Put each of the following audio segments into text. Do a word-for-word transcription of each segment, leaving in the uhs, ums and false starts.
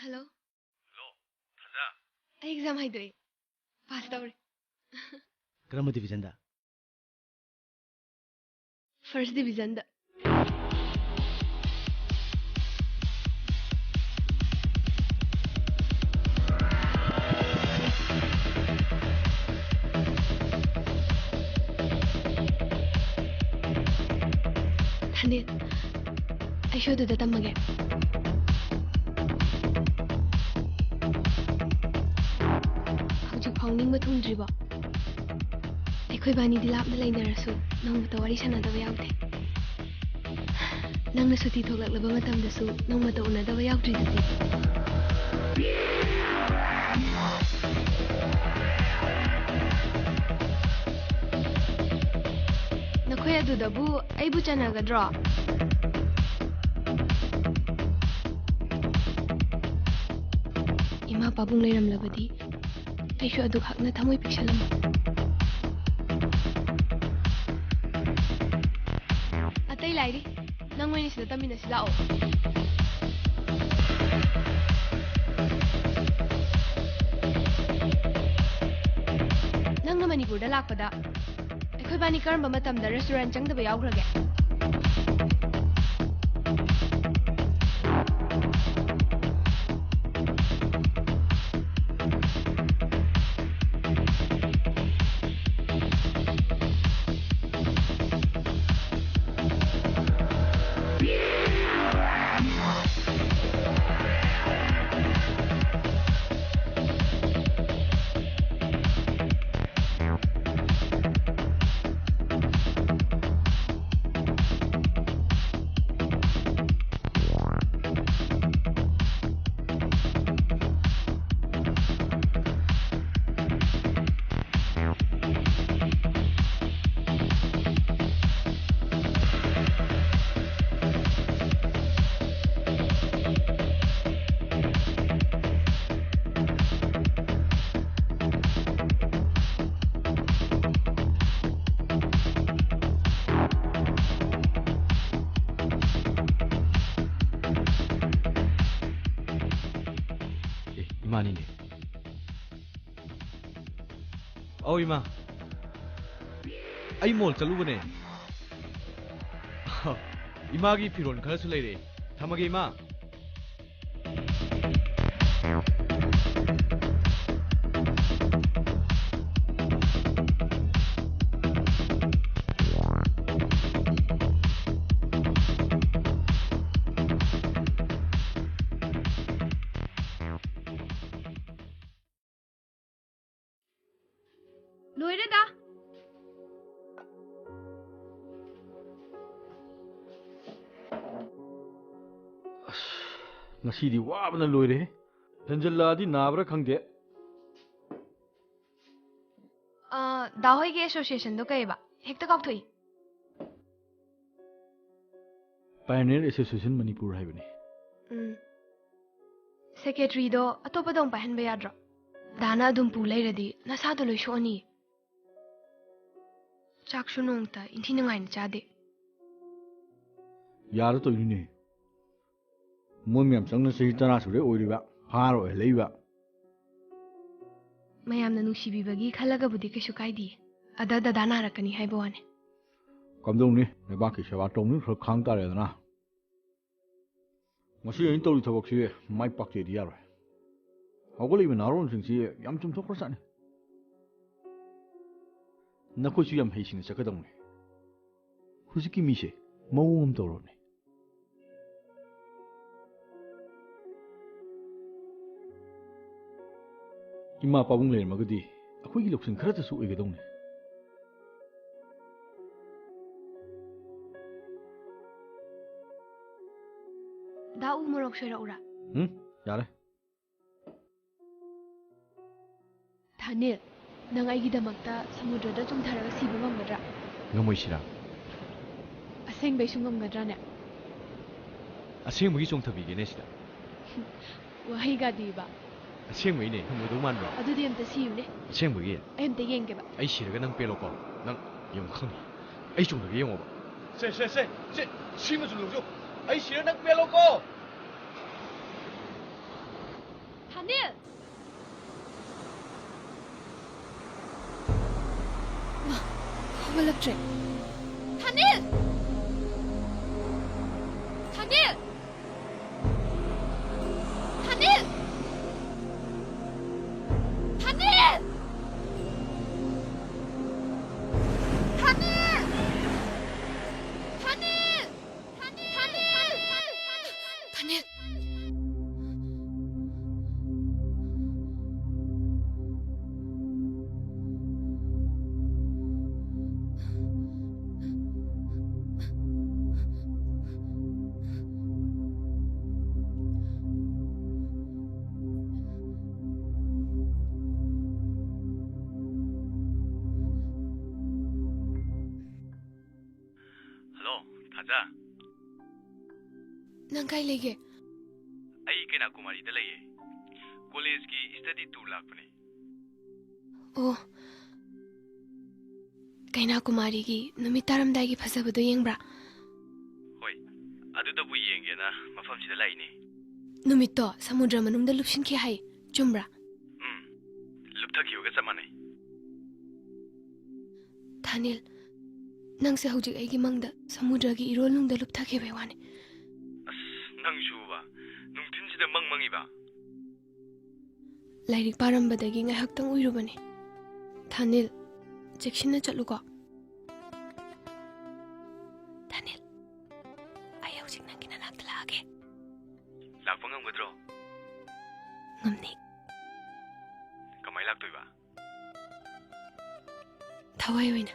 Hello. Hello, ꯊꯥꯖ꯫ ꯑꯩ exam ꯍꯥꯏꯗꯣꯛꯑꯦ꯫ Pass ꯇꯧꯔꯦ꯫ ꯀꯔꯝꯕ ꯗꯤꯕꯤꯖꯟꯗ? ꯐꯥꯔꯁ ꯗꯤꯕꯤꯖꯟꯗ꯫ ꯊꯥꯅꯤꯜ, ꯑꯩꯁꯨ ꯑꯗꯨꯗ ꯇꯝꯃꯒꯦ꯫ ꯍꯧꯖꯤꯛꯐꯥꯎ ꯅꯤꯡꯕ ꯊꯨꯡꯗ꯭ꯔꯤꯕꯣ? ꯑꯩꯈꯣꯏꯕꯥꯅꯤꯗꯤ ꯂꯥꯞꯅ ꯂꯩꯅꯔꯁꯨ ꯅꯣꯡꯃꯇ ꯋꯥꯔꯤ ꯁꯥꯟꯅꯗꯕ ꯌꯥꯎꯗꯦ꯫ ꯅꯪꯅ ꯁꯨꯇꯤ ꯊꯣꯛꯂꯛꯂꯕ ꯃꯇꯝꯗꯁꯨ ꯅꯣꯡꯃꯇ ꯎꯅꯗꯕ ꯌꯥꯎꯗ꯭ꯔꯤꯗꯨꯗꯤ꯫ ꯅꯈꯣꯏ ꯑꯗꯨꯗꯕꯨ ꯑꯩꯕꯨ ꯆꯟꯅꯒꯗ꯭ꯔꯣ? ꯏꯃꯥ ꯄꯥꯕꯨꯡ ꯂꯩꯔꯝꯂꯕꯗꯤ ꯑꯩꯁꯨ ꯑꯗꯨꯈꯛꯅ ꯊꯃꯣꯏ ꯄꯤꯛꯁꯜꯂꯝꯃꯤ꯫ ꯑꯇꯩ ꯂꯥꯏꯔꯤ, ꯅꯪ ꯑꯣꯏꯅ ꯁꯤꯗ ꯇꯝꯃꯤꯟꯅꯁꯤ ꯂꯥꯛꯑꯣ꯫ ꯅꯪꯅ ꯃꯅꯤꯄꯨꯔꯗ ꯂꯥꯛꯄꯗ ꯑꯩꯈꯣꯏꯕꯥꯅꯤ ꯀꯔꯝꯕ ꯃꯇꯝꯗ ꯔꯦꯁꯇꯨꯔꯦꯟ ꯆꯪꯗꯕ ꯌꯥꯎꯈ꯭ꯔꯒꯦ? ꯃꯥꯅꯤꯅꯦ꯫ ꯑꯧ, ꯏꯃꯥ꯫ ꯑꯩ ꯃꯣꯜ ꯆꯠꯂꯨꯕꯅꯦ꯫ ꯏꯃꯥꯒꯤ ꯐꯤꯔꯣꯜ ꯈꯔꯁꯨ ꯂꯩꯔꯛꯑꯦ꯫ ꯊꯝꯃꯒꯦ, ꯏꯃꯥ꯫ ꯂꯣꯏꯔꯦꯗ꯫ ꯑꯁ, ꯉꯁꯤꯗꯤ ꯋꯥꯕꯅ ꯂꯣꯏꯔꯦꯍꯦ꯫ ꯍꯦꯟꯖꯜꯂꯛꯑꯗꯤ ꯅꯥꯕ꯭ꯔꯥ ꯈꯪꯗꯦ꯫ ꯑ, ꯗꯥ ꯍꯣꯏꯒꯤ ꯑꯦꯁꯣꯁꯤꯌꯦꯁꯟꯗꯣ ꯀꯩꯕ? ꯍꯦꯛꯇ ꯀꯥꯎꯊꯣꯛꯏ꯫ Pioneer Association Manipur ꯍꯥꯏꯕꯅꯤ꯫ ꯎꯝ꯫ ꯁꯦꯀ꯭ꯔꯦꯇꯔꯤꯗꯣ ꯑꯇꯣꯞꯄꯗ ꯑꯃꯨꯛ ꯄꯥꯏꯍꯟꯕ ꯌꯥꯗ꯭ꯔꯣ? ꯗꯥꯅ ꯑꯗꯨꯝ ꯄꯨ ꯂꯩꯔꯗꯤ ꯅꯁꯥꯗꯣ ꯂꯣꯏ ꯁꯣꯛꯑꯅꯤ꯫ ꯆꯥꯛꯁꯨ ꯅꯣꯡꯇ ꯏꯟꯊꯤ ꯅꯨꯡꯉꯥꯏꯅ ꯆꯥꯗꯦ꯫ ꯌꯥꯗ ꯇꯧꯔꯤꯅꯤꯅꯦ꯫ ꯃꯣꯏ ꯃꯌꯥꯝ ꯆꯪꯅ ꯆꯍꯤ ꯇꯔꯥ ꯁꯨꯔꯦ ꯑꯣꯏꯔꯤꯕ, ꯐꯥꯔ ꯑꯣꯏꯍꯜꯂꯛꯏꯕ꯫ ꯃꯌꯥꯝꯅ ꯅꯨꯡꯁꯤꯕꯤꯕꯒꯤ ꯈꯜꯂꯒꯕꯨꯗꯤ ꯀꯩꯁꯨ ꯀꯥꯏꯗꯦ꯫ ꯑꯗ ꯗꯗꯥ ꯅꯥꯔꯛꯀꯅꯤ ꯍꯥꯏꯕ ꯋꯥꯅꯤ꯫ ꯀꯝꯗꯧꯅꯤ? ꯂꯩꯕꯥꯛꯀꯤ ꯁꯦꯕꯥ ꯇꯧꯅꯤ, ꯈꯔ ꯈꯥꯡ ꯇꯥꯔꯦꯗꯅ꯫ ꯉꯁꯤ ꯑꯩꯅ ꯇꯧꯔꯤ ꯊꯕꯛꯁꯤ ꯃꯥꯏ ꯄꯥꯛꯇꯦꯗꯤ ꯌꯥꯔꯣꯏ꯫ ꯍꯧꯒꯠꯂꯛꯏꯕ ꯅꯍꯥꯔꯣꯟꯁꯤꯡꯁꯤ ꯌꯥꯝ ꯆꯨꯝꯊꯣꯛꯈ꯭ꯔꯖꯥꯠꯅꯤ꯫ ꯅꯈꯣꯏꯁꯨ ꯌꯥꯝ ꯍꯩꯁꯤꯡꯅ ꯆꯠꯀꯗꯧꯅꯤ꯫ ꯍꯧꯖꯤꯛꯀꯤ ꯃꯤꯁꯦ ꯃꯑꯣꯡ ꯑꯃ ꯇꯧꯔꯕꯅꯤ꯫ ꯏꯃꯥ ꯄꯥꯕꯨꯡ ꯂꯩꯔꯝꯃꯒꯗꯤ ꯑꯩꯈꯣꯏꯒꯤ ꯂꯧꯁꯤꯡ ꯈꯔꯇꯁꯨ ꯑꯣꯏꯒꯗꯧꯅꯤ꯫ ꯗꯥ ꯎ ꯃꯣꯔꯣꯛ ꯁꯣꯏꯔꯛꯎꯔꯥ? ꯎꯝ, ꯌꯥꯔꯦ꯫ ꯊꯥꯅꯤꯜ, ꯅꯪ ꯑꯩꯒꯤꯗꯃꯛꯇ ꯁꯃꯨꯗ꯭ꯔꯗ ꯆꯣꯡꯊꯔꯒ ꯁꯤꯕ ꯉꯝꯒꯗ꯭ꯔꯥ? ꯉꯝꯃꯣꯏ, ꯁꯤꯔꯥ꯫ ꯑꯁꯦꯡꯕꯩꯁꯨ ꯉꯝꯒꯗ꯭ꯔꯥꯅꯦ? ꯑꯁꯦꯡꯕꯒꯤ ꯆꯣꯡꯊꯕꯤꯒꯦꯅꯦ ꯁꯤꯗ꯫ ꯋꯥꯍꯩꯒꯗꯤꯕ꯫ ꯑꯁꯦꯡꯕꯩꯅꯦ, ꯉꯝꯒꯗꯧ ꯃꯥꯟꯕ꯭ꯔꯣ? ꯑꯗꯨꯗꯤ ꯑꯝꯇ ꯁꯤꯌꯨꯅꯦ꯫ ꯑꯁꯦꯡꯕꯒꯤ? ꯑꯩ ꯑꯝꯇ ꯌꯦꯡꯒꯦꯕ꯫ ꯑꯩ ꯁꯤꯔꯒ ꯅꯪ ꯄꯦꯜꯂꯣꯀꯣ꯫ ꯅꯪ ꯌꯦꯡꯉꯨ ꯈꯪꯅꯤ꯫ ꯑꯩ ꯆꯣꯡꯊꯒꯦ ꯌꯦꯡꯉꯣꯕ꯫ ꯁꯦ, ꯁꯦ, ꯁꯦ, ꯁꯦ, ꯁꯤꯃꯁꯨ ꯂꯧꯖꯧ꯫ ꯑꯩ ꯁꯤꯔ ꯅꯪ ꯄꯦꯜꯂꯣꯀꯣ꯫ ꯊꯥꯅꯤꯜ! ꯃꯥ, ꯍꯧꯒꯠꯂꯛꯇ꯭ꯔꯦ꯫ ꯊꯥꯅꯤꯜ! ꯊꯥꯅꯤꯜ! ꯊꯥꯅꯤꯜ! ꯊꯥꯅꯤꯜ! ꯊꯥꯅꯤꯜ! ꯊꯥꯅꯤꯜ! ꯊꯥꯅꯤꯜ! ꯊꯥꯅꯤꯜ! ꯍꯜꯂꯣ, ꯊꯥꯖ꯫ ꯅꯪ ꯀꯥꯏ ꯂꯩꯒꯦ? ꯑꯩ ꯀꯩꯅꯥꯀꯨꯃꯥꯔꯤꯗ ꯂꯩꯌꯦ꯫ ꯀꯣꯂꯦꯖꯀꯤ study tour ꯂꯥꯛꯄꯅꯦ꯫ ꯑꯣ, ꯀꯩꯅꯥꯀꯨꯃꯥꯔꯤꯒꯤ ꯅꯨꯃꯤꯠ ꯇꯥꯔꯝꯗꯥꯏꯒꯤ ꯐꯖꯕꯗꯣ ꯌꯦꯡꯕ꯭ꯔꯥ? ꯍꯣꯏ, ꯑꯗꯨꯗꯕꯨ ꯌꯦꯡꯒꯦꯅ ꯃꯐꯝꯁꯤꯗ ꯂꯥꯛꯏꯅꯦ꯫ ꯅꯨꯃꯤꯠꯇꯣ ꯁꯃꯨꯗ꯭ꯔ ꯃꯅꯨꯡꯗ ꯂꯨꯞꯁꯤꯟꯈꯤ ꯍꯥꯏ, ꯆꯨꯝꯕ꯭ꯔꯥ? ꯎꯝ, ꯂꯨꯞꯊꯈꯤꯕꯒ ꯆꯞ ꯃꯥꯟꯅꯩ꯫ ꯊꯥꯅꯤꯜ, ꯅꯪꯁꯦ ꯍꯧꯖꯤꯛ ꯑꯩꯒꯤ ꯃꯪꯗ ꯁꯃꯨꯗ꯭ꯔꯒꯤ ꯏꯔꯣꯜꯅꯨꯡꯗ ꯂꯨꯞꯊꯈꯤꯕꯩ ꯋꯥꯅꯤ꯫ ꯑꯁ, ꯅꯪꯁꯨꯕ, ꯅꯨꯡꯊꯤꯟꯁꯤꯗ ꯃꯪ ꯃꯪꯉꯤꯕ? ꯂꯥꯏꯔꯤꯛ ꯄꯥꯔꯝꯕꯗꯒꯤ ꯉꯥꯏꯍꯥꯛꯇꯪ ꯎꯏꯔꯨꯕꯅꯤ꯫ ꯊꯥꯅꯤꯜ, ꯆꯦꯛꯁꯤꯟꯅ ꯆꯠꯂꯨꯀꯣ꯫ ꯊꯥꯅꯤꯜ, ꯑꯩ ꯍꯧꯖꯤꯛ ꯅꯪꯒꯤ ꯅꯅꯥꯛꯇ ꯂꯥꯛꯑꯒꯦ꯫ ꯂꯥꯛꯄ ꯉꯝꯒꯗ꯭ꯔꯣ? ꯉꯝꯅꯤ꯫ ꯀꯃꯥꯏ ꯂꯥꯛꯇꯣꯏꯕ? ꯊꯋꯥꯏ ꯑꯣꯏꯅ꯫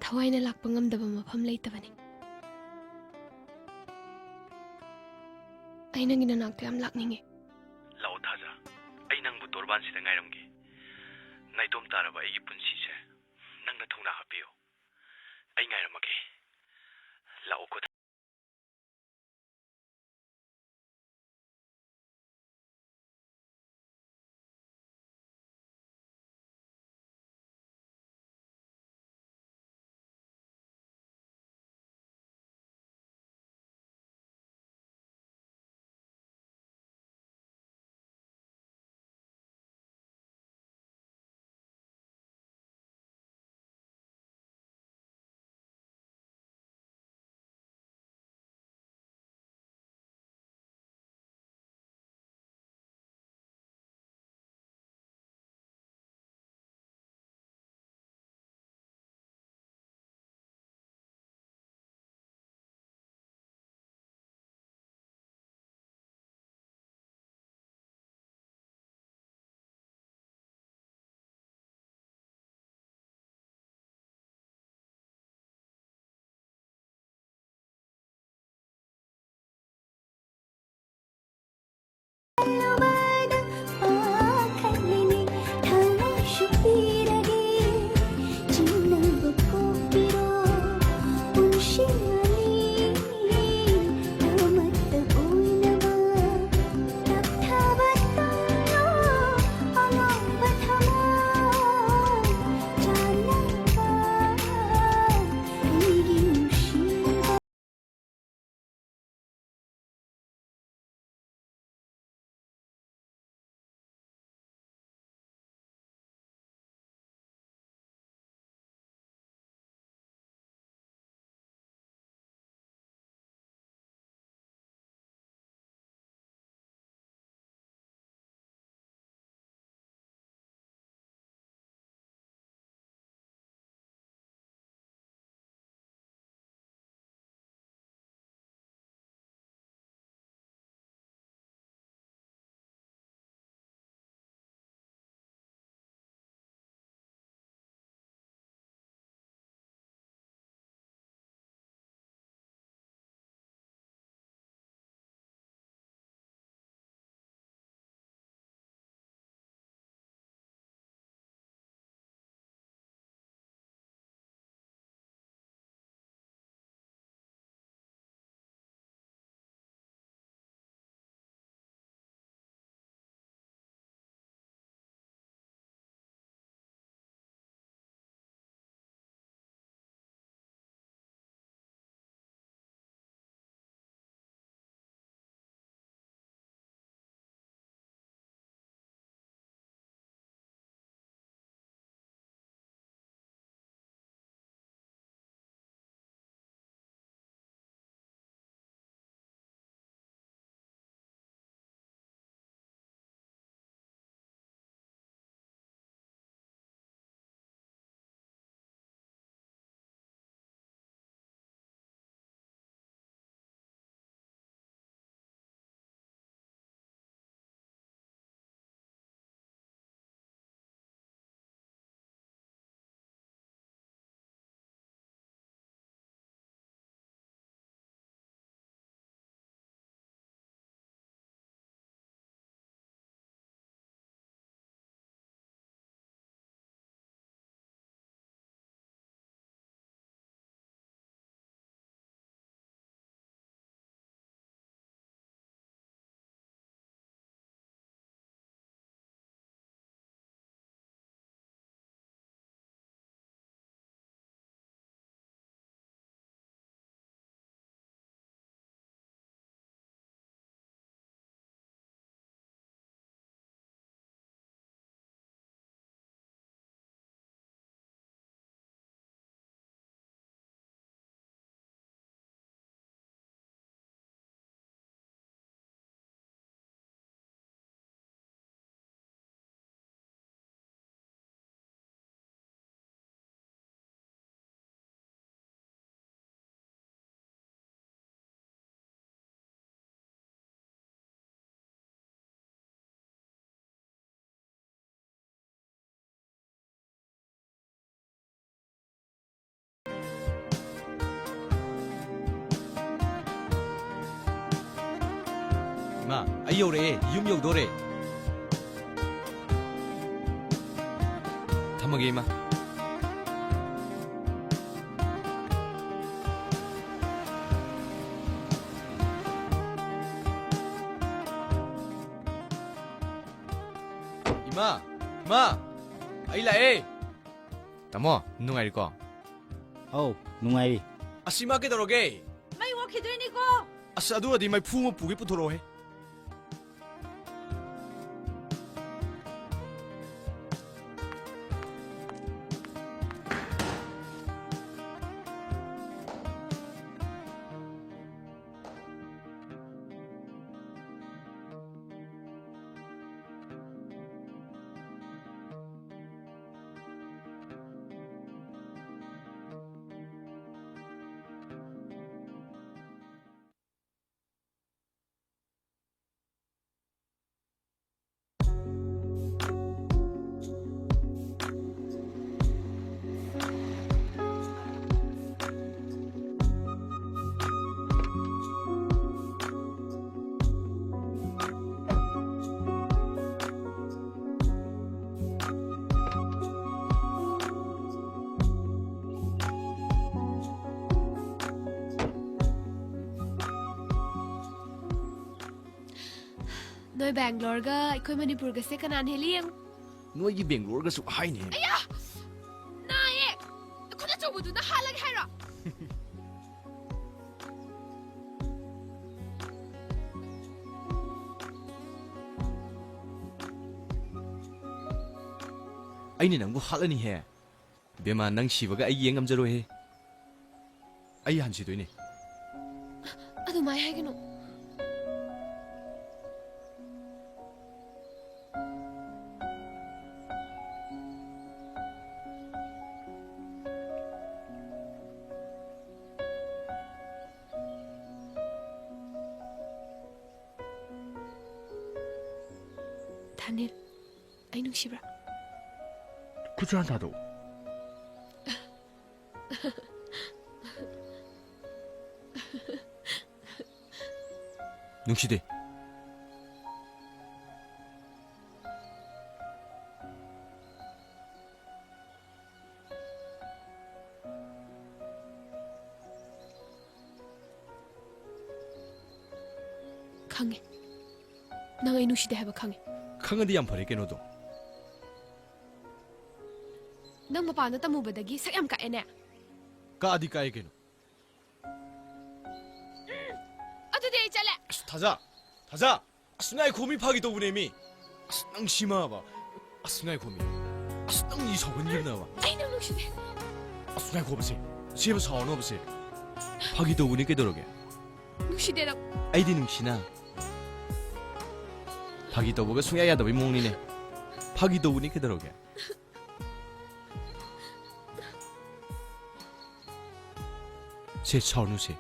ꯊꯋꯥꯏꯅ ꯂꯥꯛꯄ ꯉꯝꯗꯕ ꯃꯐꯝ ꯂꯩꯇꯕꯅꯤ꯫ ꯑꯩ ꯅꯪꯒꯤ ꯅꯅꯥꯛꯇ ꯌꯥꯝ ꯂꯥꯛꯅꯤꯡꯉꯦ꯫ ꯂꯥꯛꯑꯣ ꯊꯥꯖ, ꯑꯩ ꯅꯪꯕꯨ ꯇꯣꯔꯕꯥꯟꯁꯤꯗ ꯉꯥꯏꯔꯝꯒꯦ꯫ ꯅꯥꯏꯇꯣꯝ ꯇꯥꯔꯕ ꯑꯩꯒꯤ ꯄꯨꯟꯁꯤꯁꯦ ꯅꯪꯅ ꯊꯧꯅꯥ ꯍꯥꯞꯄꯤꯌꯨ꯫ ꯑꯩ ꯉꯥꯏꯔꯝꯃꯒꯦ꯫ ꯂꯥꯛꯑꯣꯀꯣ꯫ ꯏꯃꯥ, ꯑꯩ ꯌꯧꯔꯛꯑꯦ, ꯌꯨꯝ ꯌꯧꯗꯣꯔꯦ꯫ ꯊꯝꯃꯒꯦ, ꯏꯃꯥ꯫ ꯏꯃꯥ, ꯏꯃꯥ, ꯑꯩ ꯂꯥꯛꯑꯦ꯫ ꯇꯥꯃꯣ, ꯅꯨꯡꯉꯥꯏꯔꯤꯀꯣ? ꯑꯧ, ꯅꯨꯡꯉꯥꯏꯔꯤ꯫ ꯑꯁꯤ ꯃꯥ ꯀꯩꯗꯧꯔꯒꯦ? ꯃꯩ ꯃꯨꯠꯈꯤꯗꯣꯏꯅꯤꯀꯣ꯫ ꯑꯁ, ꯑꯗꯨ ꯑꯣꯏꯔꯗꯤ ꯃꯩꯐꯨ ꯑꯃ ꯄꯨꯒꯦ, ꯄꯨꯊꯣꯔꯛꯑꯣꯍꯦ꯫ ꯅꯣꯏ ꯕꯦꯡꯒ꯭ꯂꯣꯔꯒ ꯑꯩꯈꯣꯏ ꯃꯅꯤꯄꯨꯔꯒꯁꯦ ꯀꯅꯥꯅ ꯍꯦꯜꯂꯤ ꯌꯦꯡꯉꯨ꯫ ꯅꯣꯏꯒꯤ ꯕꯦꯡꯒ꯭ꯂꯣꯔꯒꯁꯨ ꯍꯥꯏꯅꯦ꯫ ꯑꯌꯥ! ꯅꯥꯏꯌꯦ! ꯈꯨꯠ ꯑꯆꯧꯕꯗꯨꯅ ꯍꯥꯠꯂꯒꯦ ꯍꯥꯏꯔꯣ? ꯑꯩꯅ ꯅꯪꯕꯨ ꯍꯥꯠꯂꯅꯤꯍꯦ꯫ ꯕꯦꯃꯥ, ꯅꯪ ꯁꯤꯕꯒ ꯑꯩ ꯌꯦꯡ ꯉꯝꯖꯔꯣꯏꯍꯦ꯫ ꯑꯩ ꯍꯥꯟ ꯁꯤꯗꯣꯏꯅꯦ꯫ ꯑꯗꯨꯃꯥꯏ ꯍꯥꯏꯒꯅꯨ꯫ ꯊꯥꯅꯤꯜ, ꯑꯩ ꯅꯨꯡꯁꯤꯕ꯭ꯔꯥ? ꯈꯨꯠꯁꯥ ꯊꯥꯗꯣꯛꯎ꯫ ꯅꯨꯡꯁꯤꯗꯦ꯫ ꯈꯪꯉꯦ꯫ ꯅꯪ ꯑꯩ ꯅꯨꯡꯁꯤꯗꯦ ꯍꯥꯏꯕ ꯈꯪꯉꯦ꯫ ꯈꯪꯉꯗꯤ ꯌꯥꯝ ꯐꯔꯦ ꯀꯩꯅꯣꯗꯣ꯫ ꯅꯪ ꯃꯄꯥꯟꯗ ꯇꯝꯃꯨꯕꯗꯒꯤ ꯁꯛ ꯌꯥꯝ ꯀꯛꯑꯦꯅꯦ꯫ ꯀꯛꯑꯗꯤ ꯀꯛꯑꯦ ꯀꯩꯅꯣ꯫ ꯑꯗꯨꯗꯤ ꯑꯩ ꯆꯠꯂꯦ꯫ ꯑꯁ, ꯊꯥꯖ! ꯊꯥꯖ! ꯑꯁ, ꯉꯥꯏꯈꯣ ꯃꯤ, ꯐꯥꯒꯤ ꯇꯧꯕꯅꯦ ꯃꯤ꯫ ꯑꯁ, ꯅꯪ ꯁꯤꯃꯕ꯫ ꯑꯁ, ꯉꯥꯏꯈꯣ ꯃꯤ꯫ ꯑꯁ, ꯅꯪ ꯃꯤ ꯁꯥꯎꯍꯟꯈꯤꯕꯅꯕ꯫ ꯑꯩ ꯅꯪ ꯅꯨꯡꯁꯤꯗꯦ꯫ ꯑꯁ, ꯉꯥꯏꯈꯣꯕꯁꯦ꯫ ꯁꯦꯕ ꯁꯥꯎꯔꯅꯣꯕꯁꯦ꯫ ꯐꯥꯒꯤ ꯇꯧꯕꯅꯤ ꯀꯩꯗꯧꯔꯒꯦ? ꯅꯨꯡꯁꯤꯗꯦ ꯅꯪ꯫ ꯑꯩꯗꯤ ꯅꯨꯡꯁꯤꯅ꯫ ꯐꯥꯒꯤ ꯇꯧꯕꯒ ꯁꯨꯡꯌꯥ ꯌꯥꯗꯕꯩ ꯃꯑꯣꯡꯅꯤꯅꯦ꯫ ꯐꯥꯒꯤ ꯇꯧꯕꯅꯤ ꯀꯩꯗꯧꯔꯒꯦ? ꯁꯦ, ꯁꯥꯎꯅꯨꯁꯦ꯫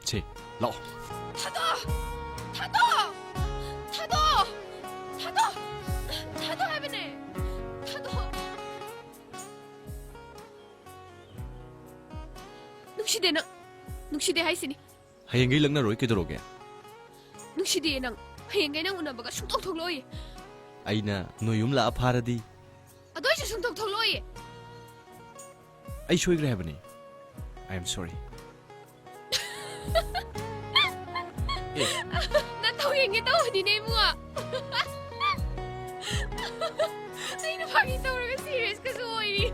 ꯁꯦ, ꯂꯥꯛꯑꯣ꯫ ꯊꯥꯗꯣꯛ! ꯊꯥꯗꯣꯛ! ꯊꯥꯗꯣꯛ! ꯊꯥꯗꯣꯛ! ꯊꯥꯗꯣꯛ ꯍꯥꯏꯕꯅꯦ! ꯊꯥꯗꯣꯛ! ꯅꯨꯡꯁꯤꯗꯦ ꯅꯪ꯫ ꯅꯨꯡꯁꯤꯗꯦ ꯍꯥꯏꯁꯤꯅꯤ꯫ ꯍꯌꯦꯡꯒꯩ ꯂꯛꯅꯔꯣꯏ ꯀꯩꯗꯧꯔꯒꯦ? ꯅꯨꯡꯁꯤꯗꯦ ꯅꯪ꯫ ꯍꯌꯦꯡꯒꯩ ꯅꯪ ꯎꯅꯕꯒ ꯁꯨꯡꯊꯣꯛ ꯊꯣꯛꯂꯛꯑꯣꯏ꯫ ꯑꯩꯅ ꯅꯣꯏ ꯌꯨꯝ ꯂꯥꯛꯑ ꯐꯥꯔꯗꯤ? ꯑꯗꯨ ꯑꯣꯏꯁꯨ ꯁꯨꯡꯊꯣꯛ ꯊꯣꯛꯂꯛꯑꯣꯏ꯫ ꯑꯩ ꯁꯣꯏꯈ꯭ꯔꯦ ꯍꯥꯏꯕꯅꯤ꯫ I am sorry. ꯑꯦ꯫ ꯅꯪ ꯊꯧ ꯌꯦꯡꯒꯦ ꯇꯧꯕꯅꯤꯅꯦ, ꯏꯕꯨꯡꯉꯣ꯫ ꯑꯩꯅ ꯐꯥꯒꯤ ꯇꯧꯔꯒ serious ꯀꯁꯨ ꯑꯣꯏꯔꯤ꯫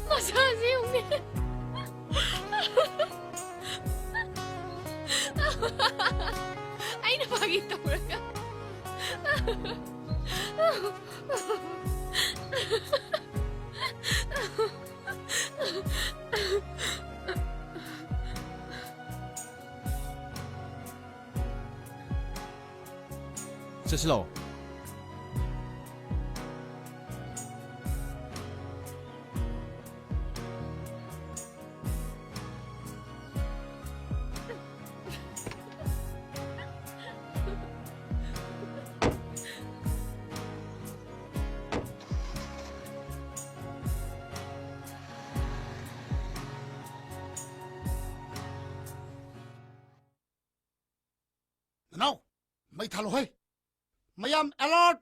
ꯃꯁꯥꯁꯦ ꯌꯦꯡꯉꯨꯅꯦ꯫ ꯑꯩꯅ ꯐꯥꯒꯤ ꯇꯧꯔꯒ꯫ ꯆꯠꯁꯤ ꯂꯥꯛꯑꯣ꯫ ꯅꯅꯥꯎ, ꯃꯩ ꯊꯥꯜꯂꯨ ꯍꯩ꯫ ꯃꯌꯥꯝ alert!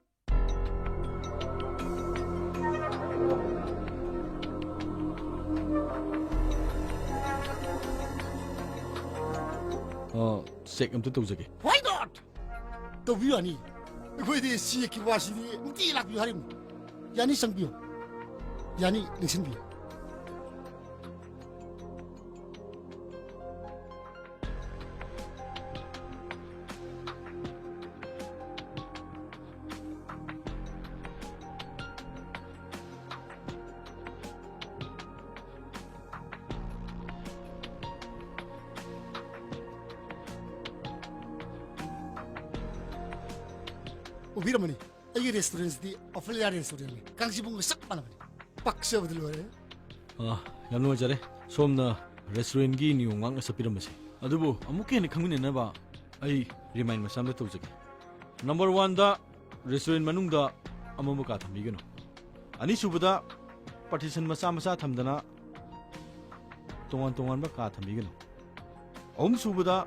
ꯑ, ꯆꯦꯛ ꯑꯝꯇ ꯇꯧꯖꯒꯦ꯫ Why not? ꯇꯧꯕꯤꯌꯨ ꯌꯥꯅꯤ꯫ ꯑꯩꯈꯣꯏꯗꯤ ꯆꯦꯛꯀꯤ ꯋꯥꯁꯤꯗꯤ ꯅꯨꯡꯇꯤ ꯂꯥꯛꯄꯤꯌꯨ ꯍꯥꯏꯔꯤꯕꯅꯤ꯫ ꯌꯥꯅꯤ, ꯆꯪꯕꯤꯌꯨ꯫ ꯌꯥꯅꯤ, ꯂꯦꯡꯁꯤꯟꯕꯤꯌꯨ꯫ ꯎꯕꯤꯔꯝꯃꯅꯤ, ꯑꯩꯒꯤ restaurantꯁꯤꯗꯤ ꯑꯣꯐꯦꯂꯤꯌꯥ restaurantꯅꯤ, ꯀꯥꯡꯖꯤꯕꯨꯡꯒ ꯆꯞ ꯃꯥꯟꯅꯕꯅꯤ꯫ ꯄꯛꯆꯕꯗ ꯂꯣꯏꯔꯦ꯫ ꯑꯥ, ꯌꯥꯝ ꯅꯨꯡꯉꯥꯏꯖꯔꯦ, ꯁꯣꯝꯅ restaurantꯀꯤ ꯅꯤꯌꯣꯝ ꯉꯥꯛꯅ ꯆꯠꯄꯤꯔꯝꯕꯁꯦ꯫ ꯑꯗꯨꯕꯨ ꯑꯃꯨꯛꯀ ꯍꯦꯟꯅ ꯈꯪꯃꯤꯟꯅꯅꯕ ꯑꯩ remind ꯃꯆꯥ ꯑꯃꯇ ꯇꯧꯖꯒꯦ꯫ Number oneꯗ restaurant ꯃꯅꯨꯡꯗ ꯑꯃꯝꯕ ꯀꯥ ꯊꯝꯕꯤꯒꯅꯨ꯫ ꯑꯅꯤꯁꯨꯕꯗ partition ꯃꯆꯥ ꯃꯆꯥ ꯊꯝꯗꯅ ꯇꯣꯉꯥꯟ ꯇꯣꯉꯥꯟꯕ ꯀꯥ ꯊꯝꯕꯤꯒꯅꯨ꯫ ꯑꯍꯨꯝꯁꯨꯕꯗ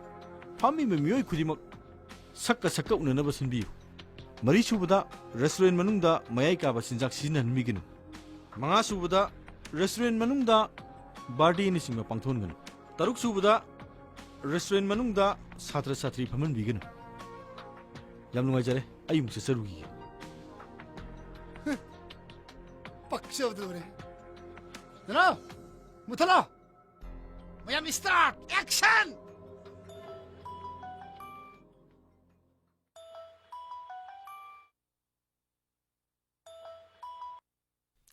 ꯐꯝꯃꯤꯕ ꯃꯤꯑꯣꯏ ꯈꯨꯗꯤꯡꯃꯛ ꯁꯛꯀ ꯁꯛꯀ ꯎꯅꯅꯕ ꯁꯤꯟꯕꯤꯌꯨ꯫ ꯃꯔꯤꯁꯨꯕꯗ restaurant ꯃꯅꯨꯡꯗ ꯃꯌꯥꯏ ꯀꯥꯕ ꯆꯤꯟꯖꯥꯛ ꯁꯤꯖꯤꯟꯅꯍꯟꯕꯤꯒꯅꯨ꯫ ꯃꯉꯥꯁꯨꯕꯗ restaurant ꯃꯅꯨꯡꯗ birthdayꯅꯆꯤꯡꯕ ꯄꯥꯡꯊꯣꯛꯍꯟꯒꯅꯨ꯫ ꯇꯔꯨꯛꯁꯨꯕꯗ restaurant ꯃꯅꯨꯡꯗ ꯁꯥꯇ꯭ꯔ ꯁꯥꯇ꯭ꯔꯤ ꯐꯝꯍꯟꯕꯤꯒꯅꯨ꯫ ꯌꯥꯝ ꯅꯨꯡꯉꯥꯏꯖꯔꯦ, ꯑꯩ ꯑꯃꯨꯛ ꯆꯠꯆꯔꯨꯈꯤꯒꯦ꯫ ꯄꯛꯆꯕꯗ ꯂꯣꯏꯔꯦ꯫ ꯅꯅꯥꯎ, ꯃꯨꯊꯠꯂꯣ꯫ ꯃꯌꯥꯝ start, action!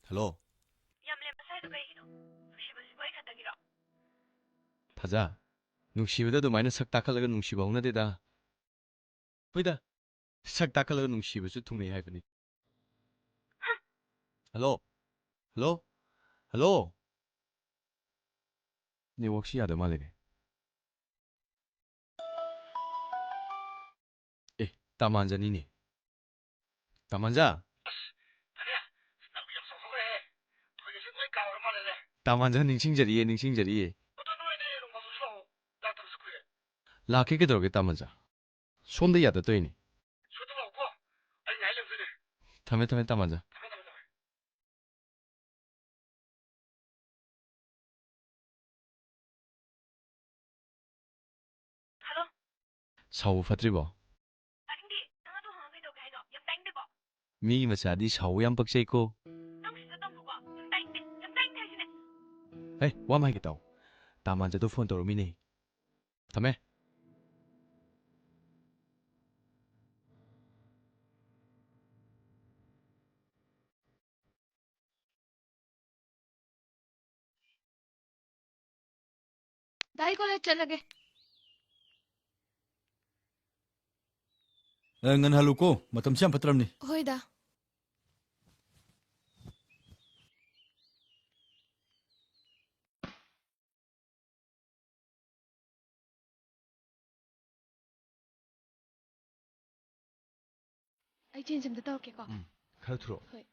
ꯍꯜꯂꯣ꯫ ꯌꯥꯝ ꯂꯦꯝꯕ ꯁꯥꯏꯗꯣ ꯀꯩꯒꯤꯅꯣ? ꯅꯨꯡꯁꯤꯕꯁꯤꯕꯨ ꯑꯩ ꯈꯛꯇꯒꯤꯔꯣ? ꯊꯥꯖ, ꯅꯨꯡꯁꯤꯕꯗ ꯑꯗꯨꯃꯥꯏꯅ ꯁꯛ ꯇꯥꯛꯈꯠꯂꯒ ꯅꯨꯡꯁꯤꯕ ꯍꯧꯅꯗꯦꯗ꯫ ꯍꯣꯏꯗ, ꯁꯛ ꯇꯥꯛꯈꯠꯂꯒ ꯅꯨꯡꯁꯤꯕꯁꯨ ꯊꯨꯡꯅꯩ ꯍꯥꯏꯕꯅꯤ꯫ ꯍꯜꯂꯣ? ꯍꯜꯂꯣ? ꯍꯜꯂꯣ? Networkꯁꯤ ꯌꯥꯗ ꯃꯥꯜꯂꯦꯅꯦ꯫ ꯑꯦ, ꯇꯥꯃꯥꯟꯖꯅꯤꯅꯦ꯫ ꯇꯥꯃꯥꯟꯖ? ꯑꯁ, ꯐꯔꯦ꯫ ꯅꯪꯕꯨ ꯌꯥꯝ ꯆꯥꯎꯊꯣꯛꯈ꯭ꯔꯦꯍꯦ꯫ ꯐꯣꯟꯒꯁꯦ ꯂꯣꯏ ꯀꯥꯎꯔ ꯃꯥꯜꯂꯦꯅꯦ꯫ ꯇꯥꯃꯥꯟꯖ, ꯅꯤꯡꯁꯤꯡꯖꯔꯤꯌꯦ, ꯅꯤꯡꯁꯤꯡꯖꯔꯤꯌꯦ꯫ ꯑꯗꯣ ꯅꯣꯏꯗꯤ ꯅꯣꯡ ꯐꯥꯗꯣꯛꯁꯨ ꯂꯥꯛꯑꯣ꯫ ꯂꯥꯛꯇꯕꯁꯨ ꯀꯨꯏꯔꯦ꯫ ꯂꯥꯛꯀꯦ, ꯀꯩꯗꯧꯔꯒꯦ ꯇꯥꯃꯥꯟꯖ? ꯁꯣꯝꯗ ꯌꯥꯗ ꯇꯧꯔꯤꯅꯦ꯫ ꯁꯣꯏꯗꯅ ꯂꯥꯛꯎꯀꯣ꯫ ꯑꯩ ꯉꯥꯏ ꯂꯩꯔꯝꯗꯣꯏꯅꯦ꯫ ꯊꯝꯃꯦ, ꯊꯝꯃꯦ, ꯇꯥꯃꯥꯟꯖ꯫ ꯊꯝꯃꯦ, ꯊꯝꯃꯦ, ꯊꯝꯃꯦ꯫ ꯁꯥꯎꯕ ꯐꯠꯇ꯭ꯔꯤꯕꯣ? ꯇꯥꯅꯤꯡꯗꯦ꯫ ꯅꯪ ꯑꯗꯨ ꯍꯪꯉꯒ ꯀꯩꯗꯧꯒꯦ ꯍꯥꯏꯅꯣ? ꯌꯥꯝ ꯇꯥꯅꯤꯡꯗꯦꯀꯣ꯫ ꯃꯤꯒꯤ ꯃꯆꯥꯗꯤ ꯁꯥꯎꯕ ꯌꯥꯝ ꯄꯛꯆꯩꯀꯣ꯫ ꯅꯪ ꯁꯤꯗ ꯇꯝꯃꯨꯀꯣ꯫ ꯌꯥꯝ ꯇꯥꯅꯤꯡꯗꯦ꯫ ꯌꯥꯝ ꯇꯥꯅꯤꯡꯗꯦ ꯍꯥꯏꯁꯤꯅꯦ꯫ ꯍꯦ, ꯋꯥ ꯑꯃ ꯍꯥꯏꯒꯦ ꯇꯥꯎ꯫ ꯇꯥ ꯃꯥꯟꯖꯗꯣ ꯐꯣꯟ ꯇꯧꯔꯛꯃꯤꯅꯦ꯫ ꯊꯝꯃꯦ꯫ ꯗꯥ, ꯑꯩ ꯀꯣꯂꯦꯖ ꯆꯠꯂꯒꯦ꯫ ꯑꯦ, ꯉꯟꯍꯜꯂꯨꯀꯣ, ꯃꯇꯝꯁꯤ ꯌꯥꯝ ꯐꯠꯇ꯭ꯔꯕꯅꯤ꯫ ꯍꯣꯏ, ꯗꯥ꯫ ꯑꯩ ꯆꯦꯟꯖ ꯑꯝꯇ ꯇꯧꯔꯛꯀꯦꯀꯣ꯫ ꯎꯝ, ꯈꯔ ꯊꯨꯔꯣ꯫ ꯍꯣꯏ꯫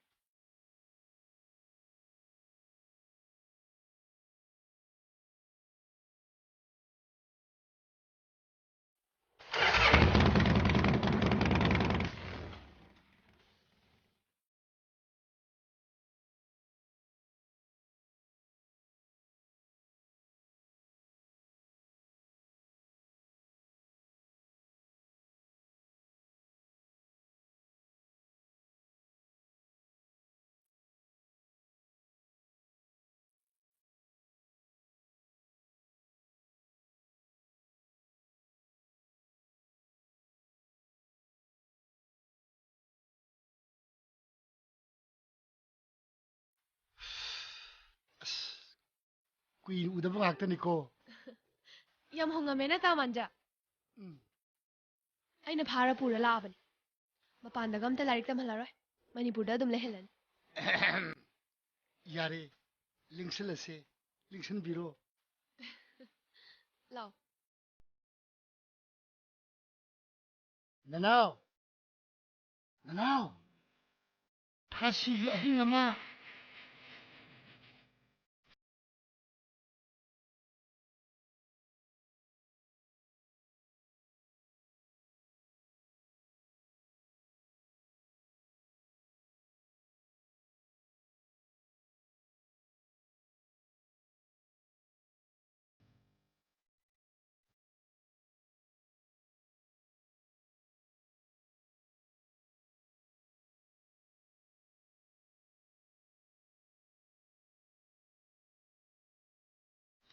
ꯑꯁ, ꯀꯨꯏꯅ ꯎꯗꯕ ꯉꯥꯛꯇꯅꯤꯀꯣ꯫ ꯌꯥꯝ ꯍꯣꯡꯉꯝꯃꯦꯅ, ꯇꯥ ꯃꯥꯟꯖ꯫ ꯎꯝ꯫ ꯑꯩꯅ ꯐꯥꯔ ꯄꯨꯔ ꯂꯥꯛꯑꯕꯅꯤ꯫ ꯃꯄꯥꯟꯗꯒ ꯑꯝꯇ ꯂꯥꯏꯔꯤꯛ ꯇꯝꯍꯜꯂꯔꯣꯏ꯫ ꯃꯅꯤꯄꯨꯔꯗ ꯑꯗꯨꯝ ꯂꯩꯍꯜꯂꯅꯤ꯫ ꯌꯥꯔꯦ, ꯂꯦꯡꯁꯜꯂꯁꯦ, ꯂꯦꯡꯁꯟꯕꯤꯔꯣ꯫ ꯂꯥꯎ꯫ ꯅꯅꯥꯎ! ꯅꯅꯥꯎ! ꯊꯥꯁꯤꯒꯤ ꯑꯍꯤꯡ ꯑꯃ꯫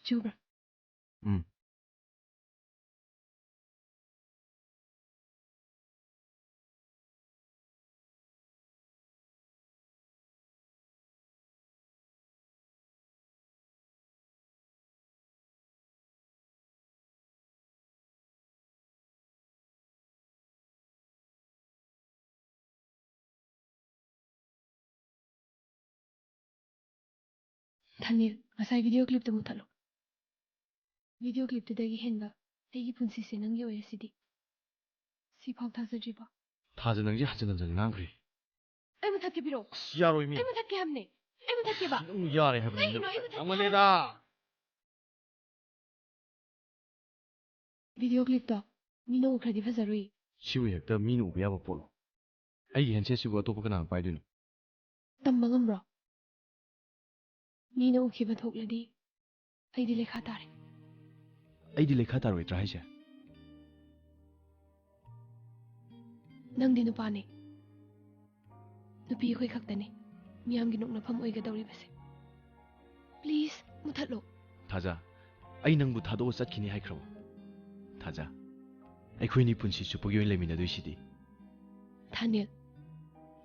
ꯆꯨꯕ꯭ꯔꯥ? ꯎꯝ꯫ ꯊꯥꯅꯤꯜ, ꯉꯁꯥꯏ video clipꯇꯨ ꯃꯨꯊꯠꯂꯣ꯫ Video clipꯇꯨꯗꯒꯤ ꯍꯦꯟꯕ ꯑꯩꯒꯤ ꯄꯨꯟꯁꯤꯁꯦ ꯅꯪꯒꯤ ꯑꯣꯏꯔꯁꯤꯗꯤ꯫ ꯁꯤꯐꯥꯎ ꯊꯥꯖꯗ꯭ꯔꯤꯕꯣ? ꯊꯥꯖ, ꯅꯪꯁꯦ ꯍꯟꯖꯤꯟ ꯍꯟꯖꯤꯟ ꯉꯥꯡꯈ꯭ꯔꯦ꯫ ꯑꯩ ꯃꯨꯊꯠꯀꯦ ꯄꯤꯔꯛꯑꯣ꯫ ꯑꯁ, ꯌꯥꯔꯣꯏ ꯃꯤ꯫ ꯑꯩ ꯃꯨꯊꯠꯀꯦ ꯍꯥꯏꯕꯅꯦ꯫ ꯑꯩ ꯃꯨꯊꯠꯀꯦꯕ꯫ ꯅꯪ ꯌꯥꯔꯦ ꯍꯥꯏꯕꯅꯤ꯫ ꯀꯩꯒꯤꯅꯣ ꯑꯩ ꯃꯨꯊꯠꯀꯦ ꯍꯥꯏꯕ? ꯉꯝꯃꯅꯤꯗ꯫ Video clipꯇꯣ ꯃꯤꯅ ꯎꯈ꯭ꯔꯗꯤ ꯐꯖꯔꯣꯏ꯫ ꯁꯤꯕꯨ ꯍꯦꯛꯇ ꯃꯤꯅ ꯎꯕ ꯌꯥꯕ ꯄꯣꯠꯂꯣ? ꯑꯩꯒꯤ handsetꯁꯤꯕꯨ ꯑꯇꯣꯞꯄ ꯀꯅꯥꯅ ꯄꯥꯏꯗꯣꯏꯅꯣ? ꯇꯝꯕ ꯉꯝꯕ꯭ꯔꯣ? ꯃꯤꯅ ꯎꯈꯤꯕ ꯊꯣꯛꯂꯗꯤ ꯑꯩꯗꯤ ꯂꯩꯈꯥ ꯇꯥꯔꯦ꯫ ꯑꯩꯗꯤ ꯂꯩꯈꯥ ꯇꯥꯔꯣꯏꯗ꯭ꯔꯥ ꯍꯥꯏꯁꯦ? ꯅꯪꯗꯤ ꯅꯨꯄꯥꯅꯦ꯫ ꯅꯨꯄꯤ ꯑꯩꯈꯣꯏ ꯈꯛꯇꯅꯦ ꯃꯤꯌꯥꯝꯒꯤ ꯅꯣꯛꯅꯐꯝ ꯑꯣꯏꯒꯗꯧꯔꯤꯕꯁꯦ꯫ Please, ꯃꯨꯊꯠꯂꯣ꯫ ꯊꯥꯖ, ꯑꯩ ꯅꯪꯕꯨ ꯊꯥꯗꯣꯛꯑ ꯆꯠꯈꯤꯅꯤ ꯍꯥꯏꯈ꯭ꯔꯕ? ꯊꯥꯖ, ꯑꯩꯈꯣꯏꯅꯤ ꯄꯨꯟꯁꯤ ꯆꯨꯞꯄꯒꯤ ꯑꯣꯏꯅ ꯂꯩꯃꯤꯟꯅꯗꯣꯏꯁꯤꯗꯤ꯫ ꯊꯥꯅꯤꯜ,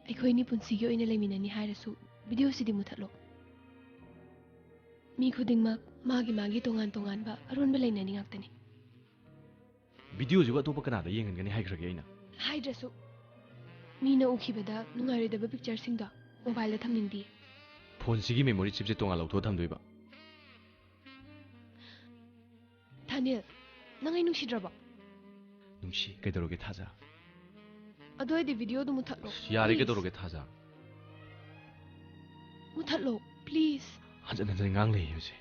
ꯑꯩꯈꯣꯏꯅꯤ ꯄꯨꯟꯁꯤꯒꯤ ꯑꯣꯏꯅ ꯂꯩꯃꯤꯟꯅꯅꯤ ꯍꯥꯏꯔꯁꯨ videoꯁꯤꯗꯤ ꯃꯨꯊꯠꯂꯣ꯫ ꯃꯤ ꯈꯨꯗꯤꯡꯃꯛ ꯃꯥꯒꯤ ꯃꯥꯒꯤ ꯇꯣꯉꯥꯟ ꯇꯣꯉꯥꯟꯕ ꯑꯔꯣꯟꯕ ꯂꯩꯅꯅꯤ ꯉꯥꯛꯇꯅꯤ꯫ Videoꯁꯤꯕꯨ ꯑꯇꯣꯞꯄ ꯀꯅꯥꯗ ꯌꯦꯡꯍꯟꯒꯅꯤ ꯍꯥꯏꯈ꯭ꯔꯒꯦ ꯑꯩꯅ? ꯍꯥꯏꯗ꯭ꯔꯁꯨ, ꯃꯤꯅ ꯎꯈꯤꯕꯗ ꯅꯨꯡꯉꯥꯏꯔꯣꯏꯗꯕ pictureꯁꯤꯡꯗꯣ mobileꯗ ꯊꯝꯅꯤꯡꯗꯤꯌꯦ꯫ Phoneꯁꯤꯒꯤ memory chipꯁꯦ ꯇꯣꯉꯥꯟ ꯂꯧꯊꯣꯛꯑ ꯊꯝꯗꯣꯏꯕ꯫ ꯊꯥꯅꯤꯜ, ꯅꯪ ꯑꯩ ꯅꯨꯡꯁꯤꯗ꯭ꯔꯕꯣ? ꯅꯨꯡꯁꯤ, ꯀꯩꯗꯧꯔꯒꯦ ꯊꯥꯖ? ꯑꯗꯨ ꯑꯣꯏꯗꯤ videoꯗꯨ ꯃꯨꯊꯠꯂꯣ, ꯌꯥꯔꯦ, please꯫ ꯀꯩꯗꯧꯔꯒꯦ ꯊꯥꯖ? ꯃꯨꯊꯠꯂꯣ, please꯫ ꯍꯟꯖꯟ ꯍꯟꯖꯟ ꯉꯥꯡ ꯂꯩ ꯍꯧꯖꯤꯛ꯫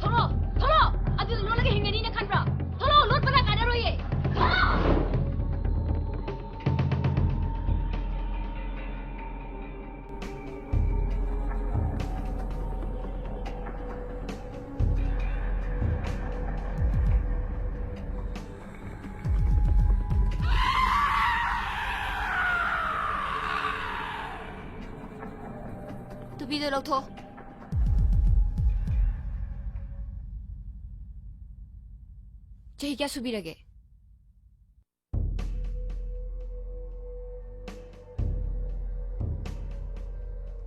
ꯊꯣꯛꯂꯛꯑꯣ! ꯊꯣꯛꯂꯛꯑꯣ! ꯑꯗꯨꯗ ꯂꯣꯠꯂꯒ ꯍꯤꯡꯒꯅꯤꯅ ꯈꯟꯕ꯭ꯔꯥ? ꯊꯣꯛꯂꯛꯑꯣ! ꯂꯣꯠꯄꯅ ꯀꯥꯟꯅꯔꯣꯏꯌꯦ! ꯊꯣꯛꯂꯛꯑꯣ! ꯂꯧꯊꯣꯛ꯫ ꯆꯍꯤ ꯀꯌꯥ ꯁꯨꯕꯤꯔꯒꯦ?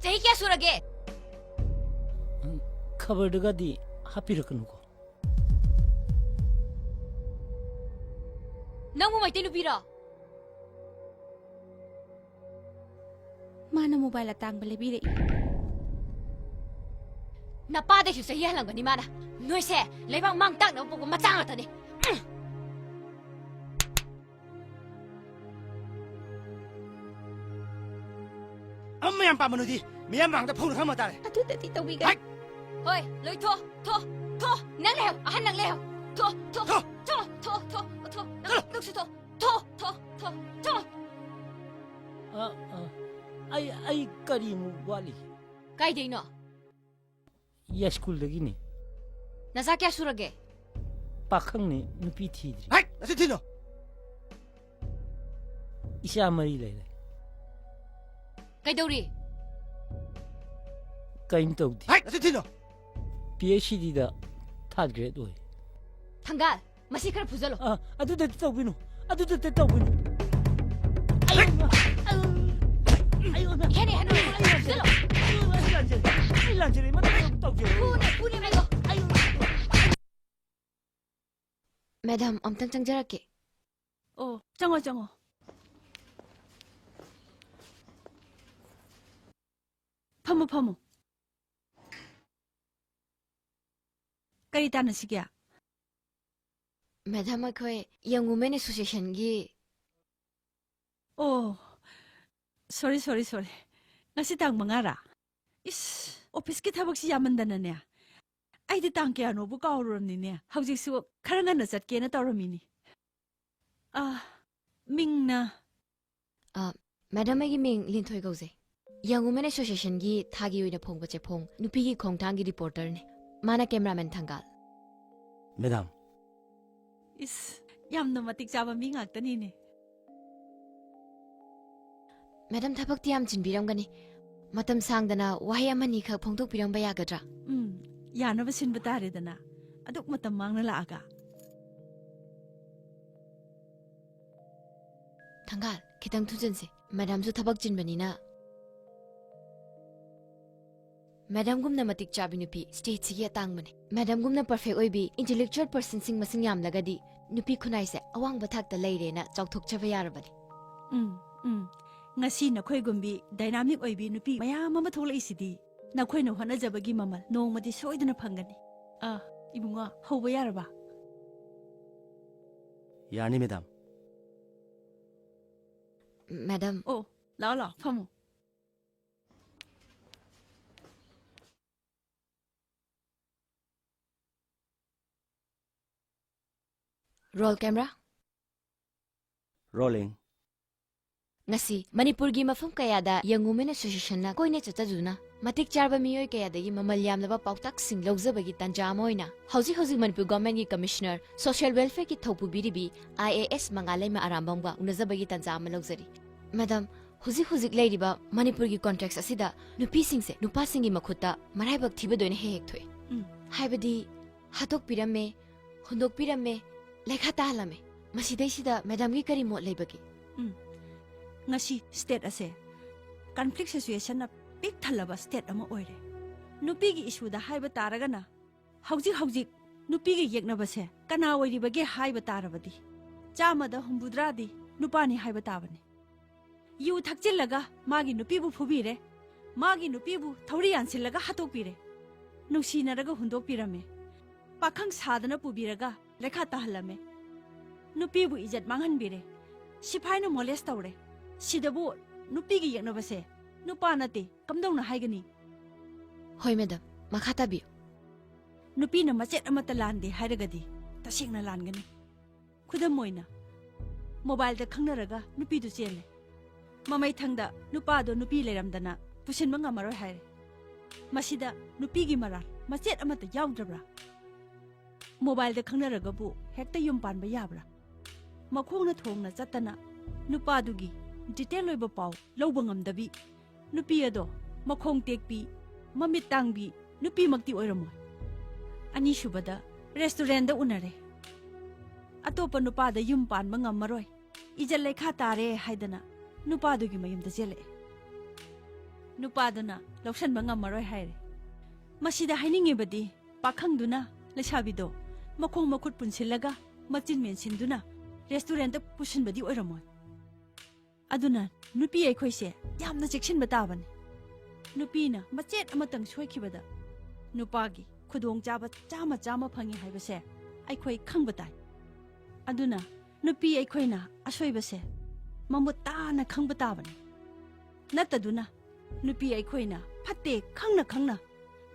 ꯆꯍꯤ ꯀꯌꯥ ꯁꯨꯔꯒꯦ? ꯈꯕꯔꯗꯒꯗꯤ ꯍꯥꯞꯄꯤꯔꯛꯀꯅꯨꯀꯣ꯫ ꯅꯪꯕꯨ ꯃꯩꯇꯩ ꯅꯨꯄꯤꯔꯣ? ꯃꯥꯅ ꯃꯣꯕꯥꯏꯜ ꯑꯇꯥꯡꯕ ꯂꯩꯕꯤꯔꯛꯏ꯫ ꯅꯄꯥꯗꯩꯁꯨ ꯆꯍꯤ ꯍꯜꯂꯝꯒꯅꯤ ꯃꯥꯅ꯫ ꯅꯣꯏꯁꯦ ꯂꯩꯕꯥꯛ ꯃꯥꯡ ꯇꯥꯛꯅꯕ ꯄꯣꯛꯄ ꯃꯆꯥ ꯉꯥꯛꯇꯅꯤ꯫ ꯑꯃ ꯌꯥꯝ ꯄꯥꯝꯕ ꯅꯣꯏꯗꯤ ꯃꯤꯌꯥꯝ ꯃꯥꯡꯗ ꯐꯧꯅ ꯈꯪꯕ ꯇꯥꯔꯦ꯫ ꯑꯗꯨꯗꯗꯤ ꯇꯧꯕꯤꯒꯅꯨ꯫ ꯍꯥꯏ! ꯍꯣꯏ, ꯂꯣꯏ ꯊꯣ, ꯊꯣ, ꯊꯣ꯫ ꯅꯪ ꯂꯩꯍꯧ, ꯑꯍꯟ ꯅꯪ ꯂꯩꯍꯧ꯫ ꯊꯣ, ꯊꯣ, ꯊꯣ꯫ ꯊꯣ, ꯊꯣ, ꯊꯣ, ꯊꯣ꯫ ꯅꯪ, ꯆꯠꯂꯣ꯫ ꯅꯪꯁꯨ ꯊꯣ꯫ ꯊꯣ, ꯊꯣ, ꯊꯣ, ꯊꯣ꯫ ꯑ, ꯑ, ꯑꯩ, ꯑꯩ ꯀꯔꯤꯃꯨꯛ ꯋꯥꯠꯂꯤ? ꯀꯥꯏꯗꯩꯅꯣ? ꯌꯥꯏꯁ꯭ꯀꯨꯜꯗꯒꯤꯅꯤ꯫ ꯅꯆꯥ ꯀꯌꯥ ꯁꯨꯔꯒꯦ? ꯄꯥꯈꯪꯅꯤ, ꯅꯨꯄꯤ ꯊꯤꯗ꯭ꯔꯤ꯫ ꯍꯥꯏ! ꯅꯆꯤꯟ ꯊꯤꯅꯣ! ꯏꯆꯥ ꯃꯔꯤ ꯂꯩꯔꯦ꯫ ꯀꯩꯗꯧꯔꯤ? ꯀꯔꯤꯝ ꯇꯧꯗꯦ꯫ ꯍꯥꯏ! ꯅꯆꯤꯟ ꯊꯤꯅꯣ! ꯄꯤ ꯑꯩꯆ ꯗꯤꯗ ꯊꯥꯔꯠ ꯒ꯭ꯔꯦꯗ ꯑꯣꯏ꯫ ꯊꯪꯒꯥꯜ, ꯃꯁꯤ ꯈꯔ ꯐꯨꯖꯜꯂꯣ꯫ ꯑ, ꯑꯗꯨꯗ ꯇꯧꯕꯤꯅꯨ꯫ ꯑꯗꯨꯗ ꯇꯧꯕꯤꯅꯨ꯫ ꯑꯩ, ꯑꯩ, ꯑꯩ, ꯏꯍꯦꯟ ꯍꯦꯟꯅ ꯐꯨꯖꯜꯂꯣ꯫ ꯑꯩ ꯂꯥꯟꯖꯔꯦ꯫ ꯑꯩ ꯂꯥꯟꯖꯔꯦ꯫ ꯃꯇꯨꯡ ꯇꯧꯖꯔꯦ꯫ ꯐꯨꯅꯦ, ꯐꯨꯅꯦ, ꯃꯦꯗꯥꯝ꯫ ꯃꯦꯗꯥꯝ, ꯑꯝꯇꯪ ꯆꯪꯖꯔꯛꯀꯦ꯫ ꯑꯣ, ꯆꯪꯉꯣ, ꯆꯪꯉꯣ꯫ ꯐꯝꯃꯣ, ꯐꯝꯃꯣ꯫ ꯀꯔꯤ ꯇꯥꯟꯅꯁꯤꯒꯦ? ꯃꯦꯗꯥꯝ, ꯑꯩꯈꯣꯏ Young Women Associationꯒꯤ ꯑꯣ, sorry, sorry, sorry꯫ ꯉꯁꯤ ꯇꯥꯡ ꯃꯉꯥꯔꯥ? ꯏꯁ, ꯑꯣꯐꯤꯁꯀꯤ ꯊꯕꯛꯁꯤ ꯌꯥꯝꯃꯟꯗꯅꯅꯦ, ꯑꯩꯗꯤ ꯇꯥꯡ ꯀꯌꯥꯅꯣꯕꯨ ꯀꯥꯎꯔꯨꯔꯝꯅꯤꯅꯦ꯫ ꯍꯧꯖꯤꯛꯁꯨ ꯈꯔ ꯉꯟꯅ ꯆꯠꯀꯦꯅ ꯇꯧꯔꯝꯃꯤꯅꯤ꯫ ꯑꯥ, ꯃꯤꯡꯅ? ꯑ, ꯃꯦꯗꯥꯝ, ꯑꯩꯒꯤ ꯃꯤꯡ ꯂꯤꯟꯊꯣꯏ ꯀꯧꯖꯩ꯫ Young Women Associationꯒꯤ ꯊꯥꯒꯤ ꯑꯣꯏꯅ ꯐꯣꯡꯕ ꯆꯦꯐꯣꯡ ꯅꯨꯄꯤꯒꯤ ꯈꯣꯡꯊꯥꯡꯒꯤ ꯔꯤꯄꯣꯔꯇꯔꯅꯦ꯫ ꯃꯥꯅ ꯀꯦꯃꯦꯔꯥꯃꯦꯟ ꯊꯪꯒꯥꯜ꯫ ꯃꯦꯗꯥꯝ꯫ ꯏꯁ, ꯌꯥꯝꯅ ꯃꯇꯤꯛ ꯆꯥꯕ ꯃꯤ ꯉꯥꯛꯇꯅꯤꯅꯦ꯫ ꯃꯦꯗꯥꯝ, ꯊꯕꯛꯇꯤ ꯌꯥꯝ ꯆꯤꯟꯕꯤꯔꯝꯒꯅꯤ꯫ ꯃꯇꯝ ꯁꯥꯡꯗꯅ ꯋꯥꯍꯩ ꯑꯃꯅꯤꯈꯛ ꯐꯣꯡꯗꯣꯛꯄꯤꯔꯝꯕ ꯌꯥꯒꯗ꯭ꯔꯥ? ꯎꯝ, ꯌꯥꯅꯕ ꯁꯤꯟꯕ ꯇꯥꯔꯦꯗꯅ꯫ ꯑꯗꯨꯛ ꯃꯇꯝ ꯃꯥꯡꯅ ꯂꯥꯛꯑꯒ꯫ ꯊꯪꯒꯥꯜ, ꯈꯤꯇꯪ ꯊꯨꯖꯟꯁꯦ꯫ ꯃꯦꯗꯥꯝꯁꯨ ꯊꯕꯛ ꯆꯤꯟꯕꯅꯤꯅ꯫ ꯃꯦꯗꯥꯝꯒꯨꯝꯅ ꯃꯇꯤꯛ ꯆꯥꯕꯤ ꯅꯨꯄꯤ stateꯁꯤꯒꯤ ꯑꯇꯥꯡꯕꯅꯦ꯫ ꯃꯦꯗꯥꯝꯒꯨꯝꯅ perfect ꯑꯣꯏꯕꯤ intellectual personꯁꯤꯡ ꯃꯁꯤꯡ ꯌꯥꯝꯂꯒꯗꯤ ꯅꯨꯄꯤ ꯈꯨꯟꯅꯥꯏꯁꯦ ꯑꯋꯥꯡꯕ ꯊꯥꯛꯇ ꯂꯩꯔꯦꯅ ꯆꯥꯎꯊꯣꯛꯆꯕ ꯌꯥꯔꯕꯅꯦ꯫ ꯎꯝ, ꯎꯝ꯫ ꯉꯁꯤ ꯅꯈꯣꯏꯒꯨꯝꯕꯤ dynamic ꯑꯣꯏꯕꯤ ꯅꯨꯄꯤ ꯃꯌꯥꯝ ꯑꯃ ꯊꯣꯛꯂꯛꯏꯁꯤꯗꯤ ꯅꯈꯣꯏꯅ ꯍꯣꯠꯅꯖꯕꯒꯤ ꯃꯃꯜ ꯅꯣꯡꯃꯗꯤ ꯁꯣꯏꯗꯅ ꯐꯪꯒꯅꯤ꯫ ꯑꯥ, ꯏꯕꯨꯡꯉꯣ, ꯍꯧꯕ ꯌꯥꯔꯕ? ꯌꯥꯔꯅꯤ, ꯃꯦꯗꯥꯝ꯫ ꯃꯦꯗꯥꯝ꯫ ꯑꯣ, ꯂꯥꯛꯑꯣ, ꯂꯥꯛꯑꯣ, ꯐꯝꯃꯣ꯫ Roll camera꯫ Rolling꯫ ꯉꯁꯤ ꯃꯅꯤꯄꯨꯔꯒꯤ ꯃꯐꯝ ꯀꯌꯥꯗ Young Women Associationꯅ ꯀꯣꯏꯅ ꯆꯠꯆꯗꯨꯅ ꯃꯇꯤꯛ ꯆꯥꯔꯕ ꯃꯤꯑꯣꯏ ꯀꯌꯥꯗꯒꯤ ꯃꯃꯜ ꯌꯥꯝꯂꯕ ꯄꯥꯎꯇꯥꯛꯁꯤꯡ ꯂꯧꯖꯕꯒꯤ ꯇꯥꯟꯖꯥ ꯑꯃ ꯑꯣꯏꯅ ꯍꯧꯖꯤꯛ ꯍꯧꯖꯤꯛ ꯃꯅꯤꯄꯨꯔ governmentꯀꯤ commissioner social welfareꯒꯤ ꯊꯧ ꯄꯨꯕꯤꯔꯤꯕꯤ IAS ꯃꯉꯥꯂꯩꯃ ꯑꯔꯥꯝꯕꯝꯒ ꯎꯅꯖꯕꯒꯤ ꯇꯥꯟꯖꯥ ꯑꯃ ꯂꯧꯖꯔꯤ꯫ ꯃꯦꯗꯥꯝ, ꯍꯧꯖꯤꯛ ꯍꯧꯖꯤꯛ ꯂꯩꯔꯤꯕ ꯃꯅꯤꯄꯨꯔꯒꯤ context ꯑꯁꯤꯗ ꯅꯨꯄꯤꯁꯤꯡꯁꯦ ꯅꯨꯄꯥꯁꯤꯡꯒꯤ ꯃꯈꯨꯠꯇ ꯃꯔꯥꯏꯕꯛ ꯊꯤꯕꯗ ꯑꯣꯏꯅ ꯍꯦꯛ ꯍꯦꯛ ꯊꯣꯛꯑꯦ꯫ ꯎꯝ꯫ ꯍꯥꯏꯕꯗꯤ ꯍꯥꯠꯇꯣꯛꯄꯤꯔꯝꯃꯦ, ꯍꯨꯟꯗꯣꯛꯄꯤꯔꯝꯃꯦ, ꯂꯩꯈꯥ ꯇꯥꯍꯜꯂꯝꯃꯦ꯫ ꯃꯁꯤꯗꯩꯁꯤꯗ ꯃꯦꯗꯥꯝꯒꯤ ꯀꯔꯤ ꯃꯣꯠ ꯂꯩꯕꯒꯦ? ꯎꯝ꯫ ꯉꯁꯤ state ꯑꯁꯦ conflict situationꯅ ꯄꯤꯛ ꯊꯜꯂꯕ state ꯑꯃ ꯑꯣꯏꯔꯦ꯫ ꯅꯨꯄꯤꯒꯤ issueꯗ ꯍꯥꯏꯕ ꯇꯥꯔꯒꯅ, ꯍꯧꯖꯤꯛ ꯍꯧꯖꯤꯛ ꯅꯨꯄꯤꯒ ꯌꯦꯛꯅꯕꯁꯦ ꯀꯅꯥ ꯑꯣꯏꯔꯤꯕꯒꯦ ꯍꯥꯏꯕ ꯇꯥꯔꯕꯗꯤ, ꯆꯥꯝꯃꯗ ꯍꯨꯝꯐꯨꯇꯔꯥꯗꯤ ꯅꯨꯄꯥꯅꯤ ꯍꯥꯏꯕ ꯇꯥꯕꯅꯤ꯫ ꯌꯨ ꯊꯛꯆꯤꯜꯂꯒ ꯃꯥꯒꯤ ꯅꯨꯄꯤꯕꯨ ꯐꯨꯕꯤꯔꯦ, ꯃꯥꯒꯤ ꯅꯨꯄꯤꯕꯨ ꯊꯧꯔꯤ ꯌꯥꯟꯁꯤꯜꯂꯒ ꯍꯥꯠꯇꯣꯛꯄꯤꯔꯦ, ꯅꯨꯡꯁꯤꯅꯔꯒ ꯍꯨꯟꯗꯣꯛꯄꯤꯔꯝꯃꯦ, ꯄꯥꯈꯪ ꯁꯥꯗꯅ ꯄꯨꯕꯤꯔꯒ ꯂꯩꯈꯥ ꯇꯥꯍꯜꯂꯝꯃꯦ, ꯅꯨꯄꯤꯕꯨ ꯏꯖꯠ ꯃꯥꯡꯍꯟꯕꯤꯔꯦ, ꯁꯤꯐꯥꯏꯅ molest ꯇꯧꯔꯦ꯫ ꯁꯤꯗꯕꯨ ꯅꯨꯄꯤꯒ ꯌꯦꯛꯅꯕꯁꯦ ꯅꯨꯄꯥ ꯅꯠꯇꯦ, ꯀꯝꯗꯧꯅ ꯍꯥꯏꯒꯅꯤ? ꯍꯣꯏ ꯃꯦꯗꯥꯝ, ꯃꯈꯥ ꯇꯥꯕꯤꯌꯨ꯫ ꯅꯨꯄꯤꯅ ꯃꯆꯦꯠ ꯑꯃꯠꯇ ꯂꯥꯟꯗꯦ ꯍꯥꯏꯔꯒꯗꯤ ꯇꯁꯦꯡꯅ ꯂꯥꯟꯒꯅꯤ꯫ ꯈꯨꯗꯝ ꯑꯣꯏꯅ, mobileꯗ ꯈꯪꯅꯔꯒ ꯅꯨꯄꯤꯗꯨ ꯆꯦꯜꯂꯦ꯫ ꯃꯃꯩꯊꯪꯗ ꯅꯨꯄꯥꯗꯣ ꯅꯨꯄꯤ ꯂꯩꯔꯝꯗꯅ ꯄꯨꯁꯤꯟꯕ ꯉꯝꯃꯔꯣꯏ ꯍꯥꯏꯔꯦ꯫ ꯃꯁꯤꯗ ꯅꯨꯄꯤꯒꯤ ꯃꯔꯥꯜ ꯃꯆꯦꯠ ꯑꯃꯠꯇ ꯌꯥꯎꯗ꯭ꯔꯕ꯭ꯔꯥ? Mobileꯗ ꯈꯪꯅꯔꯒꯕꯨ ꯍꯦꯛꯇ ꯌꯨꯝ ꯄꯥꯟꯕ ꯌꯥꯕ꯭ꯔꯥ? ꯃꯈꯣꯡꯅ ꯊꯣꯡꯅ ꯆꯠꯇꯅ ꯅꯨꯄꯥꯗꯨꯒꯤ detail ꯑꯣꯏꯕ ꯄꯥꯎ ꯂꯧꯕ ꯉꯝꯗꯕꯤ, ꯅꯨꯄꯤ ꯑꯗꯣ ꯃꯈꯣꯡ ꯇꯦꯛꯄꯤ, ꯃꯃꯤꯠ ꯇꯥꯡꯕꯤ ꯅꯨꯄꯤꯃꯛꯇꯤ ꯑꯣꯏꯔꯝꯃꯣꯏ꯫ ꯑꯅꯤꯁꯨꯕꯗ restaurantꯗ ꯎꯅꯔꯦ꯫ ꯑꯇꯣꯞꯄ ꯅꯨꯄꯥꯗ ꯌꯨꯝ ꯄꯥꯟꯕ ꯉꯝꯃꯔꯣꯏ, ꯏꯖꯠ ꯂꯩꯈꯥ ꯇꯥꯔꯦ ꯍꯥꯏꯗꯅ ꯅꯨꯄꯥꯗꯨꯒꯤ ꯃꯌꯨꯝꯗ ꯆꯦꯜꯂꯛꯑꯦ꯫ ꯅꯨꯄꯥꯗꯨꯅ ꯂꯧꯁꯟꯕ ꯉꯝꯃꯔꯣꯏ ꯍꯥꯏꯔꯦ꯫ ꯃꯁꯤꯗ ꯍꯥꯏꯅꯤꯡꯉꯤꯕꯗꯤ, ꯄꯥꯈꯪꯗꯨꯅ ꯂꯩꯁꯥꯕꯤꯗꯣ ꯃꯈꯣꯡ ꯃꯈꯨꯠ ꯄꯨꯟꯁꯤꯜꯂꯒ ꯃꯆꯤꯟ ꯃꯦꯟꯁꯤꯟꯗꯨꯅ restaurantꯗ ꯄꯨꯁꯤꯟꯕꯗꯤ ꯑꯣꯏꯔꯝꯃꯣꯏ꯫ ꯑꯗꯨꯅ ꯅꯨꯄꯤ ꯑꯩꯈꯣꯏꯁꯦ ꯌꯥꯝꯅ ꯆꯦꯛꯁꯤꯟꯕ ꯇꯥꯕꯅꯤ꯫ ꯅꯨꯄꯤꯅ ꯃꯆꯦꯠ ꯑꯃꯇꯪ ꯁꯣꯏꯈꯤꯕꯗ ꯅꯨꯄꯥꯒꯤ ꯈꯨꯗꯣꯡꯆꯥꯕ ꯆꯥꯝꯃ ꯆꯥꯝꯃ ꯐꯪꯉꯤ ꯍꯥꯏꯕꯁꯦ ꯑꯩꯈꯣꯏ ꯈꯪꯕ ꯇꯥꯏ꯫ ꯑꯗꯨꯅ ꯅꯨꯄꯤ ꯑꯩꯈꯣꯏꯅ ꯑꯁꯣꯏꯕꯁꯦ ꯃꯃꯨꯠ ꯇꯥꯅ ꯈꯪꯕ ꯇꯥꯕꯅꯤ꯫ ꯅꯠꯇꯗꯨꯅ ꯅꯨꯄꯤ ꯑꯩꯈꯣꯏꯅ ꯐꯠꯇꯦ ꯈꯪꯅ ꯈꯪꯅ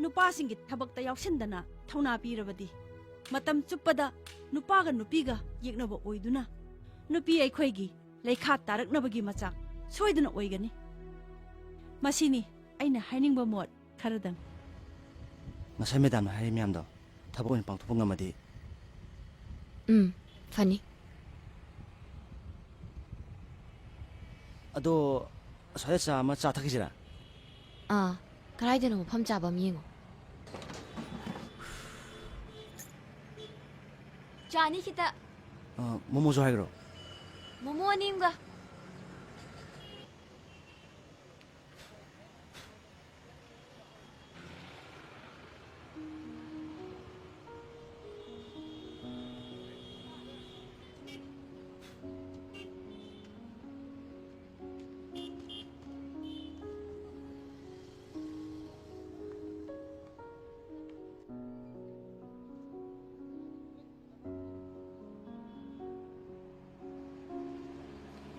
ꯅꯨꯄꯥꯁꯤꯡꯒꯤ ꯊꯕꯛꯇ ꯌꯥꯎꯁꯤꯟꯗꯅ ꯊꯧꯅꯥ ꯄꯤꯔꯕꯗꯤ, ꯃꯇꯝ ꯆꯨꯞꯄꯗ ꯅꯨꯄꯥꯒ ꯅꯨꯄꯤꯒ ꯌꯦꯛꯅꯕ ꯑꯣꯏꯗꯨꯅ ꯅꯨꯄꯤ ꯑꯩꯈꯣꯏꯒꯤ ꯂꯩꯈꯥ ꯇꯥꯔꯛꯅꯕꯒꯤ ꯃꯆꯥꯛ ꯁꯣꯏꯗꯅ ꯑꯣꯏꯒꯅꯤ꯫ ꯃꯁꯤꯅꯤ ꯑꯩꯅ ꯍꯥꯏꯅꯤꯡꯕ ꯃꯣꯠ ꯈꯔꯗꯪ꯫ ꯉꯁꯥꯏ ꯃꯦꯗꯥꯝꯅ ꯍꯥꯏꯔꯤ ꯃꯌꯥꯝꯗꯣ ꯊꯕꯛ ꯑꯣꯏꯅ ꯄꯥꯡꯊꯣꯛꯄ ꯉꯝꯃꯗꯤ꯫ ꯎꯝ, ꯐꯅꯤ꯫ ꯑꯗꯣ, ꯑꯁ꯭ꯋꯥꯏꯗ ꯆꯥ ꯑꯃ ꯆꯥ ꯊꯛꯈꯤꯁꯤꯔꯥ? ꯑꯥ, ꯀꯗꯥꯏꯗꯅꯣ ꯃꯐꯝ ꯆꯥꯕ ꯑꯃ ꯌꯦꯡꯉꯣ꯫ ꯆꯥꯅꯤ ꯈꯤꯇ꯫ ꯑ, ꯃꯣꯃꯣꯁꯨ ꯍꯥꯏꯈ꯭ꯔꯣ꯫ ꯃꯣꯃꯣ ꯑꯅꯤ ꯑꯃꯒ꯫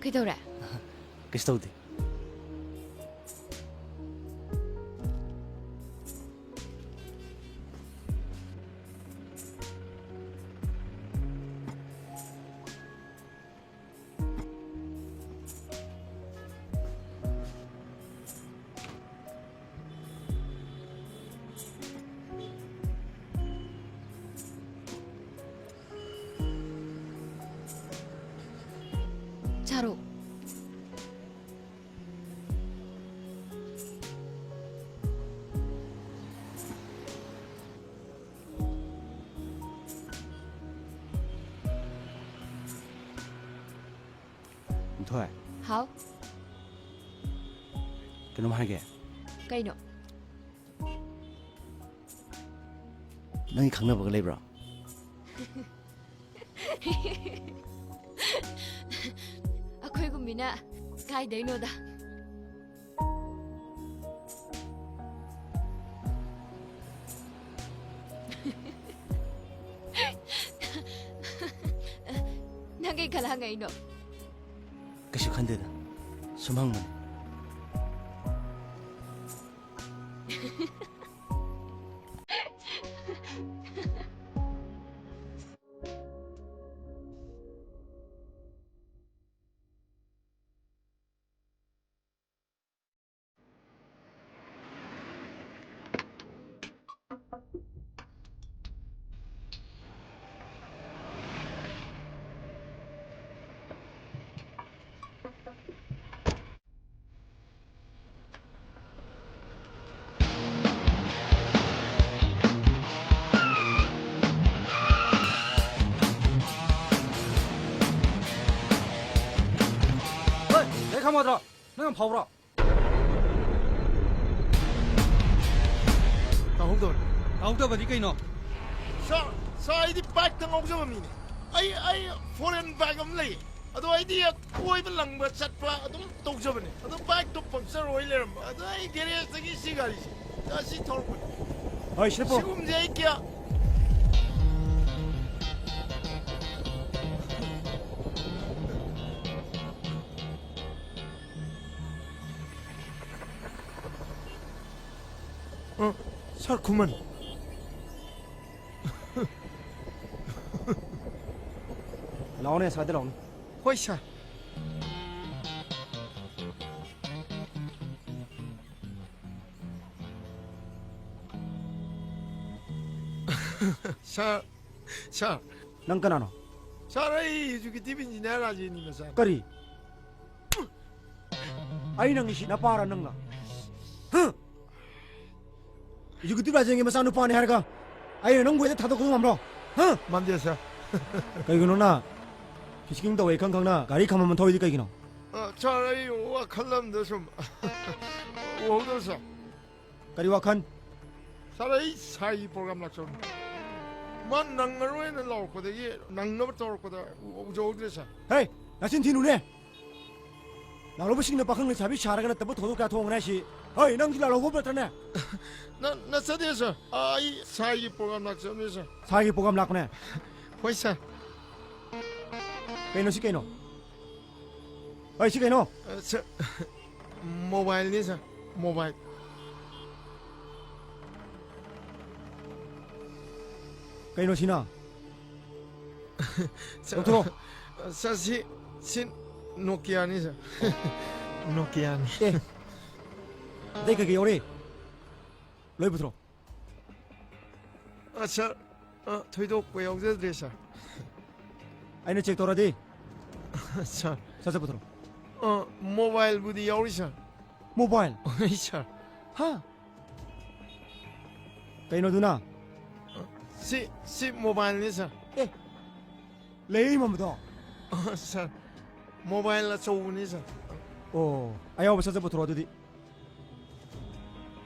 ꯀꯩꯗꯧꯔꯦ? ꯀꯩꯁꯨ ꯇꯧꯗꯦ꯫ ꯆꯥꯔꯣ꯫ ꯍꯣꯏ꯫ ꯍꯥꯎ꯫ ꯀꯩꯅꯣꯝ ꯍꯥꯏꯒꯦ꯫ ꯀꯩꯅꯣ? ꯅꯪꯒꯤ ꯈꯪꯅꯕꯒ ꯂꯩꯕ꯭ꯔꯣ? ꯑꯩꯈꯣꯏꯒꯨꯝꯕꯤꯅ ꯀꯥꯏꯗꯩꯅꯣꯗ꯫ ꯅꯪ ꯀꯩ ꯈꯜꯂ ꯍꯪꯉꯛꯏꯅꯣ? ꯀꯩꯁꯨ ꯈꯟꯗꯦꯗ, ꯁꯨꯝ ꯍꯪꯕꯅꯤ꯫ ꯍꯣꯏ, ꯂꯥꯏꯔꯤꯛ ꯈꯪꯉꯗ꯭ꯔꯣ? ꯅꯪ ꯌꯥꯝ ꯐꯥꯎꯕ꯭ꯔꯣ? ꯇꯥꯍꯧꯗꯕꯅꯤ꯫ ꯇꯥꯍꯧꯗꯕꯗꯤ ꯀꯩꯅꯣ? ꯁꯥꯔ, ꯁꯥꯔ, ꯑꯩꯗꯤ ꯕꯥꯏꯛꯇ ꯉꯥꯎꯖꯕ ꯃꯤꯅꯦ꯫ ꯑꯩ, ꯑꯩ ꯐꯣꯔꯦꯟ ꯕꯥꯏꯛ ꯑꯃ ꯂꯩ꯫ ꯑꯗꯣ ꯑꯩꯗꯤ ꯀꯣꯏꯕ ꯂꯪꯕ ꯆꯠꯄ ꯑꯗꯨꯝ ꯇꯧꯖꯕꯅꯦ꯫ ꯑꯗꯣ ꯕꯥꯏꯛꯇꯣ ꯄꯝꯆꯔ ꯑꯣꯏ ꯂꯩꯔꯝꯕ꯫ ꯑꯗꯣ ꯑꯩ ꯒꯦꯔꯦꯖꯇꯒꯤ ꯁꯤ ꯒꯥꯔꯤꯁꯦ, ꯑ, ꯁꯤ ꯊꯧꯔꯛꯄꯅꯦ꯫ ꯍꯣꯏ, ꯁꯤꯗ ꯄꯨꯔꯛꯑꯣ꯫ ꯁꯤꯒꯨꯝꯕꯁꯦ ꯑꯩ ꯀꯌꯥ ꯑ, ꯁꯥꯔ ꯈꯨꯃꯟ꯫ ꯂꯥꯛꯑꯣꯅꯦ, ꯁ꯭ꯋꯥꯏꯗ ꯂꯥꯛꯑꯣꯅꯦ꯫ ꯍꯣꯏ, ꯁꯥꯔ꯫ ꯁꯥꯔ, ꯁꯥꯔ꯫ ꯅꯪ ꯀꯅꯥꯅꯣ? ꯁꯥꯔ, ꯑꯩ ꯑꯦꯛꯖꯤꯀ꯭ꯌꯨꯇꯤꯚ ꯏꯟꯖꯤꯅꯤꯌꯥꯔ ꯔꯥꯖꯦꯟꯒꯤ ꯃꯆꯥꯅꯤ꯫ ꯀꯔꯤ? ꯑꯩ ꯅꯪꯒꯤ ꯁꯤ ꯅꯄꯥꯔ ꯅꯪꯂ? ꯍꯥ? ꯑꯦꯛꯖꯤꯀ꯭ꯌꯨꯇꯤꯚ ꯔꯥꯖꯦꯟꯒꯤ ꯃꯆꯥꯅꯨꯄꯥꯅꯤ ꯍꯥꯏꯔꯒ ꯑꯩꯅ ꯅꯪꯕꯨ ꯍꯦꯛꯇ ꯊꯥꯗꯣꯛꯄꯗꯨ ꯉꯝꯕ꯭ꯔꯣ? ꯍꯥ? ꯃꯥꯟꯗꯦ, ꯁꯥꯔ꯫ ꯀꯩꯒꯤꯅꯣ ꯅꯪ ꯐꯤꯁꯀꯤꯡ ꯇꯧꯋꯦ ꯈꯪ ꯈꯪꯅ ꯒꯥꯔꯤ ꯈꯥꯝꯃꯝꯃ ꯊꯧꯔꯤꯗꯤ ꯀꯩꯒꯤꯅꯣ? ꯑ, ꯁꯥꯔ, ꯑꯩ ꯋꯥꯈꯜ ꯑꯃꯗ ꯁꯨꯝ ꯎꯍꯧꯗꯕ, ꯁꯥꯔ꯫ ꯀꯔꯤ ꯋꯥꯈꯜ? ꯁꯥꯔ, ꯑꯩ ꯁꯥꯏꯒꯤ ꯄ꯭ꯔꯣꯒ꯭ꯔꯥꯝ ꯂꯥꯛꯆꯕꯅꯤ꯫ ꯃꯥ ꯅꯪꯉꯔꯣꯏꯅ ꯂꯥꯎꯔꯛꯄꯗꯒꯤ ꯅꯪꯅꯕ ꯇꯧꯔꯛꯄꯗ ꯎ-, ꯎꯖꯍꯧꯗ꯭ꯔꯦ, ꯁꯥꯔ꯫ ꯍꯦ, ꯅꯆꯤꯟ ꯊꯤꯅꯨꯅꯦ꯫ ꯂꯥꯛꯂꯧꯕꯁꯤꯡꯅ ꯄꯥꯈꯪ ꯂꯩꯁꯥꯕꯤ ꯁꯥꯔꯒ ꯅꯠꯇꯕ ꯊꯧꯗꯣꯛ ꯀꯌꯥ ꯊꯣꯛꯑꯝꯒꯅꯤ ꯍꯥꯏꯁꯤ꯫ ꯍꯣꯏ, ꯅꯪꯗꯤ ꯂꯥꯛꯂꯧꯕ ꯅꯠꯇ꯭ꯔꯅꯦ? ꯅ-, ꯅꯠꯆꯗꯦ, ꯁꯥꯔ꯫ ꯑ, ꯑꯩ ꯁꯥꯏꯒꯤ ꯄ꯭ꯔꯣꯒ꯭ꯔꯥꯝ ꯂꯥꯛꯆꯕꯅꯦ, ꯁꯥꯔ꯫ ꯁꯥꯏꯒꯤ ꯄ꯭ꯔꯣꯒ꯭ꯔꯥꯝ ꯂꯥꯛꯄꯅꯦ? ꯍꯣꯏ, ꯁꯥꯔ꯫ ꯀꯩꯅꯣ ꯁꯤ ꯀꯩꯅꯣ? ꯍꯣꯏ, ꯁꯤ ꯀꯩꯅꯣ? ꯑ, ꯁꯥꯔ, ꯃꯣꯕꯥꯏꯜꯅꯤ, ꯁꯥꯔ, ꯃꯣꯕꯥꯏꯜ꯫ ꯀꯩꯅꯣ ꯁꯤꯅ? ꯁꯥꯔ, ꯂꯧꯊꯣꯔꯛꯑꯣ꯫ ꯁꯥꯔ, ꯁꯤ, ꯁꯤ ꯅꯣꯀꯤꯌꯥꯅꯤ, ꯁꯥꯔ꯫ ꯅꯣꯀꯤꯌꯥꯅꯤ꯫ ꯑꯦ, ꯑꯇꯩ ꯀꯩꯀꯩ ꯌꯥꯎꯔꯤ? ꯂꯣꯏ ꯄꯨꯊꯣꯔꯛꯑꯣ꯫ ꯑ, ꯁꯥꯔ, ꯑ, ꯊꯣꯏꯗꯣꯛꯄ ꯌꯥꯎꯖꯗ꯭ꯔꯦ, ꯁꯥꯔ꯫ ꯑꯩꯅ ꯆꯦꯛ ꯇꯧꯔꯗꯤ? ꯁꯥꯔ꯫ ꯁꯠ ꯁꯠ ꯄꯨꯊꯣꯔꯛꯑꯣ꯫ ꯑ, ꯃꯣꯕꯥꯏꯜꯕꯨꯗꯤ ꯌꯥꯎꯔꯤ, ꯁꯥꯔ꯫ ꯃꯣꯕꯥꯏꯜ? ꯍꯣꯏ, ꯁꯥꯔ꯫ ꯍꯥ? ꯀꯩꯅꯣꯗꯨꯅ? ꯑ, ꯁꯤ, ꯁꯤ ꯃꯣꯕꯥꯏꯜꯅꯤ, ꯁꯥꯔ꯫ ꯑꯦ, ꯂꯩ ꯃꯝꯕꯗꯣ? ꯑ, ꯁꯥꯔ, ꯃꯣꯕꯥꯏꯜ ꯑꯆꯧꯕꯅꯤ, ꯁꯥꯔ꯫ ꯑꯣ, ꯑꯌꯥꯎꯕ ꯁꯠ ꯁꯠ ꯄꯨꯊꯣꯔꯛꯑꯣ ꯑꯗꯨꯗꯤ꯫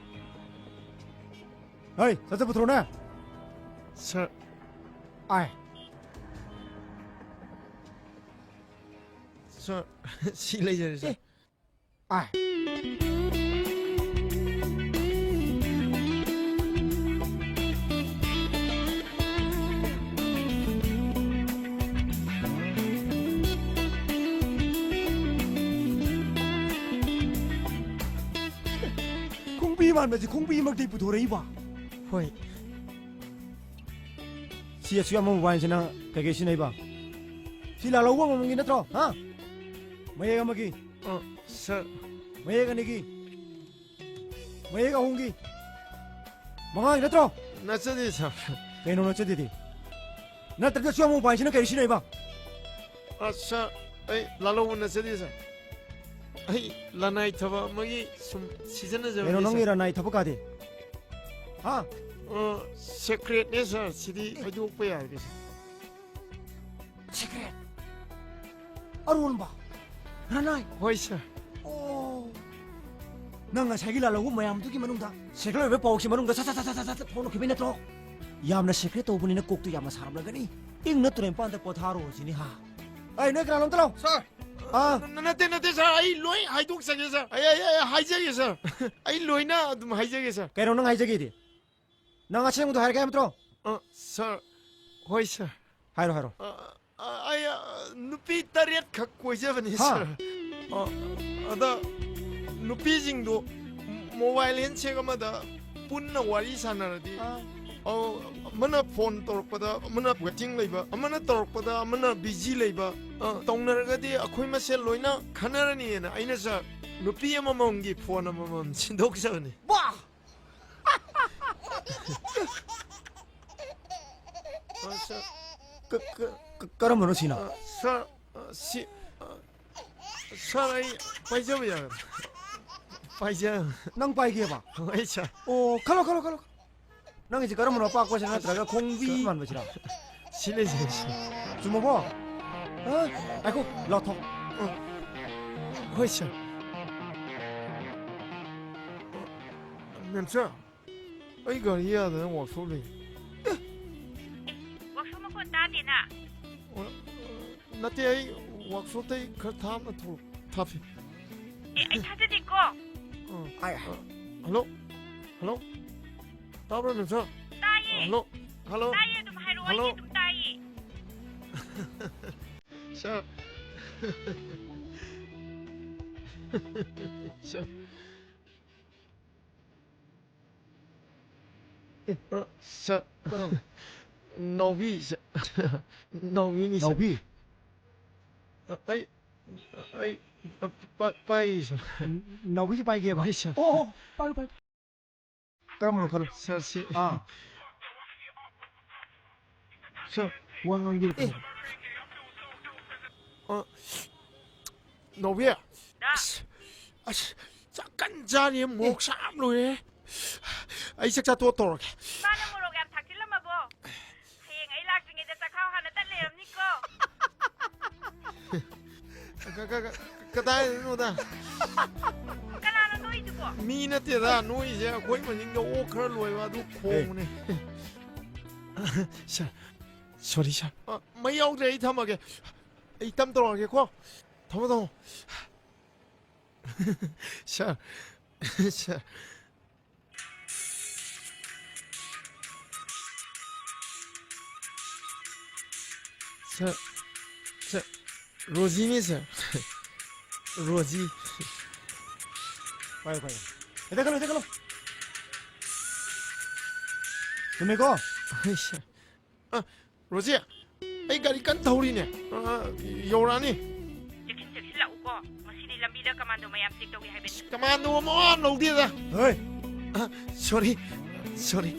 ꯍꯩ, ꯁꯠ ꯁꯠ ꯄꯨꯊꯣꯔꯛꯑꯣꯅꯦ꯫ ꯁꯥꯔ꯫ ꯑꯥꯏ꯫ ꯁꯥꯔ, ꯁꯤ ꯂꯩꯖꯔꯦ, ꯁꯥꯔ꯫ ꯑꯦ꯫ ꯑꯥꯏ꯫ ꯈꯣꯡꯕꯤ ꯃꯥꯟꯕꯁꯤ ꯈꯣꯡꯕꯤꯃꯛꯇꯤ ꯄꯨꯊꯣꯔꯛꯏꯕ? ꯍꯣꯏ꯫ ꯁꯤ ꯑꯁꯨꯛ ꯌꯥꯝꯕ ꯃꯣꯕꯥꯏꯜꯁꯤ ꯅꯪ ꯀꯩꯀꯩ ꯁꯤꯖꯤꯟꯅꯩꯕ? ꯁꯤ ꯂꯥꯛꯂꯧꯕ ꯑꯃꯃꯝꯒꯤ ꯅꯠꯇ꯭ꯔꯣ? ꯍꯥ? ꯃꯌꯦꯛ ꯑꯃꯒꯤ? ꯑ, ꯁꯥꯔ꯫ ꯃꯌꯦꯛ ꯑꯅꯤꯒꯤ? ꯃꯌꯦꯛ ꯑꯍꯨꯝꯒꯤ? ꯃꯉꯥꯒꯤ ꯅꯠꯇ꯭ꯔꯣ? ꯅꯠꯆꯗꯦ, ꯁꯥꯔ꯫ ꯀꯩꯅꯣ ꯅꯠꯆꯗꯦꯗꯤ? ꯅꯠꯇ꯭ꯔꯗꯤ ꯑꯁꯨꯛ ꯌꯥꯝꯕ ꯃꯣꯕꯥꯏꯜꯁꯤꯅ ꯀꯩ ꯁꯤꯖꯤꯟꯅꯩꯕ? ꯑ, ꯁꯥꯔ, ꯑꯩ ꯂꯥꯛꯂꯧꯕ ꯅꯠꯆꯗꯦ, ꯁꯥꯔ꯫ ꯑꯩ ꯂꯅꯥꯏ ꯊꯕꯛ ꯑꯃꯒꯤ ꯁꯨꯝ ꯁꯤꯖꯤꯟꯅꯖꯕꯅꯤ, ꯀꯩꯅꯣ ꯅꯪꯒꯤ ꯁꯥꯔ꯫ ꯂꯅꯥꯏ ꯊꯕꯛ ꯀꯥꯗꯤ? ꯍꯥ? ꯑ, ꯁꯦꯀ꯭ꯔꯦꯠꯅꯦ, ꯁꯥꯔ꯫ ꯁꯤꯗꯤ ꯍꯥꯏꯗꯣꯛꯄ ꯌꯥꯗꯦ, ꯁꯥꯔ꯫ ꯁꯤꯀ꯭ꯔꯦꯠ꯫ ꯑꯔꯣꯟꯕ꯫ ꯔꯅꯥꯏ! ꯍꯣꯏ, ꯁꯥꯔ꯫ ꯑꯣ꯫ ꯅꯪ ꯉꯁꯥꯏꯒꯤ ꯂꯥꯜꯍꯧꯕ ꯃꯌꯥꯝꯗꯨꯒꯤ ꯃꯅꯨꯡꯗ secret ꯑꯣꯏꯕ ꯄꯥꯎꯁꯤ ꯃꯅꯨꯡꯗ ꯁꯠ ꯁꯠ ꯁꯠ ꯐꯣꯡꯗꯣꯛꯈꯤꯕꯩ ꯅꯠꯇ꯭ꯔꯣ? ꯌꯥꯝꯅ secret ꯇꯧꯕꯅꯤꯅ ꯀꯣꯛꯇꯨ ꯌꯥꯝꯅ ꯁꯥꯔꯝꯂꯒꯅꯤ꯫ ꯏꯪꯅ ꯇꯨꯔꯦꯟ ꯃꯄꯥꯟꯗ ꯄꯣꯊꯥꯔꯣ ꯁꯤꯅꯤ ꯍꯥ꯫ ꯑꯩ ꯅꯣꯏ ꯀꯅꯥꯅꯣꯝꯇ ꯂꯥꯎ꯫ ꯁꯥꯔ! ꯑꯥ? ꯅ-, ꯅꯠꯇꯦ, ꯅꯠꯇꯦ, ꯁꯥꯔ, ꯑꯩ ꯂꯣꯏ ꯍꯥꯏꯗꯣꯛꯆꯒꯦ, ꯁꯥꯔ꯫ ꯑꯩ, ꯑꯩ, ꯑꯩ ꯍꯥꯏꯖꯒꯦ, ꯁꯥꯔ꯫ ꯑꯩ ꯂꯣꯏꯅ ꯑꯗꯨꯝ ꯍꯥꯏꯖꯒꯦ, ꯁꯥꯔ꯫ ꯀꯩꯅꯣ ꯅꯪ ꯍꯥꯏꯖꯒꯦꯗꯤ? ꯅꯪ ꯑꯁꯦꯡꯕꯗꯣ ꯍꯥꯏꯔꯒꯦ ꯍꯥꯏꯕ ꯅꯠꯇ꯭ꯔꯣ? ꯑ, ꯁꯥꯔ, ꯍꯣꯏ, ꯁꯥꯔ꯫ ꯍꯥꯏꯔꯣ, ꯍꯥꯏꯔꯣ꯫ ꯑ, ꯑ, ꯑꯩ, ꯑ, ꯅꯨꯄꯤ ꯇꯔꯦꯠ ꯈꯛ ꯀꯣꯏꯖꯕꯅꯤ, ꯍꯥ? ꯁꯥꯔ꯫ ꯑ, ꯑꯗ ꯅꯨꯄꯤꯁꯤꯡꯗꯣ mobile handset ꯑꯃꯗ ꯄꯨꯟꯅ ꯋꯥꯔꯤ ꯁꯥꯟꯅꯔꯗꯤ, ꯑꯥ꯫ ꯑꯧ, ꯑꯃꯅ phone ꯇꯧꯔꯛꯄꯗ ꯑꯃꯅ waiting ꯂꯩꯕ, ꯑꯃꯅ ꯇꯧꯔꯛꯄꯗ ꯑꯃꯅ busy ꯂꯩꯕ, ꯑ, ꯇꯧꯅꯔꯒꯗꯤ ꯑꯩꯈꯣꯏ ꯃꯁꯦꯜ ꯂꯣꯏꯅ ꯈꯟꯅꯔꯅꯤꯅ ꯑꯩꯅ, ꯁꯥꯔ, ꯅꯨꯄꯤ ꯑꯃꯃꯝꯒꯤ phone ꯑꯃꯃꯝ ꯁꯤꯟꯗꯣꯛꯆꯕꯅꯤ꯫ ꯋꯥ! ꯑ, ꯁꯥꯔ꯫ ꯀ-, ꯀ-, ꯀ-, ꯀꯔꯝꯕꯅꯣ ꯁꯤꯅ? ꯑ, ꯁꯥꯔ, ꯑ, ꯁꯤ, ꯑ, ꯁꯥꯔ, ꯑꯩ ꯄꯥꯏꯖꯕ ꯌꯥꯒꯗ꯭ꯔꯥ? ꯄꯥꯏꯖ- ꯅꯪ ꯄꯥꯏꯒꯦꯕ? ꯍꯣꯏ, ꯁꯥꯔ꯫ ꯑꯣ, ꯈꯜꯂꯣ, ꯈꯜꯂꯣ, ꯈꯜꯂꯣ꯫ ꯅꯪꯒꯤꯁꯦ ꯀꯔꯝꯕꯅꯣ, ꯑꯄꯥꯛꯄꯁꯤꯔ ꯅꯠꯇ꯭ꯔꯒ ꯈꯣꯡꯕꯤ ꯃꯥꯟꯕꯁꯤꯔ? ꯁꯤ ꯂꯩꯖꯩ, ꯁꯥꯔ꯫ ꯆꯨꯝꯃꯕꯣ? ꯑ? ꯉꯥꯏꯈꯣ, ꯂꯥꯎꯊꯣꯛ꯫ ꯑ, ꯍꯣꯏ, ꯁꯥꯔ꯫ ꯃꯦꯝ, ꯁꯥꯔ꯫ ꯑꯩ ꯒꯥꯔꯤ ꯌꯥꯗꯅ workshop ꯂꯩ꯫ ꯑꯦ! Workshop ꯃꯈꯣꯟ ꯇꯥꯗꯦꯅ꯫ ꯑꯣ, ꯅꯠꯇꯦ, ꯑꯩ workshopꯇꯩ ꯈꯔ ꯊꯥꯞꯅ ꯊꯣꯛ-, ꯊꯥꯞꯄꯤ꯫ ꯑꯦ, ꯑꯩ ꯊꯥꯖꯗꯦꯀꯣ꯫ ꯑꯥ, ꯑꯥꯏ꯫ ꯑꯥ, hello? Hello? ꯇꯥꯕ꯭ꯔꯣ, ꯅꯦꯆꯥ? ꯇꯥꯏꯌꯦ꯫ Hello? Hello? ꯇꯥꯏꯌꯦ, ꯑꯗꯨꯝ ꯍꯥꯏꯔꯛꯑꯣ, hello? ꯑꯩꯗꯤ ꯑꯗꯨꯝ ꯇꯥꯏꯌꯦ꯫ Sir. Sir. ꯑꯦ, ꯑ, sir. ꯀꯔꯝ? ꯅꯥꯎꯕꯤ, sir. ꯅꯥꯎꯕꯤꯅꯤ, sir. ꯅꯥꯎꯕꯤ? ꯑ, ꯑꯩ, ꯑꯩ, ꯑ, ꯄꯥ-, ꯄꯥꯏ, sir. ꯅꯥꯎꯕꯤꯁꯤ ꯄꯥꯏꯒꯦꯕ? ꯍꯣꯏ, sir. ꯑꯣ, ꯑꯣ, ꯄꯥꯏꯌꯨ, ꯄꯥꯏꯌꯨ꯫ ꯀꯔꯝꯕꯅꯣ ꯈꯜꯂꯣ꯫ Sir, ꯁꯤ꯫ ꯑꯥ꯫ Sir, ꯋꯥ ꯉꯥꯡꯒꯦ꯫ ꯑꯦ꯫ ꯑ, ꯅꯥꯎꯕꯤ꯫ ꯑꯁ, ꯑꯁ, ꯆꯥꯛ ꯀꯟ ꯆꯥꯔꯤ, ꯃꯣꯔꯣꯛ ꯁꯥꯕ ꯂꯣꯏꯔꯦ꯫ ꯑꯩ ꯆꯥꯛ ꯆꯥ ꯇꯣꯛꯑ ꯇꯧꯔꯒꯦ꯫ ꯏꯃꯥꯅ ꯃꯣꯔꯣꯛ ꯌꯥꯝ ꯊꯥꯛꯆꯤꯜꯂꯝꯃꯕꯣ? ꯍꯌꯦꯡ ꯑꯩ ꯂꯥꯛꯇ꯭ꯔꯤꯉꯩꯗ ꯆꯥꯛꯈꯥꯎ ꯍꯥꯟꯅ ꯇꯠ ꯂꯩꯔꯝꯅꯤꯀꯣ꯫ ꯀ-, ꯀ-, ꯀ-, ꯀꯗꯥꯏꯗꯅꯣꯗ? ꯀꯅꯥꯅꯣ ꯅꯣꯏꯗꯨꯕꯣ? ꯃꯤ ꯅꯠꯇꯦꯗ, ꯅꯣꯏꯁꯦ ꯑꯩꯈꯣꯏ ꯃꯅꯤꯡꯗ ꯑꯣꯛ ꯈꯔ ꯂꯣꯏꯕ ꯑꯗꯨ ꯈꯣꯡꯕꯅꯦ꯫ ꯁꯥꯔ, ꯁꯣꯔꯤ ꯁꯥꯔ꯫ ꯑ, ꯃꯩ ꯌꯥꯎꯗ꯭ꯔꯦ, ꯑꯩ ꯊꯝꯃꯒꯦ꯫ ꯑꯩ ꯇꯞ ꯇꯧꯔꯛꯑꯒꯦꯀꯣ꯫ ꯊꯝꯃꯣ, ꯊꯝꯃꯣ꯫ ꯁꯥꯔ, ꯁꯥꯔ꯫ ꯁꯥꯔ, ꯁꯥꯔ, ꯔꯣꯖꯤꯅꯤ ꯁꯥꯔ꯫ ꯔꯣꯖꯤ꯫ ꯄꯥꯏꯌꯨ, ꯄꯥꯏꯌꯨ꯫ ꯍꯦꯛꯇ ꯈꯜꯂꯣ, ꯍꯦꯛꯇ ꯈꯜꯂꯣ꯫ ꯆꯨꯝꯃꯦꯀꯣ? ꯍꯣꯏ ꯁꯥꯔ꯫ ꯑ, ꯔꯣꯖꯤ, ꯑꯩ ꯒꯥꯔꯤ ꯀꯟꯅ ꯊꯧꯔꯤꯅꯦ꯫ ꯑ, ꯌꯧꯔꯛꯑꯅꯤ꯫ ꯆꯦꯛꯁꯤꯟ ꯆꯦꯛꯁꯤꯜꯂꯛꯎꯀꯣ꯫ ꯉꯁꯤꯗꯤ ꯂꯝꯕꯤꯗ ꯀꯃꯥꯟꯗꯣ ꯃꯌꯥꯝ ꯆꯦꯛ ꯇꯧꯏ ꯍꯥꯏꯕꯅꯤ꯫ ꯀꯃꯥꯟꯗꯣ ꯃꯋꯥ ꯑꯃ ꯂꯧꯗꯦꯗ꯫ ꯍꯣꯏ꯫ ꯑ, ꯁꯣꯔꯤ, ꯁꯣꯔꯤ꯫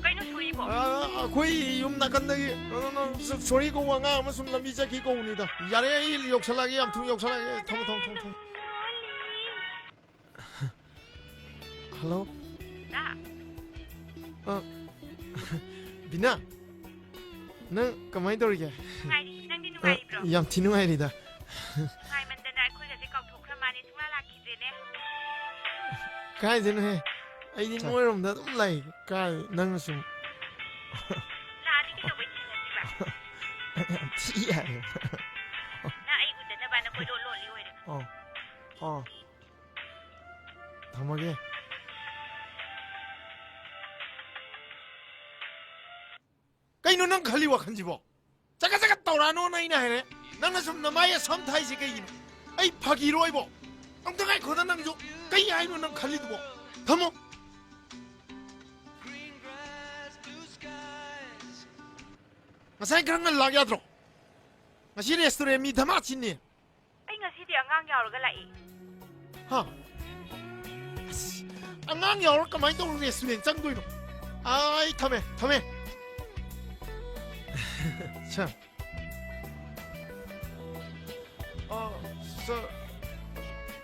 ꯀꯩꯅꯣ ꯁꯣꯔꯤꯕꯣ? ꯑ, ꯑꯩꯈꯣꯏ ꯌꯨꯝ ꯅꯥꯀꯟꯗꯒꯤ, ꯅꯣ, ꯅꯣ, ꯅꯣ, ꯁꯣ-, ꯁꯣꯔꯤ ꯀꯧꯕ ꯑꯉꯥꯡ ꯑꯃ ꯁꯨꯝ ꯂꯝꯕꯤ ꯆꯠꯈꯤ ꯀꯧꯕꯅꯤꯗ꯫ ꯌꯥꯔꯦ, ꯑꯩ ꯌꯧꯁꯜꯂꯛꯑꯒꯦ, ꯌꯥꯝ ꯊꯨꯅ ꯌꯧꯁꯜꯂꯛꯑꯒꯦ꯫ ꯊꯝꯃꯣ, ꯊꯝꯃꯣ, ꯊꯝꯃꯣ, ꯊꯝꯃꯣ꯫ ꯍꯜꯂꯣ꯫ ꯗꯥ꯫ ꯑ, ꯕꯤꯅꯥ, ꯅꯪ ꯀꯃꯥꯏꯅ ꯇꯧꯔꯤꯒꯦ? ꯅꯨꯡꯉꯥꯏꯔꯤ꯫ ꯅꯪꯗꯤ ꯑ, ꯅꯨꯡꯉꯥꯏꯔꯤꯕ꯭ꯔꯣ? ꯌꯥꯝ ꯊꯤ ꯅꯨꯡꯉꯥꯏꯔꯤꯗ꯫ ꯅꯨꯡꯉꯥꯏꯃꯟꯗꯅ ꯑꯩꯈꯣꯏꯒꯁꯦ ꯀꯥꯎꯊꯣꯛꯈ꯭ꯔ ꯃꯥꯅꯦ, ꯁꯨꯡꯂꯥꯛ ꯂꯥꯛꯈꯤꯗ꯭ꯔꯦꯅꯦ꯫ ꯀꯥꯏꯗꯩꯅꯣꯍꯦ? ꯑꯩꯗꯤ ꯆꯠ- ꯅꯣꯏꯔꯣꯝꯗ ꯑꯗꯨꯝ ꯂꯥꯛꯏ꯫ ꯀꯥꯏ, ꯅꯪꯅ ꯁꯨꯝ ꯂꯥꯛꯑꯗꯤ ꯀꯩꯗꯧꯕꯩ ꯊꯤꯡꯉꯛꯏꯕ? ꯌꯥꯝ ꯊꯤ ꯌꯥꯏꯌꯦ꯫ ꯅꯪ ꯑꯩ ꯎꯗꯅꯕꯅ ꯀꯣꯏꯂꯣꯠ ꯂꯣꯠꯂꯤ ꯑꯣꯏꯔꯦ꯫ ꯑꯣ, ꯑꯣ꯫ ꯊꯝꯃꯒꯦ꯫ ꯀꯩꯅꯣ ꯅꯪ ꯈꯜꯂꯤ ꯋꯥꯈꯜꯁꯤꯕꯣ? ꯆꯒꯠ ꯆꯒꯠ ꯇꯧꯔꯛꯑꯅꯣꯅ ꯑꯩꯅ ꯍꯥꯏꯔꯦ꯫ ꯅꯪꯅ ꯁꯨꯝ ꯅꯃꯥꯏ ꯑꯁꯝ ꯊꯥꯏꯁꯦ ꯀꯩꯒꯤꯅꯣ? ꯑꯩ ꯐꯥꯒꯤꯔꯣ ꯑꯩꯕꯣ? ꯑꯝꯇ ꯉꯥꯏꯈꯣꯗ ꯅꯪꯁꯨ꯫ ꯀꯩ ꯍꯥꯏꯅꯣ ꯅꯪ ꯈꯜꯂꯤꯗꯨꯕꯣ? ꯊꯝꯃꯣ꯫ ꯉꯁꯥꯏ ꯈꯔ ꯉꯟꯅ ꯂꯥꯛ ꯌꯥꯗ꯭ꯔꯣ? ꯉꯁꯤ restaurant ꯃꯤ ꯙꯃꯥ ꯆꯤꯟꯅꯤ꯫ ꯑꯩ ꯉꯁꯤꯗꯤ ꯑꯉꯥꯡ ꯌꯥꯎꯔꯒ ꯂꯥꯛꯏ꯫ ꯍꯥ? ꯑꯁ, ꯑꯉꯥꯡ ꯌꯥꯎꯔ ꯀꯃꯥꯏꯅ ꯇꯧꯔ restaurant ꯆꯪꯗꯣꯏꯅꯣ? ꯑꯩ ꯊꯝꯃꯦ, ꯊꯝꯃꯦ꯫ Sir꯫ ꯑ, sir,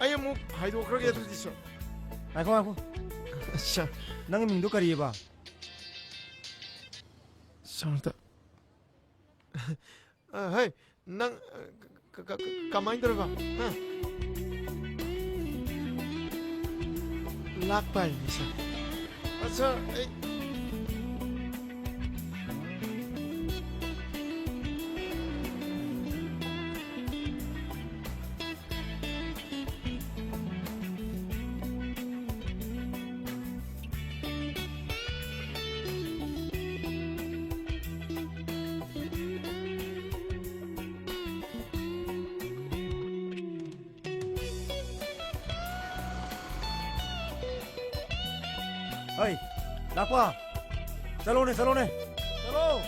ꯑꯩ ꯑꯃꯨꯛ ꯍꯥꯏꯗꯣꯛꯈ꯭ꯔꯒꯦ ꯑꯗꯨꯗꯤ, sir꯫ ꯉꯥꯏꯈꯣ, ꯉꯥꯏꯈꯣ꯫ Sir꯫ ꯅꯪꯒꯤ ꯃꯤꯡꯗꯣ ꯀꯔꯤꯑꯕ? Sir, ꯑ, ꯍꯩ, ꯅꯪ, ꯑ, ꯀ-, ꯀ-, ꯀ-, ꯀꯃꯥꯏꯅ ꯇꯧꯔꯤꯕ? ꯍꯥ? ꯂꯥꯛꯄ ꯍꯥꯏꯅꯤ ꯁꯥꯔ꯫ ꯑ, ꯁꯥꯔ, ꯑꯩ ꯍꯩ, ꯂꯥꯛꯄ! ꯆꯠꯂꯣꯅꯦ, ꯆꯠꯂꯣꯅꯦ! ꯆꯠꯂꯣ!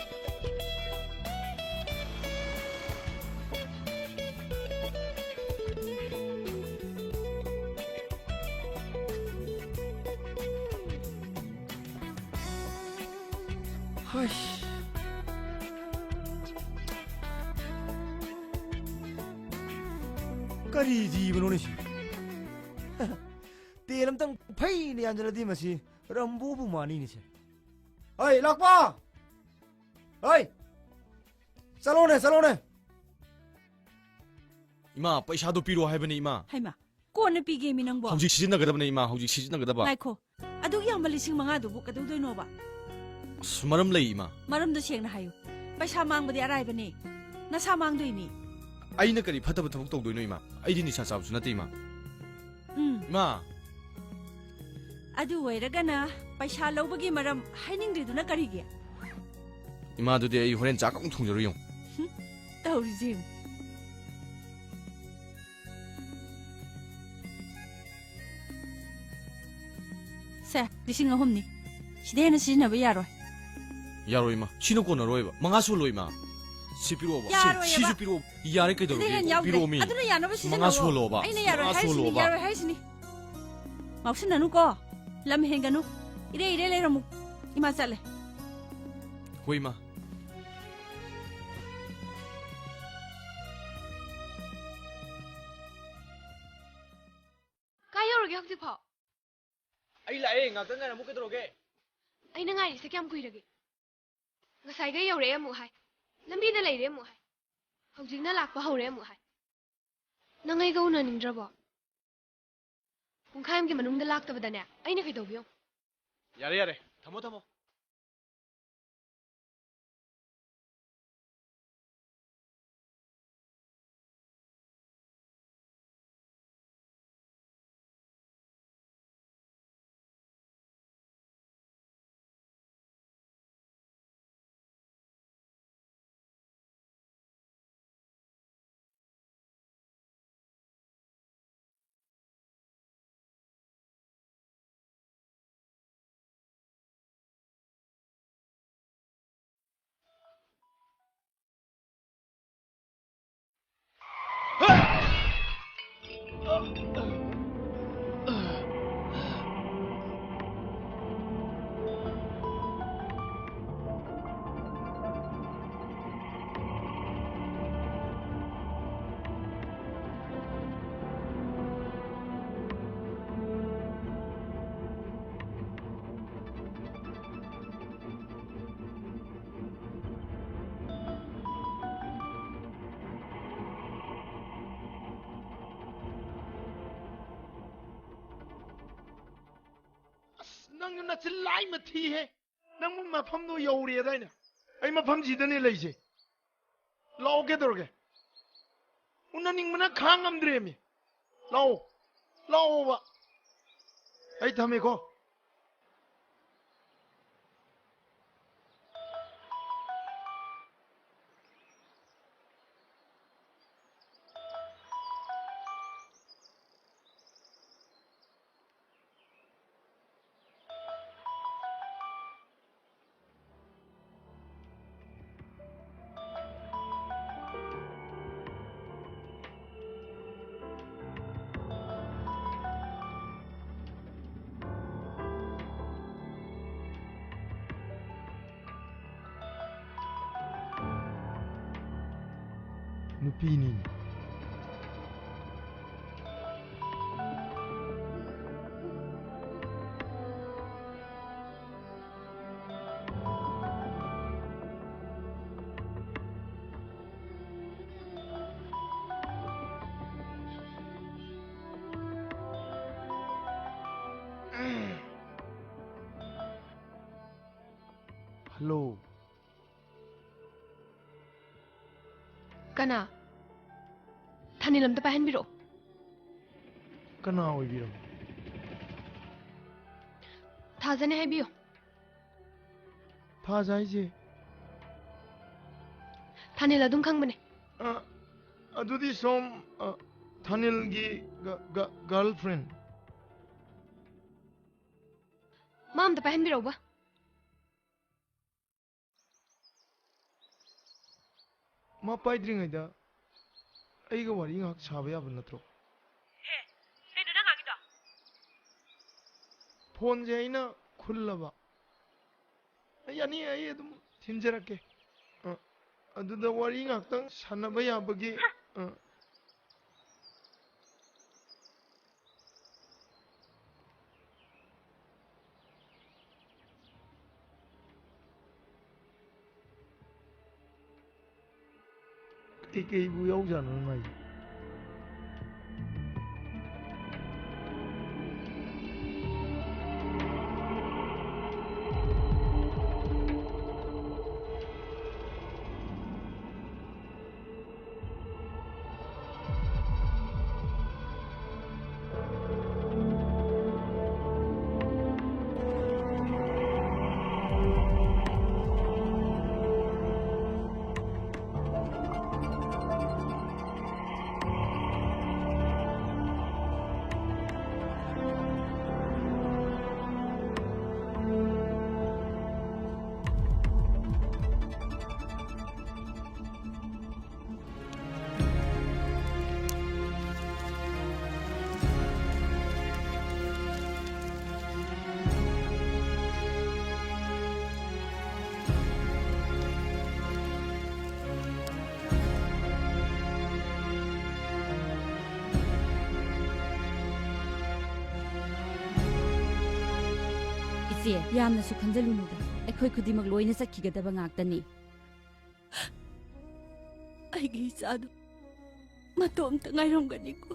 ꯍꯩꯁ꯫ ꯀꯔꯤ ꯖꯤꯕꯅꯣꯅꯦ ꯁꯤ? ꯇꯦꯜ ꯑꯝꯇꯪ ꯐꯩꯅ ꯌꯥꯟꯖꯜꯂꯗꯤ ꯃꯁꯤ ꯔꯝꯕꯣꯕꯨ ꯃꯥꯟꯅꯤꯅꯦ ꯁꯦ꯫ ꯍꯩ, ꯂꯥꯛꯄ! ꯍꯩ! ꯆꯠꯂꯣꯅꯦ, ꯆꯠꯂꯣꯅꯦ! ꯏꯃꯥ, ꯄꯩꯁꯥꯗꯣ ꯄꯤꯔꯣ ꯍꯥꯏꯕꯅꯤ, ꯏꯃꯥ꯫ ꯍꯩꯃꯥ, ꯀꯣꯟꯅ ꯄꯤꯒꯦꯃꯤ ꯅꯪꯕꯣ꯫ ꯍꯧꯖꯤꯛ ꯁꯤꯖꯤꯟꯅꯒꯗꯕꯅꯦ, ꯏꯃꯥ, ꯍꯧꯖꯤꯛ ꯁꯤꯖꯤꯟꯅꯒꯗꯕ꯫ ꯉꯥꯏꯈꯣ, ꯑꯗꯨꯛ ꯌꯥꯝꯕ ꯂꯤꯁꯤꯡ ꯃꯉꯥꯗꯨꯕꯨ ꯀꯩꯗꯧꯗꯣꯏꯅꯣꯕ? ꯑꯁ, ꯃꯔꯝ ꯂꯩ, ꯏꯃꯥ꯫ ꯃꯔꯝꯗꯣ ꯁꯦꯡꯅ ꯍꯥꯏꯌꯨ꯫ ꯄꯩꯁꯥ ꯃꯥꯡꯕꯗꯤ ꯑꯔꯥꯏꯕꯅꯦ, ꯅꯁꯥ ꯃꯥꯡꯗꯣꯏꯅꯤ꯫ ꯑꯩꯅ ꯀꯔꯤ ꯐꯠꯇꯕ ꯊꯕꯛ ꯇꯧꯗꯣꯏꯅꯣ, ꯏꯃꯥ? ꯑꯩꯗꯤ ꯅꯤꯁꯥ ꯆꯥꯕꯁꯨ ꯅꯠꯇꯦ, ꯏꯃꯥ꯫ ꯎꯝ꯫ ꯏꯃꯥ! ꯑꯗꯨ ꯑꯣꯏꯔꯒꯅ ꯄꯩꯁꯥ ꯂꯧꯕꯒꯤ ꯃꯔꯝ ꯍꯥꯏꯅꯤꯡꯗ꯭ꯔꯤꯗꯨꯅ ꯀꯔꯤꯒꯤ? ꯏꯃꯥꯗꯨꯗꯤ ꯑꯩ ꯍꯣꯔꯦꯟ ꯆꯥꯛ ꯑꯃꯨꯛ ꯊꯣꯡꯖꯔꯨ ꯌꯦꯡꯉꯨ꯫ ꯍꯨꯝ, ꯇꯧꯔꯤꯁꯦ ꯌꯦꯡꯉꯨ꯫ ꯁꯦ, ꯂꯤꯁꯤꯡ ꯑꯍꯨꯝꯅꯤ꯫ ꯁꯤꯗꯩ ꯍꯦꯟꯅ ꯁꯤꯖꯤꯟꯅꯕ ꯌꯥꯔꯣꯏ꯫ ꯌꯥꯔꯣꯏ, ꯏꯃꯥ꯫ ꯁꯤꯅ ꯀꯣꯟꯅꯔꯣꯏꯕ꯫ ꯃꯉꯥ ꯁꯨꯍꯜꯂꯣ, ꯏꯃꯥ꯫ ꯁꯤ ꯄꯤꯔꯛꯑꯣꯕ꯫ ꯁꯤ, ꯌꯥꯔꯣꯏꯌꯦꯕ꯫ ꯁꯤꯁꯨ ꯄꯤꯔꯛꯑꯣ꯫ ꯌꯥꯔꯦ, ꯀꯩꯗꯧꯔꯒꯦ? ꯁꯤꯗꯩ ꯍꯦꯟꯅ ꯌꯥꯎꯗ꯭ꯔꯦ꯫ ꯄꯤꯔꯛꯑꯣꯃꯤ꯫ ꯑꯗꯨꯅ ꯌꯥꯅꯕ ꯃꯉꯥ ꯁꯤꯖꯤꯟꯅꯧꯋꯣ꯫ ꯁꯨꯍꯜꯂꯣꯕ꯫ ꯑꯩꯅ ꯌꯥꯔꯣꯏ ꯃꯉꯥ ꯍꯥꯏꯔꯤꯁꯤꯅꯤ, ꯁꯨꯍꯜꯂꯣꯕ꯫ ꯌꯥꯔꯣꯏ ꯍꯥꯏꯔꯤꯁꯤꯅꯤ꯫ ꯉꯥꯎꯁꯤꯟꯅꯅꯨꯀꯣ꯫ ꯂꯝ ꯍꯦꯟꯒꯅꯨ꯫ ꯏꯔꯦ ꯏꯔꯦ ꯂꯩꯔꯝꯃꯨ꯫ ꯏꯃꯥ ꯆꯠꯂꯦ꯫ ꯍꯣꯏ, ꯏꯃꯥ꯫ ꯀꯥꯏ ꯌꯧꯔꯒꯦ ꯍꯧꯖꯤꯛꯐꯥꯎ? ꯑꯩ ꯂꯥꯛꯑꯦ, ꯉꯥꯛꯇꯪ ꯉꯥꯏꯔꯝꯃꯨ, ꯀꯩꯗꯧꯔꯒꯦ? ꯑꯩꯅ ꯉꯥꯏꯔꯤꯁꯦ ꯀꯌꯥꯝ ꯀꯨꯏꯔꯒꯦ? ꯉꯁꯥꯏꯒꯩ ꯌꯧꯔꯛꯑꯦ ꯑꯃꯨꯛ ꯍꯥꯏ, ꯂꯝꯕꯤꯗ ꯂꯩꯔꯦ ꯑꯃꯨꯛ ꯍꯥꯏ, ꯍꯧꯖꯤꯛꯅ ꯂꯥꯛꯄ ꯍꯧꯔꯦ ꯑꯃꯨꯛ ꯍꯥꯏ꯫ ꯅꯪ ꯑꯩꯒ ꯎꯅꯅꯤꯡꯗ꯭ꯔꯕꯣ? ꯄꯨꯡꯈꯥꯏ ꯑꯃꯒꯤ ꯃꯅꯨꯡꯗ ꯂꯥꯛꯇꯕꯗꯅꯦ, ꯑꯩꯅ ꯀꯩꯗꯧꯕꯤꯌꯣ? ꯌꯥꯔꯦ, ꯌꯥꯔꯦ꯫ ꯊꯝꯃꯣ, ꯊꯝꯃꯣ꯫ ꯑꯁ, ꯅꯪꯁꯨ ꯅꯆꯤꯟ ꯂꯥꯏ ꯃꯊꯤꯍꯦ꯫ ꯅꯪꯕꯨ ꯃꯐꯝꯗꯣ ꯌꯧꯔꯦꯗꯥꯏꯅꯦ? ꯑꯩ ꯃꯐꯝꯁꯤꯗꯅꯦ ꯂꯩꯁꯦ꯫ ꯂꯥꯛꯑꯣ, ꯀꯩꯗꯧꯔꯒꯦ? ꯎꯅꯅꯤꯡꯕꯅ ꯈꯥꯡ ꯉꯝꯗ꯭ꯔꯦꯃꯤ꯫ ꯂꯥꯛꯑꯣ, ꯂꯥꯛꯑꯣꯕ꯫ ꯑꯩ ꯊꯝꯃꯦꯀꯣ꯫ ꯅꯨꯄꯤꯅꯤꯅꯦ꯫ ꯍꯜꯂꯣ꯫ ꯀꯅꯥ? ꯊꯥꯅꯤꯜ ꯑꯝꯇ ꯄꯥꯏꯍꯟꯕꯤꯔꯛꯑꯣ꯫ ꯀꯅꯥ ꯑꯣꯏꯕꯤꯔꯕ? ꯊꯥꯖꯅꯦ ꯍꯥꯏꯕꯤꯌꯨ꯫ ꯊꯥꯖ ꯍꯥꯏꯁꯦ? ꯊꯥꯅꯤꯜ ꯑꯗꯨꯝ ꯈꯪꯕꯅꯦ꯫ ꯑ, ꯑꯗꯨꯗꯤ ꯁꯣꯝ, ꯑ, ꯊꯥꯅꯤꯜꯒꯤ ꯒ-, ꯒ-, girlfriend꯫ ꯃꯥ ꯑꯝꯇ ꯄꯥꯏꯍꯟꯕꯤꯔꯛꯎꯕ꯫ ꯃꯥ ꯄꯥꯏꯗ꯭ꯔꯤꯉꯩꯗ ꯑꯩꯒ ꯋꯥꯔꯤ ꯉꯥꯏꯍꯥꯛ ꯁꯥꯕ ꯌꯥꯕ ꯅꯠꯇ꯭ꯔꯣ? ꯍꯦ, ꯀꯩꯅꯣ ꯅꯪ ꯉꯥꯡꯉꯤꯗꯣ? ꯐꯣꯟꯁꯦ ꯑꯩꯅ ꯈꯨꯜꯂꯕ꯫ ꯑꯩ ꯌꯥꯅꯤ, ꯑꯩ ꯑꯗꯨꯝ ꯊꯤꯟꯖꯔꯛꯀꯦ꯫ ꯑ, ꯑꯗꯨꯗ ꯋꯥꯔꯤ ꯉꯥꯛꯇꯪ ꯁꯥꯟꯅꯕ ꯌꯥꯕꯒꯤ, ꯑ, ꯀꯩꯀꯩꯕꯨ ꯌꯥꯎꯖꯥꯠꯅꯣ ꯃꯥꯏꯁꯦ? ꯏꯆꯦ, ꯌꯥꯝꯅꯁꯨ ꯈꯟꯖꯜꯂꯨꯅꯨꯗ꯫ ꯑꯩꯈꯣꯏ ꯈꯨꯗꯤꯡꯃꯛ ꯂꯣꯏꯅ ꯆꯠꯈꯤꯒꯗꯕ ꯉꯥꯛꯇꯅꯤ꯫ ꯑꯩꯒꯤ ꯏꯆꯥꯗꯣ ꯃꯇꯣꯝꯇ ꯉꯥꯏꯔꯝꯒꯅꯤꯀꯣ꯫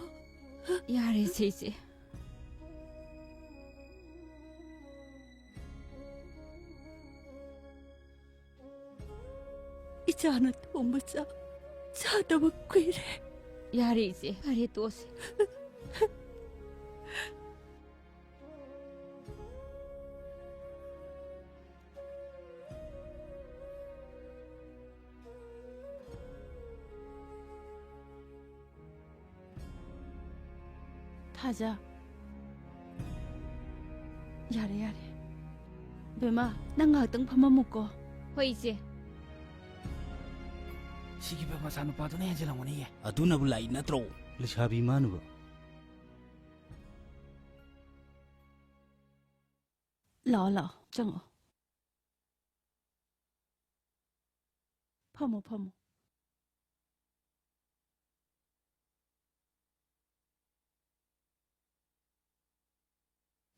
ꯌꯥꯔꯦ, ꯏꯆꯦ, ꯏꯆꯦ꯫ ꯏꯆꯥꯅ ꯊꯣꯡꯕ ꯆꯥꯛ ꯆꯥꯗꯕ ꯀꯨꯏꯔꯦ꯫ ꯌꯥꯔꯦ ꯏꯆꯦ, ꯐꯔꯦ, ꯇꯣꯛꯑꯁꯤ꯫ ꯊꯥꯖ꯫ ꯌꯥꯔꯦ, ꯌꯥꯔꯦ꯫ ꯕꯦꯝꯃ, ꯅꯪ ꯉꯥꯏꯍꯥꯛꯇꯪ ꯐꯝꯃꯝꯃꯨꯀꯣ꯫ ꯍꯣꯏ, ꯏꯆꯦ꯫ ꯁꯤꯈꯤꯕ ꯃꯆꯥꯅꯨꯄꯥꯗꯨꯅ ꯍꯦꯟꯖꯤꯜꯂꯝꯒꯅꯤꯌꯦ꯫ ꯑꯗꯨꯅꯕꯨ ꯂꯥꯛꯏ ꯅꯠꯇ꯭ꯔꯣ? ꯂꯩꯁꯥꯕꯤ ꯃꯥꯅꯕ꯫ ꯂꯥꯛꯑꯣ, ꯂꯥꯛꯑꯣ, ꯆꯪꯉꯛꯑꯣ꯫ ꯐꯝꯃꯣ, ꯐꯝꯃꯣ꯫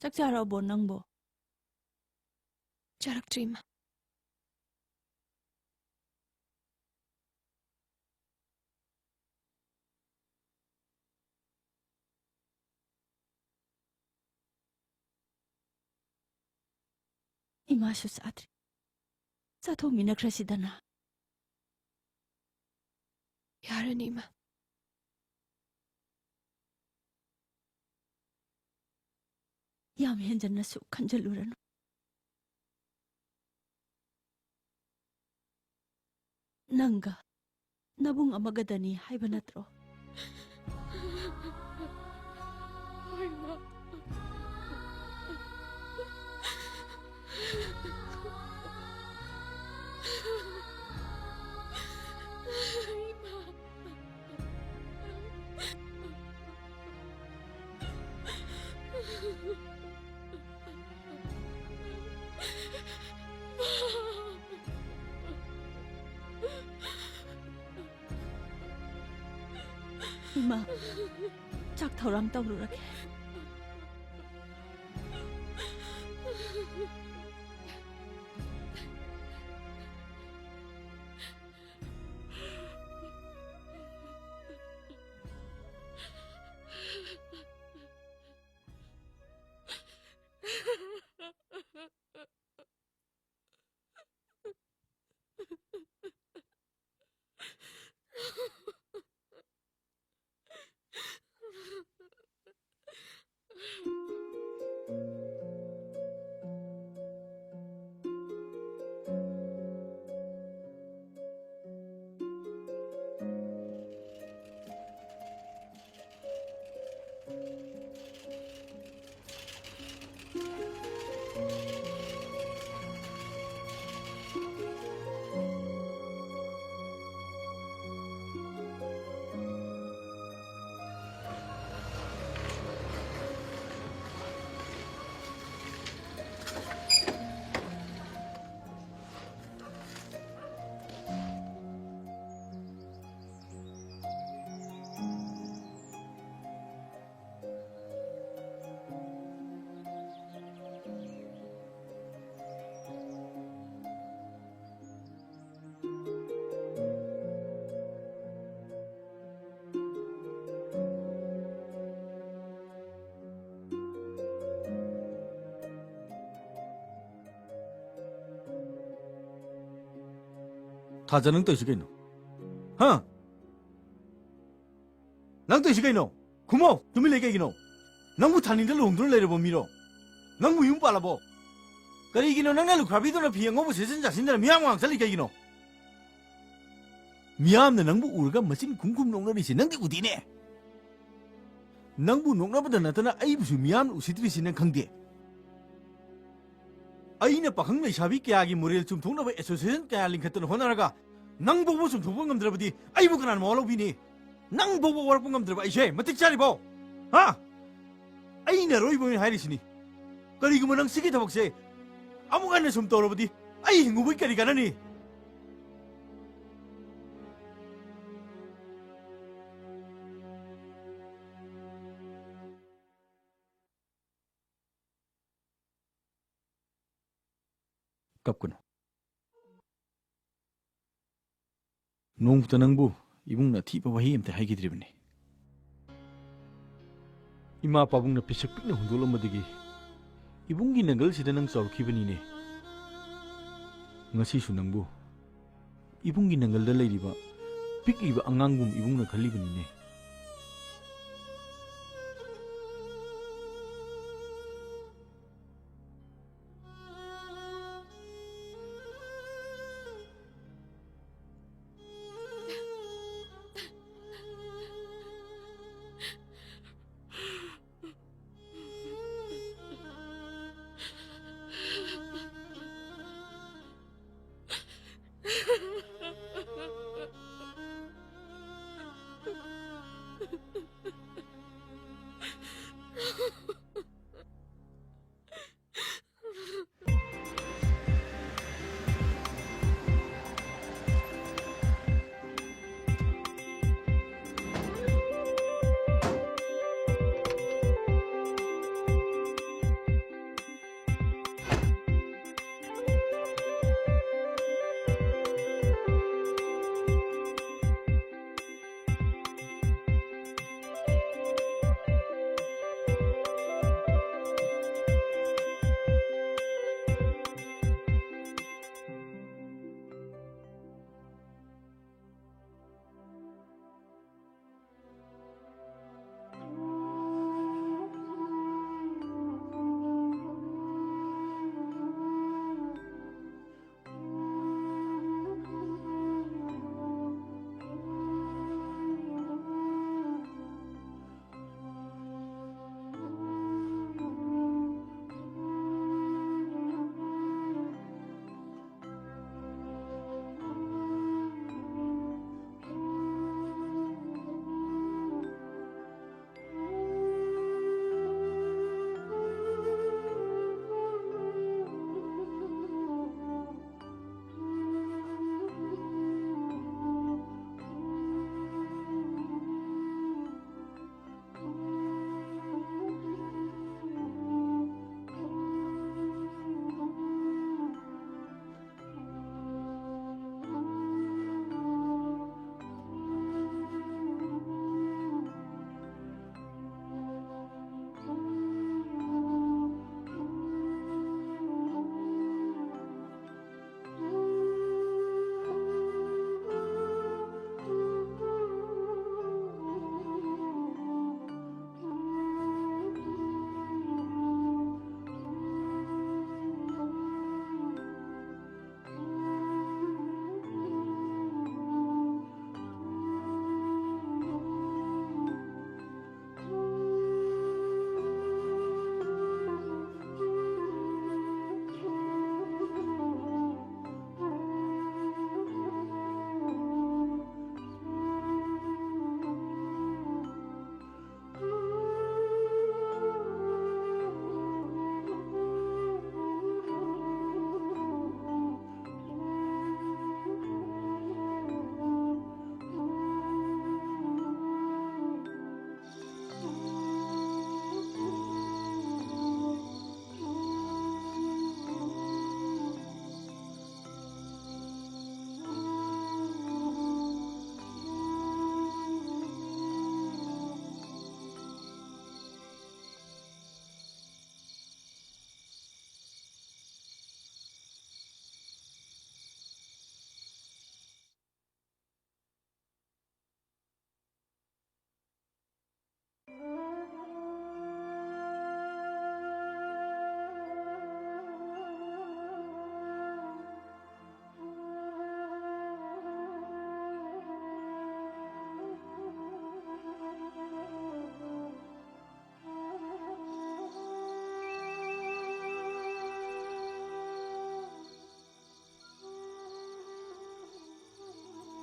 ꯆꯥꯛ ꯆꯥꯔꯕꯣ ꯅꯪꯕꯣ? ꯆꯥꯔꯛꯇ꯭ꯔꯤ, ꯏꯃꯥ꯫ ꯏꯃꯥꯁꯨ ꯆꯥꯗ꯭ꯔꯤ꯫ ꯆꯥꯊꯣꯛꯃꯤꯟꯅꯈ꯭ꯔꯁꯤꯗꯅ꯫ ꯌꯥꯔꯅꯤ, ꯏꯃꯥ꯫ ꯌꯥꯝ ꯍꯦꯟꯖꯟꯅꯁꯨ ꯈꯟꯖꯜꯂꯨꯔꯅꯨ꯫ ꯅꯪꯒ ꯅꯕꯨꯡ ꯑꯃꯒꯗꯅꯤ ꯍꯥꯏꯕ ꯅꯠꯇ꯭ꯔꯣ? ꯍꯣꯏ, ꯏꯃꯥ꯫ ꯏꯃꯥ꯫ ꯏꯃꯥ, ꯆꯥꯛ ꯊꯧꯔꯥꯡ ꯇꯧꯔꯨꯔꯒꯦ꯫ ꯊꯥꯖ, ꯅꯪ ꯇꯧꯔꯤꯁꯤ ꯀꯩꯅꯣ? ꯍꯥ? ꯅꯪ ꯇꯧꯔꯤꯁꯤ ꯀꯩꯅꯣ? ꯈꯨꯝꯃꯣ, ꯇꯨꯃꯤꯟ ꯂꯩ ꯀꯩꯒꯤꯅꯣ? ꯅꯪꯕꯨ ꯊꯥꯅꯤꯡꯗ ꯂꯨꯍꯣꯡꯗꯨꯅ ꯂꯩꯔꯕ ꯃꯤꯔꯣ? ꯅꯪꯕꯨ ꯌꯨꯝ ꯄꯥꯜꯂꯕꯣ? ꯀꯔꯤꯒꯤꯅꯣ ꯅꯪꯅ ꯂꯨꯈ꯭ꯔꯥꯕꯤꯗꯧꯅ ꯐꯤ ꯑꯉꯧꯕ ꯁꯦꯠꯆꯤꯟ ꯆꯥꯁꯤꯟꯗꯅ ꯃꯤꯌꯥꯝ ꯃꯃꯥꯡ ꯆꯠꯂꯤ ꯀꯩꯒꯤꯅꯣ? ꯃꯤꯌꯥꯝꯅ ꯅꯪꯕꯨ ꯎꯔꯒ ꯃꯆꯤꯟ ꯈꯨꯝ ꯈꯨꯝ ꯅꯣꯛꯅꯔꯤꯁꯦ ꯅꯪꯗꯤ ꯎꯗꯦꯅꯦ꯫ ꯅꯪꯕꯨ ꯅꯣꯛꯅꯕꯗ ꯅꯠꯇꯅ ꯑꯩꯕꯨꯁꯨ ꯃꯤꯌꯥꯝꯅ ꯎꯁꯤꯠꯇ꯭ꯔꯤꯁꯤ ꯅꯪ ꯈꯪꯗꯦ꯫ ꯑꯩꯅ ꯄꯥꯈꯪ ꯂꯩꯁꯥꯕꯤ ꯀꯌꯥꯒꯤ ꯃꯣꯔꯦꯜ ꯆꯨꯝꯊꯣꯛꯅꯕ ꯑꯦꯁꯣꯁꯤꯌꯦꯁꯟ ꯀꯌꯥ ꯂꯤꯡꯈꯠꯇꯅ ꯍꯣꯠꯅꯔꯒ ꯅꯪ ꯐꯥꯎꯕ ꯆꯨꯝꯊꯣꯛꯄ ꯉꯝꯗ꯭ꯔꯕꯗꯤ ꯑꯩꯕꯨ ꯀꯅꯥꯅ ꯃꯋꯥ ꯂꯧꯕꯤꯅꯤ? ꯅꯪ ꯐꯥꯎꯕ ꯋꯥꯔꯛꯄ ꯉꯝꯗ꯭ꯔꯕ ꯑꯩꯁꯦ ꯃꯇꯤꯛ ꯆꯥꯔꯤꯕꯣ? ꯍꯥ? ꯑꯩꯅ ꯑꯔꯣꯏꯕ ꯑꯣꯏꯅ ꯍꯥꯏꯔꯤꯁꯤꯅꯤ꯫ ꯀꯔꯤꯒꯨꯝꯕ ꯅꯪ ꯁꯤꯒꯤ ꯊꯕꯛꯁꯦ ꯑꯃꯨꯛ ꯍꯟꯅ ꯁꯨꯝ ꯇꯧꯔꯕꯗꯤ ꯑꯩ ꯍꯤꯡꯉꯨꯕꯒꯤ ꯀꯔꯤ ꯀꯥꯟꯅꯅꯤ? ꯀꯞꯀꯅꯨ꯫ ꯅꯣꯡꯃꯇ ꯅꯪꯕꯨ ꯏꯕꯨꯡꯅ ꯑꯊꯤꯕ ꯋꯥꯍꯩ ꯑꯝꯇ ꯍꯥꯏꯈꯤꯗ꯭ꯔꯤꯕꯅꯤ꯫ ꯏꯃꯥ ꯄꯥꯕꯨꯡꯅ ꯄꯤꯁꯛ ꯄꯤꯛꯅ ꯍꯨꯟꯗꯣꯛꯂꯝꯕꯗꯒꯤ ꯏꯕꯨꯡꯒꯤ ꯅꯪꯒꯜꯁꯤꯗ ꯅꯪ ꯆꯥꯎꯔꯛꯈꯤꯕꯅꯤꯅꯦ꯫ ꯉꯁꯤꯁꯨ ꯅꯪꯕꯨ ꯏꯕꯨꯡꯒꯤ ꯅꯪꯒꯜꯗ ꯂꯩꯔꯤꯕ ꯄꯤꯛꯂꯤꯕ ꯑꯉꯥꯡꯒꯨꯝ ꯏꯕꯨꯡꯅ ꯈꯜꯂꯤꯕꯅꯤꯅꯦ꯫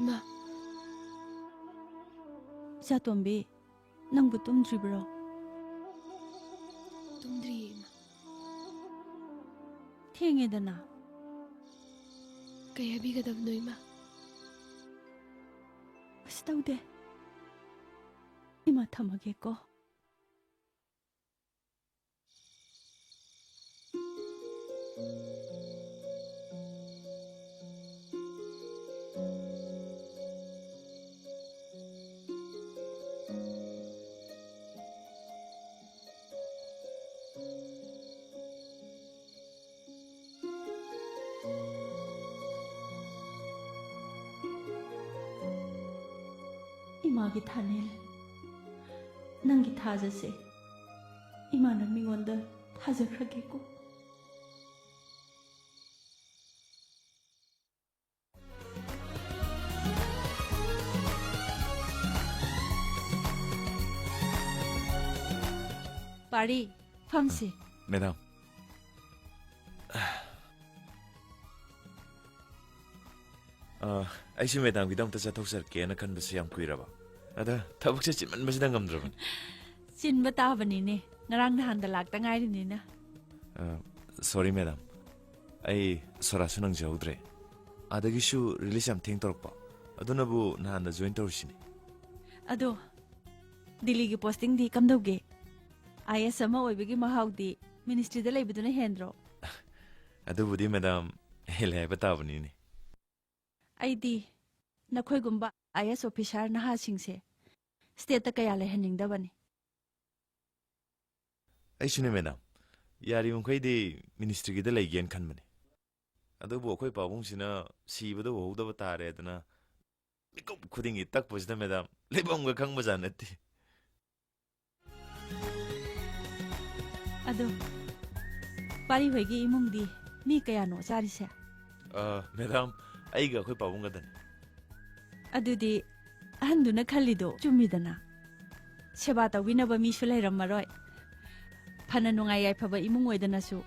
ꯏꯃꯥ꯫ ꯏꯆꯥꯇꯣꯝꯕꯤ, ꯅꯪꯕꯨ ꯇꯨꯝꯗ꯭ꯔꯤꯕ꯭ꯔꯣ? ꯇꯨꯝꯗ꯭ꯔꯤꯌꯦ, ꯏꯃꯥ꯫ ꯊꯦꯡꯉꯦꯗꯅ꯫ ꯀꯩ ꯍꯥꯏꯕꯤꯒꯗꯕꯅꯣ, ꯏꯃꯥ? ꯀꯩꯁꯨ ꯇꯧꯗꯦ꯫ ꯏꯃꯥ, ꯊꯝꯃꯒꯦꯀꯣ꯫ ꯏꯃꯥꯒꯤ ꯊꯥꯅꯦꯜ, ꯅꯪꯒꯤ ꯊꯥꯖꯁꯦ ꯏꯃꯥꯅ ꯃꯤꯉꯣꯟꯗ ꯊꯥꯖꯈ꯭ꯔꯒꯦꯀꯣ꯫ ꯄꯥꯔꯤ, ꯐꯝꯁꯤ꯫ ꯃꯦꯗꯥꯝ꯫ ꯑ, ꯑꯩꯁꯨ ꯃꯦꯗꯥꯝꯒꯤꯗꯃꯛꯇ ꯆꯠꯊꯣꯛꯆꯔꯛꯀꯦꯅ ꯈꯟꯕꯁꯦ ꯌꯥꯝ ꯀꯨꯏꯔꯕ꯫ ꯑꯗ ꯊꯕꯛꯁꯦ ꯆꯤꯟꯃꯟꯕꯁꯤꯗ ꯉꯝꯗ꯭ꯔꯕꯅꯤ꯫ ꯆꯤꯟꯕ ꯇꯥꯕꯅꯤꯅꯦ, ꯉꯔꯥꯡ ꯅꯍꯥꯟꯗ ꯂꯥꯛꯇ ꯉꯥꯏꯔꯤꯅꯤꯅ꯫ ꯑ, ꯁꯣꯔꯤ ꯃꯦꯗꯥꯝ, ꯑꯩ ꯁꯣꯔꯥꯠꯁꯨ ꯅꯪꯖꯍꯧꯗ꯭ꯔꯦ꯫ ꯑꯗꯒꯤꯁꯨ ꯔꯤꯂꯤꯁ ꯌꯥꯝ ꯊꯦꯡ ꯇꯧꯔꯛꯄ꯫ ꯑꯗꯨꯅꯕꯨ ꯅꯍꯥꯟꯗ ꯖꯣꯏꯟ ꯇꯧꯔꯤꯁꯤꯅꯤ꯫ ꯑꯗꯣ ꯗꯤꯜꯂꯤꯒꯤ ꯄꯣꯁꯇꯤꯡꯗꯤ ꯀꯝꯗꯧꯒꯦ? ꯑꯥꯏ ꯑꯦꯁ ꯑꯃ ꯑꯣꯏꯕꯒꯤ ꯃꯍꯥꯎꯗꯤ ꯃꯤꯅꯤꯁꯇ꯭ꯔꯤꯗ ꯂꯩꯕꯗꯨꯅ ꯍꯦꯟꯗ꯭ꯔꯣ? ꯑꯗꯨꯕꯨꯗꯤ ꯃꯦꯗꯥꯝ, ꯍꯦꯜꯂꯦ ꯍꯥꯏꯕ ꯇꯥꯕꯅꯤꯅꯦ꯫ ꯑꯩꯗꯤ ꯅꯈꯣꯏꯒꯨꯝꯕ ꯑꯥꯏ ꯑꯦꯁ ꯑꯣꯐꯤꯁꯥꯔ ꯅꯍꯥꯁꯤꯡꯁꯦ ꯁ꯭ꯇꯦꯠꯇ ꯀꯌꯥ ꯂꯩꯍꯟꯅꯤꯡꯗꯕꯅꯤ꯫ ꯑꯩꯁꯨꯅꯦ ꯃꯦꯗꯥꯝ, ꯌꯥꯔꯤꯕꯃꯈꯩꯗꯤ ꯃꯤꯅꯤꯁꯇ꯭ꯔꯤꯒꯤꯗ ꯂꯩꯒꯦꯅ ꯈꯟꯕꯅꯤ꯫ ꯑꯗꯨꯕꯨ ꯑꯩꯈꯣꯏ ꯄꯥꯕꯨꯡꯁꯤꯅ ꯁꯤꯕꯗ ꯎꯍꯧꯗꯕ ꯇꯥꯔꯦꯗꯅ ꯃꯤꯀꯨꯞ ꯈꯨꯗꯤꯡꯒꯤ ꯇꯛꯄꯁꯤꯗ ꯃꯦꯗꯥꯝ ꯂꯩꯐꯝꯒ ꯈꯪꯕꯖꯥꯠ ꯅꯠꯇꯦ꯫ ꯑꯗꯣ, ꯄꯥꯔꯤ ꯍꯣꯏꯒꯤ ꯏꯃꯨꯡꯗꯤ ꯃꯤ ꯀꯌꯥꯅꯣ ꯆꯥꯔꯤꯁꯦ? ꯑ, ꯃꯦꯗꯥꯝ, ꯑꯩꯒ ꯑꯩꯈꯣꯏ ꯄꯥꯕꯨꯡꯒꯗꯅꯤ꯫ ꯑꯗꯨꯗꯤ ꯑꯍꯟꯗꯨꯅ ꯈꯜꯂꯤꯗꯣ ꯆꯨꯝꯃꯤꯗꯅ꯫ ꯁꯦꯕꯥ ꯇꯧꯕꯤꯅꯕ ꯃꯤꯁꯨ ꯂꯩꯔꯝꯃꯔꯣꯏ꯫ ꯐꯅ ꯅꯨꯡꯉꯥꯏ ꯌꯥꯏꯐꯕ ꯏꯃꯨꯡ ꯑꯣꯏꯗꯅꯁꯨ,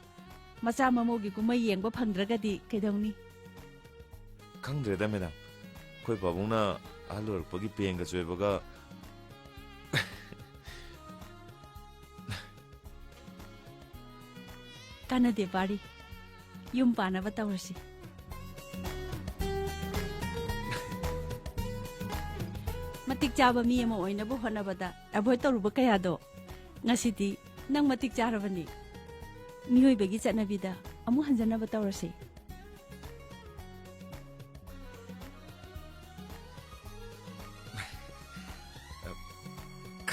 ꯃꯆꯥ ꯃꯃꯧꯒꯤ ꯀꯨꯝꯍꯩ ꯌꯦꯡꯕ ꯐꯪꯗ꯭ꯔꯒꯗꯤ ꯀꯩꯗꯧꯅꯤ? ꯈꯪꯗ꯭ꯔꯦꯗ ꯃꯦꯗꯥꯝ, ꯑꯩꯈꯣꯏ ꯄꯥꯕꯨꯡꯅ ꯑꯍꯜ ꯑꯣꯏꯔꯛꯄꯒꯤ ꯄꯦꯡꯒ ꯆꯣꯏꯕꯒ꯫ ꯀꯥꯟꯅꯗꯦ ꯄꯥꯔꯤ, ꯌꯨꯝ ꯄꯥꯟꯅꯕ ꯇꯧꯔꯁꯤ꯫ ꯃꯇꯤꯛ ꯆꯥꯕ ꯃꯤ ꯑꯃ ꯑꯣꯏꯅꯕ ꯍꯣꯠꯅꯕꯗ ꯑꯦꯚꯣꯏꯗ ꯇꯧꯔꯨꯕ ꯀꯌꯥꯗꯣ ꯉꯁꯤꯗꯤ ꯅꯪ ꯃꯇꯤꯛ ꯆꯥꯔꯕꯅꯤ꯫ ꯃꯤꯑꯣꯏꯕꯒꯤ ꯆꯠꯅꯕꯤꯗ ꯑꯃꯨꯛ ꯍꯟꯖꯅꯕ ꯇꯧꯔꯁꯤ꯫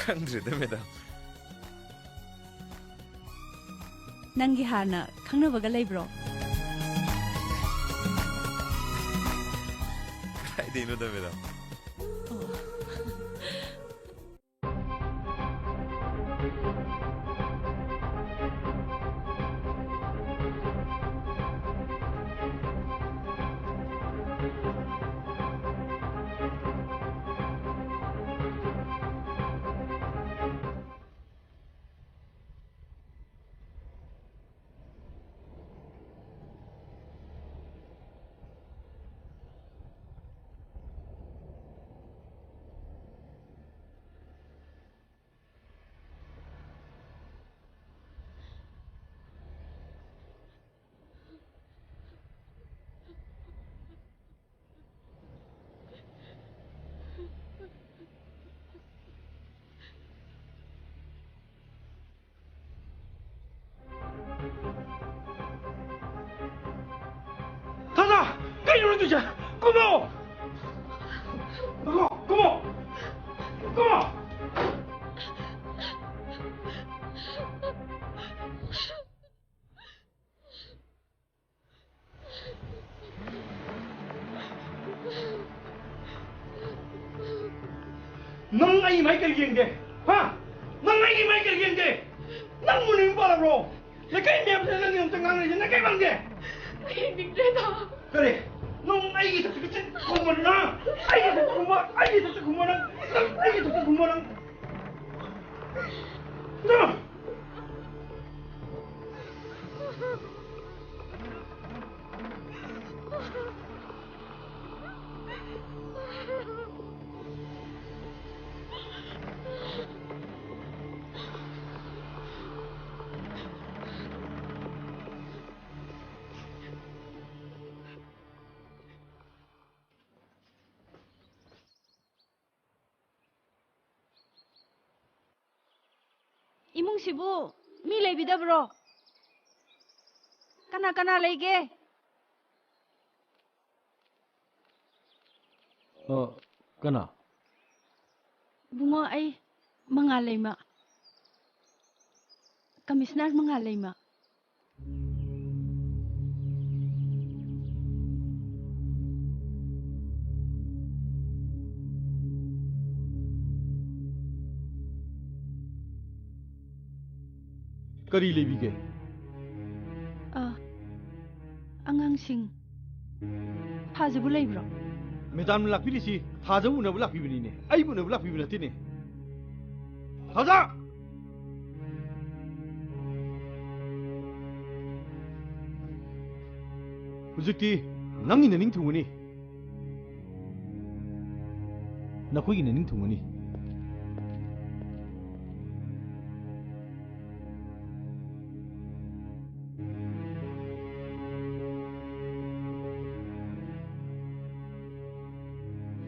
ꯈꯪꯗ꯭ꯔꯦꯗ, ꯃꯦꯗꯥꯝ꯫ ꯅꯪꯒꯤ ꯍꯥꯟꯅ ꯈꯪꯅꯕꯒ ꯂꯩꯕ꯭ꯔꯣ? ꯀꯗꯥꯏꯗꯩꯅꯣꯗ, ꯃꯦꯗꯥꯝ? ꯑꯣ꯫ ꯊꯥꯖ! ꯀꯩꯅꯣ ꯅꯪ ꯇꯧꯏꯁꯦ? ꯀꯨꯝꯃꯣ! ꯉꯥꯏꯈꯣ, ꯀꯨꯝꯃꯣ! ꯀꯨꯝꯃꯣ! ꯅꯪ ꯑꯩꯒꯤ ꯃꯥꯏ ꯀꯔꯤ ꯌꯦꯡꯒꯦ? ꯍꯥ? ꯅꯪ ꯑꯩꯒꯤ ꯃꯥꯏ ꯀꯔꯤ ꯌꯦꯡꯒꯦ? ꯅꯪꯕꯨ ꯅꯌꯨꯝ ꯄꯥꯜꯂꯕ꯭ꯔꯣ? ꯂꯩꯀꯥꯏ ꯃꯌꯥꯝꯁꯤꯅ ꯅꯪꯒꯤ ꯑꯃꯨꯛꯇ ꯉꯥꯡꯅꯔꯤꯁꯦ ꯅꯪ ꯀꯩ ꯃꯥꯟꯒꯦ? ꯑꯩ ꯌꯦꯡꯅꯤꯡꯗ꯭ꯔꯦꯗ꯫ ꯀꯔꯤ? ꯅꯪ ꯑꯩꯒꯤ ꯏꯊꯛꯇ ꯈꯨꯝꯕ ꯅꯪ? ꯑꯩꯒꯤ ꯏꯊꯛꯇ ꯈꯨꯝꯕ, ꯑꯩꯒꯤ ꯏꯊꯛꯇ ꯈꯨꯝꯕ ꯅꯪ? ꯅꯪ ꯑꯩꯒꯤ ꯏꯊꯛꯇ ꯈꯨꯝꯕ ꯅꯪ? ꯅꯪ! ꯏꯃꯨꯡꯁꯤꯕꯨ ꯃꯤ ꯂꯩꯕꯤꯗꯕ꯭ꯔꯣ? ꯀꯅꯥ ꯀꯅꯥ ꯂꯩꯒꯦ? ꯑ, ꯀꯅꯥ? ꯏꯕꯨꯡꯉꯣ, ꯑꯩ ꯃꯉꯥꯜ ꯂꯩꯃ꯫ ꯀꯃꯤꯁꯅꯔ ꯃꯉꯥꯜ ꯂꯩꯃ꯫ ꯀꯔꯤ ꯂꯩꯕꯤꯒꯦ? ꯑ, ꯑꯉꯥꯡꯁꯤꯡ, ꯊꯥꯖꯕꯨ ꯂꯩꯕ꯭ꯔꯣ? ꯃꯦꯗꯥꯝꯅ ꯂꯥꯛꯄꯤꯔꯤꯁꯤ ꯊꯥꯖꯕ ꯎꯅꯕ ꯂꯥꯛꯄꯤꯕꯅꯤꯅꯦ, ꯑꯩꯕꯨ ꯎꯅꯕ ꯂꯥꯛꯄꯤꯕ ꯅꯠꯇꯦꯅꯦ꯫ ꯊꯥꯖ! ꯍꯧꯖꯤꯛꯇꯤ ꯅꯪꯒꯤ ꯅꯅꯤꯡ ꯊꯨꯡꯉꯅꯤ꯫ ꯅꯈꯣꯏꯒꯤ ꯅꯅꯤꯡ ꯊꯨꯡꯉꯅꯤ꯫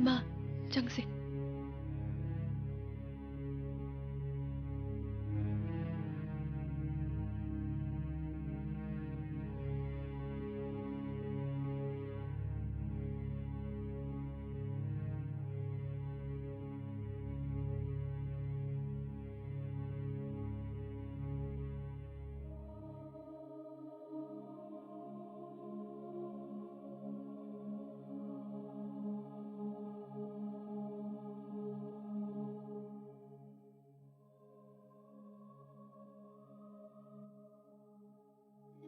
ꯃꯥ, ꯆꯪꯁꯦ꯫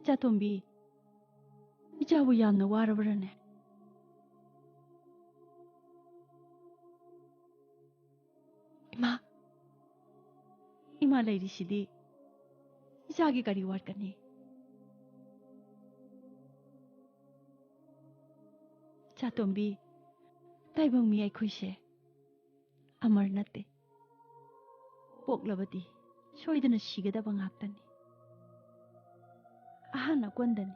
ꯏꯆꯥꯇꯣꯝꯕꯤ, ꯏꯆꯥꯕꯨ ꯌꯥꯝꯅ ꯋꯥꯔꯕ꯭ꯔꯅꯦ? ꯏꯃꯥ, ꯏꯃꯥ ꯂꯩꯔꯤꯁꯤꯗꯤ ꯏꯆꯥꯒꯤ ꯀꯔꯤ ꯋꯥꯠꯀꯅꯤ? ꯏꯆꯥꯇꯣꯝꯕꯤ, ꯇꯥꯏꯕꯪ ꯃꯤ ꯑꯩꯈꯣꯏꯁꯦ ꯑꯃꯔ ꯅꯠꯇꯦ꯫ ꯄꯣꯛꯂꯕꯗꯤ ꯁꯣꯏꯗꯅ ꯁꯤꯒꯗꯕ ꯉꯥꯛꯇꯅꯤ꯫ ꯑꯍꯥꯟ ꯑꯀꯣꯟꯗꯅꯤ꯫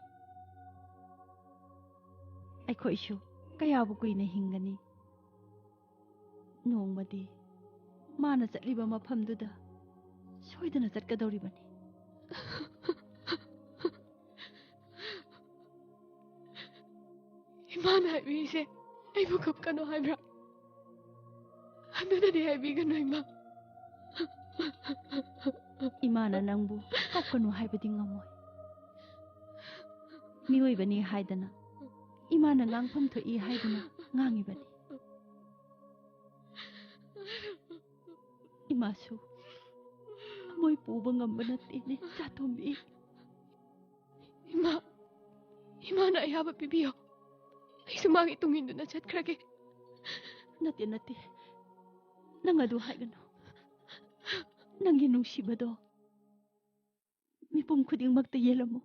ꯑꯩꯈꯣꯏꯁꯨ ꯀꯌꯥꯕꯨ ꯀꯨꯏꯅ ꯍꯤꯡꯒꯅꯤ? ꯅꯣꯡꯃꯗꯤ ꯃꯥꯅ ꯆꯠꯂꯤꯕ ꯃꯐꯝꯗꯨꯗ ꯁꯣꯏꯗꯅ ꯆꯠꯀꯗꯧꯔꯤꯕꯅꯤ꯫ ꯏꯃꯥꯅ ꯍꯥꯏꯕꯤꯔꯤꯁꯦ ꯑꯩꯕꯨ ꯀꯞꯀꯅꯨ ꯍꯥꯏꯕ꯭ꯔꯥ? ꯑꯗꯨꯗꯗꯤ ꯍꯥꯏꯕꯤꯒꯅꯨ, ꯏꯃꯥ꯫ ꯏꯃꯥꯅ ꯅꯪꯕꯨ ꯀꯞꯀꯅꯨ ꯍꯥꯏꯕꯗꯤ ꯉꯝꯃꯣꯏ꯫ ꯃꯤꯑꯣꯏꯕꯅꯤ ꯍꯥꯏꯗꯅ, ꯏꯃꯥꯅ ꯉꯥꯡꯐꯝ ꯊꯣꯛꯏ ꯍꯥꯏꯗꯨꯅ ꯉꯥꯡꯉꯤꯕꯅꯤ꯫ ꯏꯃꯥꯁꯨ ꯊꯃꯣꯏ ꯄꯨꯕ ꯉꯝꯕ ꯅꯠꯇꯦꯅꯦ, ꯆꯥꯇꯣꯝꯕꯤ꯫ ꯏꯃꯥ, ꯏꯃꯥꯅ ꯑꯌꯥꯕ ꯄꯤꯕꯤꯌꯣ꯫ ꯑꯩꯁꯨ ꯃꯥꯒꯤ ꯇꯨꯡ ꯏꯟꯗꯨꯅ ꯆꯠꯈ꯭ꯔꯒꯦ꯫ ꯅꯠꯇꯦ, ꯅꯠꯇꯦ꯫ ꯅꯪ ꯑꯗꯨ ꯍꯥꯏꯒꯅꯨ꯫ ꯅꯪꯒꯤ ꯅꯨꯡꯁꯤꯕꯗꯣ ꯃꯤꯄꯨꯝ ꯈꯨꯗꯤꯡꯃꯛꯇ ꯌꯦꯜꯂꯝꯃꯨ꯫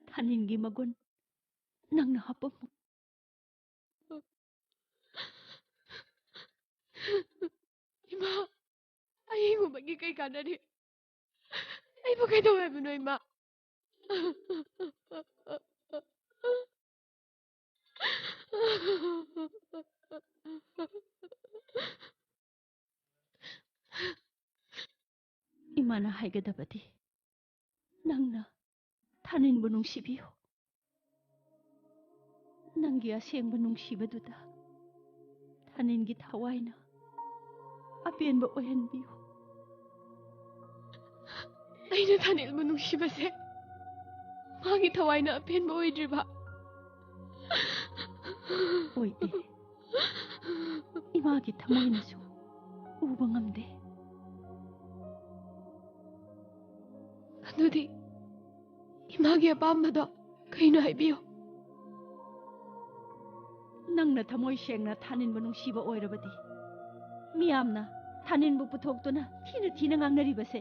ꯊꯥꯅꯤꯜꯒꯤ ꯃꯒꯨꯟ ꯅꯪꯅ ꯍꯥꯞꯄꯝꯃꯨ꯫ ꯏꯃꯥ, ꯑꯩ ꯍꯤꯡꯉꯨꯕꯒꯤ ꯀꯩ ꯀꯥꯟꯅꯔꯤ? ꯑꯩꯕꯨ ꯀꯩꯗꯧ ꯍꯥꯏꯕꯅꯣ, ꯏꯃꯥ? ꯏꯃꯥꯅ ꯍꯥꯏꯒꯗꯕꯗꯤ, ꯅꯪꯅ ꯊꯥꯅꯤꯜꯕꯨ ꯅꯨꯡꯁꯤꯕꯤꯌꯨ꯫ ꯅꯪꯒꯤ ꯑꯁꯦꯡꯕ ꯅꯨꯡꯁꯤꯕꯗꯨꯗ ꯊꯥꯅꯤꯜꯒꯤ ꯊꯋꯥꯏꯅ ꯑꯄꯦꯟꯕ ꯑꯣꯏꯍꯟꯕꯤꯌꯨ꯫ ꯑꯩꯅ ꯊꯥꯅꯤꯜꯕꯨ ꯅꯨꯡꯁꯤꯕꯁꯦ ꯃꯥꯒꯤ ꯊꯋꯥꯏꯅ ꯑꯄꯦꯟꯕ ꯑꯣꯏꯗ꯭ꯔꯤꯕ? ꯑꯣꯏꯗꯦ꯫ ꯏꯃꯥꯒꯤ ꯊꯃꯣꯏꯅꯁꯨ ꯎꯕ ꯉꯝꯗꯦ꯫ ꯑꯗꯨꯗꯤ ꯏꯃꯥꯒꯤ ꯑꯄꯥꯝꯕꯗꯣ ꯀꯩꯅꯣ ꯍꯥꯏꯕꯤꯌꯨ꯫ ꯅꯪꯅ ꯊꯃꯣꯏ ꯁꯦꯡꯅ ꯊꯥꯅꯤꯜꯕꯨ ꯅꯨꯡꯁꯤꯕ ꯑꯣꯏꯔꯕꯗꯤ, ꯃꯤꯌꯥꯝꯅ ꯊꯥꯅꯤꯜꯕꯨ ꯄꯨꯊꯣꯛꯇꯨꯅ ꯊꯤꯅ ꯊꯤꯅ ꯉꯥꯡꯅꯔꯤꯕꯁꯦ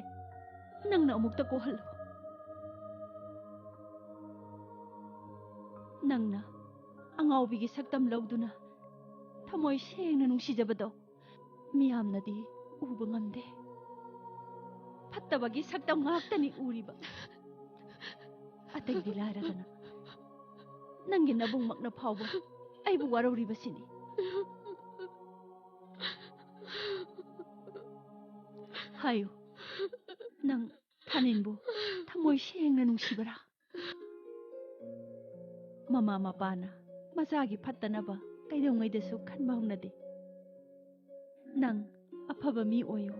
ꯅꯪꯅ ꯑꯃꯨꯛꯇ ꯀꯣꯛꯍꯜꯂꯨ꯫ ꯅꯪꯅ ꯑꯉꯥꯎꯕꯤꯒꯤ ꯁꯛꯇꯝ ꯂꯧꯗꯨꯅ ꯊꯃꯣꯏ ꯁꯦꯡꯅ ꯅꯨꯡꯁꯤꯖꯕꯗꯣ ꯃꯤꯌꯥꯝꯅꯗꯤ ꯎꯕ ꯉꯝꯗꯦ꯫ ꯐꯠꯇꯕꯒꯤ ꯁꯛꯇꯝ ꯉꯥꯛꯇꯅꯤ ꯎꯔꯤꯕ꯫ ꯑꯇꯩꯗꯤ ꯂꯥꯏꯔꯗꯅ, ꯅꯪꯒꯤ ꯅꯕꯨꯡꯃꯛꯅ ꯐꯥꯎꯕ ꯑꯩꯕꯨ ꯋꯥꯔꯧꯔꯤꯕꯁꯤꯅꯤ꯫ ꯍꯥꯏꯌꯨ, ꯅꯪ ꯊꯥꯅꯤꯟꯕꯨ ꯊꯃꯣꯏ ꯁꯦꯡꯅ ꯅꯨꯡꯁꯤꯕꯔꯥ? ꯃꯃꯥ ꯃꯄꯥꯅ ꯃꯆꯥꯒꯤ ꯐꯠꯇꯅꯕ ꯀꯩꯗꯧꯉꯩꯗꯁꯨ ꯈꯟꯕ ꯍꯧꯅꯗꯦ꯫ ꯅꯪ ꯑꯐꯕ ꯃꯤ ꯑꯣꯏꯌꯨ꯫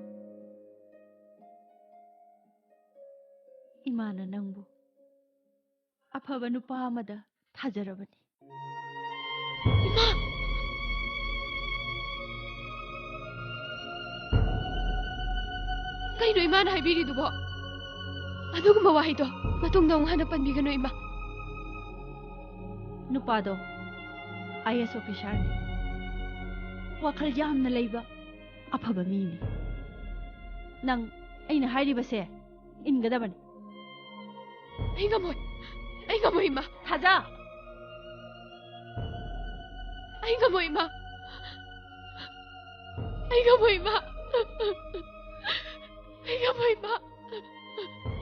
ꯏꯃꯥꯅ ꯅꯪꯕꯨ ꯑꯐꯕ ꯅꯨꯄꯥ ꯑꯃꯗ ꯊꯥꯖꯔꯕꯅꯤ꯫ ꯏꯃꯥ! ꯀꯩꯅꯣ ꯏꯃꯥꯅ ꯍꯥꯏꯕꯤꯔꯤꯗꯨꯕꯣ? ꯑꯗꯨꯒꯨꯝꯕ ꯋꯥꯍꯩꯗꯣ ꯃꯇꯨꯡꯗ ꯑꯃꯨꯛ ꯍꯟꯅ ꯄꯟꯕꯤꯒꯅꯨ, ꯏꯃꯥ꯫ ꯅꯨꯄꯥꯗꯣ ꯑꯥꯏ ꯑꯦꯁ ꯑꯣꯐꯤꯁꯥꯔꯅꯤ꯫ ꯋꯥꯈꯜ ꯌꯥꯝꯅ ꯂꯩꯕ ꯑꯐꯕ ꯃꯤꯅꯤ꯫ ꯅꯪ ꯑꯩꯅ ꯍꯥꯏꯔꯤꯕꯁꯦ ꯏꯟꯒꯗꯕꯅꯤ꯫ ꯑꯩ ꯉꯝꯃꯣꯏ꯫ ꯑꯩ ꯉꯝꯃꯣꯏ, ꯏꯃꯥ꯫ ꯊꯥꯖ! ꯑꯩ ꯉꯝꯃꯣꯏ, ꯏꯃꯥ꯫ ꯑꯩ ꯉꯝꯃꯣꯏ, ꯏꯃꯥ꯫ ꯑꯩ ꯉꯝꯃꯣꯏ, ꯏꯃꯥ꯫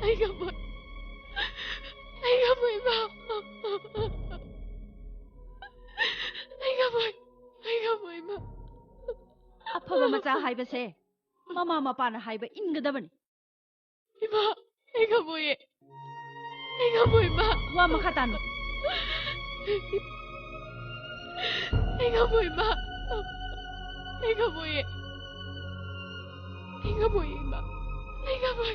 ꯑꯩ ꯉꯝꯃꯣꯏ꯫ ꯑꯩ ꯉꯝꯃꯣꯏ, ꯏꯃꯥ꯫ ꯑꯩ ꯉꯝꯃꯣꯏ꯫ ꯑꯩ ꯉꯝꯃꯣꯏ, ꯏꯃꯥ꯫ ꯑꯐꯕ ꯃꯆꯥ ꯍꯥꯏꯕꯁꯦ ꯃꯃꯥ ꯃꯄꯥꯅ ꯍꯥꯏꯕ ꯏꯟꯒꯗꯕꯅꯤ꯫ ꯏꯃꯥ, ꯑꯩ ꯉꯝꯃꯣꯏꯌꯦ꯫ ꯑꯩ ꯉꯝꯃꯣꯏ, ꯏꯃꯥ꯫ ꯋꯥ ꯃꯈꯥ ꯇꯥꯅ꯫ ꯑꯩ ꯉꯝꯃꯣꯏ, ꯏꯃꯥ꯫ ꯑꯩ ꯉꯝꯃꯣꯏꯌꯦ꯫ ꯑꯩ ꯉꯝꯃꯣꯏꯌꯦ, ꯏꯃꯥ꯫ ꯑꯩ ꯉꯝꯃꯣꯏ꯫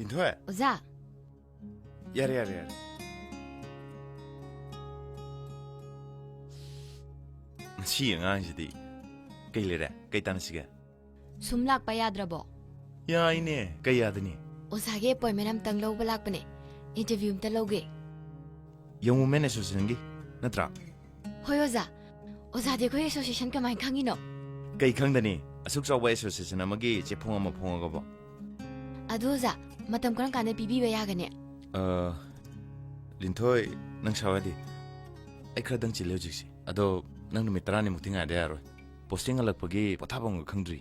ꯂꯤꯟꯊꯣꯏ꯫ ꯑꯣꯖꯥ꯫ ꯌꯥꯔꯦ, ꯌꯥꯔꯦ, ꯌꯥꯔꯦ꯫ ꯃꯁꯤ ꯑꯉꯥꯡꯁꯤꯗꯤ꯫ ꯀꯩ ꯂꯩꯔꯦ? ꯀꯩ ꯇꯥꯟꯅꯁꯤꯒꯦ? ꯁꯨꯝ ꯂꯥꯛꯄ ꯌꯥꯗ꯭ꯔꯕꯣ? ꯌꯥꯏꯅꯦ, ꯀꯩ ꯌꯥꯗꯅꯤ? ꯑꯣꯖꯥꯒꯤ appointment ꯑꯝꯇꯪ ꯂꯧꯕ ꯂꯥꯛꯄꯅꯦ꯫ Interview ꯑꯝꯇ ꯂꯧꯒꯦ꯫ Young Women Associationꯒꯤ ꯅꯠꯇ꯭ꯔꯥ? ꯍꯣꯏ ꯑꯣꯖꯥ꯫ ꯑꯣꯖꯥꯗꯤ ꯑꯩꯈꯣꯏ association ꯀꯃꯥꯏꯅ ꯈꯪꯉꯤꯅꯣ? ꯀꯩ ꯈꯪꯗꯅꯤ? ꯑꯁꯨꯛ ꯆꯥꯎꯕ association ꯑꯃꯒꯤ ꯆꯦꯐꯣꯡ ꯑꯃ ꯐꯣꯡꯉꯒꯕꯣ꯫ ꯑꯗꯨ ꯑꯣꯖꯥ, ꯃꯇꯝ ꯀꯔꯝ ꯀꯥꯟꯗ ꯄꯤꯕꯤꯕ ꯌꯥꯒꯅꯤ? ꯑ, ꯂꯤꯟꯊꯣꯏ, ꯅꯪ ꯁꯥꯎꯔꯗꯤ꯫ ꯑꯩ ꯈꯔꯗꯪ ꯆꯤꯜꯂꯦ ꯍꯧꯖꯤꯛꯁꯦ꯫ ꯑꯗꯣ ꯅꯪ ꯅꯨꯃꯤꯠ ꯇꯔꯥꯅꯤꯃꯨꯛꯇꯤ ꯉꯥꯏꯗ ꯌꯥꯔꯣꯏ꯫ Posting ꯍꯜꯂꯛꯄꯒꯤ ꯄꯣꯊꯥꯐꯝꯒ ꯈꯪꯗ꯭ꯔꯤ꯫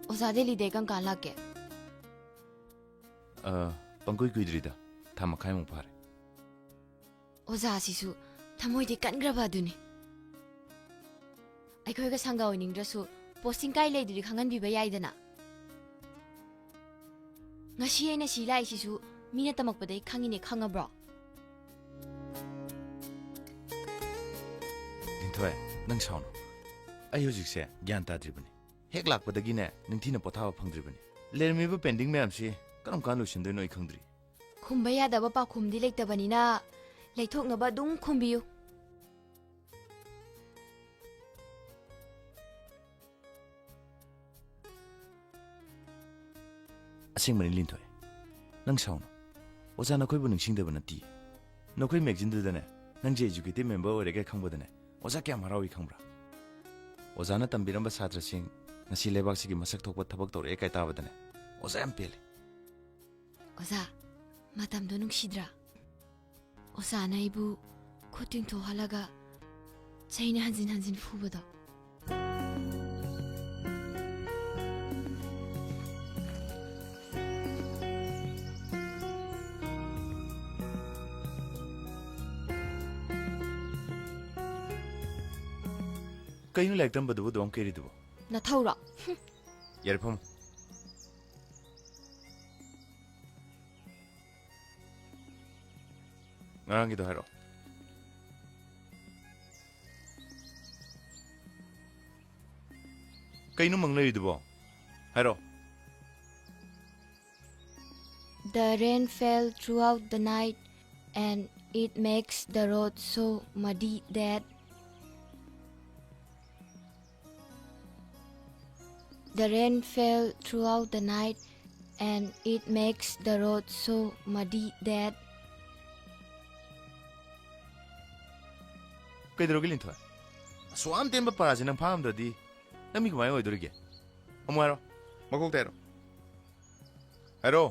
ꯑꯣꯖꯥ ꯗꯦꯜꯂꯤꯗꯩ ꯀꯔꯝ ꯀꯥꯟ ꯂꯥꯛꯀꯦ? ꯑ, ꯄꯪꯀꯨꯏ ꯀꯨꯏꯗ꯭ꯔꯤꯗ, ꯊꯥ ꯃꯈꯥꯏꯃꯨꯛ ꯐꯥꯔꯦ꯫ ꯑꯣꯖꯥꯁꯤꯁꯨ ꯊꯃꯣꯏꯗꯤ ꯀꯟꯈ꯭ꯔꯕ ꯑꯗꯨꯅꯤ꯫ ꯑꯩꯈꯣꯏꯒ ꯁꯪꯒ ꯑꯣꯏꯅꯤꯡꯗ꯭ꯔꯁꯨ posting ꯀꯥꯏ ꯂꯩꯗꯨꯗꯤ ꯈꯪꯍꯟꯕꯤꯕ ꯌꯥꯏꯗꯅ꯫ ꯉꯁꯤ ꯑꯩꯅ ꯁꯤ ꯂꯥꯛꯏꯁꯤꯁꯨ ꯃꯤꯅ ꯇꯝꯃꯛꯄꯗꯩ ꯈꯪꯉꯤꯅꯦ, ꯈꯪꯉꯕ꯭ꯔꯣ? ꯂꯤꯟꯊꯣꯏ, ꯅꯪ ꯁꯥꯎꯅꯨ꯫ ꯑꯩ ꯍꯧꯖꯤꯛꯁꯦ ꯒ꯭ꯌꯥꯟ ꯇꯥꯗ꯭ꯔꯤꯕꯅꯤ꯫ ꯍꯦꯛ ꯂꯥꯛꯄꯗꯒꯤꯅꯦ ꯅꯤꯡꯊꯤꯅ ꯄꯣꯊꯥꯕ ꯐꯪꯗ꯭ꯔꯤꯕꯅꯤ꯫ ꯂꯩꯔꯝꯃꯤꯕ pending ꯃꯌꯥꯝꯁꯤ ꯀꯔꯝ ꯀꯥꯟ ꯂꯣꯏꯁꯤꯟꯗꯣꯏꯅꯣ ꯑꯩ ꯈꯪꯗ꯭ꯔꯤ꯫ ꯈꯨꯝꯕ ꯌꯥꯗꯕ ꯄꯥꯎꯈꯨꯝꯗꯤ ꯂꯩꯇꯕꯅꯤꯅ ꯂꯩꯊꯣꯛꯅꯕ ꯑꯗꯨꯝ ꯈꯨꯝꯕꯤꯌꯨ꯫ ꯑꯁꯦꯡꯕꯅꯤ ꯂꯤꯟꯊꯣꯏ, ꯅꯪ ꯁꯥꯎꯅꯨ꯫ ꯑꯣꯖꯥ ꯅꯈꯣꯏꯕꯨ ꯅꯤꯡꯁꯤꯡꯗꯕ ꯅꯠꯇꯦ꯫ ꯅꯈꯣꯏ magazineꯗꯨꯗꯅꯦ ꯅꯪꯁꯦ executive member ꯑꯣꯏꯔꯦ ꯀꯥꯏ ꯈꯪꯕꯗꯅꯦ ꯑꯣꯖꯥ ꯀꯌꯥꯝ ꯍꯔꯥꯎꯏ ꯈꯪꯕ꯭ꯔꯥ? ꯑꯣꯖꯥꯅ ꯇꯝꯕꯤꯔꯝꯕ ꯁꯥꯇ꯭ꯔꯁꯤꯡ ꯉꯁꯤ ꯂꯩꯕꯥꯛꯁꯤꯒꯤ ꯃꯁꯛ ꯊꯣꯛꯄ ꯊꯕꯛ ꯇꯧꯔꯛꯑꯦ ꯀꯥꯏ ꯇꯥꯕꯗꯅꯦ ꯑꯣꯖꯥ ꯌꯥꯝ ꯄꯦꯜꯂꯤ꯫ ꯑꯣꯖꯥ, ꯃꯇꯝꯗꯣ ꯅꯨꯡꯁꯤꯗ꯭ꯔꯥ? ꯑꯣꯖꯥꯅ ꯑꯩꯕꯨ ꯈꯨꯠ ꯇꯤꯡꯊꯣꯛꯍꯜꯂꯒ ꯆꯩꯅ ꯍꯟꯖꯤꯟ ꯍꯟꯖꯤꯟ ꯐꯨꯕꯗꯣ꯫ ꯀꯩꯅꯣ ꯂꯥꯏꯔꯤꯛ ꯇꯝꯕꯗꯨꯕꯨ ꯑꯗꯨꯝ ꯀꯦꯔꯤꯗꯨꯕꯣ? ꯅꯊꯧꯔꯣ? ꯍꯨꯝ꯫ ꯌꯥꯔꯦ, ꯐꯝꯃꯨ꯫ ꯉꯔꯥꯡꯒꯤꯗꯣ ꯍꯥꯏꯔꯛꯑꯣ꯫ ꯀꯩꯅꯣ ꯃꯪ ꯂꯩꯔꯤꯗꯨꯕꯣ? ꯍꯥꯏꯔꯣ꯫ The rain fell throughout the night and it makes the road so muddy that The rain fell throughout the night and it makes the road so muddy that ꯀꯩꯗꯧꯔꯒꯦ, ꯂꯤꯟꯊꯣꯏ? ꯑꯁꯨꯛ ꯌꯥꯝ ꯇꯦꯟꯕ ꯄꯔꯥꯁꯦ ꯅꯪ ꯐꯥꯉꯝꯗ꯭ꯔꯗꯤ ꯅꯪ ꯃꯤ ꯀꯃꯥꯏꯅ ꯑꯣꯏꯗꯣꯔꯤꯒꯦ? ꯑꯃꯨꯛ ꯍꯥꯏꯔꯣ, ꯃꯀꯣꯛꯇ ꯍꯥꯏꯔꯣ꯫ ꯍꯥꯏꯔꯣ꯫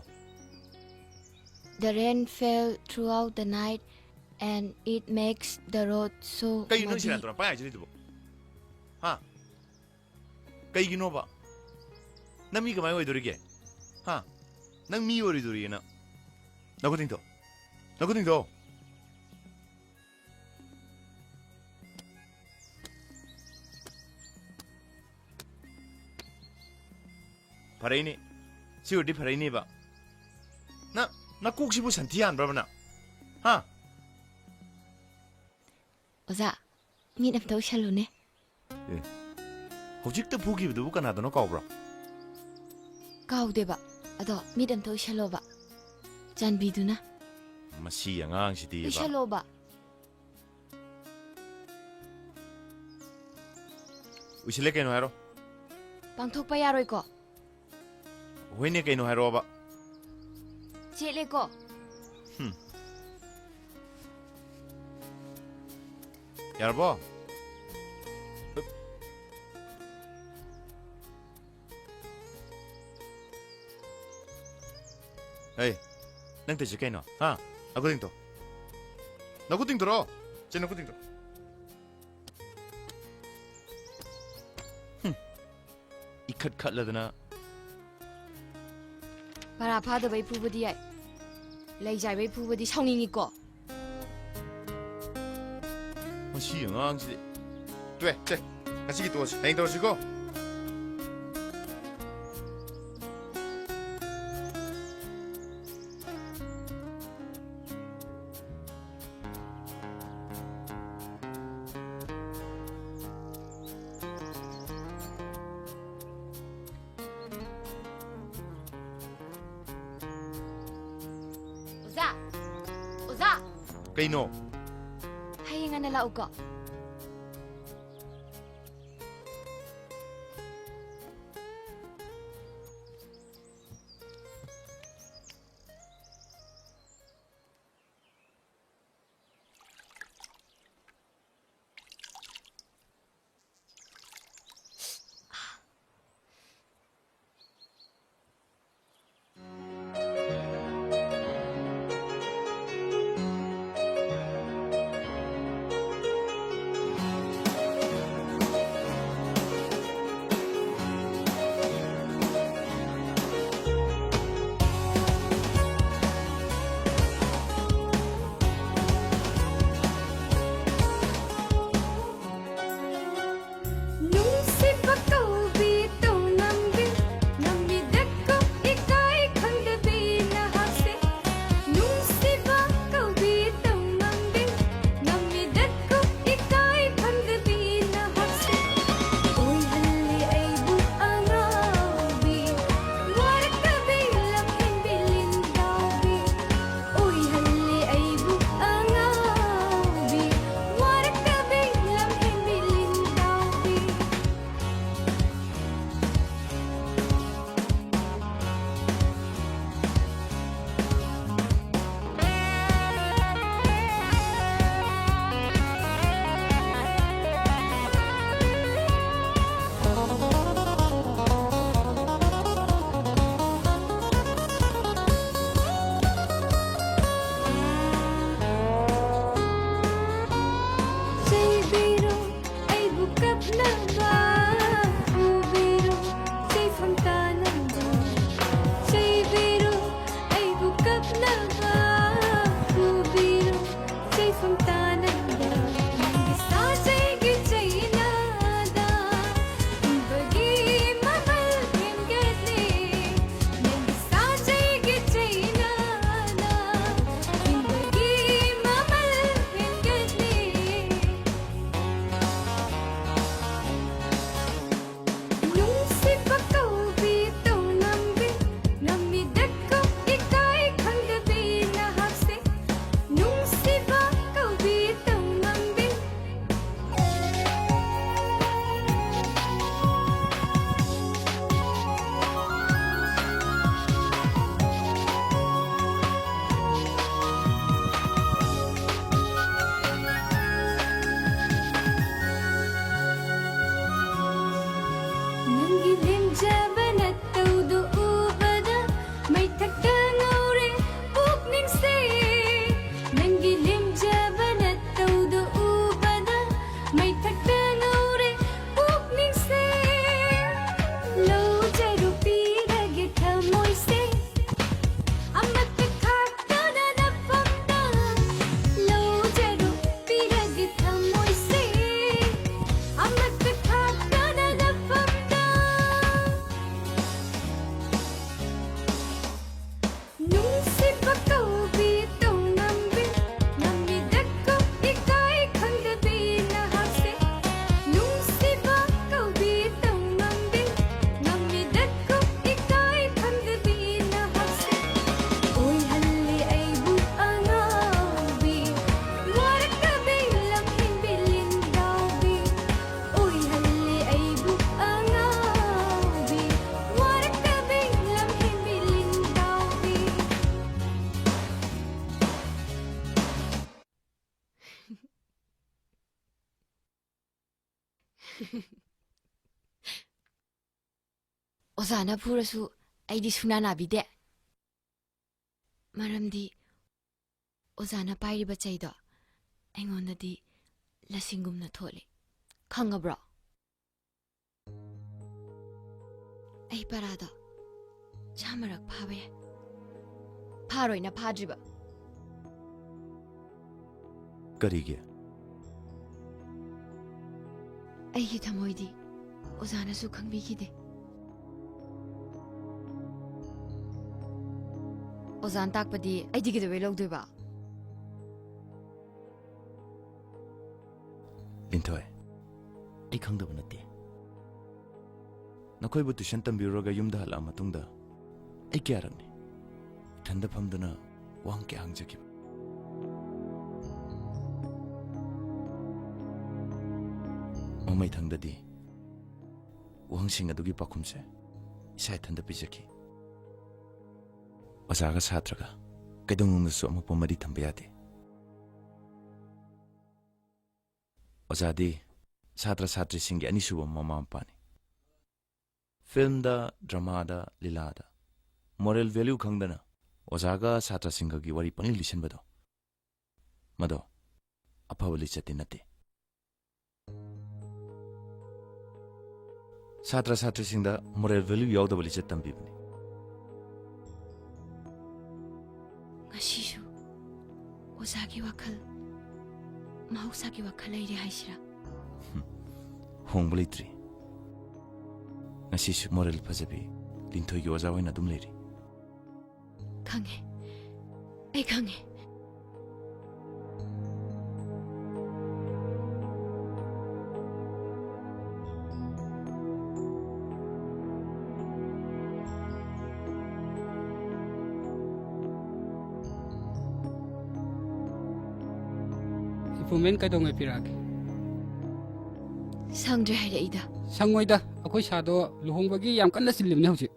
The rain fell throughout the night and it makes the road so ꯀꯩꯅꯣ ꯁꯦꯔꯥꯟ ꯇꯨꯔꯥꯟ ꯄꯥꯏ ꯍꯥꯏꯖꯤꯜꯂꯤꯗꯨꯕꯣ? ꯍꯥ? ꯀꯩꯒꯤꯅꯣꯕ? ꯅꯪ ꯃꯤ ꯀꯃꯥꯏꯅ ꯑꯣꯏꯗꯣꯔꯤꯒꯦ? ꯍꯥ? ꯅꯪ ꯃꯤ ꯑꯣꯏꯔꯣꯏꯗꯣꯔꯤꯌꯦ ꯅꯪ꯫ ꯅꯈꯨꯠ ꯇꯤꯡꯊꯣꯛ꯫ ꯅꯈꯨꯠ ꯇꯤꯡꯊꯣꯛ꯫ ꯐꯔꯛꯏꯅꯦ꯫ ꯁꯤ ꯑꯣꯏꯔꯗꯤ ꯐꯔꯛꯏꯅꯦꯕ꯫ ꯅꯪ, ꯅꯀꯣꯛꯁꯤꯕꯨ ꯁꯟꯊꯤ ꯍꯥꯟꯕ꯭ꯔꯕ ꯅꯪ? ꯍꯥ? ꯑꯣꯖꯥ, ꯃꯤꯠ ꯑꯝꯇ ꯎꯏꯁꯜꯂꯨꯅꯦ꯫ ꯑꯦ, ꯍꯧꯖꯤꯛꯇ ꯐꯨꯈꯤꯕꯗꯨꯕꯨ ꯀꯅꯥꯗꯅꯣ ꯀꯥꯎꯕ꯭ꯔꯣ? ꯀꯥꯎꯗꯦꯕ, ꯑꯗꯣ ꯃꯤꯠ ꯑꯝꯇ ꯎꯏꯁꯜꯂꯣꯕ, ꯆꯥꯟꯕꯤꯗꯨꯅ꯫ ꯃꯁꯤ ꯑꯉꯥꯡꯁꯤꯗꯤꯕ꯫ ꯎꯏꯁꯜꯂꯣꯕ꯫ ꯎꯏꯁꯤꯜꯂꯦ ꯀꯩꯅꯣ ꯍꯥꯏꯔꯣ꯫ ꯄꯥꯡꯊꯣꯛꯄ ꯌꯥꯔꯣꯏꯀꯣ? ꯍꯣꯏꯅꯦ ꯀꯩꯅꯣ ꯍꯥꯏꯔꯣꯕ꯫ ꯆꯦꯠꯂꯦꯀꯣ? ꯍꯨꯝ꯫ ꯌꯥꯔꯕꯣ? ꯍꯩ, ꯅꯪ ꯇꯧꯏꯁꯦ ꯀꯩꯅꯣ? ꯍꯥ? ꯅꯈꯨꯠ ꯇꯤꯡꯊꯣꯛ꯫ ꯅꯈꯨꯠ ꯇꯤꯡꯊꯣꯔꯛꯑꯣ꯫ ꯁꯦ, ꯅꯈꯨꯠ ꯇꯤꯡꯊꯣꯛ꯫ ꯍꯨꯝ꯫ ꯏꯈꯠ ꯈꯠꯂꯗꯅ꯫ ꯄꯔꯥ ꯐꯥꯗꯕꯩ ꯐꯨꯕꯗꯤ ꯌꯥꯏ, ꯂꯩ ꯆꯥꯏꯕꯩ ꯐꯨꯕꯗꯤ ꯁꯥꯎꯅꯤꯡꯉꯤꯀꯣ꯫ ꯃꯁꯤ ꯑꯉꯥꯡꯁꯤꯗꯤ꯫ ꯇꯣꯛꯑꯦ, ꯁꯦ, ꯉꯁꯤꯒꯤ ꯇꯣꯛꯑꯁꯤ, ꯍꯌꯦꯡ ꯇꯧꯔꯁꯤꯀꯣ꯫ ꯀꯩꯅꯣ? ꯍꯌꯦꯡ ꯉꯟꯅ ꯂꯥꯛꯎꯀꯣ꯫ ꯑꯣꯖꯥꯅ ꯐꯨꯔꯁꯨ ꯑꯩꯗꯤ ꯁꯨꯡꯅꯥ ꯅꯥꯕꯤꯗꯦ꯫ ꯃꯔꯝꯗꯤ ꯑꯣꯖꯥꯅ ꯄꯥꯏꯔꯤꯕ ꯆꯩꯗꯣ ꯑꯩꯉꯣꯟꯗꯗꯤ ꯂꯁꯤꯡꯒꯨꯝꯅ ꯊꯣꯠꯂꯤ꯫ ꯈꯪꯉꯕ꯭ꯔꯣ? ꯑꯩ ꯄꯔꯥꯗꯣ ꯆꯥꯝꯃꯔꯛ ꯐꯥꯕ ꯌꯥꯏ꯫ ꯐꯥꯔꯣꯏꯅ ꯐꯥꯗ꯭ꯔꯤꯕ꯫ ꯀꯔꯤꯒꯤ? ꯑꯩꯒꯤ ꯊꯃꯣꯏꯗꯤ ꯑꯣꯖꯥꯅꯁꯨ ꯈꯪꯕꯤꯈꯤꯗꯦ꯫ ꯑꯣꯖꯥꯅ ꯇꯥꯛꯄꯗꯤ ꯑꯩꯗꯤ ꯀꯩꯗꯧꯕꯩ ꯂꯧꯗꯣꯏꯕ? ꯂꯤꯟꯊꯣꯏ, ꯑꯩ ꯈꯪꯗꯕ ꯅꯠꯇꯦ꯫ ꯅꯈꯣꯏꯕꯨ tuition ꯇꯝꯕꯤꯔꯨꯔꯒ ꯌꯨꯝꯗ ꯍꯜꯂꯛꯑ ꯃꯇꯨꯡꯗ ꯑꯩ ꯀꯌꯥꯔꯛꯅꯤ ꯏꯊꯟꯗ ꯐꯝꯗꯨꯅ ꯋꯥꯍꯪ ꯀꯌꯥ ꯍꯪꯖꯈꯤꯕ꯫ ꯃꯃꯩꯊꯪꯗꯗꯤ ꯋꯥꯍꯪꯁꯤꯡ ꯑꯗꯨꯒꯤ ꯄꯥꯎꯈꯨꯝꯁꯦ ꯏꯁꯥ ꯏꯊꯟꯗ ꯄꯤꯖꯈꯤ꯫ ꯑꯣꯖꯥꯒ ꯁꯥꯇ꯭ꯔꯒ ꯀꯩꯗꯧꯅꯨꯡꯗꯁꯨ ꯑꯃꯣꯠꯄ ꯃꯔꯤ ꯊꯝꯕ ꯌꯥꯗꯦ꯫ ꯑꯣꯖꯥꯗꯤ ꯁꯥꯇ꯭ꯔ ꯁꯥꯇ꯭ꯔꯤꯁꯤꯡꯒꯤ ꯑꯅꯤꯁꯨꯕ ꯃꯃꯥ ꯃꯄꯥꯅꯤ꯫ ꯐꯤꯜꯝꯗ, ꯗ꯭ꯔꯃꯥꯗ, ꯂꯤꯂꯥꯗ moral value ꯈꯪꯗꯅ ꯑꯣꯖꯥꯒ ꯁꯥꯇ꯭ꯔꯁꯤꯡꯒꯒꯤ ꯋꯥꯔꯤ ꯄꯪꯂꯤ ꯂꯤꯁꯤꯟꯕꯗꯣ, ꯃꯗꯣ ꯑꯐꯕ ꯂꯤꯆꯠꯇꯤ ꯅꯠꯇꯦ꯫ ꯁꯥꯇ꯭ꯔ ꯁꯥꯇ꯭ꯔꯤꯁꯤꯡꯗ moral value ꯌꯥꯎꯗꯕ ꯂꯤꯆꯠ ꯇꯝꯕꯤꯕꯅꯤ꯫ ꯉꯁꯤꯁꯨ ꯑꯣꯖꯥꯒꯤ ꯋꯥꯈꯜ ꯃꯍꯧꯁꯥꯒꯤ ꯋꯥꯈꯜ ꯂꯩꯔꯦ ꯍꯥꯏꯁꯤꯔꯥ? ꯍꯣꯡꯕ ꯂꯩꯇ꯭ꯔꯤ꯫ ꯉꯁꯤꯁꯨ moral ꯐꯖꯕꯤ ꯂꯤꯟꯊꯣꯏꯒꯤ ꯑꯣꯖꯥ ꯑꯣꯏꯅ ꯑꯗꯨꯝ ꯂꯩꯔꯤ꯫ ꯈꯪꯉꯦ, ꯑꯩ ꯈꯪꯉꯦ꯫ Improvement ꯀꯩꯗꯧꯉꯩ ꯄꯤꯔꯛꯑꯒꯦ? ꯁꯪꯗ꯭ꯔꯦ ꯍꯥꯏꯔꯛꯏꯗ꯫ ꯁꯪꯉꯣꯏꯗ, ꯑꯩꯈꯣꯏ ꯁꯥꯗꯣ ꯂꯨꯍꯣꯡꯕꯒꯤ ꯌꯥꯝ ꯀꯟꯅ ꯆꯤꯜꯂꯤꯕꯅꯦ ꯍꯧꯖꯤꯛ꯫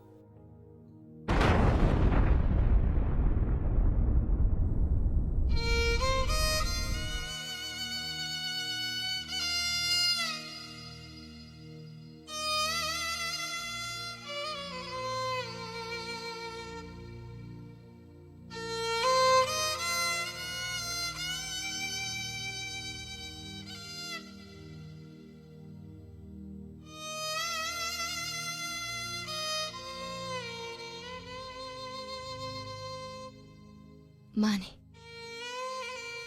ꯃꯥꯅꯤ,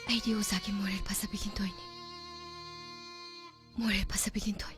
ꯑꯩꯗꯤ ꯑꯣꯖꯥꯒꯤ ꯃꯣꯔꯦꯜ ꯐꯖꯕꯤ ꯂꯤꯟꯊꯣꯏꯅꯤ꯫ ꯃꯣꯔꯦꯜ ꯐꯖꯕꯤ ꯂꯤꯟꯊꯣꯏ꯫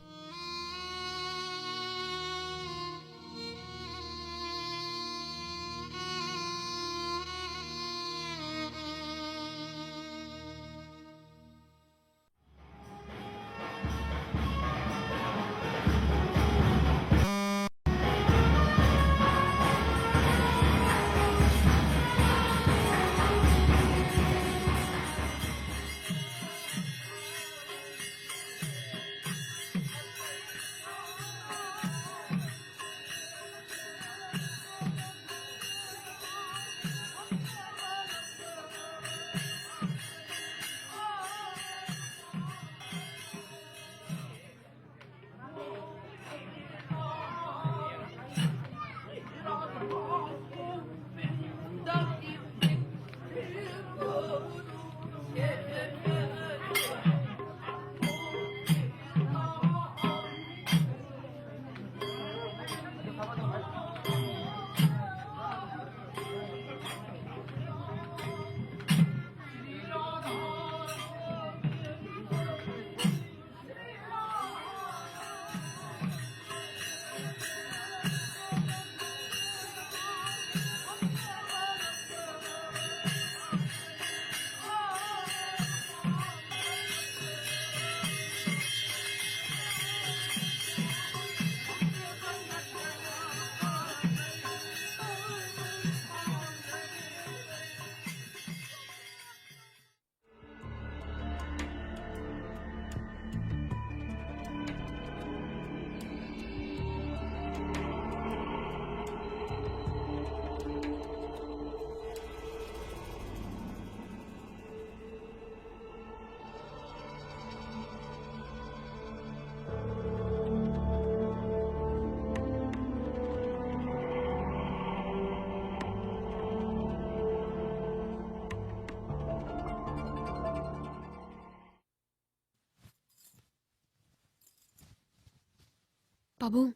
ꯄꯥꯕꯨꯡ,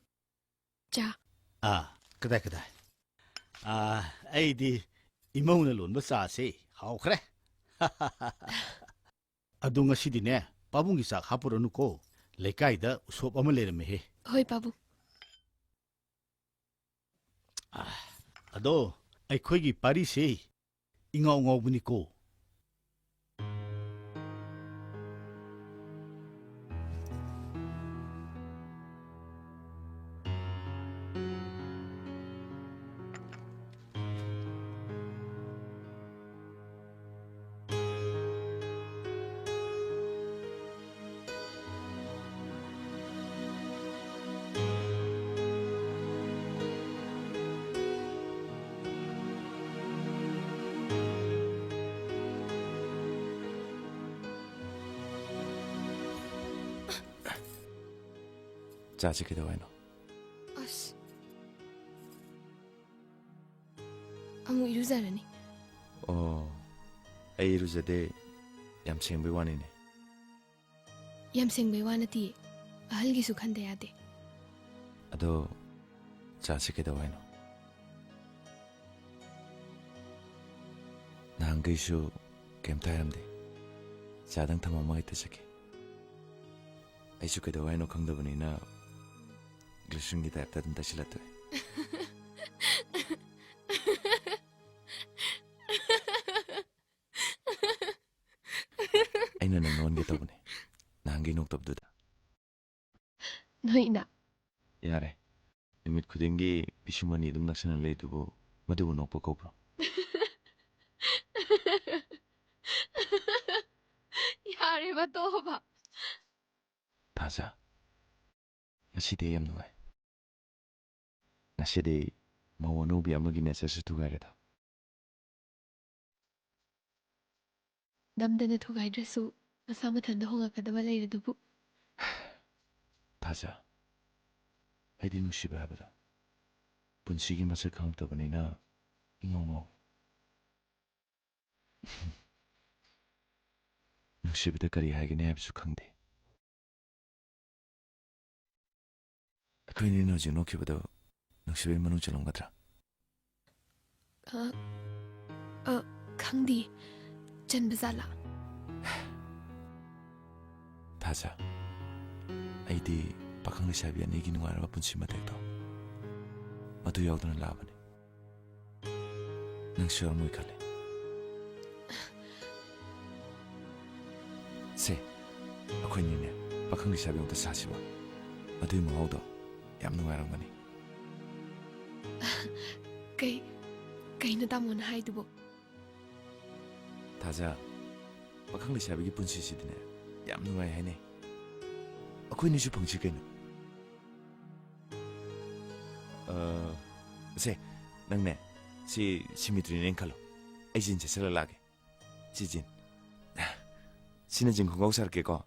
ꯆꯥ꯫ ꯑꯥ, ꯀꯗꯥꯏ, ꯀꯗꯥꯏ? ꯑꯥ, ꯑꯩꯗꯤ ꯏꯃꯧꯅ ꯂꯣꯟꯕ ꯆꯥꯁꯦ ꯍꯥꯎꯈ꯭ꯔꯦ꯫ ꯑꯗꯣ ꯉꯁꯤꯗꯤꯅꯦ, ꯄꯥꯕꯨꯡꯒꯤ ꯆꯥꯛ ꯍꯥꯞꯄꯨꯔꯅꯨꯀꯣ꯫ ꯂꯩꯀꯥꯏꯗ ꯎꯁꯣꯞ ꯑꯃ ꯂꯩꯔꯝꯃꯦꯍꯦ꯫ ꯍꯣꯏ, ꯄꯥꯕꯨꯡ꯫ ꯑꯗꯣ ꯑꯩꯈꯣꯏꯒꯤ ꯄꯥꯔꯤꯁꯦ ꯏꯉꯥꯎ ꯉꯥꯎꯕꯅꯤꯀꯣ꯫ ꯆꯥꯁꯤ, ꯀꯩꯗꯧ ꯍꯥꯏꯅꯣ? ꯑꯁ꯫ ꯑꯃꯨꯛ ꯏꯔꯨꯖꯔꯅꯤ꯫ ꯑꯣ, ꯑꯩ ꯏꯔꯨꯖꯗꯦ꯫ ꯌꯥꯝ ꯁꯦꯡꯕꯩ ꯋꯥꯅꯤꯅꯦ꯫ ꯌꯥꯝ ꯁꯦꯡꯕꯩ ꯋꯥ ꯅꯠꯇꯤꯌꯦ꯫ ꯑꯍꯜꯒꯤꯁꯨ ꯈꯟꯗ ꯌꯥꯗꯦ꯫ ꯑꯗꯣ ꯆꯥꯁꯤ, ꯀꯩꯗꯧ ꯍꯥꯏꯅꯣ? ꯅꯍꯥꯟꯈꯩꯁꯨ ꯀꯩꯝꯇ ꯍꯥꯏꯔꯝꯗꯦ꯫ ꯆꯥꯗꯪ ꯊꯝꯃꯝꯃꯒ ꯍꯦꯛꯇ ꯆꯠꯈꯤ꯫ ꯑꯩꯁꯨ ꯀꯩꯗꯧ ꯍꯥꯏꯅꯣ ꯈꯪꯗꯕꯅꯤꯅ ꯒ꯭ꯂꯤꯁꯔꯤꯟꯒꯤ ꯇꯥꯏꯞꯇ ꯑꯗꯨꯝ ꯇꯩꯁꯤꯜꯂ ꯇꯣꯛꯑꯦ꯫ ꯑꯩꯅ ꯅꯪ ꯅꯣꯟꯒꯦ ꯇꯧꯕꯅꯦ, ꯅꯍꯥꯟꯒꯤ ꯅꯣꯛꯇꯕꯗꯨꯗ꯫ ꯅꯣꯛꯏꯅ? ꯌꯥꯔꯦ꯫ ꯅꯨꯃꯤꯠ ꯈꯨꯗꯤꯡꯒꯤ ꯄꯤꯁꯨꯝ ꯑꯅꯤ ꯑꯗꯨꯝ ꯅꯛꯁꯟꯅ ꯂꯩꯗꯨꯕꯨ ꯃꯗꯨꯕꯨ ꯅꯣꯛꯄ ꯀꯧꯕ꯭ꯔꯣ? ꯌꯥꯔꯦꯕ, ꯇꯣꯛꯑꯣꯕ꯫ ꯊꯥꯖ, ꯉꯁꯤꯗꯤ ꯑꯩ ꯌꯥꯝ ꯅꯨꯡꯉꯥꯏ꯫ ꯉꯁꯤꯗꯤ ꯃꯧ ꯑꯅꯧꯕꯤ ꯑꯃꯒꯤ ꯅꯦꯆꯔꯁꯨ ꯊꯨꯒꯥꯏꯔꯦꯗꯣ꯫ ꯅꯝꯗꯅ ꯊꯨꯒꯥꯏꯗ꯭ꯔꯁꯨ ꯃꯁꯥ ꯃꯊꯟꯇ ꯍꯣꯡꯉꯛꯀꯗꯕ ꯂꯩꯔꯗꯨꯕꯨ꯫ ꯊꯥꯖ, ꯑꯩꯗꯤ ꯅꯨꯡꯁꯤꯕ ꯍꯥꯏꯕꯗꯣ ꯄꯨꯟꯁꯤꯒꯤ ꯃꯁꯛ ꯈꯪꯉꯛꯇꯕꯅꯤꯅ ꯏꯉꯥꯎ ꯉꯥꯎꯏ꯫ ꯅꯨꯡꯁꯤꯕꯗ ꯀꯔꯤ ꯍꯥꯏꯒꯅꯤ ꯍꯥꯏꯕꯁꯨ ꯈꯪꯗꯦ꯫ ꯑꯩꯈꯣꯏ ꯑꯅꯤꯅ ꯍꯧꯖꯤꯛ ꯅꯣꯛꯈꯤꯕꯗꯣ ꯅꯨꯡꯁꯤꯕꯒꯤ ꯃꯅꯨꯡ ꯆꯜꯂꯝꯒꯗ꯭ꯔꯥ? ꯑ, ꯑ, ꯈꯪꯗꯦ꯫ ꯆꯟꯕ ꯖꯥꯠꯂꯥ? ꯊꯥꯖ, ꯑꯩꯗꯤ ꯄꯥꯈꯪ ꯂꯩꯁꯥꯕꯤ ꯑꯅꯤꯒꯤ ꯅꯨꯡꯉꯥꯏꯔꯕ ꯄꯨꯟꯁꯤ ꯃꯇꯦꯛꯇꯣ ꯃꯗꯨ ꯌꯥꯎꯗꯅ ꯂꯥꯛꯑꯕꯅꯤ꯫ ꯅꯪꯁꯨ ꯌꯥꯎꯔꯝꯃꯣꯏ ꯈꯜꯂꯦ꯫ ꯁꯦ, ꯑꯩꯈꯣꯏꯅꯤꯅꯦ ꯄꯥꯈꯪ ꯂꯩꯁꯥꯕꯤ ꯑꯃꯇ ꯁꯥꯁꯤꯕ꯫ ꯑꯗꯨꯒꯤ ꯃꯍꯥꯎꯗꯣ ꯌꯥꯝ ꯅꯨꯡꯉꯥꯏꯔꯝꯒꯅꯤ꯫ ꯀꯩ, ꯀꯩꯅꯣ ꯇꯥꯃꯣꯅ ꯍꯥꯏꯗꯨꯕꯣ? ꯊꯥꯖ, ꯄꯥꯈꯪ ꯂꯩꯁꯥꯕꯤꯒꯤ ꯄꯨꯟꯁꯤꯁꯤꯗꯤꯅꯦ ꯌꯥꯝ ꯅꯨꯡꯉꯥꯏ ꯍꯥꯏꯅꯦ꯫ ꯑꯩꯈꯣꯏꯅꯤꯁꯨ ꯐꯪꯁꯤ ꯀꯩꯅꯣ꯫ ꯑ, ꯁꯦ, ꯅꯪꯅꯦ ꯁꯤ ꯁꯤꯃꯤꯇ꯭ꯔꯤꯅꯦꯅ ꯈꯜꯂꯣ꯫ ꯑꯩ ꯖꯤꯟ ꯁꯦꯠꯆꯜꯂ ꯂꯥꯛꯑꯒꯦ꯫ ꯁꯤ ꯖꯤꯟ꯫ ꯁꯤꯅ ꯖꯤꯟ ꯈꯣꯡꯒ꯭ꯔꯥꯎ ꯁꯥꯔꯛꯀꯦꯀꯣ꯫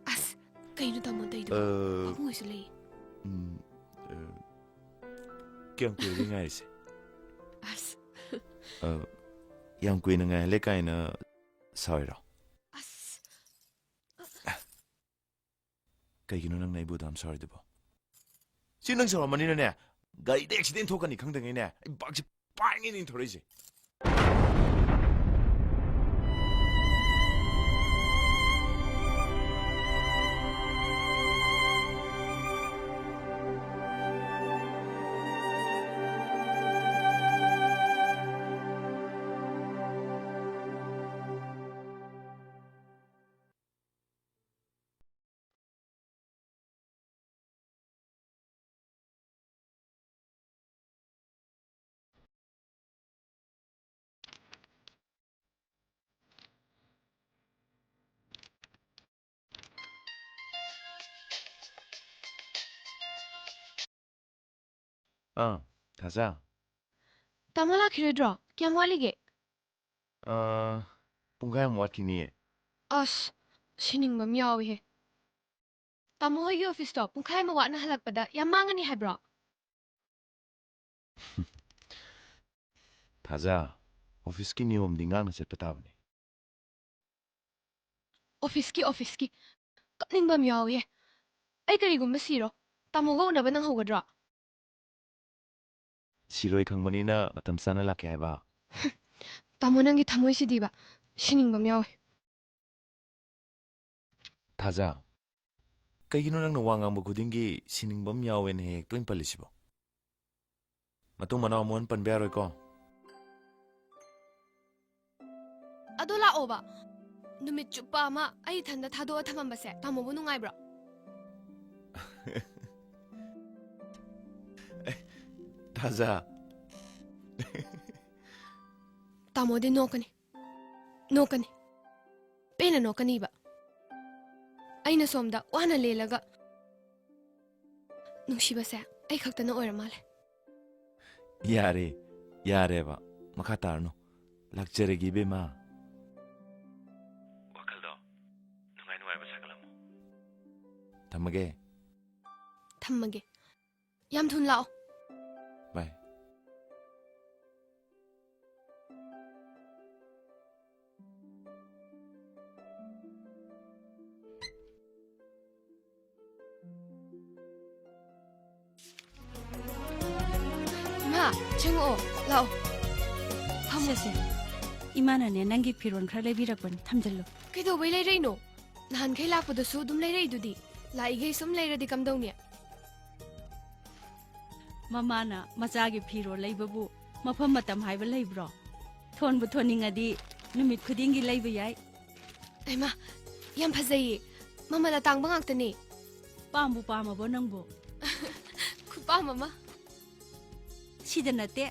ꯑꯁ, ꯀꯩꯅꯣ ꯇꯥꯃꯣ ꯇꯧꯔꯤꯗꯨꯕꯣ? ꯑ, ꯄꯥꯕꯨꯡ ꯍꯣꯏꯁꯨ ꯂꯩ꯫ ꯎꯝ, ꯑ, ꯀꯌꯥꯝ ꯀꯨꯏꯔꯒꯦ ꯉꯥꯏꯔꯤꯁꯦ? ꯑꯁ꯫ ꯑ, ꯌꯥꯝ ꯀꯨꯏꯅ ꯉꯥꯏꯍꯜꯂꯦ ꯀꯥꯏꯅ ꯁꯥꯎꯔꯤꯔꯣ? ꯑꯁ꯫ ꯀꯩꯒꯤꯅꯣ ꯅꯪꯅ ꯑꯩꯕꯨ ꯑꯗꯨꯝ ꯁꯥꯎꯔꯤꯗꯨꯕꯣ? ꯁꯤ ꯅꯪ ꯁꯥꯎꯔꯝꯃꯅꯤꯅꯅꯦ, ꯒꯥꯔꯤꯗ ꯑꯦꯛꯁꯤꯗꯦꯟ ꯊꯣꯛꯀꯅꯤ ꯈꯪꯗꯉꯩꯅꯦ, ꯑꯩ ꯕꯥꯏꯛꯁꯦ ꯄꯥꯏꯔꯤꯉꯩꯅꯦ ꯊꯧꯔꯛꯏꯁꯦ꯫ ꯑꯥ, ꯊꯥꯖ꯫ ꯇꯥꯃꯣ ꯂꯥꯛꯈꯤꯔꯣꯏꯗ꯭ꯔꯣ? ꯀꯌꯥꯝ ꯋꯥꯠꯂꯤꯒꯦ? ꯑꯥ, ꯄꯨꯡꯈꯥꯏꯃꯨꯛ ꯋꯥꯠꯈꯤꯅꯤꯌꯦ꯫ ꯑꯁ, ꯁꯤꯅꯤꯡꯕ ꯑꯃ ꯌꯥꯎꯏꯍꯦ꯫ ꯇꯥꯃꯣ ꯍꯣꯏꯒꯤ ꯑꯣꯐꯤꯁꯇꯣ ꯄꯨꯡꯈꯥꯏ ꯑꯃ ꯋꯥꯠꯅ ꯍꯜꯂꯛꯄꯗ ꯌꯥꯝ ꯃꯥꯡꯉꯅꯤ ꯍꯥꯏꯕ꯭ꯔꯣ? ꯊꯥꯖ, ꯑꯣꯐꯤꯁꯀꯤ ꯅꯤꯌꯣꯝꯗꯤ ꯉꯥꯛꯅ ꯆꯠꯄ ꯇꯥꯕꯅꯤ꯫ ꯑꯣꯐꯤꯁꯀꯤ, ꯑꯣꯐꯤꯁꯀꯤ꯫ ꯀꯞꯅꯤꯡꯕ ꯑꯃ ꯌꯥꯎꯏꯌꯦ꯫ ꯑꯩ ꯀꯔꯤꯒꯨꯝꯕ ꯁꯤꯔꯣ, ꯇꯥꯃꯣꯒ ꯎꯅꯕ ꯅꯪꯍꯧꯒꯗ꯭ꯔꯣ? ꯁꯤꯔꯣꯏ ꯈꯪꯕꯅꯤꯅ ꯃꯇꯝ ꯆꯥꯅ ꯂꯥꯛꯀꯦ ꯍꯥꯏꯕ꯫ ꯇꯥꯃꯣ, ꯅꯪꯒꯤ ꯊꯃꯣꯏꯁꯤꯗꯤꯕ, ꯁꯤꯅꯤꯡꯕ ꯑꯃ ꯌꯥꯎꯏ꯫ ꯊꯥꯖ, ꯀꯩꯒꯤꯅꯣ ꯅꯪꯅ ꯋꯥ ꯉꯥꯡꯕ ꯈꯨꯗꯤꯡꯒꯤ "ꯁꯤꯅꯤꯡꯕ ꯑꯃ ꯌꯥꯎꯋꯦꯅ" ꯍꯦꯛ ꯇꯣꯏꯅ ꯄꯜꯂꯤꯁꯤꯕꯣ? ꯃꯇꯨꯡ ꯃꯅꯥꯎ ꯑꯃꯨꯛ ꯍꯟꯅ ꯄꯟꯕ ꯌꯥꯔꯣꯏꯀꯣ? ꯑꯗꯣ ꯂꯥꯛꯑꯣꯕ꯫ ꯅꯨꯃꯤꯠ ꯆꯨꯞꯄ ꯑꯃ ꯑꯩ ꯏꯊꯟꯗ ꯊꯥꯗꯣꯛꯑ ꯊꯝꯃꯝꯕꯁꯦ ꯇꯥꯃꯣꯕꯨ ꯅꯨꯡꯉꯥꯏꯕ꯭ꯔꯣ? ꯊꯥꯖ꯫ ꯇꯥꯃꯣꯗꯤ ꯅꯣꯛꯀꯅꯤ꯫ ꯅꯣꯛꯀꯅꯤ꯫ ꯄꯦꯟꯅ ꯅꯣꯛꯀꯅꯤꯕ꯫ ꯑꯩꯅ ꯁꯣꯝꯗ ꯋꯥꯅ ꯂꯦꯜꯂꯒ ꯅꯨꯡꯁꯤꯕꯁꯦ ꯑꯩ ꯈꯛꯇꯅ ꯑꯣꯏꯔ ꯃꯥꯜꯂꯦ꯫ ꯌꯥꯔꯦ, ꯌꯥꯔꯦꯕ꯫ ꯃꯈꯥ ꯇꯥꯔꯅꯨ꯫ ꯂꯥꯛꯆꯔꯒꯦ, ꯏꯕꯦꯝꯃ꯫ ꯋꯥꯈꯜꯗꯣ ꯅꯨꯡꯉꯥꯏ ꯅꯨꯡꯉꯥꯏꯕ ꯁꯥꯒꯠꯂꯝꯃꯣ꯫ ꯊꯝꯃꯒꯦ꯫ ꯊꯝꯃꯒꯦ꯫ ꯌꯥꯝ ꯊꯨꯅ ꯂꯥꯛꯑꯣ꯫ ꯕꯥꯏ꯫ ꯏꯃꯥ, ꯆꯪꯉꯛꯑꯣ, ꯂꯥꯛꯑꯣ꯫ ꯐꯝꯃꯣ꯫ ꯁꯦ, ꯁꯦ꯫ ꯏꯃꯥꯅꯅꯦ, ꯅꯪꯒꯤ ꯐꯤꯔꯣꯜ ꯈꯔ ꯂꯩꯕꯤꯔꯛꯄꯅꯤ, ꯊꯝꯖꯜꯂꯨ꯫ ꯀꯩꯗꯧꯕꯩ ꯂꯩꯔꯛꯏꯅꯣ? ꯅꯍꯥꯟꯈꯩ ꯂꯥꯛꯄꯗꯁꯨ ꯑꯗꯨꯝ ꯂꯩꯔꯛꯏꯗꯨꯗꯤ꯫ ꯂꯥꯛꯏꯈꯩ ꯁꯨꯝ ꯂꯩꯔꯗꯤ ꯀꯝꯗꯧꯅꯤ? ꯃꯃꯥꯅ ꯃꯆꯥꯒꯤ ꯐꯤꯔꯣꯜ ꯂꯩꯕꯕꯨ ꯃꯐꯝ ꯃꯇꯝ ꯍꯥꯏꯕ ꯂꯩꯕ꯭ꯔꯣ? ꯊꯣꯟꯕꯨ ꯊꯣꯟꯅꯤꯡꯉꯗꯤ ꯅꯨꯃꯤꯠ ꯈꯨꯗꯤꯡꯒꯤ ꯂꯩꯕ ꯌꯥꯏ꯫ ꯍꯩꯃꯥ, ꯌꯥꯝ ꯐꯖꯩꯌꯦ꯫ ꯃꯃꯜ ꯑꯇꯥꯡꯕ ꯉꯥꯛꯇꯅꯦ꯫ ꯄꯥꯝꯕꯨ ꯄꯥꯝꯃꯕꯣ ꯅꯪꯕꯨ? ꯈꯨꯄꯥꯝ ꯑꯃ꯫ ꯁꯤꯗ ꯅꯠꯇꯦ,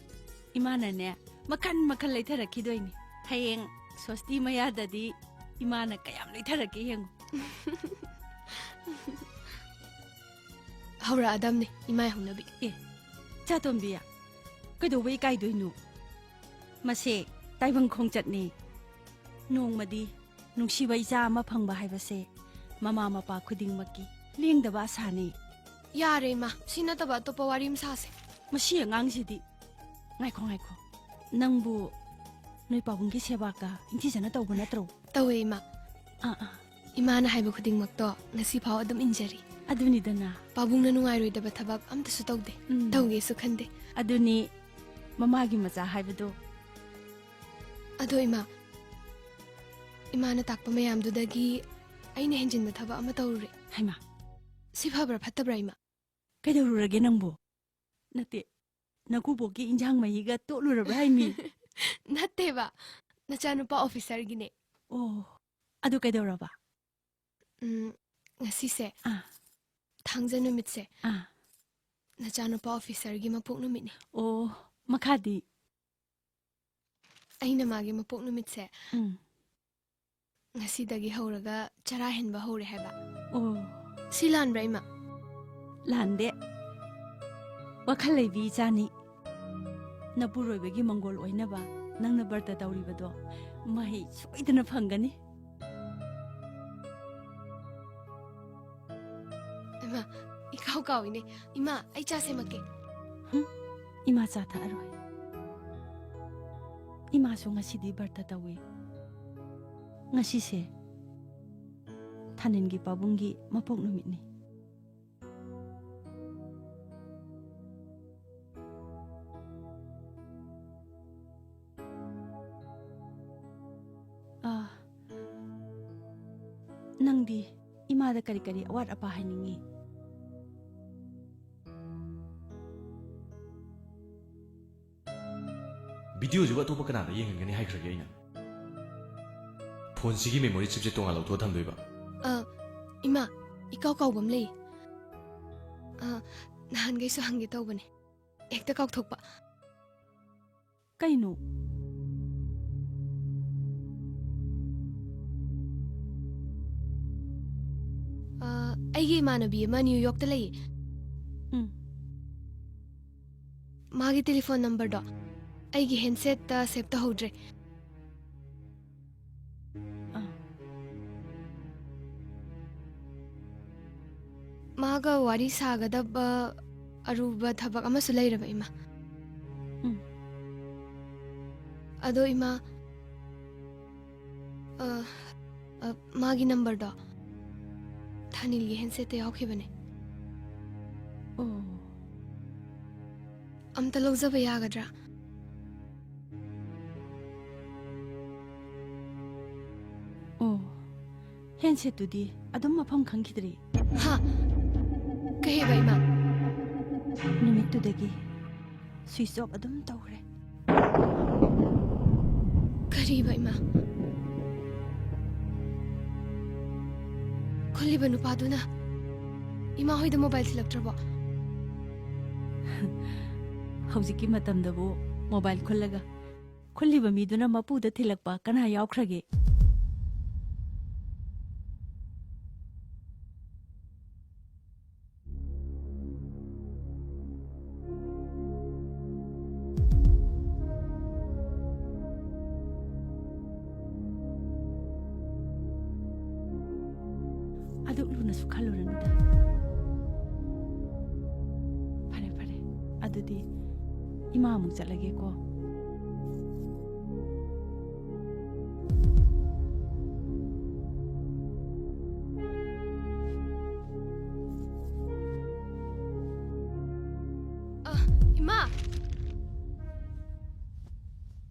ꯏꯃꯥꯅꯅꯦ ꯃꯈꯟ ꯃꯈꯟ ꯂꯩꯊꯔꯛꯈꯤꯗꯣꯏꯅꯤ꯫ ꯍꯌꯦꯡ ꯁꯣꯁꯇꯤ ꯃꯌꯥꯗꯗꯤ ꯏꯃꯥꯅ ꯀꯌꯥꯝ ꯂꯩꯊꯔꯛꯀꯦ ꯌꯦꯡꯉꯨ꯫ ꯍꯧꯔꯛꯑꯗꯝꯅꯤ ꯏꯃꯥꯏ ꯍꯧꯅꯕꯤ꯫ ꯑꯦ, ꯆꯥꯇꯣꯝꯕꯤ, ꯀꯩꯗꯧꯕ ꯏꯀꯥꯏꯗꯣꯏꯅꯣ? ꯃꯁꯦ ꯇꯥꯏꯕꯪ ꯈꯣꯡꯆꯠꯅꯤ꯫ ꯅꯣꯡꯃꯗꯤ ꯅꯨꯡꯁꯤꯕ ꯏꯆꯥ ꯑꯃ ꯐꯪꯕ ꯍꯥꯏꯕꯁꯦ ꯃꯃꯥ ꯃꯄꯥ ꯈꯨꯗꯤꯡꯃꯛꯀꯤ ꯂꯦꯡꯗꯕ ꯑꯁꯥꯅꯤ꯫ ꯌꯥꯔꯦ ꯏꯃꯥ, ꯁꯤ ꯅꯠꯇꯕ ꯑꯇꯣꯞꯄ ꯋꯥꯔꯤ ꯑꯃ ꯁꯥꯁꯦ꯫ ꯃꯁꯤ ꯑꯉꯥꯡꯁꯤꯗꯤ꯫ ꯉꯥꯏꯈꯣ, ꯉꯥꯏꯈꯣ꯫ ꯅꯪꯕꯨ ꯅꯣꯏ ꯄꯥꯕꯨꯡꯒꯤ ꯁꯦꯕꯥꯒ ꯅꯤꯡꯊꯤꯖꯅ ꯇꯧꯕ ꯅꯠꯇ꯭ꯔꯣ? ꯇꯧꯋꯦ ꯏꯃꯥ꯫ ꯑꯥ, ꯑꯥ꯫ ꯏꯃꯥꯅ ꯍꯥꯏꯕ ꯈꯨꯗꯤꯡꯃꯛꯇꯣ ꯉꯁꯤ ꯐꯥꯎ ꯑꯗꯨꯝ ꯏꯟꯖꯔꯤ꯫ ꯑꯗꯨꯅꯤꯗꯅ꯫ ꯄꯥꯕꯨꯡꯅ ꯅꯨꯡꯉꯥꯏꯔꯣꯏꯗꯕ ꯊꯕꯛ ꯑꯝꯇꯁꯨ ꯇꯧꯗꯦ꯫ ꯎꯝ꯫ ꯇꯧꯒꯦꯁꯨ ꯈꯟꯗꯦ꯫ ꯑꯗꯨꯅꯤ ꯃꯃꯥꯒꯤ ꯃꯆꯥ ꯍꯥꯏꯕꯗꯣ꯫ ꯑꯗꯣ ꯏꯃꯥ, ꯏꯃꯥꯅ ꯇꯥꯛꯄ ꯃꯌꯥꯝꯗꯨꯗꯒꯤ ꯑꯩꯅ ꯍꯦꯟꯖꯤꯟꯕ ꯊꯕꯛ ꯑꯃ ꯇꯧꯔꯨꯔꯦ꯫ ꯍꯩꯃꯥ꯫ ꯁꯤ ꯐꯕ꯭ꯔꯥ ꯐꯠꯇꯕ꯭ꯔꯥ ꯏꯃꯥ? ꯀꯩꯗꯧꯔꯨꯔꯒꯦ ꯅꯪꯕꯨ? ꯅꯠꯇꯦ, ꯅꯀꯨꯕꯣꯛꯀꯤ ꯏꯟꯖꯥꯡ ꯃꯍꯤꯒ ꯇꯣꯠꯂꯨꯔꯕ꯭ꯔꯥ ꯍꯥꯏꯃꯤ? ꯅꯠꯇꯦꯕ, ꯅꯆꯥꯅꯨꯄꯥ ꯑꯣꯐꯤꯁꯔꯒꯤꯅꯦ꯫ ꯑꯣ, ꯑꯗꯨ ꯀꯩꯗꯧꯔꯕ? ꯎꯝ, ꯉꯁꯤꯁꯦ, ꯑꯥ꯫ ꯊꯥꯡꯖ ꯅꯨꯃꯤꯠꯁꯦ, ꯑꯥ꯫ ꯅꯆꯥꯅꯨꯄꯥ ꯑꯣꯐꯤꯁꯔꯒꯤ ꯃꯄꯣꯛ ꯅꯨꯃꯤꯠꯅꯦ꯫ ꯑꯣ, ꯃꯈꯥꯗꯤ? ꯑꯩꯅ ꯃꯥꯒꯤ ꯃꯄꯣꯛ ꯅꯨꯃꯤꯠꯁꯦ, ꯎꯝ꯫ ꯉꯁꯤꯗꯒꯤ ꯍꯧꯔꯒ ꯆꯔꯥ ꯍꯦꯟꯕ ꯍꯧꯔꯦ ꯍꯥꯏꯕ꯫ ꯑꯣ꯫ ꯁꯤ ꯂꯥꯟꯕ꯭ꯔꯥ, ꯏꯃꯥ? ꯂꯥꯟꯗꯦ꯫ ꯋꯥꯈꯜ ꯂꯩꯕꯤ ꯏꯆꯥꯅꯤ꯫ ꯅꯄꯨꯔꯣꯏꯕꯒꯤ ꯃꯪꯒꯣꯜ ꯑꯣꯏꯅꯕ ꯅꯪꯅ ꯕ꯭ꯔꯇ ꯇꯧꯔꯤꯕꯗꯣ ꯃꯍꯩ ꯁꯣꯏꯗꯅ ꯐꯪꯒꯅꯤ꯫ ꯏꯃꯥ, ꯏꯀꯥꯎ ꯀꯥꯎꯏꯅꯦ꯫ ꯏꯃꯥ, ꯑꯩ ꯆꯥ ꯁꯦꯝꯃꯛꯀꯦ꯫ ꯍꯨꯝ, ꯏꯃꯥ ꯆꯥ ꯊꯛꯑꯔꯣꯏ꯫ ꯏꯃꯥꯁꯨ ꯉꯁꯤꯗꯤ ꯕ꯭ꯔꯇ ꯇꯧꯏ꯫ ꯉꯁꯤꯁꯦ ꯊꯥꯅꯤꯜꯒꯤ ꯄꯥꯕꯨꯡꯒꯤ ꯃꯄꯣꯛ ꯅꯨꯃꯤꯠꯅꯤ꯫ ꯑꯥ, ꯅꯪꯗꯤ ꯏꯃꯥꯗ ꯀꯔꯤ ꯀꯔꯤ ꯑꯋꯥꯠ ꯑꯄꯥ ꯍꯥꯏꯅꯤꯡꯉꯤ? ꯚꯤꯗꯤꯑꯣꯁꯤꯕꯨ ꯑꯇꯣꯞꯄ ꯀꯅꯥꯗ ꯌꯦꯡꯍꯟꯒꯅꯤ ꯍꯥꯏꯈ꯭ꯔꯒꯦ ꯑꯩꯅ? ꯐꯣꯟꯁꯤꯒꯤ ꯃꯦꯃꯣꯔꯤ ꯆꯤꯞꯁꯦ ꯇꯣꯉꯥꯟ ꯂꯧꯊꯣꯛꯑ ꯊꯝꯗꯣꯏꯕ꯫ ꯑ, ꯏꯃꯥ, ꯏꯀꯥꯎ ꯀꯥꯎꯕ ꯑꯃ ꯂꯩ꯫ ꯑ, ꯅꯍꯥꯟꯈꯩꯁꯨ ꯍꯪꯒꯦ ꯇꯧꯕꯅꯦ, ꯍꯦꯛꯇ ꯀꯥꯎꯊꯣꯛꯄ꯫ ꯀꯩꯅꯣ? ꯑ, ꯑꯩꯒꯤ ꯏꯃꯥꯟꯅꯕꯤ ꯑꯃ ꯅ꯭ꯌꯨ ꯌꯣꯔꯛꯇ ꯂꯩꯌꯦ꯫ ꯎꯝ꯫ ꯃꯥꯒꯤ ꯇꯦꯂꯤꯐꯣꯟ ꯅꯝꯕꯔꯗꯣ ꯑꯩꯒꯤ ꯍꯦꯟꯁꯦꯠꯇ ꯁꯦꯚ ꯇꯧꯍꯧꯗ꯭ꯔꯦ꯫ ꯑꯥ꯫ ꯃꯥꯒ ꯋꯥꯔꯤ ꯁꯥꯒꯗꯕ ꯑꯔꯨꯕ ꯊꯕꯛ ꯑꯃꯁꯨ ꯂꯩꯔꯕ, ꯏꯃꯥ꯫ ꯎꯝ꯫ ꯑꯗꯣ, ꯏꯃꯥ, ꯑ, ꯑ, ꯃꯥꯒꯤ ꯅꯝꯕꯔꯗꯣ ꯊꯥꯅꯤꯜꯒꯤ ꯍꯦꯟꯁꯦꯠꯇ ꯌꯥꯎꯈꯤꯕꯅꯦ꯫ ꯑꯣ꯫ ꯑꯝꯇ ꯂꯧꯖꯕ ꯌꯥꯒꯗ꯭ꯔꯥ? ꯑꯣ, ꯍꯦꯟꯁꯦꯠꯇꯨꯗꯤ ꯑꯗꯨꯝ ꯃꯐꯝ ꯈꯪꯈꯤꯗ꯭ꯔꯦ꯫ ꯍꯥ? ꯀꯩꯕ, ꯏꯃꯥ? ꯅꯨꯃꯤꯠꯇꯨꯗꯒꯤ ꯁ꯭ꯋꯤꯆ ꯑꯣꯐ ꯑꯗꯨꯝ ꯇꯧꯈ꯭ꯔꯦ꯫ ꯀꯔꯤꯕ, ꯏꯃꯥ? ꯈꯨꯜꯂꯤꯕ ꯅꯨꯄꯥꯗꯨꯅ ꯏꯃꯥ ꯍꯣꯏꯗ ꯃꯣꯕꯥꯏꯜ ꯊꯤꯜꯂꯛꯇ꯭ꯔꯕꯣ? ꯍꯧꯖꯤꯛꯀꯤ ꯃꯇꯝꯗꯕꯨ ꯃꯣꯕꯥꯏꯜ ꯈꯨꯜꯂꯒ ꯈꯨꯜꯂꯤꯕ ꯃꯤꯗꯨꯅ ꯃꯄꯨꯗ ꯊꯤꯜꯂꯛꯄ ꯀꯅꯥ ꯌꯥꯎꯈ꯭ꯔꯒꯦ? ꯑꯗꯨꯛ ꯂꯨꯅꯁꯨ ꯈꯜꯂꯨꯔꯅꯨꯗ꯫ ꯐꯔꯦ, ꯐꯔꯦ꯫ ꯑꯗꯨꯗꯤ ꯏꯃꯥ ꯑꯃꯨꯛ ꯆꯠꯂꯒꯦꯀꯣ꯫ ꯑ, ꯏꯃꯥ!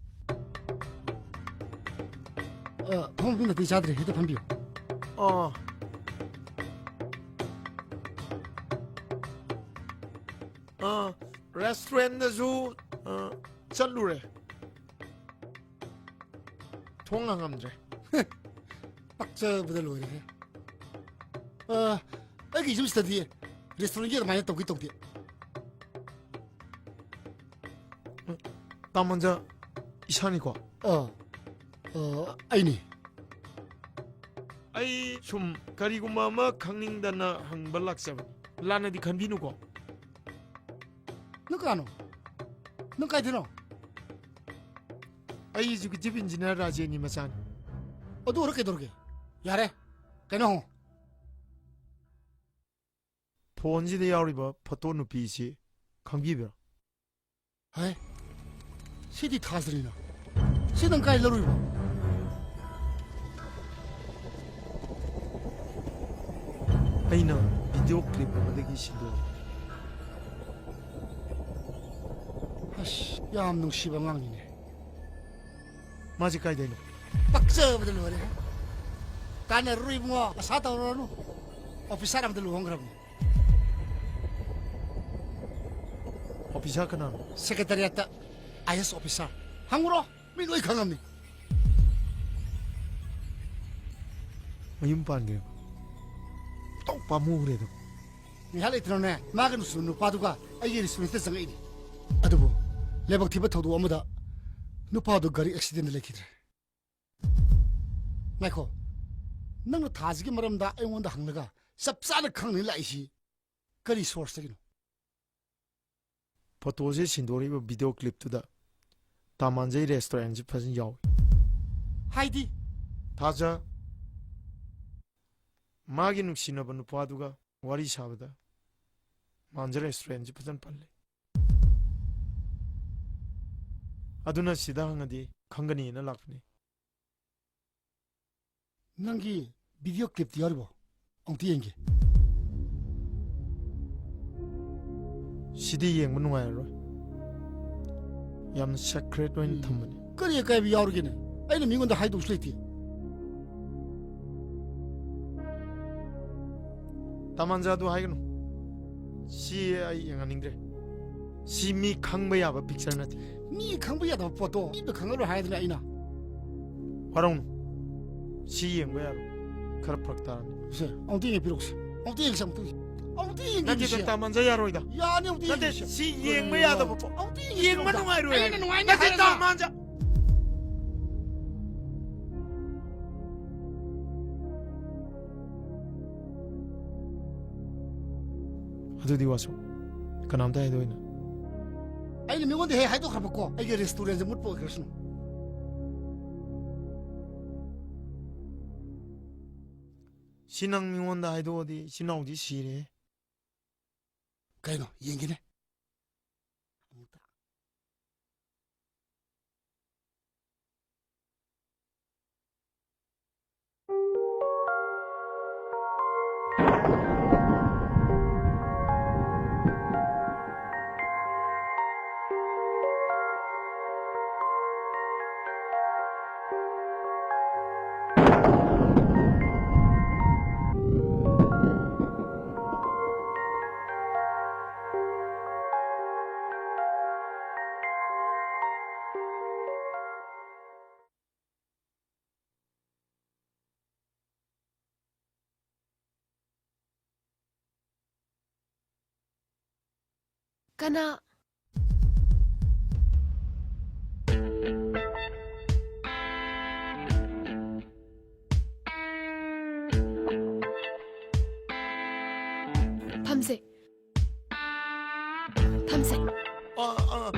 ꯑ, ꯐꯝꯐꯝ ꯅꯥꯇꯩ ꯆꯥꯗ꯭ꯔꯦ, ꯍꯦꯛꯇ ꯐꯝꯕꯤꯌꯨ꯫ ꯑ꯫ ꯑ, restaurantꯗꯁꯨ, ꯑ, ꯆꯠꯂꯨꯔꯦ꯫ ꯊꯣꯡ ꯍꯥꯡꯉꯝꯗ꯭ꯔꯦ꯫ ꯄꯛꯆꯕꯗ ꯂꯣꯏꯔꯦꯍꯦ꯫ ꯑ, ꯑꯩꯒꯤ ꯌꯨꯝꯁꯤꯗꯗꯤ restaurantꯒꯤ ꯑꯗꯨꯃꯥꯏꯅ ꯇꯧꯒꯦ ꯇꯧꯗꯦ꯫ ꯇꯥꯃꯣꯟꯖ ꯏꯁꯥꯅꯤꯀꯣ? ꯑ, ꯑ, ꯑꯩꯅꯤ꯫ ꯑꯩ ꯁꯨꯝ ꯀꯔꯤꯒꯨꯝꯕ ꯑꯃ ꯈꯪꯅꯤꯡꯗꯅ ꯍꯪꯕ ꯂꯥꯛꯆꯕꯅꯤ꯫ ꯂꯥꯟꯅꯗꯤ ꯈꯟꯕꯤꯅꯨꯀꯣ꯫ ꯅꯪ ꯀꯅꯥꯅꯣ? ꯅꯪ ꯀꯥꯏꯗꯩꯅꯣ? ꯑꯩ executive engineer ꯔꯥꯖꯦꯟꯒꯤ ꯃꯆꯥꯅꯤ꯫ ꯑꯗꯨ ꯑꯣꯏꯔ ꯀꯩꯗꯧꯔꯒꯦ? ꯌꯥꯔꯦ, ꯀꯩꯅꯣ ꯍꯪꯉꯣ꯫ ꯐꯣꯟꯁꯤꯗ ꯌꯥꯎꯔꯤꯕ ꯐꯣꯇꯣ ꯅꯨꯄꯤꯁꯤ ꯈꯪꯕꯤꯕ꯭ꯔꯥ? ꯍꯥꯏ, ꯁꯤꯗꯤ ꯊꯥꯖꯔꯤꯅ꯫ ꯁꯤ ꯅꯪ ꯀꯥꯏ ꯂꯧꯔꯨꯏꯕ? ꯑꯩꯅ ꯚꯤꯗꯤꯑꯣ ꯀ꯭ꯂꯤꯞ ꯑꯃꯗꯒꯤ ꯁꯤꯟꯗꯣꯛꯏ꯫ ꯑꯁ, ꯌꯥꯝ ꯅꯨꯡꯁꯤꯕ ꯑꯉꯥꯡꯅꯤꯅꯦ꯫ ꯃꯥꯁꯤ ꯀꯥꯏꯗꯩꯅꯣ? ꯄꯛꯆꯕꯗ ꯂꯣꯏꯔꯦ꯫ ꯀꯥꯟꯅꯔꯔꯣꯏ ꯏꯕꯨꯡꯉꯣ, ꯑꯁꯥ ꯇꯧꯔꯨꯔꯅꯨ꯫ ꯑꯣꯐꯤꯁꯥꯔ ꯑꯃꯗ ꯂꯨꯍꯣꯡꯈ꯭ꯔꯕꯅꯤ꯫ ꯑꯣꯐꯤꯁꯥꯔ ꯀꯅꯥꯅꯣ? ꯁꯦꯀ꯭ꯔꯦꯇꯔꯤꯌꯥꯠꯇ ꯑꯥꯏ ꯑꯦꯁ ꯑꯣꯐꯤꯁꯥꯔ꯫ ꯍꯪꯉꯨꯔꯣ, ꯃꯤ ꯂꯣꯏ ꯈꯪꯉꯝꯅꯤ꯫ ꯃꯌꯨꯝ ꯄꯥꯟꯈ꯭ꯔꯦꯕ? ꯇꯧ ꯄꯥꯝꯃꯨꯈ꯭ꯔꯦꯗ꯫ ꯉꯥꯏꯍꯥꯛ ꯂꯩꯇꯅꯅꯦ, ꯃꯥꯒ ꯅꯨꯡꯁꯤꯕ ꯅꯨꯄꯥꯗꯨꯒ ꯑꯩꯒꯤ ꯔꯦꯁꯇꯨꯔꯦꯟꯠꯇ ꯆꯪꯉꯛꯏꯅꯤ꯫ ꯑꯗꯨꯕꯨ ꯂꯥꯏꯕꯛ ꯊꯤꯕ ꯊꯧꯗꯣꯛ ꯑꯃꯗ ꯅꯨꯄꯥꯗꯨ ꯒꯥꯔꯤ ꯑꯦꯛꯁꯤꯗꯦꯟꯗ ꯂꯩꯈꯤꯗ꯭ꯔꯦ꯫ ꯉꯥꯏꯈꯣ, ꯅꯪꯅ ꯊꯥꯁꯤꯒꯤ ꯃꯔꯝꯗ ꯑꯩꯉꯣꯟꯗ ꯍꯪꯂꯒ ꯆꯞ ꯆꯥꯅ ꯈꯪꯅꯤ ꯂꯥꯛꯏꯁꯤ ꯀꯔꯤ ꯁꯣꯔꯁꯇꯒꯤꯅꯣ? ꯐꯣꯇꯣꯁꯦ ꯁꯤꯟꯗꯣꯔꯛꯏꯕ ꯚꯤꯗꯤꯑꯣ ꯀ꯭ꯂꯤꯞꯇꯨꯗ ꯇꯥꯃꯥꯟꯖꯩ ꯔꯦꯁꯇꯨꯔꯦꯟꯁꯦ ꯐꯖꯅ ꯌꯥꯎꯏ꯫ ꯍꯥꯏꯗꯤ? ꯊꯥꯖ, ꯃꯥꯒꯤ ꯅꯨꯡꯁꯤꯅꯕ ꯅꯨꯄꯥꯗꯨꯒ ꯋꯥꯔꯤ ꯁꯥꯕꯗ ꯃꯥꯟꯖ ꯔꯦꯁꯇꯨꯔꯦꯟꯁꯦ ꯐꯖꯅ ꯄꯜꯂꯤ꯫ ꯑꯗꯨꯅ ꯁꯤꯗ ꯍꯪꯉꯗꯤ ꯈꯪꯒꯅꯤꯅ ꯂꯥꯛꯄꯅꯤ꯫ ꯅꯪꯒꯤ ꯚꯤꯗꯤꯑꯣ ꯀ꯭ꯂꯤꯞꯇꯤ ꯌꯥꯎꯔꯤꯕꯣ? ꯑꯃꯨꯛꯇ ꯌꯦꯡꯒꯦ꯫ ꯁꯤꯗꯤ ꯌꯦꯡꯕ ꯅꯨꯡꯉꯥꯏꯔꯔꯣꯏ꯫ ꯌꯥꯝꯅ ꯁꯦꯀ꯭ꯔꯦꯠ ꯑꯣꯏꯅ ꯊꯝꯕꯅꯤ꯫ ꯀꯔꯤ ꯑꯀꯥꯏꯕ ꯌꯥꯎꯔꯒꯦꯅꯦ? ꯑꯩꯅ ꯃꯤꯉꯣꯟꯗ ꯍꯥꯏꯗꯧꯁꯨ ꯂꯩꯇꯦ꯫ ꯇꯥꯃꯥꯟꯖꯥꯗꯨ ꯍꯥꯏꯒꯅꯨ꯫ ꯁꯤ ꯑꯩ ꯌꯦꯡꯍꯟꯅꯤꯡꯗ꯭ꯔꯦ꯫ ꯁꯤ ꯃꯤ ꯈꯪꯕ ꯌꯥꯕ ꯄꯤꯛꯆꯔ ꯅꯠꯇꯦ꯫ ꯃꯤ ꯈꯪꯕ ꯌꯥꯗꯕ ꯄꯣꯠꯇꯣ ꯃꯤꯗ ꯈꯪꯍꯜꯂꯣꯏ ꯍꯥꯏꯗꯅ ꯑꯩꯅ꯫ ꯋꯥꯔꯧꯅꯨ꯫ ꯁꯤ ꯌꯦꯡꯕ ꯌꯥꯔꯣꯏ꯫ ꯈꯔ ꯐꯔꯛ ꯇꯥꯔꯅꯤ꯫ ꯁꯦ, ꯑꯃꯨꯛꯇ ꯌꯦꯡꯕꯤꯔꯛꯎꯁꯦ꯫ ꯑꯃꯨꯛꯇ ꯌꯦꯡꯁꯦ, ꯑꯃꯨꯛꯇ ꯌꯦꯡꯁꯦ꯫ ꯑꯃꯨꯛꯇ ꯅꯠꯇꯦ, ꯌꯦꯡꯕꯤꯔꯛꯎꯁꯦ꯫ ꯇꯥꯃꯥꯟꯖꯥ ꯌꯥꯔꯣꯏꯗ꯫ ꯌꯥꯅꯤ, ꯑꯃꯨꯛꯇ ꯅꯠꯇꯦ, ꯌꯦꯡꯕꯤꯔꯛꯎꯁꯦ꯫ ꯁꯤ ꯌꯦꯡꯕ ꯌꯥꯗꯕ ꯄꯣꯠ꯫ ꯑꯃꯨꯛꯇ ꯌꯦꯡꯕꯤꯔꯛꯎꯁꯦ꯫ ꯌꯦꯡꯕ ꯅꯨꯡꯉꯥꯏꯔꯣꯏ꯫ ꯑꯩꯅ ꯅꯨꯡꯉꯥꯏꯅꯤ ꯅꯠꯇꯦ, ꯍꯥꯏꯔꯒ꯫ ꯇꯥꯃꯥꯟꯖꯥ꯫ ꯑꯗꯨꯗꯤ ꯋꯥꯁꯨ ꯀꯅꯥꯝꯇ ꯍꯥꯏꯗꯣꯛꯑꯣꯏꯅ꯫ ꯑꯩꯅ ꯃꯤꯉꯣꯟꯗ ꯍꯦꯛ ꯍꯥꯏꯗꯣꯛꯈ꯭ꯔꯕꯀꯣ, ꯑꯩꯒꯤ ꯔꯦꯁꯇꯨꯔꯦꯟꯁꯦ ꯃꯨꯠꯄ ꯑꯣꯏꯈ꯭ꯔꯁꯅꯨ꯫ ꯁꯤ ꯅꯪ ꯃꯤꯉꯣꯟꯗ ꯍꯥꯏꯗꯣꯛꯑꯗꯤ ꯏꯆꯤꯟ ꯏꯅꯥꯎꯗꯤ ꯁꯤꯔꯦ꯫ ꯀꯩꯅꯣ? ꯌꯦꯡꯒꯦꯅꯦ꯫ ꯑꯃꯨꯛꯇ꯫ ꯀꯅꯥ? ꯐꯝꯁꯦ꯫ ꯐꯝꯁꯦ꯫ ꯑ, ꯑ꯫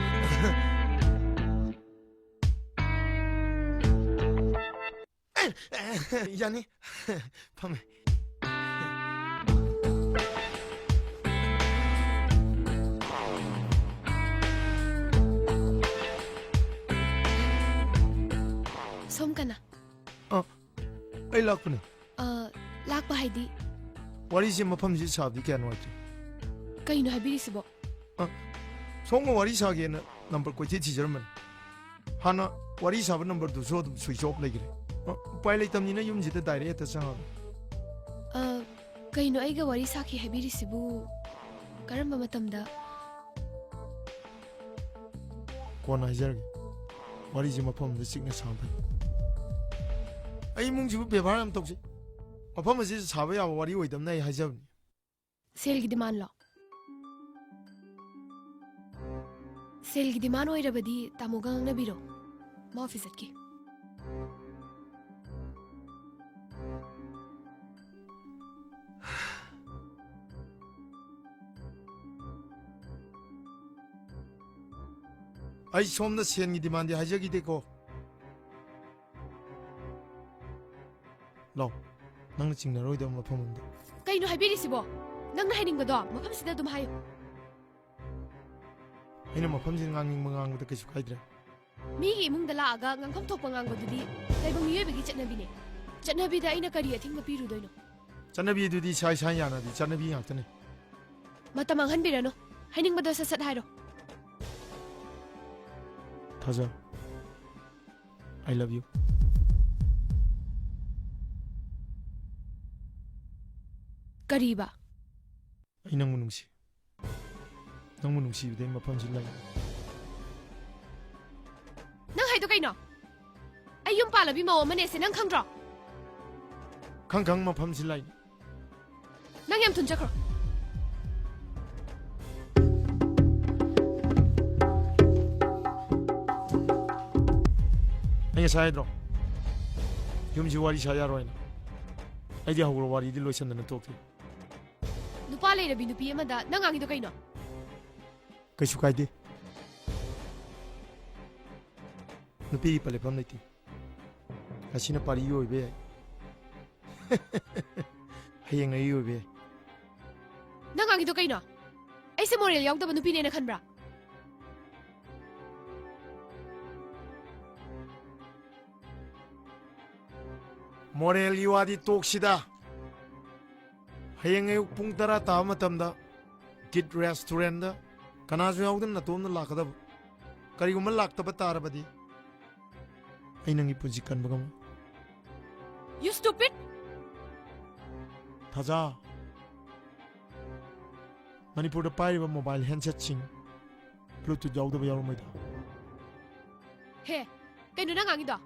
ꯑꯦ, ꯑꯦ, ꯌꯥꯅꯤ꯫ ꯐꯝꯃꯦ꯫ ꯁꯣꯝ ꯀꯅꯥ? ꯑ, ꯑꯩ ꯂꯥꯛꯄꯅꯦ꯫ ꯑ, ꯂꯥꯛꯄ ꯍꯥꯏꯗꯤ? ꯋꯥꯔꯤꯁꯦ ꯃꯐꯝꯁꯤ ꯁꯥꯕꯗꯤ ꯀꯌꯥ ꯅꯨꯡꯉꯥꯏꯇꯦ꯫ ꯀꯩꯅꯣ ꯍꯥꯏꯕꯤꯔꯤꯁꯤꯕꯣ? ꯑ, ꯁꯣꯝꯒ ꯋꯥꯔꯤ ꯁꯥꯒꯦꯅ ꯅꯝꯕꯔ ꯀꯣꯏꯊꯤ ꯊꯤꯖꯔꯝꯕꯅꯤ꯫ ꯍꯥꯟꯅ ꯋꯥꯔꯤ ꯁꯥꯕ ꯅꯝꯕꯔꯗꯨꯁꯨ ꯑꯗꯨꯝ switch off ꯂꯩꯈ꯭ꯔꯦ꯫ ꯑ, ꯎꯄꯥꯏ ꯂꯩꯇꯕꯅꯤꯅ ꯌꯨꯝꯁꯤꯗ direct ꯍꯦꯛꯇ ꯆꯪꯉꯕꯅꯤ꯫ ꯑ, ꯀꯩꯅꯣ ꯑꯩꯒ ꯋꯥꯔꯤ ꯁꯥꯈꯤ ꯍꯥꯏꯕꯤꯔꯤꯁꯤꯕꯨ? ꯀꯔꯝꯕ ꯃꯇꯝꯗ? ꯀꯣꯟꯅ ꯍꯥꯏꯖꯔꯒꯦ꯫ ꯋꯥꯔꯤꯁꯦ ꯃꯐꯝ ꯑꯃꯗ ꯆꯤꯛꯅ ꯁꯥꯕ ꯐꯩ꯫ ꯑꯩ ꯏꯃꯨꯡꯁꯤꯕꯨ ꯕꯦꯕꯥꯔ ꯌꯥꯝ ꯇꯧꯖꯩ꯫ ꯃꯐꯝ ꯑꯁꯤꯗ ꯁꯥꯕ ꯌꯥꯕ ꯋꯥꯔꯤ ꯑꯣꯏꯗꯕꯅ ꯑꯩ ꯍꯥꯏꯖꯕꯅꯤ꯫ ꯁꯦꯜꯒꯤ demandꯂꯣ? ꯁꯦꯜꯒꯤ demand ꯑꯣꯏꯔꯕꯗꯤ ꯇꯥꯃꯣꯒ ꯉꯥꯡꯅꯕꯤꯔꯣ꯫ ꯃꯥ office ꯆꯠꯈꯤ꯫ ꯑꯩ ꯁꯣꯝꯗ ꯁꯦꯟꯒꯤ demandꯗꯤ ꯍꯥꯏꯖꯈꯤꯗꯦꯀꯣ꯫ ꯂꯥꯎ, ꯅꯪꯅ ꯆꯤꯡꯅꯔꯣꯏꯗꯕ ꯃꯐꯝ ꯑꯃꯗ꯫ ꯀꯩꯅꯣ ꯍꯥꯏꯕꯤꯔꯤꯁꯤꯕꯣ? ꯅꯪꯅ ꯍꯥꯏꯅꯤꯡꯕꯗꯣ ꯃꯐꯝꯁꯤꯗ ꯑꯗꯨꯝ ꯍꯥꯏꯌꯨ꯫ ꯑꯩꯅ ꯃꯐꯝꯁꯤꯗ ꯉꯥꯡꯅꯤꯡꯕ ꯉꯥꯡꯕꯗ ꯀꯩꯁꯨ ꯀꯥꯏꯗ꯭ꯔꯦ꯫ ꯃꯤꯒꯤ ꯏꯃꯨꯡꯗ ꯂꯥꯛꯑꯒ ꯉꯥꯡꯐꯝ ꯊꯣꯛꯄ ꯉꯥꯡꯕꯗꯨꯗꯤ ꯇꯥꯏꯕꯪ ꯃꯤꯑꯣꯏꯕꯒꯤ ꯆꯠꯅꯕꯤꯅꯦ꯫ ꯆꯠꯅꯕꯤꯗ ꯑꯩꯅ ꯀꯔꯤ ꯑꯊꯤꯡꯕ ꯄꯤꯔꯨꯗꯣꯏꯅꯣ? ꯆꯠꯅꯕꯤ ꯑꯗꯨꯗꯤ ꯏꯁꯥ ꯏꯁꯥ ꯌꯥꯅꯕꯤ ꯆꯠꯅꯕꯤ ꯉꯥꯛꯇꯅꯦ꯫ ꯃꯇꯝ ꯃꯥꯡꯍꯟꯕꯤꯔꯅꯨ꯫ ꯍꯥꯏꯅꯤꯡꯕꯗꯣ ꯁꯠ ꯁꯠ ꯍꯥꯏꯔꯣ꯫ ꯊꯥꯖ, I love you꯫ ꯀꯔꯤꯕ? ꯑꯩ ꯅꯪꯕꯨ ꯅꯨꯡꯁꯤ꯫ ꯅꯪꯕꯨ ꯅꯨꯡꯁꯤꯕꯗꯩ ꯃꯐꯝꯁꯤ ꯂꯩ꯫ ꯅꯪ ꯍꯥꯏꯗꯣ ꯀꯩꯅꯣ? ꯑꯩ ꯌꯨꯝ ꯄꯥꯜꯂꯕꯤ ꯃꯧ ꯑꯃꯅꯦꯁꯦ ꯅꯪ ꯈꯪꯗ꯭ꯔꯣ? ꯈꯪ ꯈꯪ ꯃꯐꯝꯁꯤ ꯂꯩ꯫ ꯅꯪ ꯌꯥꯝ ꯊꯨꯅ ꯆꯠꯈ꯭ꯔꯣ꯫ ꯑꯩ ꯉꯁꯥꯏ ꯍꯥꯏꯗ꯭ꯔꯣ, ꯌꯨꯝꯁꯤ ꯋꯥꯔꯤ ꯁꯥ ꯌꯥꯔꯣꯏꯅ? ꯑꯩꯗꯤ ꯍꯧꯔ ꯋꯥꯔꯤꯗꯤ ꯂꯣꯏꯁꯟꯗꯅ ꯇꯣꯛꯇꯦ꯫ ꯅꯨꯄꯥ ꯂꯩꯔꯕꯤ ꯅꯨꯄꯤ ꯑꯃꯗ ꯅꯪ ꯉꯥꯡꯉꯤꯗꯣ ꯀꯩꯅꯣ? ꯀꯩꯁꯨ ꯀꯥꯏꯗꯦ꯫ ꯅꯨꯄꯤꯒꯤ ꯄꯂꯦꯐꯝ ꯂꯩꯇꯦ꯫ ꯉꯁꯤꯅ ꯄꯥꯔꯤ ꯑꯣꯏꯕ ꯌꯥꯏ꯫ ꯍꯌꯦꯡ ꯑꯩ ꯑꯣꯏꯕ ꯌꯥꯏ꯫ ꯅꯪ ꯉꯥꯡꯉꯤꯗꯣ ꯀꯩꯅꯣ? ꯑꯩꯁꯦ ꯃꯣꯔꯦꯜ ꯌꯥꯎꯗꯕ ꯅꯨꯄꯤꯅꯦꯅ ꯈꯟꯕ꯭ꯔꯥ? ꯃꯣꯔꯦꯜꯒꯤ ꯋꯥꯗꯤ ꯇꯣꯛꯁꯤꯗ꯫ ꯍꯌꯦꯡ ꯑꯌꯨꯛ ꯄꯨꯡ ꯇꯔꯥ ꯇꯥꯕ ꯃꯇꯝꯗ ꯒꯤꯠ ꯔꯦꯁꯇꯨꯔꯦꯟꯗ ꯀꯅꯥꯁꯨ ꯌꯥꯎꯗꯅ ꯅꯇꯣꯝꯅ ꯂꯥꯛꯀꯗꯕ꯫ ꯀꯔꯤꯒꯨꯝꯕ ꯂꯥꯛꯇꯕ ꯇꯥꯔꯕꯗꯤ ꯑꯩ ꯅꯪꯒꯤ ꯄꯨꯟꯁꯤ ꯀꯟꯕ ꯉꯝꯃꯣꯏ꯫ You stupid! ꯊꯥꯖ, ꯃꯅꯤꯄꯨꯔꯗ ꯄꯥꯏꯔꯤꯕ ꯃꯣꯕꯥꯏꯜ ꯍꯦꯟꯁꯦꯠꯁꯤꯡ ꯕ꯭ꯂꯨꯇꯨꯠ ꯌꯥꯎꯗꯕ ꯌꯥꯎꯔꯝꯃꯣꯏꯗ꯫ ꯍꯦ, ꯀꯩꯅꯣ ꯅꯪ ꯉꯥꯡꯉꯤꯗꯣ?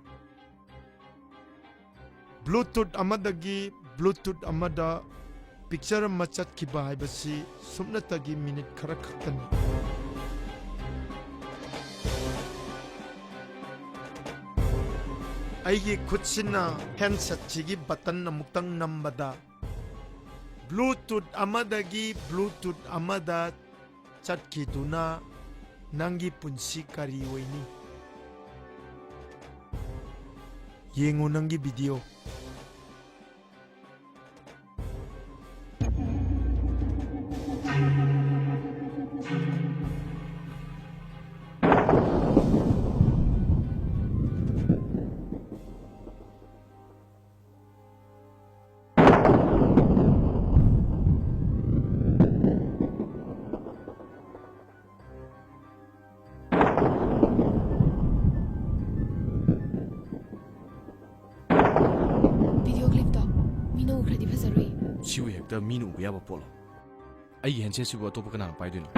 ꯕ꯭ꯂꯨꯇꯨꯠ ꯑꯃꯗꯒꯤ ꯕ꯭ꯂꯨꯇꯨꯠ ꯑꯃꯗ ꯄꯤꯛꯆꯔ ꯑꯃ ꯆꯠꯈꯤꯕ ꯍꯥꯏꯕꯁꯤ ꯁꯨꯞꯅꯇꯒꯤ ꯃꯤꯅꯤꯠ ꯈꯔ ꯈꯛꯇꯅꯤ꯫ ꯑꯩꯒꯤ ꯈꯨꯠꯁꯤꯅ ꯍꯦꯟꯁꯦꯠꯁꯤꯒꯤ ꯕꯇꯟ ꯑꯃꯨꯛꯇꯪ ꯅꯝꯕꯗ ꯕ꯭ꯂꯨꯇꯨꯠ ꯑꯃꯗꯒꯤ ꯕ꯭ꯂꯨꯇꯨꯠ ꯑꯃꯗ ꯆꯠꯈꯤꯗꯨꯅ ꯅꯪꯒꯤ ꯄꯨꯟꯁꯤ ꯀꯔꯤ ꯑꯣꯏꯅꯤ? ꯌꯦꯡꯉꯨ ꯅꯪꯒꯤ ꯚꯤꯗꯤꯑꯣ꯫ ꯁꯤꯕꯨ ꯍꯦꯛꯇ ꯃꯤꯅ ꯎꯕ ꯌꯥꯕ ꯄꯣꯠꯂꯣ? ꯑꯩꯒꯤ ꯍꯦꯟꯁꯦꯠꯁꯤꯕꯨ ꯑꯇꯣꯞꯄ ꯀꯅꯥꯅ ꯄꯥꯏꯗꯣꯏꯅꯣ?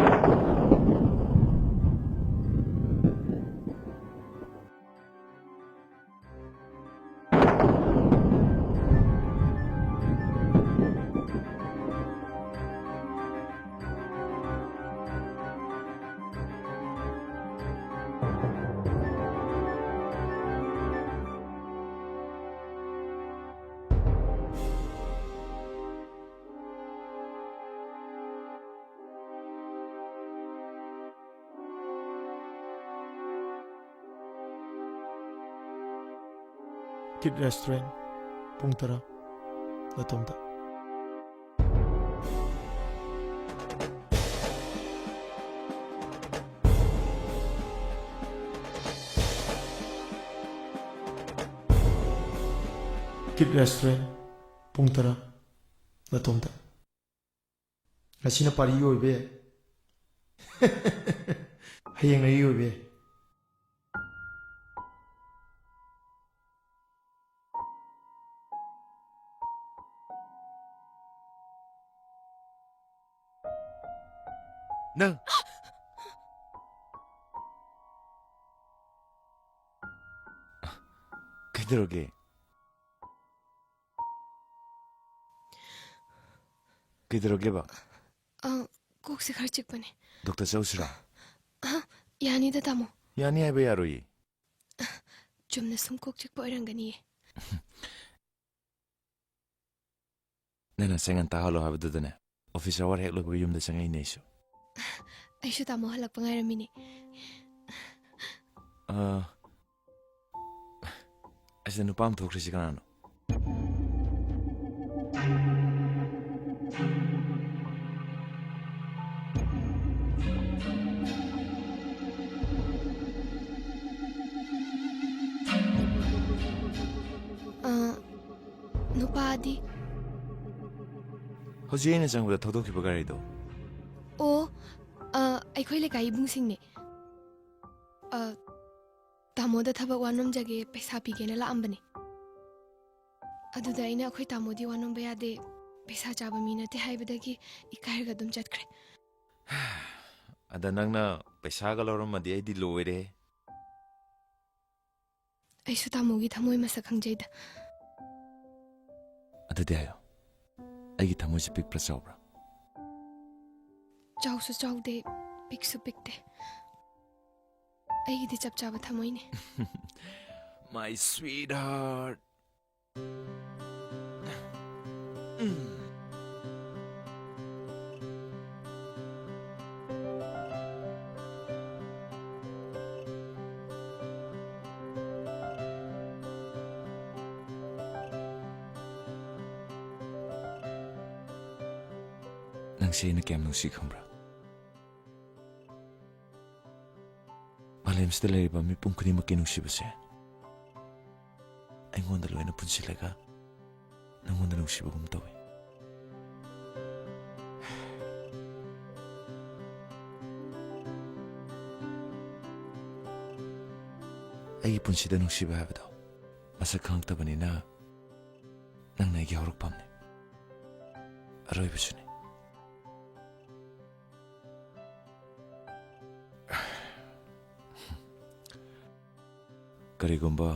ꯀꯤꯠ ꯔꯦꯁꯇꯨꯔꯦꯟ, ꯄꯨꯡ ꯇꯔꯥ, ꯅꯇꯣꯝꯇ꯫ ꯀꯤꯠ ꯔꯦꯁꯇꯨꯔꯦꯟ, ꯄꯨꯡ ꯇꯔꯥ, ꯅꯇꯣꯝꯇ꯫ ꯉꯁꯤꯅ ꯄꯥꯔꯤ ꯑꯣꯏꯕ ꯌꯥꯏ꯫ ꯍꯌꯦꯡ ꯑꯩ ꯑꯣꯏꯕ ꯌꯥꯏ꯫ ꯅꯪ ꯀꯩꯗꯧꯔꯒꯦ? ꯀꯩꯗꯧꯔꯒꯦꯕ? ꯑ, ꯀꯣꯛꯁꯦ ꯈꯔ ꯆꯤꯛꯄꯅꯦ꯫ ꯗꯣꯛꯇꯔ ꯆꯧꯁꯤꯔꯣ? ꯑ, ꯌꯥꯅꯤꯗ, ꯇꯥꯃꯣ꯫ ꯌꯥꯅꯤ ꯍꯥꯏꯕ ꯌꯥꯔꯣꯏꯌꯦ꯫ ꯆꯨꯝꯅ ꯁꯨꯝ ꯀꯣꯛ ꯆꯤꯛꯄ ꯑꯣꯏꯔꯝꯒꯅꯤꯌꯦ꯫ ꯅꯪꯅ ꯁꯦꯡꯅ ꯇꯥꯍꯜꯂꯣ ꯍꯥꯏꯕꯗꯨꯗꯅꯦ, ꯑꯣꯐꯤꯁ ꯑꯋꯥꯔ ꯍꯦꯛ ꯂꯣꯏꯕꯒ ꯌꯨꯝꯗ ꯆꯪꯉꯛꯏꯅꯦ ꯑꯩꯁꯨ꯫ ꯑꯩꯁꯨ ꯇꯥꯃꯣ ꯍꯜꯂꯛꯄ ꯉꯥꯏꯔꯝꯃꯤꯅꯦ꯫ ꯑ, ꯑꯁꯤꯗ ꯅꯨꯄꯥ ꯑꯃ ꯊꯣꯛꯈ꯭ꯔꯤꯁꯤ ꯀꯅꯥꯅꯣ? ꯑ, ꯅꯨꯄꯥꯗꯤ? ꯍꯧꯖꯤꯛ ꯑꯩꯅ ꯆꯪꯕꯗ ꯊꯧꯗꯣꯛꯈꯤꯕ ꯒꯥꯔꯤꯗꯣ꯫ ꯑꯣ, ꯑ, ꯑꯩꯈꯣꯏ ꯂꯩꯀꯥꯏ ꯏꯕꯨꯡꯁꯤꯡꯅꯦ꯫ ꯑ, ꯇꯥꯃꯣꯗ ꯊꯕꯛ ꯋꯥꯅꯣꯝꯖꯒꯦ, ꯄꯩꯁꯥ ꯄꯤꯒꯦꯅ ꯂꯥꯛꯑꯝꯕꯅꯦ꯫ ꯑꯗꯨꯗ ꯑꯩꯅ, "ꯑꯩꯈꯣꯏ ꯇꯥꯃꯣꯗꯤ ꯋꯥꯅꯣꯝꯕ ꯌꯥꯗꯦ, ꯄꯩꯁꯥ ꯆꯥꯕ ꯃꯤ ꯅꯠꯇꯦ ꯍꯥꯏꯕꯗꯒꯤ ꯏꯀꯥꯏꯔꯒ ꯑꯗꯨꯝ ꯆꯠꯈ꯭ꯔꯦ꯫ ꯑꯗ ꯅꯪꯅ ꯄꯩꯁꯥꯒ ꯂꯧꯔꯝꯃꯗꯤ ꯑꯩꯗꯤ ꯂꯣꯏꯔꯦ꯫ ꯑꯩꯁꯨ ꯇꯥꯃꯣꯒꯤ ꯊꯃꯣꯏ ꯃꯁꯛ ꯈꯪꯖꯩꯗ꯫ ꯑꯗꯨꯗꯤ ꯍꯥꯏꯌꯣ, ꯑꯩꯒꯤ ꯊꯃꯣꯏꯁꯦ ꯄꯤꯛꯄ꯭ꯔꯥ ꯆꯥꯎꯕ꯭ꯔꯥ? ꯆꯥꯎꯁꯨ ꯆꯥꯎꯗꯦ, ꯄꯤꯛꯁꯨ ꯄꯤꯛꯇꯦ꯫ ꯑꯩꯒꯤꯗꯤ ꯆꯞ ꯆꯥꯕ ꯊꯃꯣꯏꯅꯦ꯫ My sweetheart. ꯅꯪꯁꯦ ꯑꯩꯅ ꯀꯌꯥꯝ ꯅꯨꯡꯁꯤ ꯈꯪꯕ꯭ꯔꯥ? ꯃꯥꯂꯦꯝꯁꯤꯗ ꯂꯩꯔꯤꯕ ꯃꯤꯄꯨꯝ ꯈꯨꯗꯤꯡꯃꯛꯀꯤ ꯅꯨꯡꯁꯤꯕꯁꯦ ꯑꯩꯉꯣꯟꯗ ꯂꯣꯏꯅ ꯄꯨꯟꯁꯤꯜꯂꯒ ꯅꯪꯉꯣꯟꯗ ꯅꯨꯡꯁꯤꯕꯒꯨꯝ ꯇꯧꯏ꯫ ꯑꯩꯒꯤ ꯄꯨꯟꯁꯤꯗ ꯅꯨꯡꯁꯤꯕ ꯍꯥꯏꯕꯗꯣ ꯃꯁꯛ ꯈꯪꯉꯛꯇꯕꯅꯤꯅ, ꯅꯪꯅ ꯑꯩꯒꯤ ꯍꯧꯔꯛꯐꯝꯅꯤ, ꯑꯔꯣꯏꯕꯁꯨꯅꯤ꯫ ꯀꯔꯤꯒꯨꯝꯕ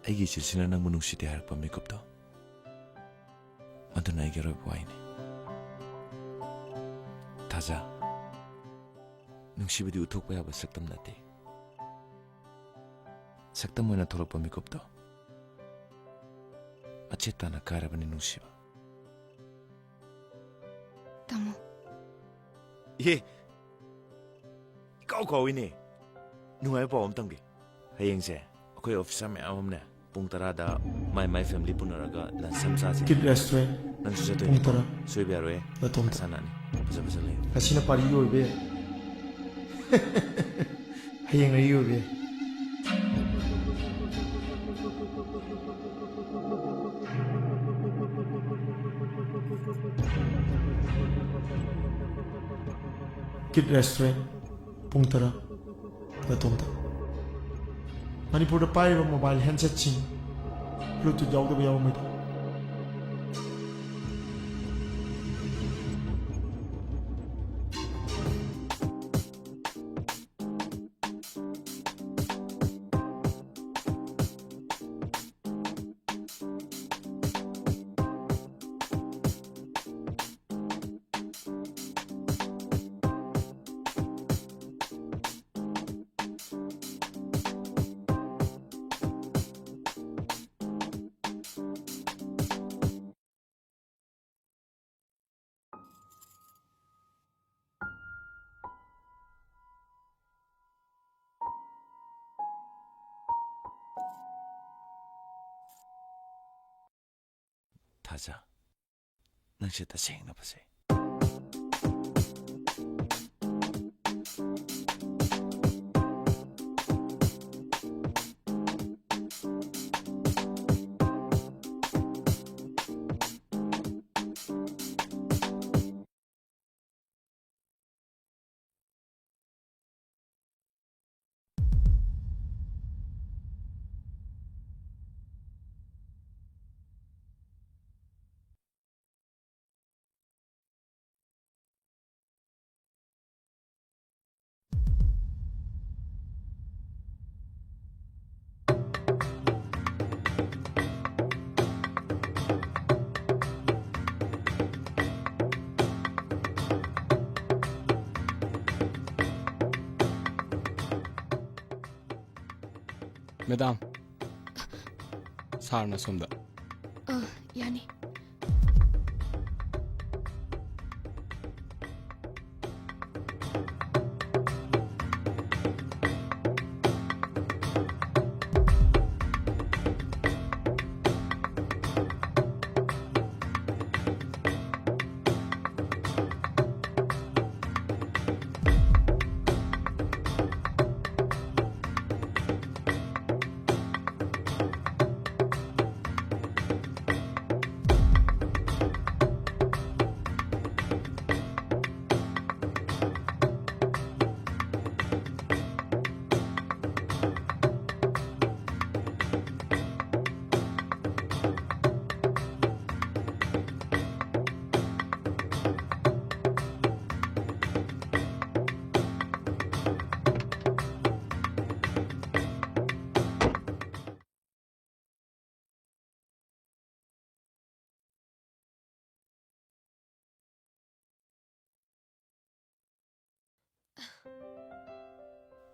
ꯑꯩꯒꯤ ꯏꯆꯦꯁꯤꯅ ꯅꯪꯕꯨ ꯅꯨꯡꯁꯤꯗꯦ ꯍꯥꯏꯔꯛꯄ ꯃꯤꯀꯨꯞꯇꯣ, ꯃꯗꯨꯅ ꯑꯩꯒꯤ ꯑꯔꯣꯏꯕ ꯋꯥꯍꯩꯅꯤ꯫ ꯊꯥꯖ, ꯅꯨꯡꯁꯤꯕꯗꯤ ꯎꯠꯊꯣꯛꯄ ꯌꯥꯕ ꯁꯛꯇꯝ ꯅꯠꯇꯦ꯫ ꯁꯛꯇꯝ ꯑꯣꯏꯅ ꯊꯣꯛꯂꯛꯄ ꯃꯤꯀꯨꯞꯇꯣ ꯃꯆꯦꯠ ꯇꯥꯅ ꯀꯥꯏꯔꯕꯅꯤ ꯅꯨꯡꯁꯤꯕ꯫ ꯇꯥꯃꯣ꯫ ꯏꯍꯦ! ꯏꯀꯥꯎ ꯀꯥꯎꯏꯅꯦ꯫ ꯅꯨꯡꯉꯥꯏꯕ ꯄꯥꯎ ꯑꯃ ꯇꯝꯒꯦ꯫ ꯍꯌꯦꯡꯁꯦ ꯑꯩꯈꯣꯏ ꯑꯣꯐꯤꯁꯔ ꯃꯌꯥꯝ ꯑꯃꯅꯦ, ꯄꯨꯡ ꯇꯔꯥꯗ ꯃꯥꯏ ꯃꯥꯏ ꯐꯦꯃꯤꯂꯤ ꯄꯨꯅꯔꯒ ꯂꯟꯁ ꯑꯃ ꯆꯥꯁꯦ꯫ Kit restaurant. ꯅꯪꯁꯨ ꯆꯠꯇꯣꯏꯅꯦ꯫ ꯄꯨꯡ ꯇꯔꯥ꯫ ꯁꯣꯏꯕ ꯌꯥꯔꯣꯏ꯫ ꯅꯇꯣꯝꯇ꯫ ꯃꯁꯥ ꯅꯥꯅꯤ꯫ ꯐꯖ ꯐꯖ ꯂꯩꯌꯨ꯫ ꯉꯁꯤꯅ ꯄꯥꯔꯤ ꯑꯣꯏꯕ ꯌꯥꯏ꯫ ꯍꯌꯦꯡ ꯑꯩ ꯑꯣꯏꯕ ꯌꯥꯏ꯫ ꯀꯤꯠ ꯔꯦꯁꯇꯨꯔꯦꯟ, ꯄꯨꯡ ꯇꯔꯥ꯫ ꯅꯇꯣꯝꯇ꯫ ꯃꯅꯤꯄꯨꯔꯗ ꯄꯥꯏꯔꯤꯕ ꯃꯣꯕꯥꯏꯜ ꯍꯦꯟꯁꯦꯠꯁꯤꯡ ꯕ꯭ꯂꯨꯇꯨꯠ ꯌꯥꯎꯗꯕ ꯌꯥꯎꯔꯝꯃꯣꯏꯗ꯫ ꯊꯥꯖ, ꯅꯪꯁꯦ ꯇꯁꯦꯡꯅ ꯐꯖꯩ꯫ ꯃꯦꯗꯥꯝ, ꯁꯥꯔꯅ ꯁꯣꯝꯗ꯫ ꯑ, ꯌꯥꯅꯤ꯫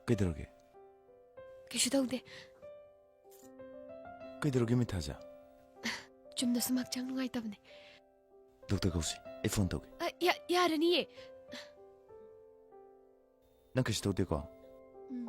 ꯀꯩꯗꯧꯔꯒꯦ? ꯀꯩꯁꯨ ꯇꯧꯗꯦ꯫ ꯀꯩꯗꯧꯔꯒꯦ, ꯃꯤꯊꯥꯖꯥ? ꯆꯨꯝꯅ ꯁꯨꯝ ꯍꯛꯆꯥꯡ ꯅꯨꯡꯉꯥꯏꯇꯕꯅꯦ꯫ ꯗꯣꯛꯇꯔ ꯀꯧꯁꯤ, ꯑꯩ ꯐꯣꯟ ꯇꯧꯒꯦ꯫ ꯑ, ꯌꯥ-, ꯌꯥꯔꯅꯤꯌꯦ꯫ ꯅꯪ ꯀꯩꯁꯨ ꯇꯧꯗꯦꯀꯣ? ꯎꯝ꯫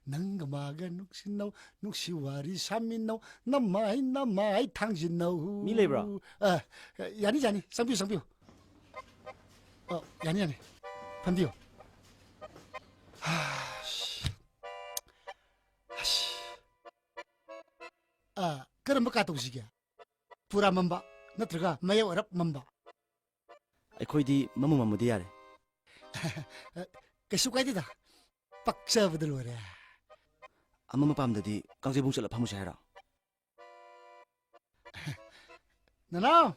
ꯅꯪꯒ ꯃꯥꯒ ꯅꯨꯡꯁꯤꯅꯧ, ꯅꯨꯡꯁꯤ ꯋꯥꯔꯤ ꯁꯥꯃꯤꯟꯅꯧ, ꯅꯃꯥꯏ ꯅꯃꯥꯏ ꯊꯥꯡꯖꯤꯟꯅꯧ꯫ ꯃꯤ ꯂꯩꯕ꯭ꯔꯣ? ꯑ, ꯌꯥꯅꯤ, ꯌꯥꯅꯤ, ꯆꯪꯕꯤꯌꯨ, ꯆꯪꯕꯤꯌꯨ꯫ ꯑ, ꯌꯥꯅꯤ, ꯌꯥꯅꯤ, ꯐꯝꯕꯤꯌꯨ꯫ ꯑ, ꯀꯔꯝꯕ ꯀꯥ ꯇꯧꯁꯤꯒꯦ? ꯄꯨꯔꯥ ꯃꯝꯕ ꯅꯠꯇ꯭ꯔꯒ ꯃꯌꯥꯏ ꯑꯣꯏꯔꯞ ꯃꯝꯕ? ꯑꯩꯈꯣꯏꯗꯤ ꯃꯝꯃ ꯃꯝꯃꯗꯤ ꯌꯥꯔꯦ꯫ ꯀꯩꯁꯨ ꯀꯥꯏꯗꯦꯗ, ꯄꯛꯆꯕꯗ ꯂꯣꯏꯔꯦ꯫ ꯑꯃꯝꯕ ꯄꯥꯝꯗꯗꯤ ꯀꯥꯡꯖꯩꯕꯨꯡ ꯆꯠꯂ ꯐꯝꯃꯨꯁꯦ ꯍꯥꯏꯔꯣ? ꯅꯅꯥꯎ,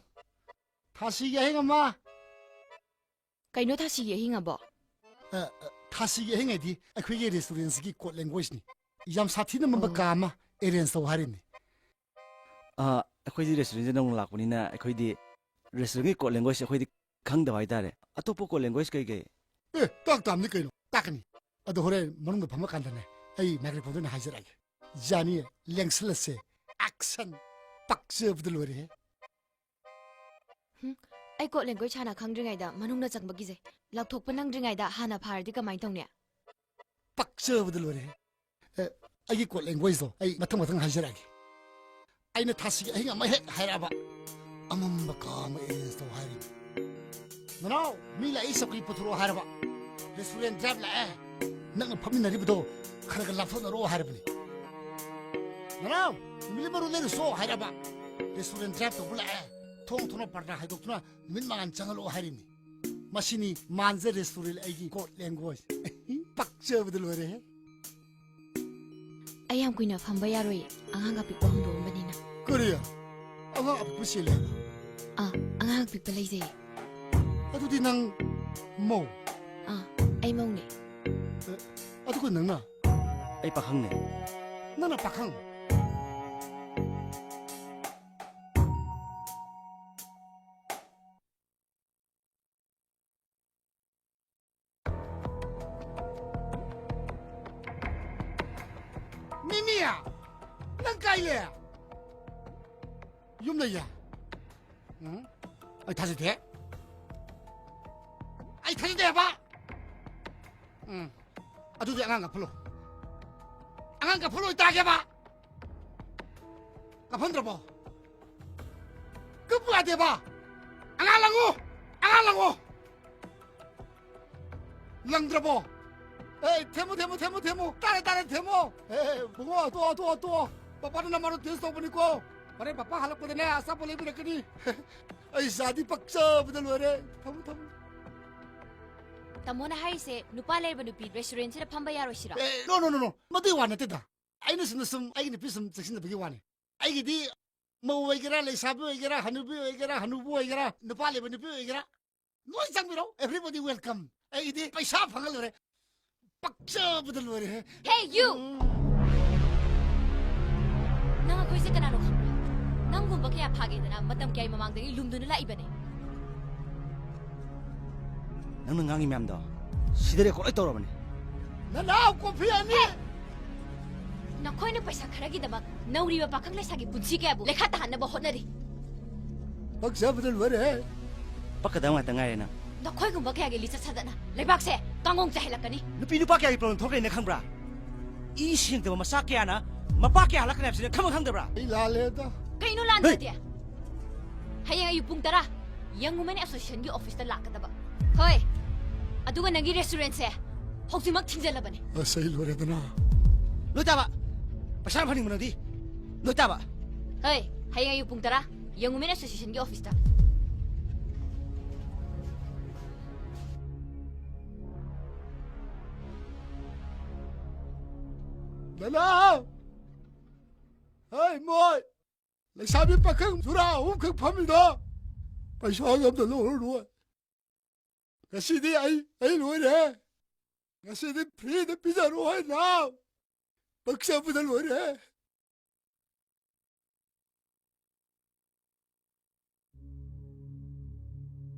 ꯊꯥꯁꯤꯒꯤ ꯑꯍꯤꯡ ꯑꯃ꯫ ꯀꯩꯅꯣ ꯊꯥꯁꯤꯒꯤ ꯑꯍꯤꯡ ꯑꯕꯣ? ꯑ, ꯑ, ꯊꯥꯁꯤꯒꯤ ꯑꯍꯤꯡ ꯍꯥꯏꯗꯤ ꯑꯩꯈꯣꯏꯒꯤ restaurantꯁꯤꯒꯤ code languageꯅꯤ꯫ ꯌꯥꯝ ꯁꯥꯊꯤꯅ ꯃꯝꯕ ꯑꯣ꯫ ꯀꯥ ꯑꯃ arrange ꯇꯧ ꯍꯥꯏꯔꯤꯅꯤ꯫ ꯑ, ꯑꯩꯈꯣꯏꯗꯤ restaurantꯁꯦ ꯅꯧꯅ ꯂꯥꯛꯄꯅꯤꯅ ꯑꯩꯈꯣꯏꯗꯤ restaurantꯀꯤ code languageꯁꯦ ꯑꯩꯈꯣꯏꯗꯤ ꯈꯪꯗꯕ ꯍꯥꯏꯇꯥꯔꯦ꯫ ꯑꯇꯣꯞꯄ code language ꯀꯩ ꯀꯩ? ꯑꯦ, ꯇꯥꯛ ꯇꯥꯕꯅꯤ ꯀꯩꯅꯣ, ꯇꯥꯛꯀꯅꯤ꯫ ꯑꯗꯣ ꯍꯣꯔꯦꯟ ꯃꯅꯨꯡꯗ ꯐꯝꯃꯀꯥꯟꯗꯅꯦ, ꯑꯩ microphoneꯗ ꯑꯣꯏꯅ ꯍꯥꯏꯖꯔꯛꯑꯒꯦ꯫ ꯌꯥꯅꯤꯌꯦ, ꯂꯦꯡꯁꯤꯜꯂꯁꯦ꯫ Action! ꯄꯛꯆꯕꯗ ꯂꯣꯏꯔꯦꯍꯦ꯫ ꯍꯨꯝ, ꯑꯩ code language ꯍꯥꯟꯅ ꯈꯪꯗ꯭ꯔꯤꯉꯩꯗ ꯃꯅꯨꯡꯗ ꯆꯪꯕ ꯀꯤꯖꯩ꯫ ꯂꯥꯎꯊꯣꯛꯄ ꯅꯪꯗ꯭ꯔꯤꯉꯩꯗ ꯍꯥꯟꯅ ꯐꯥꯔꯗꯤ ꯀꯃꯥꯏꯅ ꯇꯧꯅꯤ? ꯄꯛꯆꯕꯗ ꯂꯣꯏꯔꯦꯍꯦ꯫ ꯑꯦ, ꯑꯩꯒꯤ code languageꯗꯣ ꯑꯩ ꯃꯊꯪ ꯃꯊꯪ ꯍꯥꯏꯖꯔꯛꯑꯒꯦ꯫ ꯑꯩꯅ ꯊꯥꯁꯤꯒꯤ ꯑꯍꯤꯡ ꯑꯃ ꯍꯦꯛ ꯍꯥꯏꯔꯛꯑꯕ, ꯑꯃꯝꯕ ꯀꯥ ꯑꯃ arrange ꯇꯧ ꯍꯥꯏꯔꯤꯅꯤ꯫ ꯅꯅꯥꯎ, ꯃꯤ ꯂꯥꯛꯏ, ꯆꯧꯀ꯭ꯔꯤ ꯄꯨꯊꯣꯔꯛꯑꯣ ꯍꯥꯏꯔꯕ, restaurant driver ꯂꯥꯛꯑꯦ, ꯅꯪꯅ ꯐꯝꯃꯤꯟꯅꯔꯤꯕꯗꯣ ꯈꯔ ꯈꯔ ꯂꯥꯞꯊꯣꯛꯅꯔꯛꯑꯣ ꯍꯥꯏꯔꯕꯅꯤ꯫ ꯅꯅꯥꯎ, ꯃꯤꯂꯤ ꯃꯔꯨ ꯂꯩꯔꯨꯁꯣ ꯍꯥꯏꯔꯕ, restaurant driver ꯇꯧꯕ ꯂꯥꯛꯑꯦ, ꯊꯣꯡ ꯊꯣꯡꯅ ꯄꯔꯗꯥ ꯍꯥꯏꯗꯣꯛꯇꯨꯅ ꯅꯨꯃꯤꯠ ꯃꯉꯥꯜ ꯆꯪꯍꯜꯂꯛꯑꯣ ꯍꯥꯏꯔꯤꯅꯤ꯫ ꯃꯁꯤꯅꯤ ꯃꯥꯟꯖ restaurant ꯑꯩꯒꯤ code language꯫ ꯄꯛꯆꯕꯗ ꯂꯣꯏꯔꯦꯍꯦ꯫ ꯑꯩ ꯌꯥꯝ ꯀꯨꯏꯅ ꯐꯝꯕ ꯌꯥꯔꯣꯏ, ꯑꯉꯥꯡ ꯑꯄꯤꯛꯄ ꯍꯨꯟꯗꯣꯛꯑꯝꯕꯅꯤꯅ꯫ ꯀꯔꯤ? ꯑꯉꯥꯡ ꯑꯄꯤꯛꯄ ꯆꯦꯜꯂꯦ ꯍꯥꯏꯕ? ꯑꯥ, ꯑꯉꯥꯡ ꯑꯄꯤꯛꯄ ꯂꯩꯖꯩꯌꯦ꯫ ꯑꯗꯨꯗꯤ ꯅꯪ ꯃꯧ? ꯑꯥ, ꯑꯩ ꯃꯧꯅꯦ꯫ ꯑꯦ, ꯑꯗꯨꯒ ꯅꯪꯅ? ꯑꯩ ꯄꯥꯈꯪꯅꯦ꯫ ꯅꯪꯅ ꯄꯥꯈꯪ? ꯃꯤꯃꯤ! ꯅꯪ ꯀꯥꯏ ꯂꯩ? ꯌꯨꯝ ꯂꯩꯌꯦ? ꯎꯝ? ꯑꯩ ꯊꯥꯖꯗꯦ꯫ ꯑꯩ ꯊꯥꯖꯗꯦ ꯍꯥꯏꯕ! ꯎꯝ꯫ ꯑꯗꯨꯗꯤ ꯑꯉꯥꯡ ꯀꯞꯍꯜꯂꯣ꯫ ꯑꯉꯥꯡ ꯀꯞꯐꯜ ꯑꯣꯏꯇꯥꯒꯦꯕ꯫ ꯀꯞꯐꯟꯗ꯭ꯔꯕꯣ? ꯀꯞꯄꯨ ꯌꯥꯗꯦꯕ꯫ ꯑꯉꯥꯡ ꯂꯪꯉꯨ꯫ ꯑꯉꯥꯡ ꯂꯪꯉꯨ꯫ ꯂꯪꯗ꯭ꯔꯕꯣ? ꯑꯦ, ꯊꯦꯝꯃꯨ, ꯊꯦꯝꯃꯨ, ꯊꯦꯝꯃꯨ, ꯊꯦꯝꯃꯨ꯫ ꯇꯥꯔꯦ, ꯇꯥꯔꯦ, ꯊꯦꯝꯃꯨ꯫ ꯑꯦ, ꯕꯨꯡꯉꯣ, ꯇꯣꯛꯑꯣ, ꯇꯣꯛꯑꯣ, ꯇꯣꯛꯑꯣ꯫ ꯄꯄꯥꯅ ꯅꯃꯥꯗꯣ ꯇꯦꯁ ꯇꯧꯕꯅꯤꯀꯣ꯫ ꯍꯣꯔꯦꯟ ꯄꯄꯥ ꯍꯜꯂꯛꯄꯗꯅꯦ, ꯑꯆꯥꯄꯣꯠ ꯂꯩꯕꯤꯔꯛꯀꯅꯤ꯫ ꯑꯩ ꯏꯆꯥꯗꯤ ꯄꯛꯆꯕꯗ ꯂꯣꯏꯔꯦ꯫ ꯊꯝꯃꯨ, ꯊꯝꯃꯨ꯫ ꯇꯥꯃꯣꯅ ꯍꯥꯏꯔꯤꯁꯦ ꯅꯨꯄꯥ ꯂꯩꯔꯕ ꯅꯨꯄꯤ ꯔꯦꯁꯇꯨꯔꯦꯟꯁꯤꯗ ꯐꯝꯕ ꯌꯥꯔꯣꯏ ꯁꯤꯔꯣ? ꯑꯦ, no, no, no, no. ꯃꯗꯨꯒꯤ ꯋꯥ ꯅꯠꯇꯦꯗ꯫ ꯑꯩꯅ ꯁꯨꯝꯅ ꯁꯨꯝ ꯑꯩꯒꯤ ꯅꯨꯄꯤ ꯁꯨꯝ ꯆꯦꯛꯁꯤꯟꯅꯕꯒꯤ ꯋꯥꯅꯤ꯫ ꯑꯩꯒꯤꯗꯤ ꯃꯧ ꯑꯣꯏꯒꯦꯔꯥ, ꯂꯩꯁꯥꯕꯤ ꯑꯣꯏꯒꯦꯔꯥ, ꯍꯅꯨꯕꯤ ꯑꯣꯏꯒꯦꯔꯥ, ꯍꯅꯨꯕ ꯑꯣꯏꯒꯦꯔꯥ, ꯅꯨꯄꯥ ꯂꯩꯕ ꯅꯨꯄꯤ ꯑꯣꯏꯒꯦꯔꯥ, ꯂꯣꯏ ꯆꯪꯕꯤꯔꯣ꯫ Everybody welcome. ꯑꯩꯒꯤꯗꯤ ꯄꯩꯁꯥ ꯐꯪꯉ ꯂꯣꯏꯔꯦ꯫ ꯄꯛꯆꯕꯗ ꯂꯣꯏꯔꯦꯍꯦ꯫ Hey, you! ꯎꯝ꯫ ꯅꯪ ꯑꯩꯈꯣꯏꯁꯦ ꯀꯅꯥꯅꯣ ꯈꯪꯕ꯭ꯔꯥ? ꯅꯪꯒꯨꯝꯕ ꯀꯌꯥ ꯐꯥꯒꯦꯗꯅ ꯃꯇꯝ ꯀꯌꯥꯒꯤ ꯃꯃꯥꯡꯗꯒꯤ ꯂꯨꯝꯗꯨꯅ ꯂꯥꯛꯏꯕꯅꯦ꯫ ꯅꯪꯅ ꯉꯥꯡꯉꯤ ꯃꯌꯥꯝꯗꯣ ꯁꯤꯗ ꯔꯦꯀꯣꯔꯗ ꯂꯣꯏ ꯇꯧꯔꯕꯅꯦ꯫ ꯅꯅꯥꯎ ꯀꯣꯐꯤ ꯑꯅꯤ! ꯍꯦ! ꯅꯈꯣꯏꯅ ꯄꯩꯁꯥ ꯈꯔꯒꯤꯗꯃꯛ ꯅꯧꯔꯤꯕ ꯄꯥꯈꯪ ꯂꯩꯁꯥꯒꯤ ꯄꯨꯟꯁꯤ ꯀꯌꯥꯕꯨ ꯂꯩꯈꯥ ꯇꯥꯍꯟꯅꯕ ꯍꯣꯠꯅꯔꯤ꯫ ꯄꯛꯆꯕꯗ ꯂꯣꯏꯔꯦꯍꯦ꯫ ꯄꯛꯀꯗꯕ ꯉꯥꯛꯇ ꯉꯥꯏꯔꯦ ꯅꯪ꯫ ꯅꯈꯣꯏꯒꯨꯝꯕ ꯀꯌꯥꯒꯤ ꯂꯤꯆꯠ ꯁꯥꯖꯠꯅ ꯂꯩꯕꯥꯛꯁꯦ ꯀꯥꯡꯒꯣꯡ ꯆꯥꯏꯍꯜꯂꯛꯀꯅꯤ꯫ ꯅꯨꯄꯤ ꯅꯨꯄꯥ ꯀꯌꯥꯒꯤ ꯄ꯭ꯔꯣꯕ꯭ꯂꯦꯝ ꯊꯣꯛꯂꯛꯏꯅ ꯈꯪꯕ꯭ꯔꯥ? ꯏ ꯁꯦꯡꯗꯕ ꯃꯆꯥ ꯀꯌꯥꯅ ꯃꯄꯥ ꯀꯌꯥ ꯍꯜꯂꯛꯀꯅꯤ ꯍꯥꯏꯕꯁꯤ ꯅꯪ ꯈꯪꯕ ꯈꯪꯗꯕ꯭ꯔꯥ? ꯑꯩ ꯂꯥꯜꯂꯦꯗ꯫ ꯀꯩꯅꯣ ꯂꯥꯟꯗ꯭ꯔꯗꯤ? ꯍꯩ! ꯍꯌꯦꯡ ꯑꯌꯨꯛ ꯄꯨꯡ ꯇꯔꯥ Young Women Associationꯒꯤ ꯑꯣꯐꯤꯁꯇ ꯂꯥꯛꯀꯗꯕ꯫ ꯍꯣꯏ꯫ ꯑꯗꯨꯒ ꯅꯪꯒꯤ ꯔꯦꯁꯇꯨꯔꯦꯟꯁꯦ ꯍꯧꯖꯤꯛꯃꯛ ꯊꯤꯡꯖꯤꯜꯂꯕꯅꯤ꯫ ꯑꯁ, ꯑꯩ ꯂꯣꯏꯔꯦꯗꯅ꯫ ꯂꯣꯏ ꯇꯥꯕ꯫ ꯄꯩꯁꯥ ꯐꯪꯅꯤꯡꯕ ꯅꯪꯗꯤ꯫ ꯂꯣꯏ ꯇꯥꯕ꯫ ꯍꯣꯏ, ꯍꯌꯦꯡ ꯑꯌꯨꯛ ꯄꯨꯡ ꯇꯔꯥ Young Women Associationꯒꯤ ꯑꯣꯐꯤꯁꯇ꯫ ꯅꯅꯥꯎ! ꯍꯩ, ꯃꯣꯏ! ꯂꯩꯁꯥꯕꯤ ꯄꯥꯈꯪ ꯖꯨꯔꯥ ꯑꯍꯨꯝꯈꯛ ꯐꯝꯃꯤꯗꯣ ꯄꯩꯁꯥꯒ ꯑꯝꯇ ꯂꯧꯔꯔꯣꯏ꯫ ꯉꯁꯤꯗꯤ ꯑꯩ, ꯑꯩ ꯂꯣꯏꯔꯦ꯫ ꯉꯁꯤꯗꯤ ꯐ꯭ꯔꯤꯗ ꯄꯤꯖꯔꯣ ꯍꯦ ꯅꯥꯎ꯫ ꯄꯛꯆꯕꯗ ꯂꯣꯏꯔꯦ꯫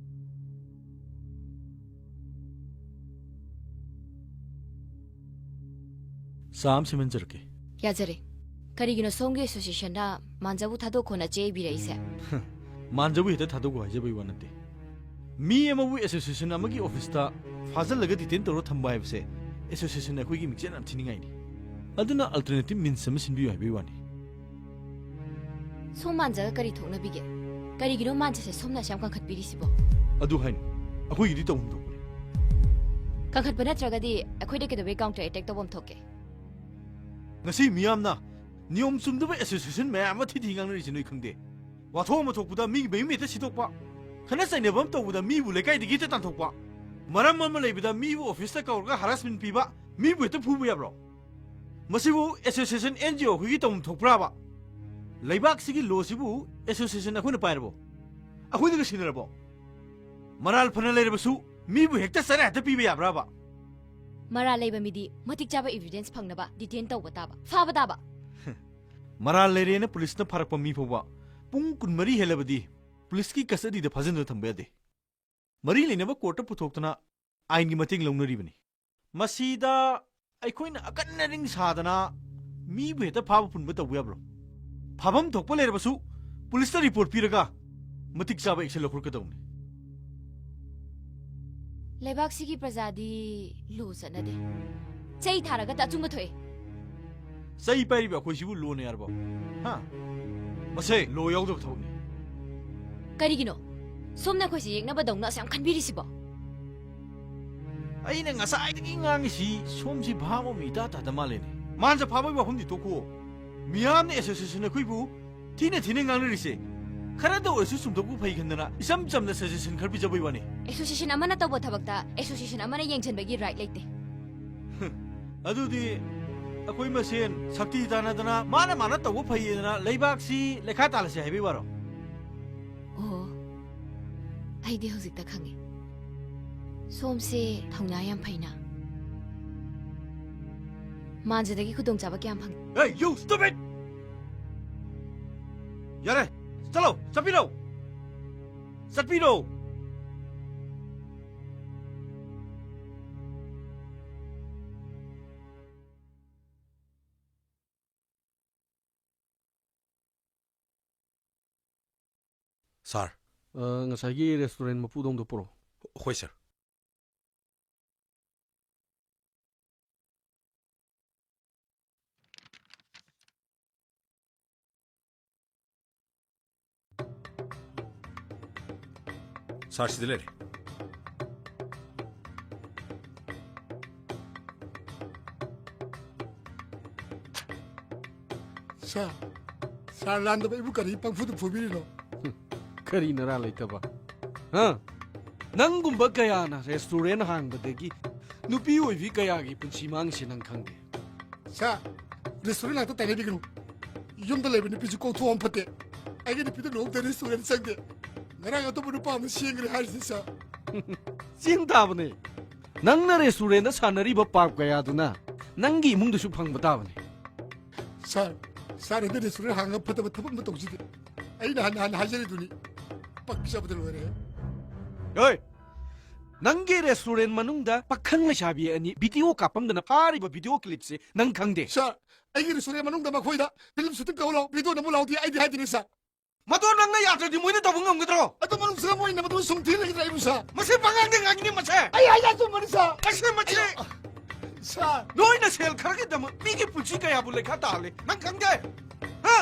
ꯆꯥ ꯑꯃ ꯁꯦꯝꯍꯟꯖꯔꯛꯀꯦ꯫ ꯌꯥꯖꯔꯦ꯫ ꯀꯔꯤꯒꯤꯅꯣ ꯁꯣꯝꯒꯤ ꯑꯦꯁꯣꯁꯤꯌꯦꯁꯟꯅ ꯃꯥꯟꯖꯕꯨ ꯊꯥꯗꯣꯛꯈꯣꯅ ꯆꯦ ꯏꯕꯤꯔꯛꯏꯁꯦ? ꯃꯥꯟꯖꯕꯨ ꯍꯦꯛꯇ ꯊꯥꯗꯣꯛꯈꯣ ꯍꯥꯏꯖꯕꯒꯤ ꯋꯥ ꯅꯠꯇꯦ꯫ ꯃꯤ ꯑꯃꯕꯨ ꯑꯦꯁꯣꯁꯤꯌꯦꯁꯟ ꯑꯃꯒꯤ ꯑꯣꯐꯤꯁꯇ ꯐꯥꯖꯤꯜꯂꯒ ꯗꯤꯇꯦꯟ ꯇꯧꯔ ꯊꯝꯕ ꯍꯥꯏꯕꯁꯦ ꯑꯦꯁꯣꯁꯤꯌꯦꯁꯟ ꯑꯩꯈꯣꯏꯒꯤ ꯃꯤꯡꯆꯠ ꯌꯥꯝ ꯊꯤꯅꯤꯡꯉꯥꯏꯅꯤ꯫ ꯑꯗꯨꯅ alternative means ꯑꯃ ꯁꯤꯟꯕꯤꯌꯨ ꯍꯥꯏꯕꯒꯤ ꯋꯥꯅꯤ꯫ ꯁꯣꯝ ꯃꯥꯟꯖꯒ ꯀꯔꯤ ꯊꯣꯛꯅꯕꯤꯒꯦ? ꯀꯔꯤꯒꯤꯅꯣ ꯃꯥꯟꯖꯁꯦ ꯁꯣꯝꯅ ꯑꯁꯨꯛ ꯌꯥꯝ ꯀꯟꯈꯠꯄꯤꯔꯤꯁꯤꯕꯣ? ꯑꯗꯨ ꯍꯥꯏꯅꯨ, ꯑꯩꯈꯣꯏꯒꯤꯗꯤ ꯇꯧꯐꯝ ꯊꯣꯛꯄꯅꯤ꯫ ꯀꯟꯈꯠꯄ ꯅꯠꯇ꯭ꯔꯒꯗꯤ ꯑꯩꯈꯣꯏꯗ ꯀꯩꯗꯧꯕꯩ counter attack ꯇꯧꯐꯝ ꯊꯣꯛꯀꯦ? ꯉꯁꯤ ꯃꯤꯌꯥꯝꯅ ꯅꯤꯌꯣꯝ ꯆꯨꯝꯗꯕ association ꯃꯌꯥꯝ ꯑꯃ ꯊꯤ ꯊꯤ ꯉꯥꯡꯅꯔꯤꯁꯤ ꯅꯣꯏ ꯈꯪꯗꯦ꯫ ꯋꯥꯊꯣꯛ ꯑꯃ ꯊꯣꯛꯄꯗ ꯃꯤꯒꯤ ꯃꯌꯨꯝ ꯍꯦꯛꯇ ꯁꯤꯗꯣꯛꯄ, ꯈꯠꯅ ꯆꯩꯅꯕ ꯑꯃ ꯇꯧꯕꯗ ꯃꯤꯕꯨ ꯂꯩꯀꯥꯏꯗꯒꯤ ꯍꯦꯛꯇ ꯇꯥꯟꯊꯣꯛꯄ, ꯃꯔꯝ ꯑꯃ ꯂꯩꯕꯗ ꯃꯤꯕꯨ office ꯇ ꯀꯧꯔꯒ harassment ꯄꯤꯕ, ꯃꯤꯕꯨ ꯍꯦꯛꯇ ꯐꯨꯕ ꯌꯥꯕ꯭ꯔꯣ? ꯃꯁꯤꯕꯨ association N G O ꯑꯩꯈꯣꯏꯒꯤ ꯇꯧꯐꯝ ꯊꯣꯛꯄ꯭ꯔꯥꯕ? ꯂꯩꯕꯥꯛꯁꯤꯒꯤ law ꯁꯤꯕꯨ association ꯑꯩꯈꯣꯏꯅ ꯄꯥꯏꯔꯕꯣ? ꯑꯩꯈꯣꯏꯅꯒ ꯁꯤꯟꯅꯔꯕꯣ? ꯃꯔꯥꯜ ꯐꯅ ꯂꯩꯔꯕꯁꯨ ꯃꯤꯕꯨ ꯍꯦꯛꯇ ꯆꯩꯔꯥ ꯍꯦꯛꯇ ꯄꯤꯕ ꯌꯥꯕ꯭ꯔꯥꯕ? ꯃꯔꯥꯜ ꯂꯩꯕ ꯃꯤꯗꯤ ꯃꯇꯤꯛ ꯆꯥꯕ evidence ꯐꯪꯅꯕ detain ꯇꯧꯕ ꯇꯥꯕ, ꯐꯥꯕ ꯇꯥꯕ꯫ ꯃꯔꯥꯜ ꯂꯩꯔꯦꯅ ꯄꯨꯂꯤꯁꯅ ꯐꯥꯔꯛꯄ ꯃꯤ ꯐꯥꯎꯕ ꯄꯨꯡ ꯀꯨꯟꯃꯔꯤ ꯍꯦꯜꯂꯕꯗꯤ ꯄꯨꯂꯤꯁꯀꯤ custody ꯗ ꯐꯥꯖꯤꯟꯗꯨꯅ ꯊꯝꯕ ꯌꯥꯗꯦ꯫ ꯃꯔꯤ ꯂꯩꯅꯕ court ꯇ ꯄꯨꯊꯣꯛꯇꯨꯅ ꯑꯥꯏꯟꯒꯤ ꯃꯇꯦꯡ ꯂꯧꯅꯔꯤꯕꯅꯤ꯫ ꯃꯁꯤꯗ ꯑꯩꯈꯣꯏꯅ ꯑꯀꯟ ꯑꯔꯤꯡ ꯁꯥꯗꯅ ꯃꯤꯕꯨ ꯍꯦꯛꯇ ꯐꯥꯕ ꯄꯨꯟꯕ ꯇꯧꯕ ꯌꯥꯕ꯭ꯔꯣ? ꯐꯥꯐꯝ ꯊꯣꯛꯄ ꯂꯩꯔꯕꯁꯨ ꯄꯨꯂꯤꯁꯇ report ꯄꯤꯔꯒ ꯃꯇꯤꯛ ꯆꯥꯕ action ꯂꯧꯈꯠꯀꯗꯧꯅꯤ꯫ ꯂꯩꯕꯥꯛꯁꯤꯒꯤ ꯄ꯭ꯔꯖꯥꯗꯤ law ꯆꯠꯅꯗꯦ꯫ ꯆꯩ ꯊꯥꯔꯒꯇ ꯑꯆꯨꯝꯕ ꯊꯣꯛꯑꯦ꯫ ꯆꯩ ꯄꯥꯏꯔꯤꯕ ꯑꯩꯈꯣꯏꯁꯤꯕꯨ law ꯅ ꯌꯥꯔꯕꯣ? ꯍꯥ? ꯃꯁꯦ law ꯌꯥꯎꯗꯕ ꯊꯕꯛꯅꯤ꯫ ꯀꯔꯤꯒꯤꯅꯣ ꯁꯣꯝꯅ ꯑꯩꯈꯣꯏꯁꯦ ꯌꯦꯛꯅꯕꯗꯧꯅ ꯑꯁꯨꯛ ꯌꯥꯝ ꯈꯟꯕꯤꯔꯤꯁꯤꯕꯣ? ꯑꯩꯅ ꯉꯁꯥꯏꯗꯒꯤ ꯉꯥꯡꯉꯤꯁꯤ ꯁꯣꯝꯁꯤ ꯚꯥꯞ ꯑꯃ ꯏꯇꯥ ꯇꯥꯗ ꯃꯥꯜꯂꯦꯅꯦ꯫ ꯃꯥꯟꯖ ꯐꯥꯕꯒꯤ ꯋꯥꯐꯝꯗꯤ ꯇꯣꯛꯈꯣ꯫ ꯃꯤꯌꯥꯝꯅ association ꯑꯩꯈꯣꯏꯕꯨ ꯊꯤꯅ ꯊꯤꯅ ꯉꯥꯡꯅꯔꯤꯁꯦ ꯈꯔꯗ ꯑꯣꯏꯔꯁꯨ ꯆꯨꯝꯊꯣꯛꯄ ꯐꯩ ꯈꯟꯗꯅ ꯏꯆꯝ ꯆꯝꯅ suggestion ꯈꯔ ꯄꯤꯖꯕꯩ ꯋꯥꯅꯤ꯫ Association ꯑꯃꯅ ꯇꯧꯕ ꯊꯕꯛꯇ association ꯑꯃꯅ ꯌꯦꯡꯁꯤꯟꯕꯒꯤ right ꯂꯩꯇꯦ꯫ ꯑꯗꯨꯗꯤ ꯑꯩꯈꯣꯏ ꯃꯁꯦꯟ ꯁꯛꯇꯤ ꯇꯥꯟꯅꯗꯅ ꯃꯥꯅ ꯃꯥꯅ ꯇꯧꯕ ꯐꯩꯌꯦꯗꯅ ꯂꯩꯕꯥꯛꯁꯤ ꯂꯩꯈꯥ ꯇꯥꯜꯂꯁꯦ ꯍꯥꯏꯕꯒꯤ ꯋꯥꯔꯣ? ꯑꯣ, ꯑꯩꯗꯤ ꯍꯧꯖꯤꯛꯇ ꯈꯪꯉꯦ꯫ ꯁꯣꯝꯁꯦ ꯊꯧꯅꯥ ꯌꯥꯝ ꯐꯩꯅ꯫ ꯃꯥꯟꯖꯗꯒꯤ ꯈꯨꯗꯣꯡꯆꯥꯕ ꯀꯌꯥꯝ ꯐꯪꯉꯤ꯫ Hey, you stupid! ꯌꯥꯔꯦ, ꯆꯠꯂꯣ, ꯆꯠꯄꯤꯔꯣ꯫ ꯆꯠꯄꯤꯔꯣ꯫ Sir꯫ ꯑ, ꯉꯁꯥꯏꯒꯤ restaurant ꯃꯄꯨꯗꯣ ꯑꯝꯇ ꯄꯨꯔꯛꯑꯣ꯫ ꯍꯣꯏ, sir꯫ ꯁꯥꯔ, ꯁꯤꯗ ꯂꯩꯔꯦ꯫ ꯁꯥꯔ, ꯁꯥꯔ ꯂꯥꯟꯗꯕ ꯑꯩꯕꯨ ꯀꯔꯤ ꯄꯪꯐꯨꯗ ꯐꯨꯕꯤꯔꯤꯅꯣ? ꯀꯔꯤ ꯅꯔꯥ ꯂꯩꯇꯕ? ꯍꯥ? ꯅꯪꯒꯨꯝꯕ ꯀꯌꯥꯅ ꯔꯦꯁꯇꯨꯔꯦꯟ ꯍꯥꯡꯕꯗꯒꯤ ꯅꯨꯄꯤ ꯑꯣꯏꯕꯤ ꯀꯌꯥꯒꯤ ꯄꯨꯟꯁꯤ ꯃꯥꯡꯉꯤꯁꯦ ꯅꯪ ꯈꯪꯗꯦ꯫ ꯁꯥꯔ, ꯔꯦꯁꯇꯨꯔꯦꯟ ꯉꯥꯛꯇ ꯇꯥꯏꯅꯕꯤꯒꯅꯨ꯫ ꯌꯨꯝꯗ ꯂꯩꯕ ꯅꯨꯄꯤꯁꯨ ꯀꯧꯊꯣꯛꯑꯝ ꯐꯠꯇꯦ꯫ ꯑꯩꯒꯤ ꯅꯨꯄꯤꯗꯨ ꯂꯨꯍꯣꯡꯗ ꯔꯦꯁꯇꯨꯔꯦꯟ ꯆꯪꯗꯦ꯫ ꯉꯔꯥꯡ ꯑꯇꯣꯞꯄ ꯅꯨꯄꯥ ꯑꯃ ꯆꯦꯟꯈ꯭ꯔꯦ ꯍꯥꯏꯔꯤꯁꯤ, ꯁꯥꯔ꯫ ꯆꯦꯟ ꯇꯥꯕꯅꯦ꯫ ꯅꯪꯅ ꯔꯦꯁꯇꯨꯔꯦꯟꯗ ꯁꯥꯟꯅꯔꯤꯕ ꯄꯥꯞ ꯀꯌꯥꯗꯨꯅ ꯅꯪꯒꯤ ꯏꯃꯨꯡꯗꯁꯨ ꯐꯪꯕ ꯇꯥꯕꯅꯦ꯫ ꯁꯥꯔ, ꯁꯥꯔ, ꯑꯗꯨ ꯔꯦꯁꯇꯨꯔꯦꯟ ꯍꯥꯡꯉꯒ ꯐꯠꯇꯕ ꯊꯕꯛ ꯑꯃ ꯇꯧꯁꯤꯗꯦ꯫ ꯑꯩꯅ ꯍꯥꯟꯅ, ꯍꯥꯟꯅ ꯍꯥꯏꯖꯔꯤꯗꯨꯅꯤ꯫ ꯄꯛꯆꯕꯗ ꯂꯣꯏꯔꯦ꯫ ꯍꯣꯏ! ꯅꯪꯒꯤ ꯔꯦꯁꯇꯨꯔꯦꯟ ꯃꯅꯨꯡꯗ ꯄꯥꯈꯪ ꯂꯩꯁꯥꯕꯤ ꯑꯅꯤ ꯚꯤꯗꯤꯑꯣ ꯀꯥꯞꯄꯝꯗꯅ ꯐꯥꯔꯤꯕ ꯚꯤꯗꯤꯑꯣ ꯀ꯭ꯂꯤꯞꯁꯦ ꯅꯪ ꯈꯪꯗꯦ? ꯁꯥꯔ, ꯑꯩꯒꯤ ꯔꯦꯁꯇꯨꯔꯦꯟ ꯃꯅꯨꯡꯗ ꯃꯈꯣꯏꯗ ꯐꯤꯂꯝ ꯁꯨꯇꯤꯡ ꯇꯧ ꯂꯥꯎ, ꯚꯤꯗꯤꯑꯣ ꯅꯝꯃꯨ ꯂꯥꯎꯗꯤ ꯑꯩꯗꯤ ꯍꯥꯏꯗꯦꯅꯦ, ꯁꯥꯔ꯫ ꯃꯗꯨ ꯅꯪꯅ ꯌꯥꯗ꯭ꯔꯗꯤ ꯃꯣꯏꯅ ꯇꯧꯕ ꯉꯝꯒꯗ꯭ꯔꯣ? ꯑꯗꯨ ꯃꯅꯨꯡ ꯆꯪꯉ ꯃꯣꯏꯅ ꯃꯗꯨ ꯁꯨꯝ ꯊꯤ ꯂꯩꯒꯗ꯭ꯔꯥ ꯑꯩꯕꯨ, ꯁꯥꯔ? ꯃꯁꯤ ꯄꯉꯥꯡꯗ ꯉꯥꯡꯉꯤꯅꯤ ꯃꯁꯦ꯫ ꯑꯩ ꯍꯥꯏꯖꯦ ꯑꯆꯨꯝꯕꯅꯤ, ꯁꯥꯔ꯫ ꯃꯁꯤ, ꯃꯁꯤ꯫ ꯑꯩ, ꯁꯥꯔ꯫ ꯅꯣꯏꯅ ꯁꯦꯜ ꯈꯔꯒꯤꯗꯃꯛ ꯃꯤꯒꯤ ꯄꯨꯟꯁꯤ ꯀꯌꯥꯕꯨ ꯂꯩꯈꯥ ꯇꯥꯍꯜꯂꯤ꯫ ꯅꯪ ꯈꯪꯗꯦ? ꯍꯥ?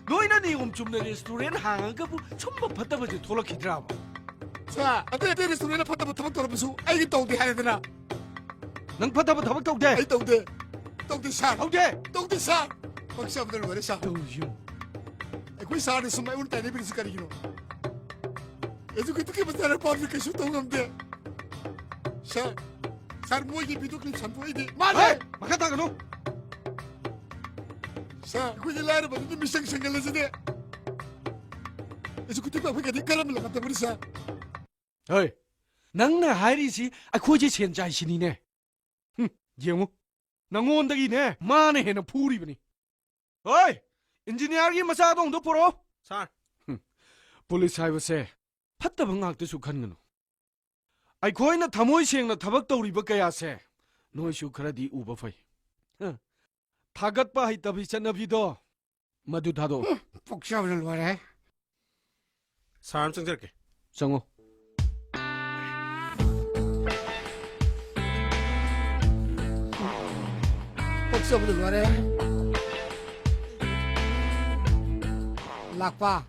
ꯅꯣꯏꯅ ꯅꯤꯌꯣꯝ ꯆꯨꯝꯅ ꯔꯦꯁꯇꯨꯔꯦꯟ ꯍꯥꯡꯉꯒꯕꯨ ꯁꯨꯝꯕ ꯐꯠꯇꯕꯁꯦ ꯊꯣꯛꯂꯛꯈꯤꯗ꯭ꯔꯥꯕ? ꯁꯥꯔ, ꯑꯇꯩ ꯑꯇꯩ ꯔꯦꯁꯇꯨꯔꯦꯟꯅ ꯐꯠꯇꯕ ꯊꯕꯛ ꯇꯧꯔꯕꯁꯨ ꯑꯩꯒꯤ ꯇꯧꯗꯦ ꯍꯥꯏꯔꯗꯅ꯫ ꯅꯪ ꯐꯠꯇꯕ ꯊꯕꯛ ꯇꯧꯗꯦ? ꯑꯩ ꯇꯧꯗꯦ꯫ ꯇꯧꯗꯦ, ꯁꯥꯔ꯫ ꯇꯧꯗꯦ? ꯇꯧꯗꯦ, ꯁꯥꯔ꯫ ꯄꯛꯆꯕꯅ ꯂꯣꯏꯔꯦ, ꯁꯥꯔ꯫ ꯇꯧꯔꯤꯁꯤ ꯌꯦꯡꯉꯨ꯫ ꯑꯩꯈꯣꯏ ꯁꯥꯔꯅ ꯁꯨꯝ ꯑꯩꯉꯣꯟꯗ ꯇꯥꯏꯅꯕꯤꯔꯤꯁꯤ ꯀꯔꯤꯒꯤꯅꯣ? ꯑꯦꯖꯨꯀꯦꯇꯤꯚꯀꯤ ꯃꯆꯥꯅꯨꯄꯥꯗꯨꯅ ꯀꯩꯁꯨ ꯇꯧ ꯉꯝꯗꯦ꯫ ꯁꯥꯔ, ꯁꯥꯔ, ꯃꯣꯏꯒꯤ ꯚꯤꯗꯤꯑꯣ ꯀ꯭ꯂꯤꯞ ꯁꯟꯗꯣꯛꯏꯗꯤ ꯃꯥꯅꯦ! ꯍꯦ! ꯃꯈꯥ ꯇꯥꯒꯅꯨ! ꯁꯥꯔ, ꯑꯩꯈꯣꯏꯗꯤ ꯂꯥꯏꯔꯕꯗꯨꯗꯤ ꯃꯤꯁꯪ ꯁꯪꯒꯜꯂꯁꯤꯗꯤ꯫ ꯑꯦꯖꯨꯀꯦꯇꯤꯚ ꯑꯩꯈꯣꯏꯒꯗꯤ ꯀꯔꯝꯕ ꯂꯝꯗ ꯇꯧꯒꯅꯤ, ꯁꯥꯔ? ꯍꯣꯏ, ꯅꯪꯅ ꯍꯥꯏꯔꯤꯁꯤ ꯑꯩꯈꯣꯏꯁꯦ ꯁꯦꯟ ꯆꯥꯏꯁꯤꯅꯤꯅꯦ꯫ ꯍꯨꯝ, ꯌꯦꯡꯉꯨ, ꯅꯪꯉꯣꯟꯗꯒꯤꯅꯦ ꯃꯥꯅ ꯍꯦꯟꯅ ꯐꯨꯔꯤꯕꯅꯤ꯫ ꯍꯣꯏ, ꯏꯟꯖꯤꯅꯤꯌꯥꯔꯒꯤ ꯃꯆꯥꯗꯣ ꯑꯃꯨꯛꯇ ꯄꯨꯔꯛꯑꯣ꯫ ꯁꯥꯔ꯫ ꯍꯨꯝ, ꯄꯨꯂꯤꯁ ꯍꯥꯏꯕꯁꯦ ꯐꯠꯇꯕ ꯉꯥꯛꯇꯁꯨ ꯈꯟꯒꯅꯨ꯫ ꯑꯩꯈꯣꯏꯅ ꯊꯃꯣꯏ ꯁꯦꯡꯅ ꯊꯕꯛ ꯇꯧꯔꯤꯕ ꯀꯌꯥꯁꯦ ꯅꯣꯏꯁꯨ ꯈꯔꯗꯤ ꯎꯕ ꯐꯩ꯫ ꯍ, ꯊꯥꯒꯠꯄ ꯍꯩꯇꯕꯤ ꯆꯠꯅꯕꯤꯗꯣ ꯃꯗꯨ ꯊꯥꯗꯣꯛꯎ꯫ ꯍꯨꯝ, ꯄꯣꯛꯆꯕꯅ ꯂꯣꯏꯔꯦ꯫ ꯁꯥꯔ ꯑꯃ ꯆꯪꯖꯔꯛꯀꯦ꯫ ꯆꯪꯉꯣ꯫ ꯄꯣꯛꯆꯕꯅ ꯂꯣꯏꯔꯦ꯫ ꯂꯥꯛꯄ꯫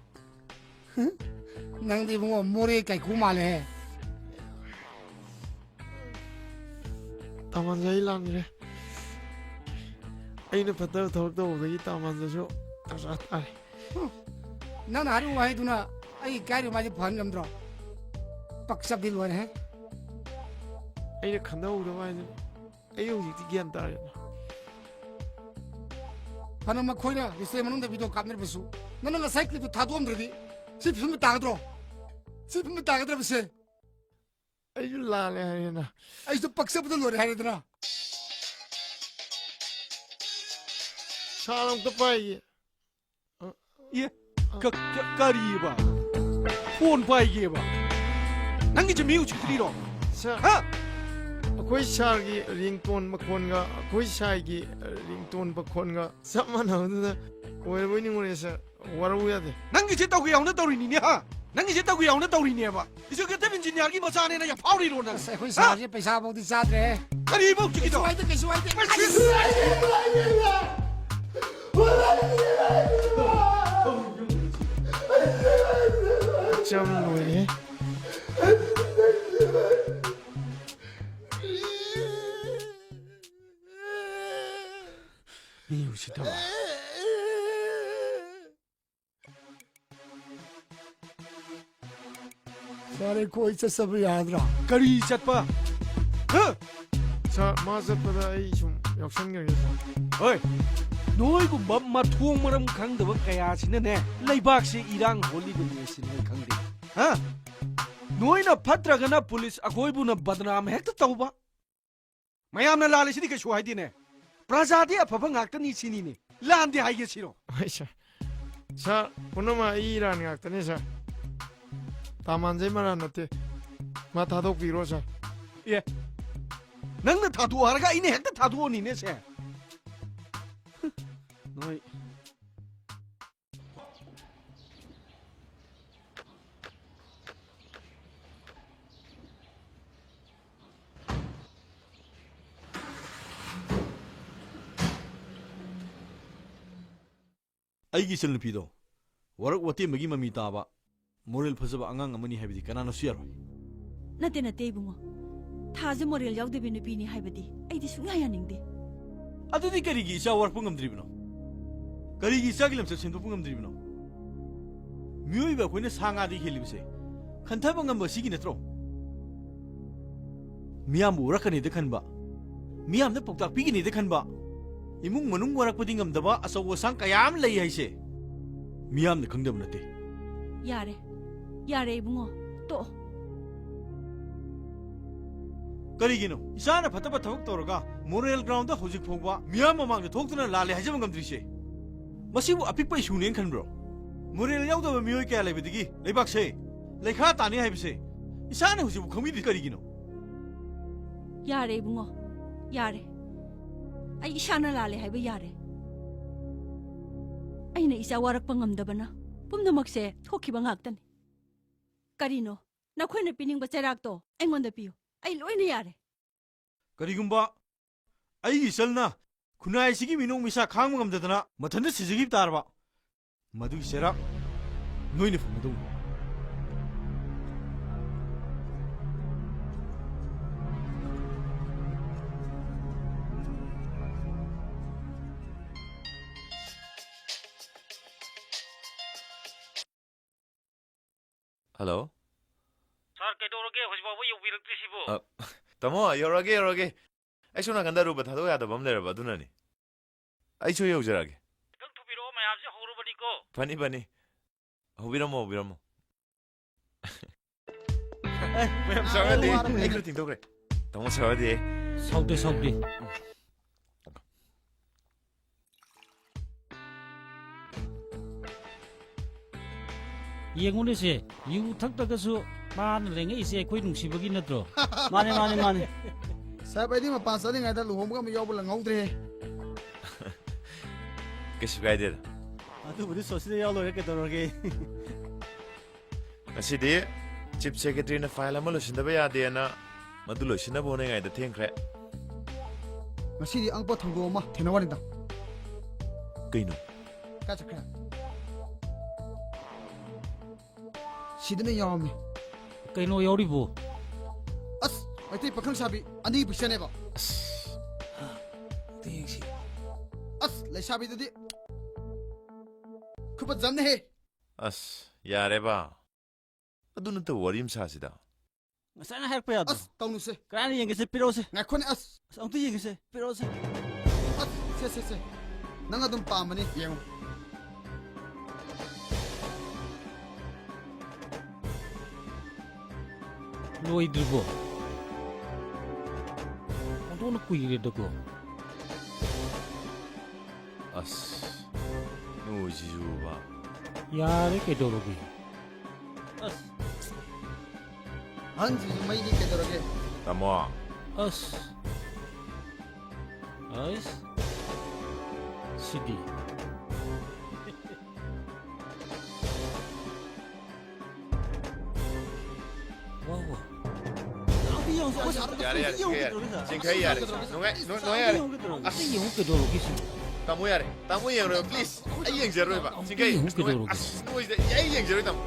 ꯅꯪꯗꯤ ꯏꯕꯨꯡꯉꯣ ꯃꯣꯔꯦ ꯀꯩꯀꯨ ꯃꯥꯜꯂꯦꯍꯦ꯫ ꯇꯥꯃꯟꯁꯦ, ꯑꯩ ꯂꯥꯟꯈ꯭ꯔꯦ꯫ ꯑꯩꯅ ꯐꯠꯇꯕ ꯊꯕꯛ ꯇꯧꯕꯗꯒꯤ ꯇꯥꯃꯟꯁꯤꯁꯨ ꯇꯥꯟꯖꯥ ꯇꯥꯔꯦ꯫ ꯍꯨꯝ꯫ ꯅꯪꯅ ꯍꯥꯏꯔꯤꯕ ꯋꯥꯍꯩꯗꯨꯅ ꯑꯩ ꯏꯀꯥꯏꯔꯤꯕ ꯃꯥꯏꯁꯦ ꯐꯍꯟ ꯉꯝꯗ꯭ꯔꯣ? ꯄꯛꯆꯕꯗꯤ ꯂꯣꯏꯔꯦꯍꯦ꯫ ꯑꯩꯅ ꯈꯟꯊꯍꯧꯗꯕ ꯍꯥꯏꯗꯨꯅ꯫ ꯑꯩ ꯍꯧꯖꯤꯛꯇꯤ ꯒ꯭ꯌꯥꯟ ꯇꯥꯔꯦꯗꯅ꯫ ꯐꯅ ꯃꯈꯣꯏꯅ restaurant ꯃꯅꯨꯡꯗ video ꯀꯥꯞꯅꯔꯤꯕꯁꯨ, ꯅꯪꯅ ꯉꯁꯥꯏ clipꯇꯨ ꯊꯥꯗꯣꯛꯑꯝꯗ꯭ꯔꯗꯤ ꯁꯤ film ꯇꯥꯒꯗ꯭ꯔꯣ? ꯁꯤ film ꯇꯥꯒꯗ꯭ꯔꯕꯁꯦ? ꯑꯩꯁꯨ ꯂꯥꯜꯂꯦ ꯍꯥꯏꯔꯦꯅ꯫ ꯑꯩꯁꯨ ꯄꯛꯆꯕꯗ ꯂꯣꯏꯔꯦ ꯍꯥꯏꯔꯦꯗꯅ꯫ ꯁꯥꯔ ꯑꯝꯇ ꯄꯥꯏꯒꯦ꯫ ꯑꯦ, ꯀ-, ꯀ-, ꯀꯔꯤꯕ? Phone ꯄꯥꯏꯒꯦꯕ? ꯅꯪꯒꯤꯁꯦ ꯃꯤ ꯎꯁꯤꯠꯇ꯭ꯔꯤꯔꯣ? ꯁꯥꯔ, ꯍꯥ? ꯑꯩꯈꯣꯏ ꯁꯥꯔꯒꯤ ringtone ꯃꯈꯣꯟꯒ ꯑꯩꯈꯣꯏ ꯁꯥꯏꯒꯤ ringtone ꯃꯈꯣꯟꯒ ꯆꯞ ꯃꯥꯟꯅꯕꯗꯨꯗ ꯑꯣꯏꯔꯕꯣꯏ ꯅꯤꯡꯉꯨꯔꯦ ꯁꯥꯔ꯫ ꯋꯥꯔꯧ ꯌꯥꯗꯦ꯫ ꯅꯪꯒꯤꯁꯦ ꯇꯧꯒꯦ ꯌꯥꯎꯅ ꯇꯧꯔꯤꯅꯤꯅꯦ, ꯍꯥ? ꯅꯪꯒꯤꯁꯦ ꯇꯧꯒꯦ ꯌꯥꯎꯅ ꯇꯧꯔꯤꯅꯦꯕ꯫ Executive engineerꯒꯤ ꯃꯆꯥꯅꯦꯅ ꯌꯥꯝ ꯐꯥꯎꯔꯤꯔꯣ ꯅꯪ? ꯑꯁ, ꯑꯩꯈꯣꯏ ꯍꯥ? Sirꯁꯦ ꯄꯩꯁꯥꯐꯥꯎꯗꯤ ꯆꯥꯗ꯭ꯔꯦ꯫ ꯀꯔꯤꯕ ꯍꯧꯖꯤꯛꯀꯤꯗꯣ? ꯀꯩꯁꯨ ꯍꯥꯏꯗꯦ, ꯀꯩꯁꯨ ꯍꯥꯏꯗꯦ꯫ ꯀꯩꯁꯨ ꯆꯝ ꯂꯣꯏꯔꯦ꯫ ꯃꯤ ꯎꯁꯤꯠꯇꯕ꯫ Sir, ꯑꯩꯈꯣꯏ ꯆꯠꯆꯕ ꯌꯥꯗ꯭ꯔꯥ? ꯀꯔꯤ ꯆꯠꯄ? ꯍꯥ? Sir, ꯃꯥ ꯆꯠꯄꯗ ꯑꯩ ꯁꯨꯝ ꯌꯥꯎꯁꯟꯈ꯭ꯔꯒꯦ, sir꯫ ꯍꯣꯏ, ꯅꯣꯏꯒꯨꯝꯕ ꯃꯊꯣꯡ ꯃꯔꯝ ꯈꯪꯗꯕ ꯀꯌꯥꯁꯤꯅꯅꯦ ꯂꯩꯕꯥꯛꯁꯦ ꯏꯔꯥꯡ ꯍꯧꯍꯜꯂꯤꯕꯅꯤ ꯁꯤ ꯅꯣꯏ ꯈꯪꯗꯦ꯫ ꯍꯥ? ꯅꯣꯏꯅ ꯐꯠꯇ꯭ꯔꯒꯅ police ꯑꯩꯈꯣꯏꯕꯨꯅ ꯕꯗꯅꯥꯝ ꯍꯦꯛꯇ ꯇꯧꯕ꯫ ꯃꯌꯥꯝꯅ ꯂꯥꯜꯂꯤꯁꯤꯗꯤ ꯀꯩꯁꯨ ꯍꯥꯏꯗꯦꯅꯦ꯫ ꯄ꯭ꯔꯖꯥꯗꯤ ꯑꯐꯕ ꯉꯥꯛꯇꯅꯤ ꯁꯤꯅꯤꯅꯦ꯫ ꯂꯥꯟꯗꯦ ꯍꯥꯏꯒꯦ ꯁꯤꯔꯣ? ꯍꯣꯏ, sir꯫ Sir, ꯄꯨꯝꯅꯃꯛ ꯑꯩ ꯏꯔꯥꯟ ꯉꯥꯛꯇꯅꯤ, sir꯫ ꯇꯥꯃꯥꯟꯖꯩ ꯃꯔꯥꯟ ꯅꯠꯇꯦ꯫ ꯃꯥ ꯊꯥꯗꯣꯛꯄꯤꯔꯣ, sir꯫ ꯑꯦ, ꯅꯪꯅ ꯊꯥꯗꯣꯛꯑꯣ ꯍꯥꯏꯔꯒ ꯑꯩꯅ ꯍꯦꯛꯇ ꯊꯥꯗꯣꯛꯑꯅꯤꯅꯦ ꯁꯦ꯫ ꯅꯣꯏ꯫ ꯑꯩꯒꯤ ꯏꯆꯟꯅꯨꯄꯤꯗꯣ ꯋꯥꯔꯛ ꯋꯥꯇꯦꯝꯕꯒꯤ ꯃꯃꯤ ꯇꯥꯕ ꯃꯣꯔꯦꯜ ꯐꯖꯕ ꯑꯉꯥꯡ ꯑꯃꯅꯤ ꯍꯥꯏꯕꯗꯤ ꯀꯅꯥꯅꯁꯨ ꯌꯥꯔꯣꯏ꯫ ꯅꯠꯇꯦ, ꯅꯠꯇꯦ, ꯏꯕꯨꯡꯉꯣ꯫ ꯊꯥꯁꯦ ꯃꯣꯔꯦꯜ ꯌꯥꯎꯗꯕꯤ ꯅꯨꯄꯤꯅꯤ ꯍꯥꯏꯕꯗꯤ ꯑꯩꯗꯤ ꯁꯨꯡꯌꯥ ꯌꯥꯅꯤꯡꯗꯦ꯫ ꯑꯗꯨꯗꯤ ꯀꯔꯤꯒꯤ ꯏꯆꯥ ꯋꯥꯔꯛꯄ ꯉꯝꯗ꯭ꯔꯤꯕꯅꯣ? ꯀꯔꯤꯒꯤ ꯏꯆꯥꯒꯤ ꯂꯝꯆꯠ ꯁꯦꯝꯗꯣꯛꯄ ꯉꯝꯗ꯭ꯔꯤꯕꯅꯣ? ꯃꯤꯑꯣꯏꯕ ꯑꯩꯈꯣꯏꯅ ꯁꯥ ꯉꯥꯗꯒꯤ ꯍꯦꯜꯂꯤꯕꯁꯦ ꯈꯟꯊꯕ ꯉꯝꯕ ꯑꯁꯤꯒꯤ ꯅꯠꯇ꯭ꯔꯣ? ꯃꯤꯌꯥꯝꯕꯨ ꯎꯔꯛꯀꯅꯤꯗ ꯈꯟꯕ, ꯃꯤꯌꯥꯝꯗ ꯄꯥꯎꯇꯥꯛ ꯄꯤꯒꯅꯤꯗ ꯈꯟꯕ, ꯏꯃꯨꯡ ꯃꯅꯨꯡ ꯋꯥꯔꯛꯄꯗꯤ ꯉꯝꯗꯕ ꯑꯆꯧ ꯑꯁꯥꯡ ꯀꯌꯥ ꯑꯃ ꯂꯩ ꯍꯥꯏꯁꯦ ꯃꯤꯌꯥꯝꯅ ꯈꯪꯗꯕ ꯅꯠꯇꯦ꯫ ꯌꯥꯔꯦ, ꯌꯥꯔꯦ ꯏꯕꯨꯡꯉꯣ, ꯇꯣꯛꯑꯣ꯫ ꯀꯔꯤꯒꯤꯅꯣ ꯏꯆꯥꯅ ꯐꯠꯇꯕ ꯊꯕꯛ ꯇꯧꯔꯒ ꯃꯣꯔꯦꯜ ꯒ꯭ꯔꯥꯎꯟꯗ ꯍꯧꯖꯤꯛ ꯐꯥꯎꯕ ꯃꯤꯌꯥꯝ ꯃꯃꯥꯡꯗ ꯊꯣꯛꯇꯨꯅ ꯂꯥꯜꯂꯦ ꯍꯥꯏꯖꯕ ꯉꯝꯗ꯭ꯔꯤꯁꯦ? ꯃꯁꯤꯕꯨ ꯑꯄꯤꯛꯄ ꯏꯁꯨꯅꯦꯅ ꯈꯟꯕ꯭ꯔꯣ? ꯃꯣꯔꯦꯜ ꯌꯥꯎꯗꯕ ꯃꯤꯑꯣꯏ ꯀꯌꯥ ꯂꯩꯕꯗꯒꯤ ꯂꯩꯕꯥꯛꯁꯦ ꯂꯩꯈꯥ ꯇꯥꯅꯤ ꯍꯥꯏꯕꯁꯦ ꯏꯆꯥꯅ ꯍꯧꯖꯤꯛꯐꯥꯎ ꯈꯪꯕꯤꯗ꯭ꯔꯤ ꯀꯔꯤꯒꯤꯅꯣ? ꯌꯥꯔꯦ ꯏꯕꯨꯡꯉꯣ, ꯌꯥꯔꯦ꯫ ꯑꯩ ꯏꯁꯥꯅ ꯂꯥꯜꯂꯦ ꯍꯥꯏꯕ ꯌꯥꯔꯦ꯫ ꯑꯩꯅ ꯏꯆꯥ ꯋꯥꯔꯛꯄ ꯉꯝꯗꯕꯅ ꯄꯨꯝꯅꯃꯛꯁꯦ ꯊꯣꯛꯈꯤꯕ ꯉꯥꯛꯇꯅꯤ꯫ ꯀꯔꯤꯅꯣ? ꯅꯈꯣꯏꯅ ꯄꯤꯅꯤꯡꯕ ꯆꯩꯔꯥꯛꯇꯣ ꯑꯩꯉꯣꯟꯗ ꯄꯤꯌꯨ꯫ ꯑꯩ ꯂꯣꯏꯅ ꯌꯥꯔꯦ꯫ ꯀꯔꯤꯒꯨꯝꯕ ꯑꯩꯒꯤ ꯏꯆꯜꯅ ꯈꯨꯟꯅꯥꯏ ꯑꯁꯤꯒꯤ ꯃꯤꯅꯣꯛ ꯃꯤꯁꯥ ꯈꯥꯡꯕ ꯉꯝꯗꯗꯅ ꯃꯊꯟꯇ ꯁꯤꯖꯈꯤꯕ ꯇꯥꯔꯕ, ꯃꯗꯨꯒꯤ ꯆꯩꯔꯥꯛ ꯅꯣꯏꯅ ꯐꯪꯒꯗꯧꯅꯤ꯫ ꯍꯜꯂꯣ꯫ ꯁꯥꯔ, ꯀꯩꯗꯧꯔꯒꯦ? ꯍꯧꯖꯤꯛ ꯐꯥꯎꯕ ꯌꯧꯕꯤꯔꯛꯇ꯭ꯔꯤꯁꯤꯕꯣ? ꯑ, ꯇꯥꯃꯣ, ꯌꯧꯔꯛꯑꯒꯦ, ꯌꯧꯔꯛꯑꯒꯦ꯫ ꯑꯩ ꯁꯣꯝ ꯅꯥꯀꯟꯗ ꯑꯔꯨꯕ ꯊꯥꯗꯣꯛ ꯌꯥꯗꯕ ꯑꯃ ꯂꯩꯔꯕ, ꯑꯗꯨꯅꯅꯤ꯫ ꯑꯩꯁꯨ ꯌꯧꯖꯔꯛꯑꯒꯦ꯫ ꯈꯤꯇꯪ ꯊꯨꯕꯤꯔꯛꯑꯣ, ꯃꯌꯥꯝꯁꯦ ꯍꯧꯔꯕꯅꯤꯀꯣ꯫ ꯐꯅꯤ, ꯐꯅꯤ꯫ ꯍꯧꯕꯤꯔꯝꯃꯣ, ꯍꯧꯕꯤꯔꯝꯃꯣ꯫ ꯑꯦ, ꯃꯌꯥꯝ ꯆꯥꯔꯗꯤ ꯋꯥꯔꯕꯅꯦ꯫ ꯑꯩ ꯈꯔ ꯊꯦꯡꯗꯣꯛꯈ꯭ꯔꯦ꯫ ꯇꯥꯃꯣ ꯁꯥꯔꯗꯤ꯫ ꯁꯥꯎꯗꯦ, ꯁꯥꯎꯗꯦ꯫ ꯌꯦꯡꯉꯨꯅꯦꯁꯦ, ꯌꯨ ꯊꯛꯇ꯭ꯔꯒꯁꯨ ꯃꯥꯅ ꯂꯦꯡꯉꯛꯏꯁꯦ ꯑꯩꯈꯣꯏ ꯅꯨꯡꯁꯤꯕꯒꯤ ꯅꯠꯇ꯭ꯔꯣ? ꯃꯥꯅꯦ, ꯃꯥꯅꯦ, ꯃꯥꯅꯦ꯫ ꯁꯥꯍꯦꯕ, ꯑꯩꯗꯤ ꯃꯄꯥꯟ ꯆꯠꯂꯤꯉꯩꯗ ꯂꯨꯍꯣꯡꯕꯒ ꯑꯃ ꯌꯥꯎꯕ ꯅꯪꯍꯧꯗ꯭ꯔꯦꯍꯦ꯫ ꯀꯩꯁꯨ ꯀꯥꯏꯗꯦꯗ꯫ ꯑꯗꯨꯕꯨꯗꯤ ꯁꯣꯁꯤꯗ ꯌꯥꯎ ꯂꯣꯏꯔꯦ, ꯀꯩꯗꯧꯔꯒꯦ? ꯉꯁꯤꯗꯤ ꯆꯤꯐ ꯁꯦꯀ꯭ꯔꯦꯇꯔꯤꯅ ꯐꯥꯏꯜ ꯑꯃ ꯂꯣꯏꯁꯤꯟꯗꯕ ꯌꯥꯗꯦꯅ ꯃꯗꯨ ꯂꯣꯏꯁꯤꯟꯅꯕ ꯍꯣꯠꯅꯔꯤꯉꯩꯗ ꯊꯦꯡꯈ꯭ꯔꯦ꯫ ꯉꯁꯤꯗꯤ ꯑꯉꯛꯄ ꯊꯧꯗꯣꯛ ꯑꯃ ꯊꯦꯡꯅꯕ ꯋꯥꯅꯤꯗ꯫ ꯀꯩꯅꯣ? ꯀꯥꯏ ꯆꯠꯈ꯭ꯔꯦ? ꯁꯤꯗꯅ ꯌꯥꯎꯔꯝꯃꯤ꯫ ꯀꯩꯅꯣ ꯌꯥꯎꯔꯤꯕꯣ? ꯑꯁ, ꯃꯩꯇꯩ ꯄꯥꯈꯪ ꯁꯥꯕꯤ ꯑꯅꯤ ꯄꯤꯁꯅꯦꯕ꯫ ꯑꯁ, ꯑꯝꯇ ꯌꯦꯡꯁꯤ꯫ ꯑꯁ, ꯂꯩꯁꯥꯕꯤꯗꯨꯗꯤ ꯈꯨꯐꯖ ꯑꯃꯅꯦꯍꯦ꯫ ꯑꯁ, ꯌꯥꯔꯦꯕ꯫ ꯑꯗꯨ ꯅꯠꯇꯕ ꯋꯥꯔꯤ ꯑꯃ ꯁꯥꯁꯤꯗ꯫ ꯉꯁꯥꯏꯅ ꯍꯥꯏꯔꯛꯄ ꯌꯥꯗ꯭ꯔꯣ? ꯑꯁ, ꯇꯧꯅꯨꯁꯦ꯫ ꯀꯗꯥꯏꯅ ꯌꯦꯡꯒꯦꯁꯦ? ꯄꯤꯔꯛꯑꯣꯁꯦ꯫ ꯉꯥꯏꯈꯣꯅꯦ, ꯑꯁ꯫ ꯑꯁ, ꯑꯃꯨꯛꯇ ꯌꯦꯡꯒꯦꯁꯦ꯫ ꯄꯤꯔꯛꯑꯣꯁꯦ꯫ ꯑꯁ, ꯁꯦ, ꯁꯦ, ꯁꯦ꯫ ꯅꯪ ꯑꯗꯨꯝ ꯄꯥꯝꯕꯅꯤ, ꯌꯦꯡꯉꯨ꯫ ꯂꯣꯏꯗ꯭ꯔꯤꯕꯣ? ꯑꯣꯟꯊꯣꯛꯅ ꯀꯨꯏꯔꯦꯗꯀꯣ꯫ ꯑꯁ, ꯅꯣꯏꯁꯤꯁꯨꯕ꯫ ꯌꯥꯔꯦ, ꯀꯩꯗꯧꯔꯒꯦ? ꯑꯁ꯫ ꯑꯍꯟꯁꯤꯁꯨ ꯃꯩꯅꯤ, ꯀꯩꯗꯧꯔꯒꯦ? ꯇꯥꯃꯣ꯫ ꯑꯁ꯫ ꯑꯩꯁ꯫ ꯁꯤꯗꯤ꯫ ꯋꯥ, ꯋꯥ꯫ ꯌꯥꯔꯦ, ꯌꯥꯔꯦ, ꯆꯤꯡꯈꯩ ꯌꯥꯔꯦ꯫ ꯆꯤꯡꯈꯩ ꯌꯥꯔꯦ꯫ ꯅꯨꯡꯉꯥꯏ-, ꯅꯨꯡ-, ꯅꯨꯡꯉꯥꯏ ꯌꯥꯔꯦ꯫ ꯑꯁ꯫ ꯌꯦꯡꯉꯨ ꯀꯩꯗꯧꯔꯒꯦ ꯁꯤ? ꯇꯥꯃꯣ ꯌꯥꯔꯦ꯫ ꯇꯥꯃꯣ ꯌꯦꯡꯉꯔꯣꯏꯕ, please꯫ ꯑꯩ ꯌꯦꯡꯖꯔꯣꯏꯕ꯫ ꯆꯤꯡꯈꯩ, ꯌꯦꯡꯉꯨ ꯀꯩꯗꯧꯔꯒꯦ? ꯑꯁ, ꯅꯣꯏꯁꯤꯗ ꯑꯩ ꯌꯦꯡꯖꯔꯣꯏ, ꯇꯥꯃꯣ꯫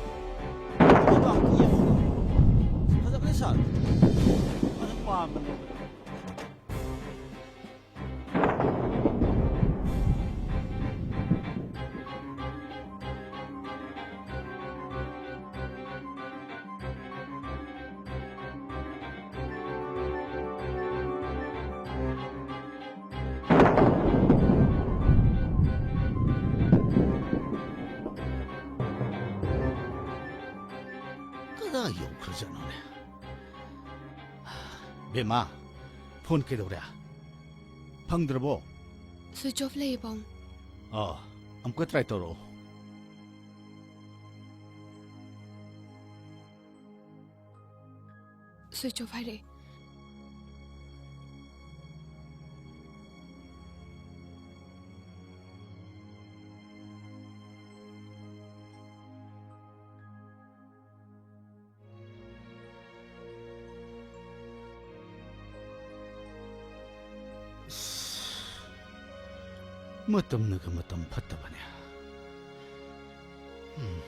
ꯐꯖꯕꯅꯦ ꯁꯥꯔ꯫ ꯐꯖꯅ ꯄꯥꯝꯕꯅꯦꯕ꯫ ꯀꯗꯥꯏ ꯌꯧꯈ꯭ꯔꯖꯥꯠꯅꯣꯅꯦ? ꯕꯦꯝꯃ, ꯐꯣꯟ ꯀꯩꯗꯧꯔꯦ? ꯐꯪꯗ꯭ꯔꯕꯣ? Switch off ꯂꯩꯌꯦ, ꯄꯥꯎ꯫ ꯑꯥ, ꯑꯃꯨꯛꯀ try ꯇꯧꯔꯛꯑꯣ꯫ Switch off ꯍꯥꯏꯔꯛꯑꯦ꯫ ꯑꯁ, ꯃꯇꯝꯅꯒ ꯃꯇꯝ ꯐꯠꯇꯕꯅꯦ꯫ ꯎꯝ꯫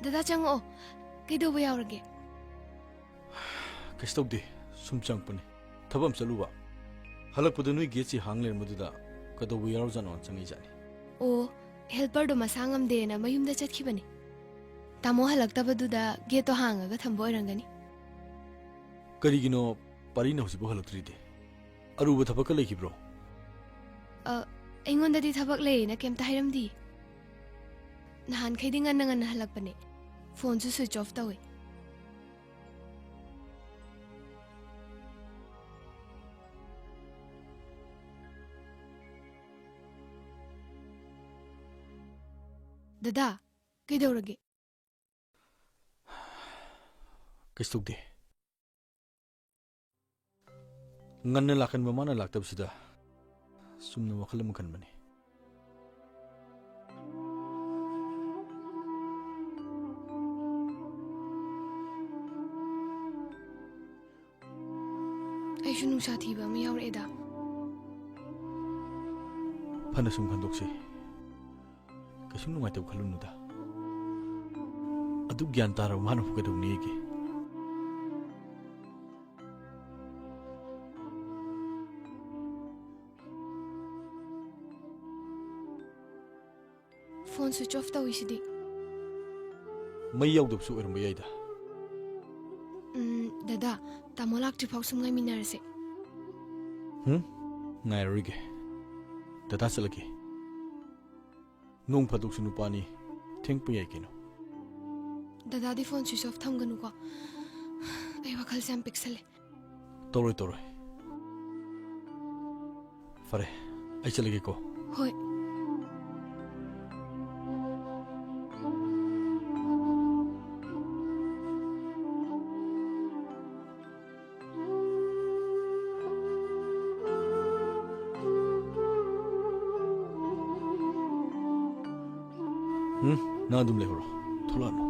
ꯗꯗꯥ, ꯆꯪꯉꯛꯑꯣ꯫ ꯀꯩꯗꯧꯕ ꯌꯥꯎꯔꯒꯦ? ꯀꯩꯁꯨ ꯇꯧꯗꯦ, ꯁꯨꯝ ꯆꯪꯉꯛꯄꯅꯤ꯫ ꯊꯕꯛ ꯑꯃ ꯆꯠꯂꯨꯕ꯫ ꯍꯜꯂꯛꯄꯗ ꯅꯣꯏ ꯒꯦꯠꯁꯤ ꯍꯥꯡ ꯂꯩꯔꯝꯕꯗꯨꯗ ꯀꯩꯗꯧꯕ ꯌꯥꯎꯔꯖꯥꯠꯅꯣꯅ ꯆꯪꯉꯛꯏꯖꯥꯠꯅꯤ꯫ ꯑꯣ, ꯍꯦꯜꯄꯔꯗꯣ ꯃꯁꯥ ꯉꯝꯗꯦꯅ ꯃꯌꯨꯝꯗ ꯆꯠꯈꯤꯕꯅꯤ꯫ ꯇꯥꯃꯣ ꯍꯜꯂꯛꯇꯕꯗꯨꯗ ꯒꯦꯠꯇꯣ ꯍꯥꯡꯉꯒ ꯊꯝꯕ ꯑꯣꯏꯔꯝꯒꯅꯤ꯫ ꯀꯔꯤꯒꯤꯅꯣ ꯄꯥꯔꯤꯅ ꯍꯧꯖꯤꯛꯐꯥꯎ ꯍꯜꯂꯛꯇ꯭ꯔꯤꯗꯤ? ꯑꯔꯨꯕ ꯊꯕꯛꯀ ꯂꯩꯈꯤꯕ꯭ꯔꯣ? ꯑ, ꯑꯩꯉꯣꯟꯗꯗꯤ ꯊꯕꯛ ꯂꯩꯌꯦꯅ ꯀꯩꯝꯇ ꯍꯥꯏꯔꯝꯗꯤ꯫ ꯅꯍꯥꯟꯈꯩꯗꯤ ꯉꯟꯅ ꯉꯟꯅ ꯍꯜꯂꯛꯄꯅꯦ꯫ ꯐꯣꯟꯁꯨ ꯁ꯭ꯋꯤꯆ ꯑꯣꯐ ꯇꯧꯋꯦ꯫ ꯗꯗꯥ, ꯀꯩꯗꯧꯔꯒꯦ? ꯀꯩꯁꯨ ꯇꯧꯗꯦ꯫ ꯉꯟꯅ ꯂꯥꯛꯀꯟꯕ ꯃꯥꯅ ꯂꯥꯛꯇꯕꯁꯤꯗ ꯆꯨꯝꯅ ꯋꯥꯈꯜ ꯑꯃ ꯈꯟꯕꯅꯤ꯫ ꯑꯩꯁꯨ ꯅꯨꯡꯁꯥ ꯊꯤꯕ ꯑꯃ ꯌꯥꯎꯔꯛꯑꯦꯗ꯫ ꯐꯅ ꯁꯨꯝ ꯈꯟꯗꯣꯛꯁꯤ꯫ ꯀꯩꯁꯨꯝ ꯅꯨꯡꯉꯥꯏꯇꯕ ꯈꯜꯂꯨꯅꯨꯗ꯫ ꯑꯗꯨ ꯒ꯭ꯌꯥꯟ ꯇꯥꯔꯕ ꯃꯥꯅꯕꯨ ꯀꯩꯗꯧꯅꯦꯒꯦ? ꯐꯣꯟ ꯁ꯭ꯋꯤꯆ ꯑꯣꯐ ꯇꯧꯏꯁꯤꯗꯤ꯫ ꯃꯩ ꯌꯥꯎꯗꯕꯁꯨ ꯑꯣꯏꯔꯝꯕ ꯌꯥꯏꯗ꯫ ꯎꯝ, ꯗꯗꯥ, ꯇꯥꯃꯣ ꯂꯥꯛꯇ꯭ꯔꯤꯐꯥꯎ ꯁꯨꯝ ꯉꯥꯏꯃꯤꯟꯅꯔꯁꯦ꯫ ꯍꯨꯝ? ꯉꯥꯏꯔꯔꯣꯏꯒꯦ꯫ ꯗꯗꯥ ꯆꯠꯂꯒꯦ꯫ ꯅꯣꯡ ꯐꯥꯗꯣꯛꯁꯨ ꯅꯨꯄꯥꯅꯤ, ꯊꯦꯡꯄ ꯌꯥꯏ ꯀꯩꯅꯣ꯫ ꯗꯗꯥꯗꯤ ꯐꯣꯟ ꯁ꯭ꯋꯤꯆ ꯑꯣꯐ ꯊꯝꯒꯅꯨꯀꯣ꯫ ꯑꯩ ꯋꯥꯈꯜꯁꯦ ꯌꯥꯝ ꯄꯤꯛꯁꯜꯂꯦ꯫ ꯇꯧꯔꯣꯏ, ꯇꯧꯔꯣꯏ꯫ ꯐꯔꯦ, ꯑꯩ ꯆꯠꯂꯒꯦꯀꯣ꯫ ꯍꯣꯏ꯫ ꯎꯝ, ꯅꯪ ꯑꯗꯨꯝ ꯂꯩꯍꯧꯔꯣ꯫ ꯊꯣꯛꯂꯛꯑꯅꯨ꯫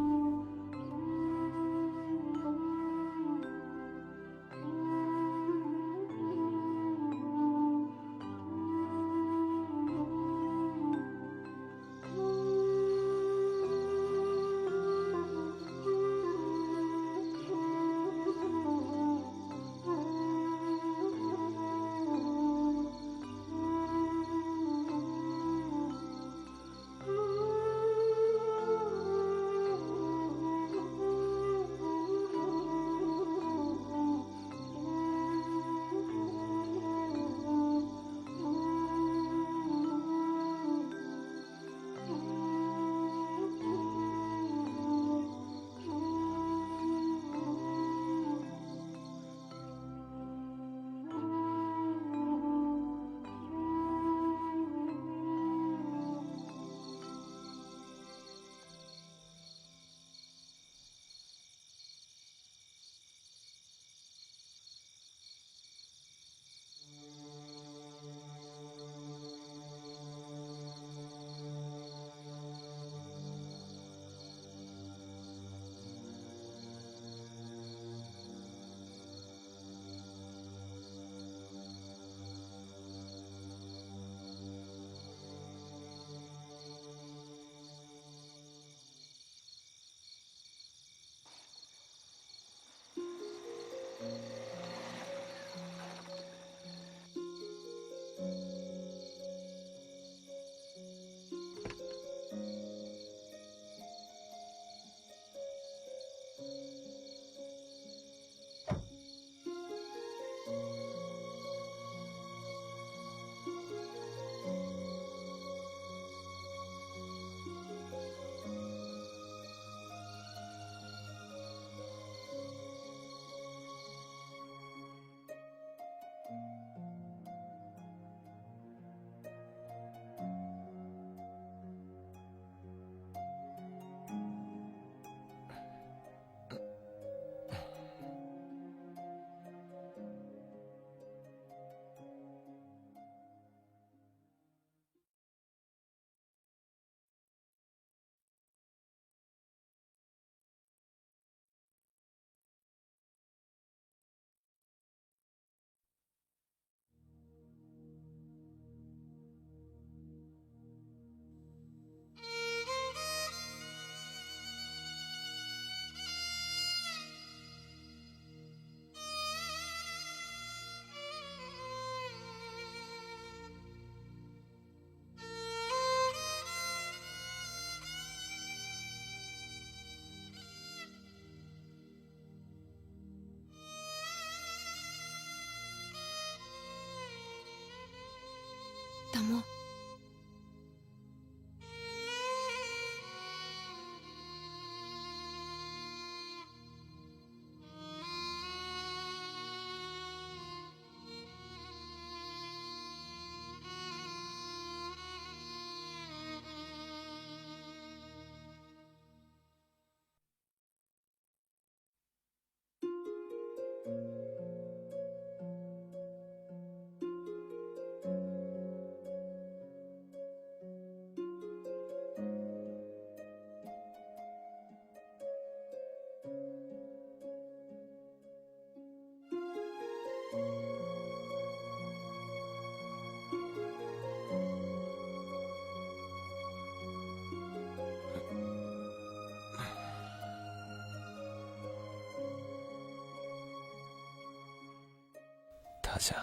ꯊꯥꯖ,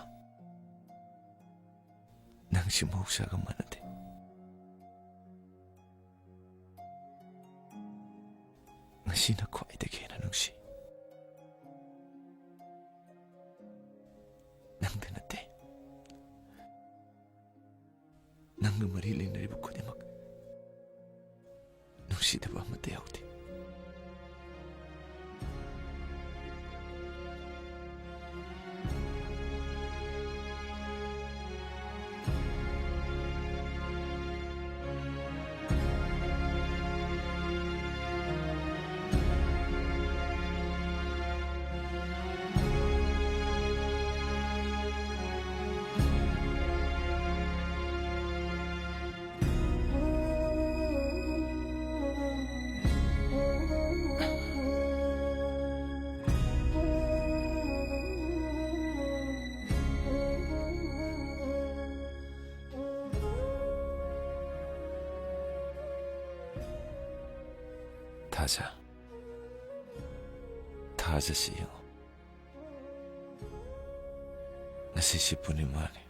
ꯅꯪꯁꯤ ꯃꯍꯧꯁꯥꯒ ꯃꯥꯟꯅꯗꯦ꯫ ꯉꯁꯤꯅ ꯈ꯭ꯋꯥꯏꯗꯒꯤ ꯍꯦꯟꯅ ꯅꯨꯡꯁꯤ꯫ ꯅꯪꯗ ꯅꯠꯇꯦ, ꯅꯪꯒ ꯃꯔꯤ ꯂꯩꯅꯔꯤꯕ ꯈꯨꯗꯤꯡꯃꯛ ꯅꯨꯡꯁꯤꯗꯕ ꯑꯃꯠꯇ ꯌꯥꯎꯗꯦ꯫ ꯊꯥꯖ, ꯊꯥꯖꯁꯤ ꯌꯦꯡꯉꯨ꯫ ꯉꯁꯤꯁꯤ ꯄꯨꯔꯅꯤꯃꯥꯅꯤ꯫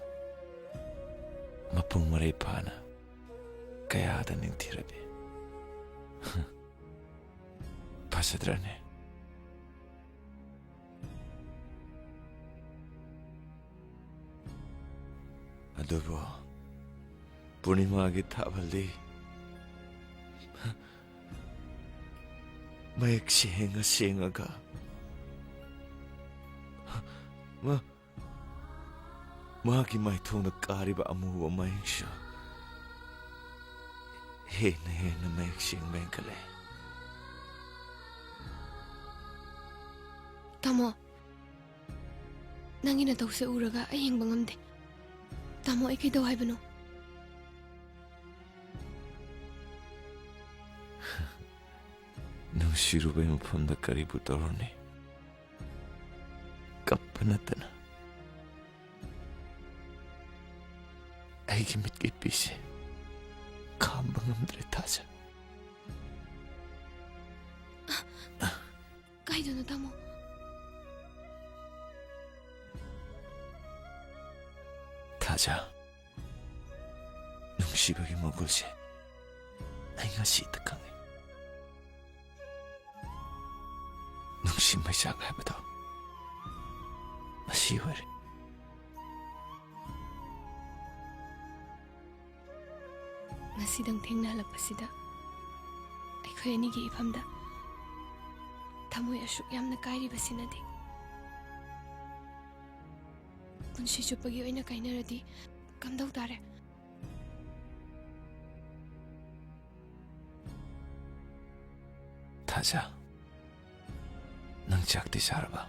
ꯃꯄꯨꯡ ꯃꯔꯩ ꯐꯥꯅ ꯀꯌꯥꯗ ꯅꯤꯡꯊꯤꯔꯕꯤ꯫ ꯐꯖꯗ꯭ꯔꯅꯦ? ꯑꯗꯨꯕꯨ ꯄꯨꯔꯅꯤꯃꯥꯒꯤ ꯊꯥꯕꯜꯗꯤ ꯃꯌꯦꯛ ꯁꯦꯡꯉ ꯁꯦꯡꯉꯒ ꯃꯥ ꯃꯥꯒꯤ ꯃꯥꯏꯊꯣꯡꯗ ꯀꯥꯔꯤꯕ ꯑꯃꯨꯕ ꯃꯍꯤꯛꯁꯨ ꯍꯦꯟꯅ ꯍꯦꯟꯅ ꯃꯌꯦꯛ ꯁꯦꯡꯕ ꯍꯦꯟꯒꯠꯂꯦ꯫ ꯇꯥꯃꯣ, ꯅꯪꯒꯤ ꯅꯇꯧꯁꯦ ꯎꯔꯒ ꯑꯩ ꯍꯤꯡꯕ ꯉꯝꯗꯦ꯫ ꯇꯥꯃꯣ, ꯑꯩ ꯀꯩꯗꯧ ꯍꯥꯏꯕꯅꯣ? ꯅꯨꯡꯁꯤꯔꯨꯕꯩ ꯃꯐꯝꯗ ꯀꯔꯤꯕꯨ ꯇꯧꯔꯨꯅꯤ? ꯀꯞꯄ ꯅꯠꯇꯅ꯫ ꯑꯩꯒꯤ ꯃꯤꯠꯀꯤ ꯄꯤꯁꯦ ꯈꯥꯝꯕ ꯉꯝꯗ꯭ꯔꯦ, ꯊꯥꯖ꯫ ꯀꯩꯗꯅꯣ, ꯇꯥꯃꯣ? ꯊꯥꯖ, ꯅꯨꯡꯁꯤꯕꯒꯤ ꯃꯒꯨꯜꯁꯦ ꯑꯩ ꯉꯁꯤꯇ ꯈꯪꯉꯦ꯫ ꯅꯨꯡꯁꯤ ꯃꯩꯆꯥꯛ ꯍꯥꯏꯕꯗꯣ ꯃꯁꯤ ꯑꯣꯏꯔꯦ꯫ ꯉꯁꯤꯗꯪ ꯊꯦꯡꯅꯍꯜꯂꯛꯄꯁꯤꯗ ꯑꯩꯈꯣꯏ ꯑꯅꯤꯒꯤ ꯏꯐꯝꯗ ꯊꯃꯣꯏ ꯑꯁꯨꯛ ꯌꯥꯝꯅ ꯀꯥꯏꯔꯤꯕꯁꯤꯅꯗꯤ꯫ ꯄꯨꯟꯁꯤ ꯆꯨꯞꯄꯒꯤ ꯑꯣꯏꯅ ꯀꯥꯏꯅꯔꯗꯤ ꯀꯝꯗꯧ ꯇꯥꯔꯦ? ꯊꯥꯖ, ꯅꯪ ꯆꯥꯛꯇꯤ ꯆꯥꯔꯕ?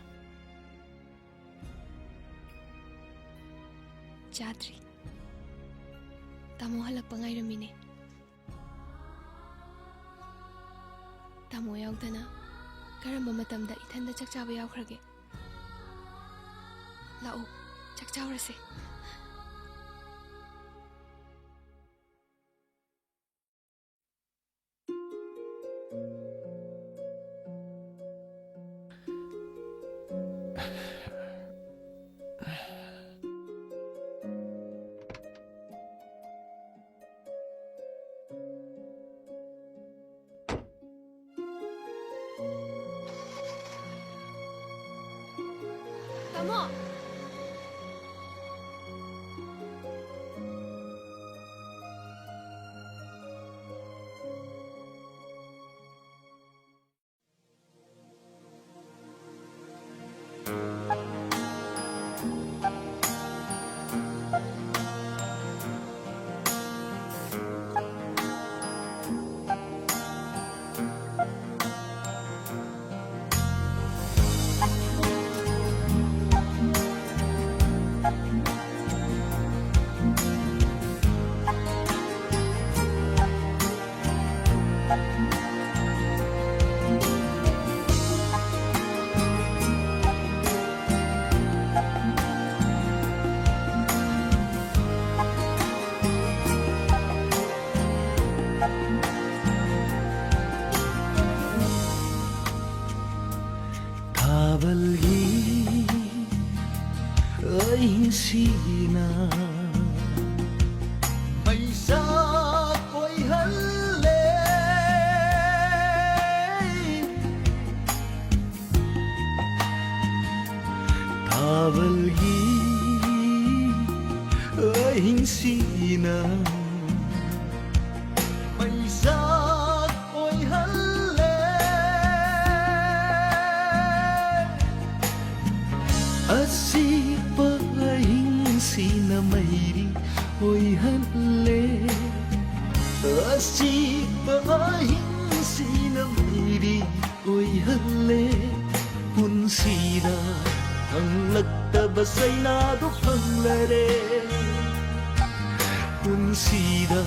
ꯆꯥꯗ꯭ꯔꯤ꯫ ꯇꯥꯃꯣ ꯍꯜꯂꯛꯄ ꯉꯥꯏꯔꯝꯃꯤꯅꯦ꯫ ꯇꯥꯃꯣ ꯌꯥꯎꯗꯅ ꯀꯔꯝꯕ ꯃꯇꯝꯗ ꯏꯊꯟꯗ ꯆꯥꯛ ꯆꯥꯕ ꯌꯥꯎꯈ꯭ꯔꯒꯦ? ꯂꯥꯛꯑꯣ, ꯆꯥꯛ ꯆꯥꯎꯔꯁꯦ꯫ ꯇꯥꯃꯣ! ꯊꯥꯕꯜꯒꯤ ꯂꯩꯁꯤꯅ ꯊꯥꯕꯜꯒꯤ ꯑꯍꯤꯡꯁꯤꯅ ꯃꯩꯁꯥꯛ ꯑꯣꯏꯍꯜꯂꯦ꯫ ꯑꯁꯤꯕ ꯑꯍꯤꯡꯁꯤꯅ ꯃꯩꯔꯤ ꯑꯣꯏꯍꯜꯂꯦ꯫ ꯑꯁꯤꯕ ꯑꯍꯤꯡꯁꯤꯅ ꯃꯩꯔꯤ ꯑꯣꯏꯍꯜꯂꯦ꯫ ꯄꯨꯟꯁꯤꯗ ꯐꯪꯂꯛꯇꯕ ꯆꯩꯅꯥꯗꯣ ꯐꯪꯂꯔꯦ꯫ ꯄꯨꯟꯁꯤꯗ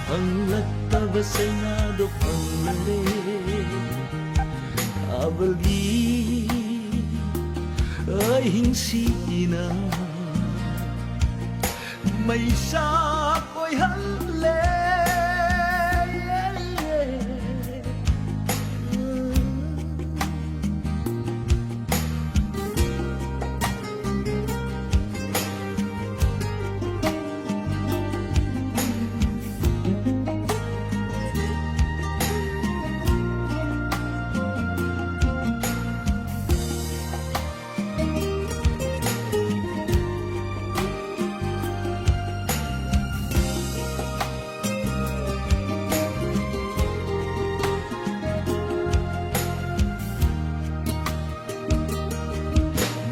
ꯐꯪꯂꯛꯇꯕ ꯆꯩꯅꯥꯗꯣ ꯐꯪꯂꯔꯦ꯫ ꯊꯥꯕꯜꯒꯤ ꯑꯍꯤꯡꯁꯤꯅ ꯃꯩꯁꯥꯛ ꯑꯣꯏꯍꯜꯂꯦ꯫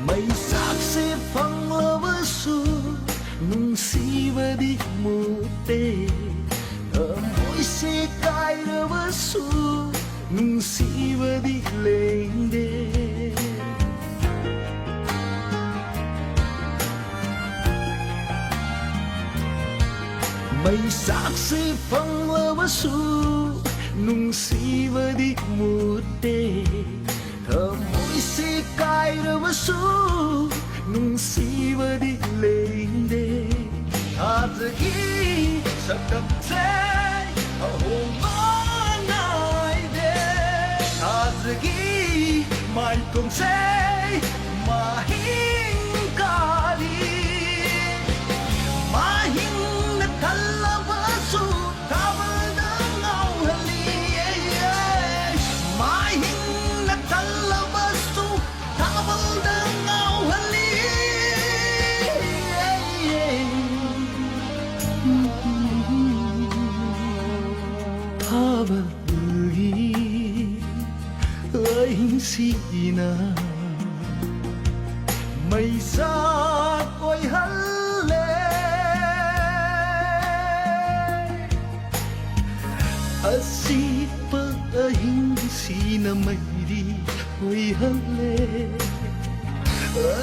ꯃꯩꯁꯥꯛꯁꯦ ꯐꯪꯂꯕꯁꯨ ꯅꯨꯡꯁꯤꯕꯗꯤ ꯃꯨꯠꯇꯦ꯫ ꯊꯃꯣꯏꯁꯦ ꯀꯥꯏꯔꯕꯁꯨ ꯅꯨꯡꯁꯤꯕꯗꯤ ꯂꯦꯡꯗꯦ꯫ ꯃꯩꯁꯥꯛꯁꯦ ꯐꯪꯂꯕꯁꯨ ꯅꯨꯡꯁꯤꯕꯗꯤ ꯃꯨꯠꯇꯦ꯫ ꯊꯃꯣꯏꯁꯦ ꯀꯥꯏꯔꯕꯁꯨ ꯅꯨꯡꯁꯤꯕꯗꯤ ꯂꯦꯡꯗꯦ꯫ ꯊꯥꯖꯒꯤ ꯁꯛꯇꯝꯁꯦ ꯑꯍꯣꯡꯕ ꯅꯥꯏꯗꯦ꯫ ꯊꯥꯖꯒꯤ ꯃꯥꯏꯊꯣꯡꯁꯦ ꯃꯍꯤꯡ ꯀꯥꯔꯤ꯫ ꯃꯍꯤꯡꯅ ꯊꯜꯂꯕꯁꯨ ꯊꯥꯕꯜꯗ ꯉꯥꯎꯍꯜꯂꯤ꯫ ꯃꯍꯤꯡꯅ ꯊꯜꯂꯕꯁꯨ ꯊꯥꯕꯜꯗ ꯉꯥꯎꯍꯜꯂꯤ꯫ ꯃꯩꯁꯥꯛ ꯑꯣꯏꯍꯜꯂꯦ꯫ ꯑꯁꯤꯄ ꯑꯍꯤꯡꯁꯤꯅ ꯃꯩꯔꯤ ꯑꯣꯏꯍꯜꯂꯦ꯫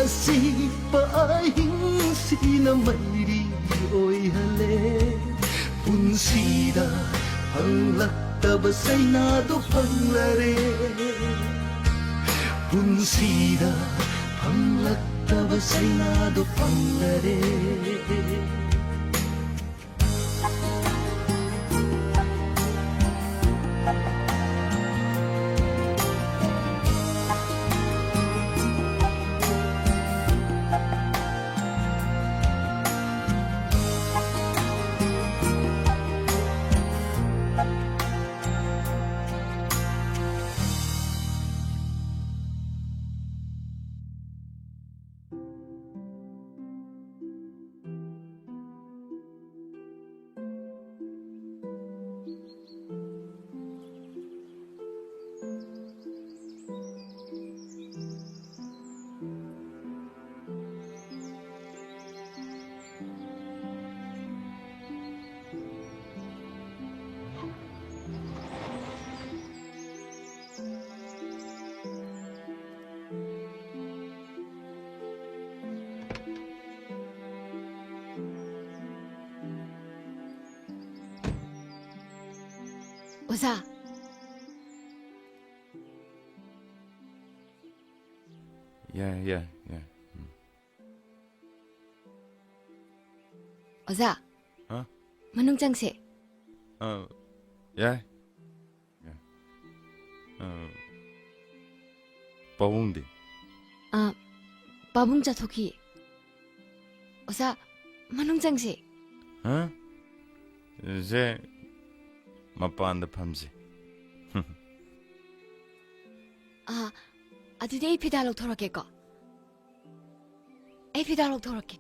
ꯑꯁꯤꯄ ꯑꯍꯤꯡꯁꯤꯅ ꯃꯩꯔꯤ ꯑꯣꯏꯍꯜꯂꯦ꯫ ꯄꯨꯟꯁꯤꯗ ꯐꯪꯂꯛꯇꯕ ꯆꯩꯅꯥꯗꯣ ꯐꯪꯂꯔꯦ꯫ ꯄꯨꯟꯁꯤꯗ ꯐꯪꯂꯛꯇꯕ ꯆꯩꯅꯥꯗꯣ ꯐꯪꯂꯔꯦ꯫ ꯑꯣꯖꯥ꯫ ꯌꯥꯏ, ꯌꯥꯏ, ꯌꯥꯏ꯫ ꯎꯝ꯫ ꯑꯣꯖꯥ꯫ ꯍꯥ? ꯃꯅꯨꯡ ꯆꯪꯁꯦ꯫ ꯑ, ꯌꯥꯏ꯫ ꯌꯥꯏ꯫ ꯑ, ꯄꯥꯕꯨꯡꯗꯤ? ꯑ, ꯄꯥꯕꯨꯡ ꯆꯠꯊꯣꯛꯈꯤ꯫ ꯑꯣꯖꯥ, ꯃꯅꯨꯡ ꯆꯪꯁꯦ꯫ ꯍꯥ? ꯁꯦ, ꯃꯄꯥꯟꯗ ꯐꯝꯁꯦ꯫ ꯑ, ꯑꯗꯨꯗꯤ ꯑꯩ ꯐꯤꯗꯥ ꯂꯧꯊꯣꯔꯛꯀꯦꯀꯣ꯫ ꯑꯩ ꯐꯤꯗꯥ ꯂꯧꯊꯣꯔꯛꯀꯦ꯫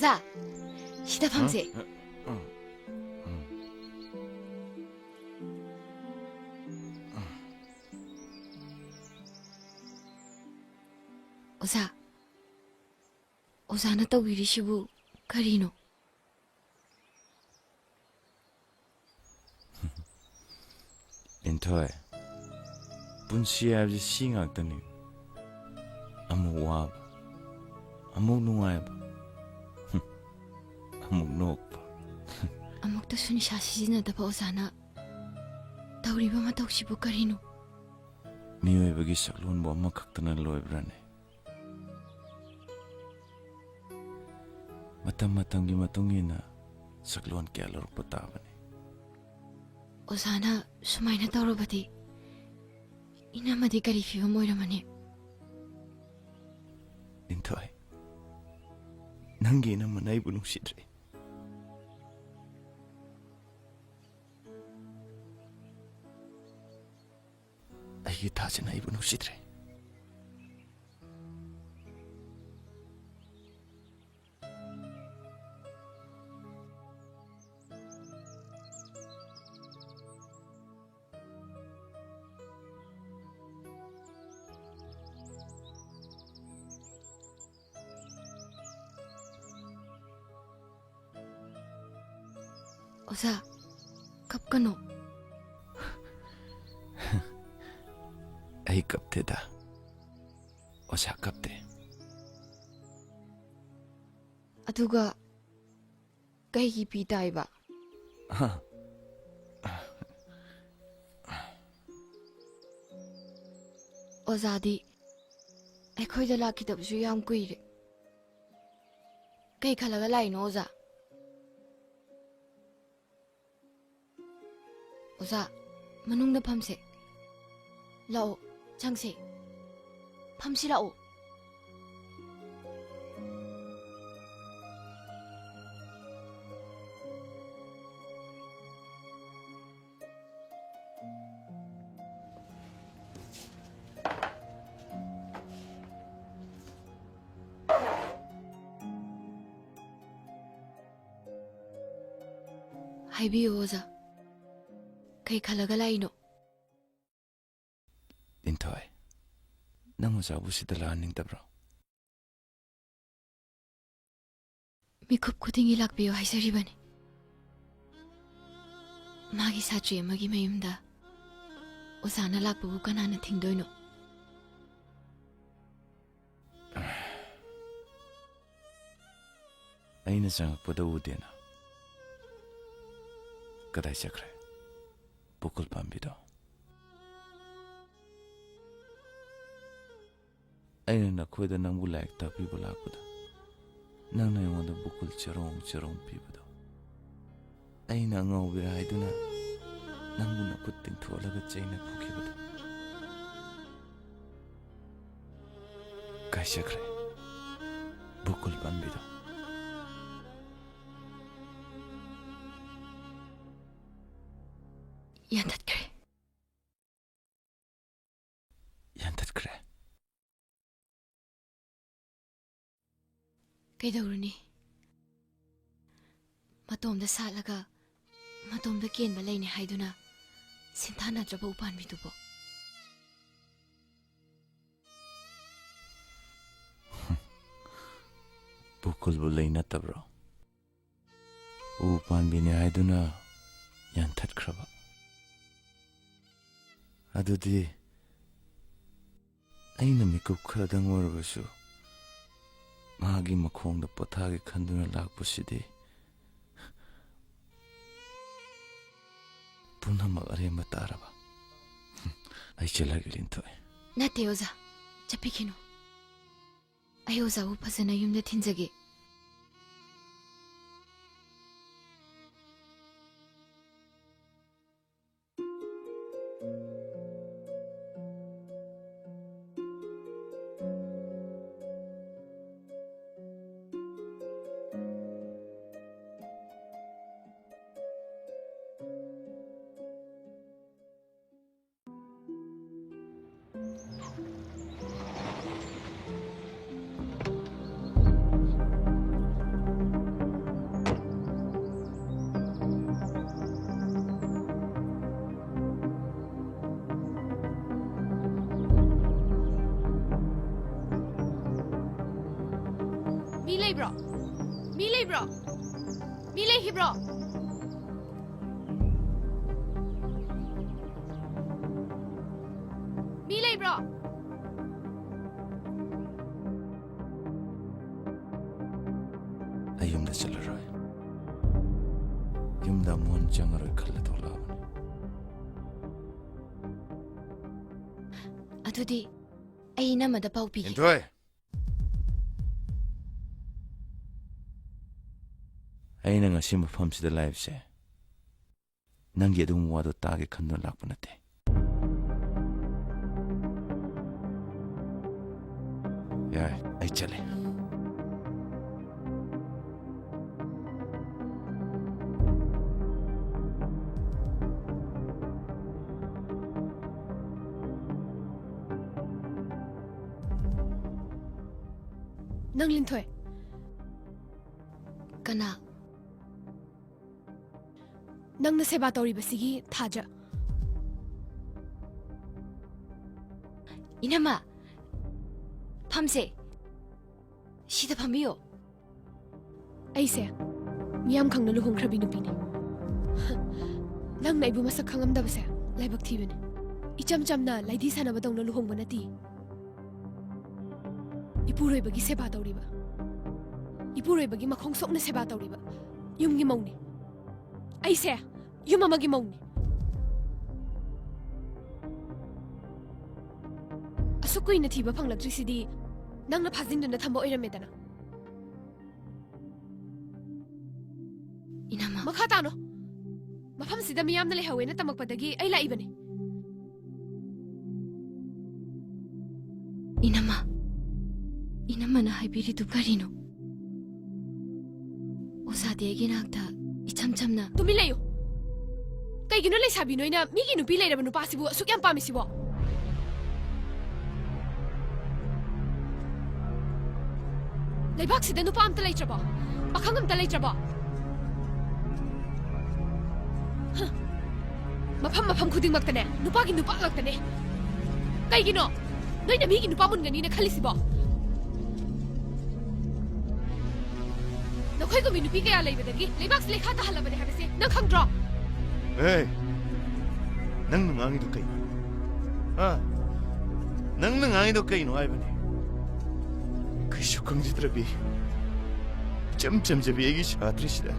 ꯑꯣꯖꯥ, ꯁꯤꯗ ꯐꯝꯁꯦ꯫ ꯍ? ꯑꯣꯖꯥ, ꯑꯣꯖꯥꯅ ꯇꯧꯕꯤꯔꯤꯁꯤꯕꯨ ꯀꯔꯤꯅꯣ? ꯂꯤꯟꯊꯣꯏ, ꯄꯨꯟꯁꯤ ꯍꯥꯏꯕꯁꯤ ꯁꯤ ꯉꯥꯛꯇꯅꯤ꯫ ꯑꯃꯨꯛ ꯋꯥꯕ, ꯑꯃꯨꯛ ꯅꯨꯡꯉꯥꯏꯕ, ꯑꯃꯨꯛ ꯅꯣꯛꯄ꯫ ꯑꯃꯨꯛꯇꯁꯨ ꯅꯤꯁꯥ ꯁꯤꯖꯤꯟꯅꯗꯕ ꯑꯣꯖꯥꯅ ꯇꯧꯔꯤꯕ ꯃꯇꯧꯁꯤꯕꯨ ꯀꯔꯤꯅꯣ? ꯃꯤꯑꯣꯏꯕꯒꯤ ꯁꯛꯂꯣꯟꯕꯨ ꯑꯃꯈꯛꯇꯅ ꯂꯣꯏꯕ꯭ꯔꯥꯅꯦ? ꯃꯇꯝ ꯃꯇꯝꯒꯤ ꯃꯇꯨꯡ ꯏꯟꯅ ꯁꯛꯂꯣꯟ ꯀꯌꯥ ꯂꯧꯔꯛꯄ ꯇꯥꯕꯅꯤ꯫ ꯑꯣꯖꯥꯅ ꯁꯨꯃꯥꯏꯅ ꯇꯧꯔꯕꯗꯤ ꯏꯅꯝꯃꯗꯤ ꯀꯔꯤ ꯐꯤꯕꯝ ꯑꯣꯏꯔꯝꯃꯅꯤ? ꯂꯤꯟꯊꯣꯏ, ꯅꯪꯒꯤ ꯏꯅꯝꯃꯅ ꯑꯩꯕꯨ ꯅꯨꯡꯁꯤꯗ꯭ꯔꯦ꯫ ꯑꯩꯒꯤ ꯊꯥꯖꯅ ꯑꯩꯕꯨ ꯅꯨꯡꯁꯤꯗ꯭ꯔꯦ꯫ ꯑꯣꯖꯥ, ꯀꯞꯀꯅꯨ꯫ ꯑꯩ ꯀꯞꯇꯦꯗ꯫ ꯑꯣꯖꯥ ꯀꯞꯇꯦ꯫ ꯑꯗꯨꯒ ꯀꯩꯒꯤ ꯄꯤ ꯇꯥꯏꯕ? ꯍꯥ? ꯑꯣꯖꯥꯗꯤ ꯑꯩꯈꯣꯏꯗ ꯂꯥꯛꯈꯤꯗꯕꯁꯨ ꯌꯥꯝ ꯀꯨꯏꯔꯦ꯫ ꯀꯩ ꯈꯜꯂꯒ ꯂꯥꯛꯏꯅꯣ, ꯑꯣꯖꯥ? ꯑꯣꯖꯥ, ꯃꯅꯨꯡꯗ ꯐꯝꯁꯦ꯫ ꯂꯥꯛꯑꯣ, ꯆꯪꯁꯦ꯫ ꯐꯝꯁꯤ ꯂꯥꯛꯑꯣ꯫ ꯍꯥꯏꯕꯤꯌꯨ, ꯑꯣꯖꯥ꯫ ꯀꯩ ꯈꯜꯂꯒ ꯂꯥꯛꯏꯅꯣ? ꯂꯤꯟꯊꯣꯏ, ꯅꯪ ꯑꯣꯖꯥꯕꯨ ꯁꯤꯗ ꯂꯥꯛꯍꯟꯅꯤꯡꯗꯕ꯭ꯔꯣ? ꯃꯤꯀꯨꯞ ꯈꯨꯗꯤꯡꯒꯤ ꯂꯥꯛꯄꯤꯌꯨ ꯍꯥꯏꯖꯔꯤꯕꯅꯤ꯫ ꯃꯥꯒꯤ ꯁꯥꯇ꯭ꯔꯤ ꯑꯃꯒꯤ ꯃꯌꯨꯝꯗ ꯑꯣꯖꯥꯅ ꯂꯥꯛꯄꯕꯨ ꯀꯅꯥꯅ ꯊꯤꯡꯗꯣꯏꯅꯣ? ꯑꯩꯅ ꯆꯪꯉꯛꯄꯗ ꯎꯗꯦꯅ꯫ ꯀꯗꯥꯏ ꯆꯠꯈ꯭ꯔꯦ? ꯕꯨꯀꯨꯜ ꯄꯥꯝꯕꯤꯗꯣ꯫ ꯑꯩꯅ ꯅꯈꯣꯏꯗ ꯅꯪꯕꯨ ꯂꯥꯏꯔꯤꯛ ꯇꯥꯛꯄꯤꯕ ꯂꯥꯛꯄꯗ, ꯅꯪꯅ ꯑꯩꯉꯣꯟꯗ ꯕꯨꯀꯨꯜ ꯆꯔꯣꯡ ꯆꯔꯣꯡ ꯄꯤꯕꯗꯣ, ꯑꯩꯅ ꯑꯉꯥꯎꯕꯤꯔꯥ ꯍꯥꯏꯗꯨꯅ ꯅꯪꯕꯨ ꯅꯈꯨꯠ ꯇꯤꯡꯊꯣꯛꯍꯜꯂꯒ ꯆꯩꯅ ꯐꯨꯈꯤꯕꯗꯣ꯫ ꯀꯥꯏ ꯆꯠꯈ꯭ꯔꯦ ꯕꯨꯀꯨꯜ ꯄꯥꯝꯕꯤꯗꯣ? ꯌꯥꯟꯊꯠꯈ꯭ꯔꯦ꯫ ꯌꯥꯟꯊꯠꯈ꯭ꯔꯦ꯫ ꯀꯩꯗꯧꯔꯨꯅꯤ? ꯃꯇꯣꯝꯗ ꯁꯥꯠꯂꯒ ꯃꯇꯣꯝꯗ ꯀꯦꯟꯕ ꯂꯩꯅꯤ ꯍꯥꯏꯗꯨꯅ ꯁꯤꯡꯊꯥꯅꯗ꯭ꯔꯕ ꯎꯄꯥꯟꯕꯤꯗꯨꯕꯨ꯫ ꯕꯨꯀꯨꯜꯕꯨ ꯂꯩ ꯅꯠꯇꯕ꯭ꯔꯣ? ꯎ ꯄꯥꯟꯕꯤꯅꯤ ꯍꯥꯏꯗꯨꯅ ꯌꯥꯟꯊꯠꯈ꯭ꯔꯕ꯫ ꯑꯗꯨꯗꯤ ꯑꯩꯅ ꯃꯤꯀꯨꯞ ꯈꯔꯗꯪ ꯑꯣꯏꯔꯕꯁꯨ ꯃꯍꯥꯛꯀꯤ ꯃꯈꯣꯡꯗ ꯄꯣꯊꯥꯒꯦ ꯈꯟꯗꯨꯅ ꯂꯥꯛꯄꯁꯤꯗꯤ ꯄꯨꯝꯅꯃꯛ ꯑꯔꯦꯝꯕ ꯇꯥꯔꯕ꯫ ꯑꯩ ꯆꯠꯂꯒꯦ, ꯂꯤꯟꯊꯣꯏ꯫ ꯅꯠꯇꯦ, ꯑꯣꯖꯥ꯫ ꯆꯠꯄꯤꯈꯤꯅꯨ꯫ ꯑꯩ ꯑꯣꯖꯥꯕꯨ ꯐꯖꯅ ꯌꯨꯝꯗ ꯊꯤꯟꯖꯒꯦ꯫ ꯃꯤ ꯂꯩꯕ꯭ꯔꯣ? ꯃꯤ ꯂꯩꯕ꯭ꯔꯣ? ꯃꯤ ꯂꯩꯈꯤꯕ꯭ꯔꯣ? ꯃꯤ ꯂꯩꯕ꯭ꯔꯣ? ꯑꯩ ꯌꯨꯝꯗ ꯆꯠꯂꯔꯣꯏ꯫ ꯌꯨꯝꯗ ꯑꯃꯨꯛ ꯍꯟꯅ ꯆꯪꯉꯔꯣꯏ ꯈꯜꯂ ꯊꯣꯛꯂꯛꯑꯕꯅꯤ꯫ ꯑꯗꯨꯗꯤ ꯑꯩ ꯏꯅꯝꯃꯗ ꯄꯥꯎ ꯄꯤꯒꯦ꯫ ꯂꯤꯟꯊꯣꯏ! ꯑꯩꯅ ꯉꯁꯤ ꯃꯐꯝꯁꯤꯗ ꯂꯥꯛꯏꯕꯁꯦ ꯅꯪꯒꯤ ꯑꯗꯨꯒꯨꯝꯕ ꯋꯥꯗꯣ ꯇꯥꯒꯦ ꯈꯟꯗꯨꯅ ꯂꯥꯛꯄ ꯅꯠꯇꯦ꯫ ꯌꯥꯔꯦ, ꯑꯩ ꯆꯠꯂꯦ꯫ ꯅꯪ ꯂꯤꯟꯊꯣꯏ꯫ ꯀꯅꯥ? ꯅꯪꯅ ꯁꯦꯕꯥ ꯇꯧꯔꯤꯕꯁꯤꯒꯤ ꯊꯥꯖ꯫ ꯏꯅꯝꯃ, ꯐꯝꯁꯦ꯫ ꯁꯤꯗ ꯐꯝꯕꯤꯌꯣ꯫ ꯑꯩꯁꯦ ꯃꯤꯌꯥꯝ ꯈꯪꯅ ꯂꯨꯍꯣꯡꯈ꯭ꯔꯕꯤ ꯅꯨꯄꯤꯅꯤ꯫ ꯅꯪꯅ ꯑꯩꯕꯨ ꯃꯁꯛ ꯈꯪꯉꯝꯗꯕꯁꯦ ꯂꯥꯏꯕꯛ ꯊꯤꯕꯅꯤ꯫ ꯏꯆꯝ ꯆꯝꯅ ꯂꯥꯏꯙꯤ ꯁꯥꯟꯅꯕꯗꯧꯅ ꯂꯨꯍꯣꯡꯕ ꯅꯠꯇꯦ꯫ ꯏꯄꯨꯔꯣꯏꯕꯒꯤ ꯁꯦꯕꯥ ꯇꯧꯔꯤꯕ, ꯏꯄꯨꯔꯣꯏꯕꯒꯤ ꯃꯈꯣꯡ ꯁꯣꯛꯅ ꯁꯦꯕꯥ ꯇꯧꯔꯤꯕ ꯌꯨꯝꯒꯤ ꯃꯧꯅꯤ꯫ ꯑꯩꯁꯦ ꯌꯨꯝ ꯑꯃꯒꯤ ꯃꯧꯅꯤ꯫ ꯑꯁꯨꯛ ꯀꯨꯏꯅ ꯊꯤꯕ ꯐꯪꯂꯛꯇ꯭ꯔꯤꯁꯤꯗꯤ ꯅꯪꯅ ꯐꯥꯖꯤꯟꯗꯨꯅ ꯊꯝꯕ ꯑꯣꯏꯔꯝꯃꯦꯗꯅ꯫ ꯏꯅꯝꯃ꯫ ꯃꯈꯥ ꯇꯥꯅꯣ꯫ ꯃꯐꯝꯁꯤꯗ ꯃꯤꯌꯥꯝꯅ ꯂꯩꯍꯧꯋꯦꯅ ꯇꯝꯃꯛꯄꯗꯒꯤ ꯑꯩ ꯂꯥꯛꯏꯕꯅꯤ꯫ ꯏꯅꯝꯃ, ꯏꯅꯝꯃꯅ ꯍꯥꯏꯕꯤꯔꯤꯗꯨ ꯀꯔꯤꯅꯣ? ꯑꯣꯖꯥꯗꯤ ꯑꯩꯒꯤ ꯅꯥꯛꯇ ꯏꯆꯝ ꯆꯝꯅ ꯇꯨꯃꯤꯟ ꯂꯩꯌꯨ꯫ ꯀꯩꯒꯤꯅꯣ ꯂꯩꯁꯥꯕꯤ ꯅꯣꯏꯅ ꯃꯤꯒꯤ ꯅꯨꯄꯤ ꯂꯩꯔꯕ ꯅꯨꯄꯥꯁꯤꯕꯨ ꯑꯁꯨꯛ ꯌꯥꯝ ꯄꯥꯝꯃꯤꯁꯤꯕꯣ? ꯂꯩꯕꯥꯛꯁꯤꯗ ꯅꯨꯄꯥ ꯑꯝꯇ ꯂꯩꯇ꯭ꯔꯕꯣ? ꯄꯥꯈꯪ ꯑꯝꯇ ꯂꯩꯇ꯭ꯔꯕꯣ? ꯍ! ꯃꯐꯝ ꯃꯐꯝ ꯈꯨꯗꯤꯡꯃꯛꯇꯅꯦ ꯅꯨꯄꯥꯒꯤ ꯅꯨꯄꯥ ꯉꯥꯛꯇꯅꯦ꯫ ꯀꯩꯒꯤꯅꯣ ꯅꯣꯏꯅ ꯃꯤꯒꯤ ꯅꯨꯄꯥ ꯃꯨꯟꯒꯅꯤꯅ ꯈꯜꯂꯤꯁꯤꯕꯣ? ꯑꯩꯈꯣꯏꯒꯨꯝꯕꯤ ꯅꯨꯄꯤ ꯀꯌꯥ ꯂꯩꯕꯗꯒꯤ ꯂꯩꯕꯥꯛꯁꯤ ꯂꯩꯈꯥ ꯇꯥꯍꯜꯂꯕꯅꯦ ꯍꯥꯏꯕꯁꯦ ꯅꯪ ꯈꯪꯗ꯭ꯔꯣ? ꯑꯦ, ꯅꯪꯅ ꯉꯥꯡꯉꯤꯗꯣ ꯀꯩꯅꯣ? ꯍꯥ? ꯅꯪꯅ ꯉꯥꯡꯉꯤꯗꯣ ꯀꯩꯅꯣ ꯍꯥꯏꯕꯅꯦ? ꯀꯩꯁꯨ ꯈꯪꯖꯗ꯭ꯔꯕꯤ, ꯏꯆꯝ ꯆꯝꯖꯕꯤ ꯑꯩꯒꯤ ꯁꯥꯇ꯭ꯔꯤꯁꯤꯗ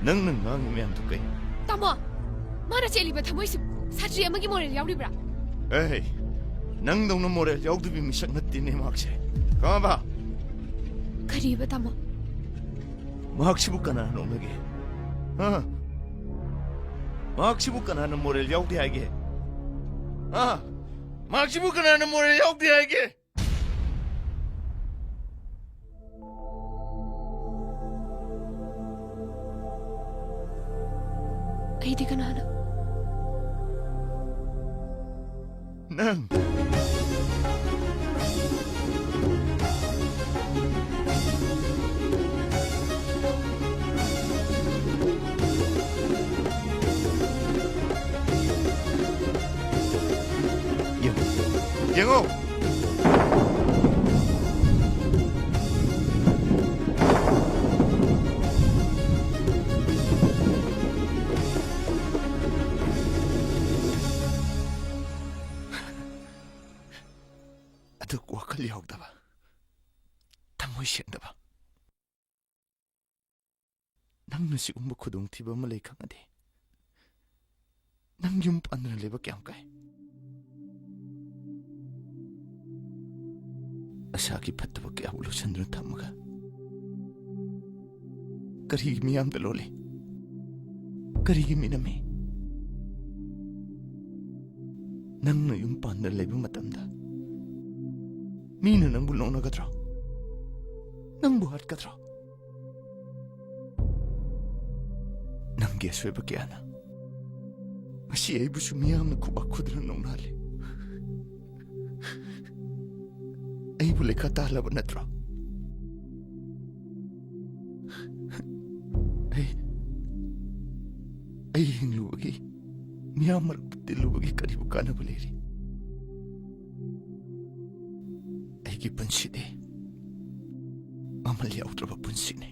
ꯅꯪꯅ ꯉꯥꯡꯉꯤ ꯃꯌꯥꯝꯗꯣ ꯀꯩꯅꯣ? ꯇꯥꯃꯣ, ꯃꯥꯅ ꯆꯦꯜꯂꯤꯕ ꯊꯃꯣꯏꯁꯤꯕꯨ ꯁꯥꯇ꯭ꯔꯤ ꯑꯃꯒꯤ ꯃꯣꯔꯦꯜ ꯌꯥꯎꯔꯤꯕ꯭ꯔꯥ? ꯑꯦ, ꯅꯪꯗꯧꯅ ꯃꯣꯔꯦꯜ ꯌꯥꯎꯗꯕꯤ ꯃꯤꯁꯛ ꯅꯠꯇꯦꯅꯦ ꯃꯍꯥꯛꯁꯦ꯫ ꯈꯪꯉꯕ? ꯀꯔꯤꯕ, ꯇꯥꯃꯣ? ꯃꯍꯥꯛꯁꯤꯕꯨ ꯀꯅꯥꯅ ꯅꯣꯛꯅꯒꯦ? ꯍꯥ? ꯃꯍꯥꯛꯁꯤꯕꯨ ꯀꯅꯥꯅ ꯃꯣꯔꯦꯜ ꯌꯥꯎꯗꯦ ꯍꯥꯏꯒꯦ? ꯍꯥ? ꯃꯍꯥꯛꯁꯤꯕꯨ ꯀꯅꯥꯅ ꯃꯣꯔꯦꯜ ꯌꯥꯎꯗꯦ ꯍꯥꯏꯒꯦ? ꯑꯩꯗꯤ ꯀꯅꯥꯅꯣ? ꯅꯪ꯫ ꯌꯦꯡꯉꯨ꯫ ꯌꯦꯡꯉꯨ꯫ ꯑꯗꯨ ꯋꯥꯈꯜ ꯌꯥꯎꯗꯕ, ꯊꯃꯣꯏ ꯁꯦꯡꯗꯕ꯫ ꯅꯪꯅ ꯁꯤꯒꯨꯝꯕ ꯈꯨꯗꯣꯡꯊꯤꯕ ꯑꯃ ꯂꯩ ꯈꯪꯉꯗꯤ, ꯅꯪ ꯌꯨꯝ ꯄꯥꯟꯗꯅ ꯂꯩꯕ ꯀꯌꯥꯝ ꯀꯥꯏ? ꯑꯁꯥꯒꯤ ꯐꯠꯇꯕ ꯀꯌꯥꯕꯨ ꯂꯣꯠꯁꯤꯟꯗꯨꯅ ꯊꯝꯃꯒ, ꯀꯔꯤꯒꯤ ꯃꯤꯌꯥꯝꯗ ꯂꯣꯜꯂꯤ? ꯀꯔꯤꯒꯤ ꯃꯤꯅꯝꯃꯤ? ꯅꯪꯅ ꯌꯨꯝ ꯄꯥꯟꯗꯅ ꯂꯩꯕ ꯃꯇꯝꯗ, ꯃꯤꯅ ꯅꯪꯕꯨ ꯅꯣꯛꯅꯒꯗ꯭ꯔꯣ? ꯅꯪꯕꯨ ꯍꯥꯠꯀꯗ꯭ꯔꯣ? ꯅꯪꯒꯤ ꯑꯁꯣꯏꯕ ꯀꯌꯥꯅ ꯉꯁꯤ ꯑꯩꯕꯨꯁꯨ ꯃꯤꯌꯥꯝꯅ ꯈꯨꯕꯥꯛ ꯈꯨꯗꯅ ꯅꯣꯛꯅꯍꯜꯂꯤ꯫ ꯑꯩꯕꯨ ꯂꯩꯈꯥ ꯇꯥꯍꯜꯂꯕ ꯅꯠꯇ꯭ꯔꯣ? ꯑꯩ, ꯑꯩ ꯍꯤꯡꯂꯨꯕꯒꯤ, ꯃꯤꯌꯥꯝ ꯃꯔꯛꯇ ꯇꯤꯜꯂꯨꯕꯒꯤ ꯀꯔꯤꯕꯨ ꯀꯥꯟꯅꯕ ꯂꯩꯔꯤ? ꯑꯩꯒꯤ ꯄꯨꯟꯁꯤꯗꯤ ꯃꯃꯜ ꯌꯥꯎꯗ꯭ꯔꯕ ꯄꯨꯟꯁꯤꯅꯤ꯫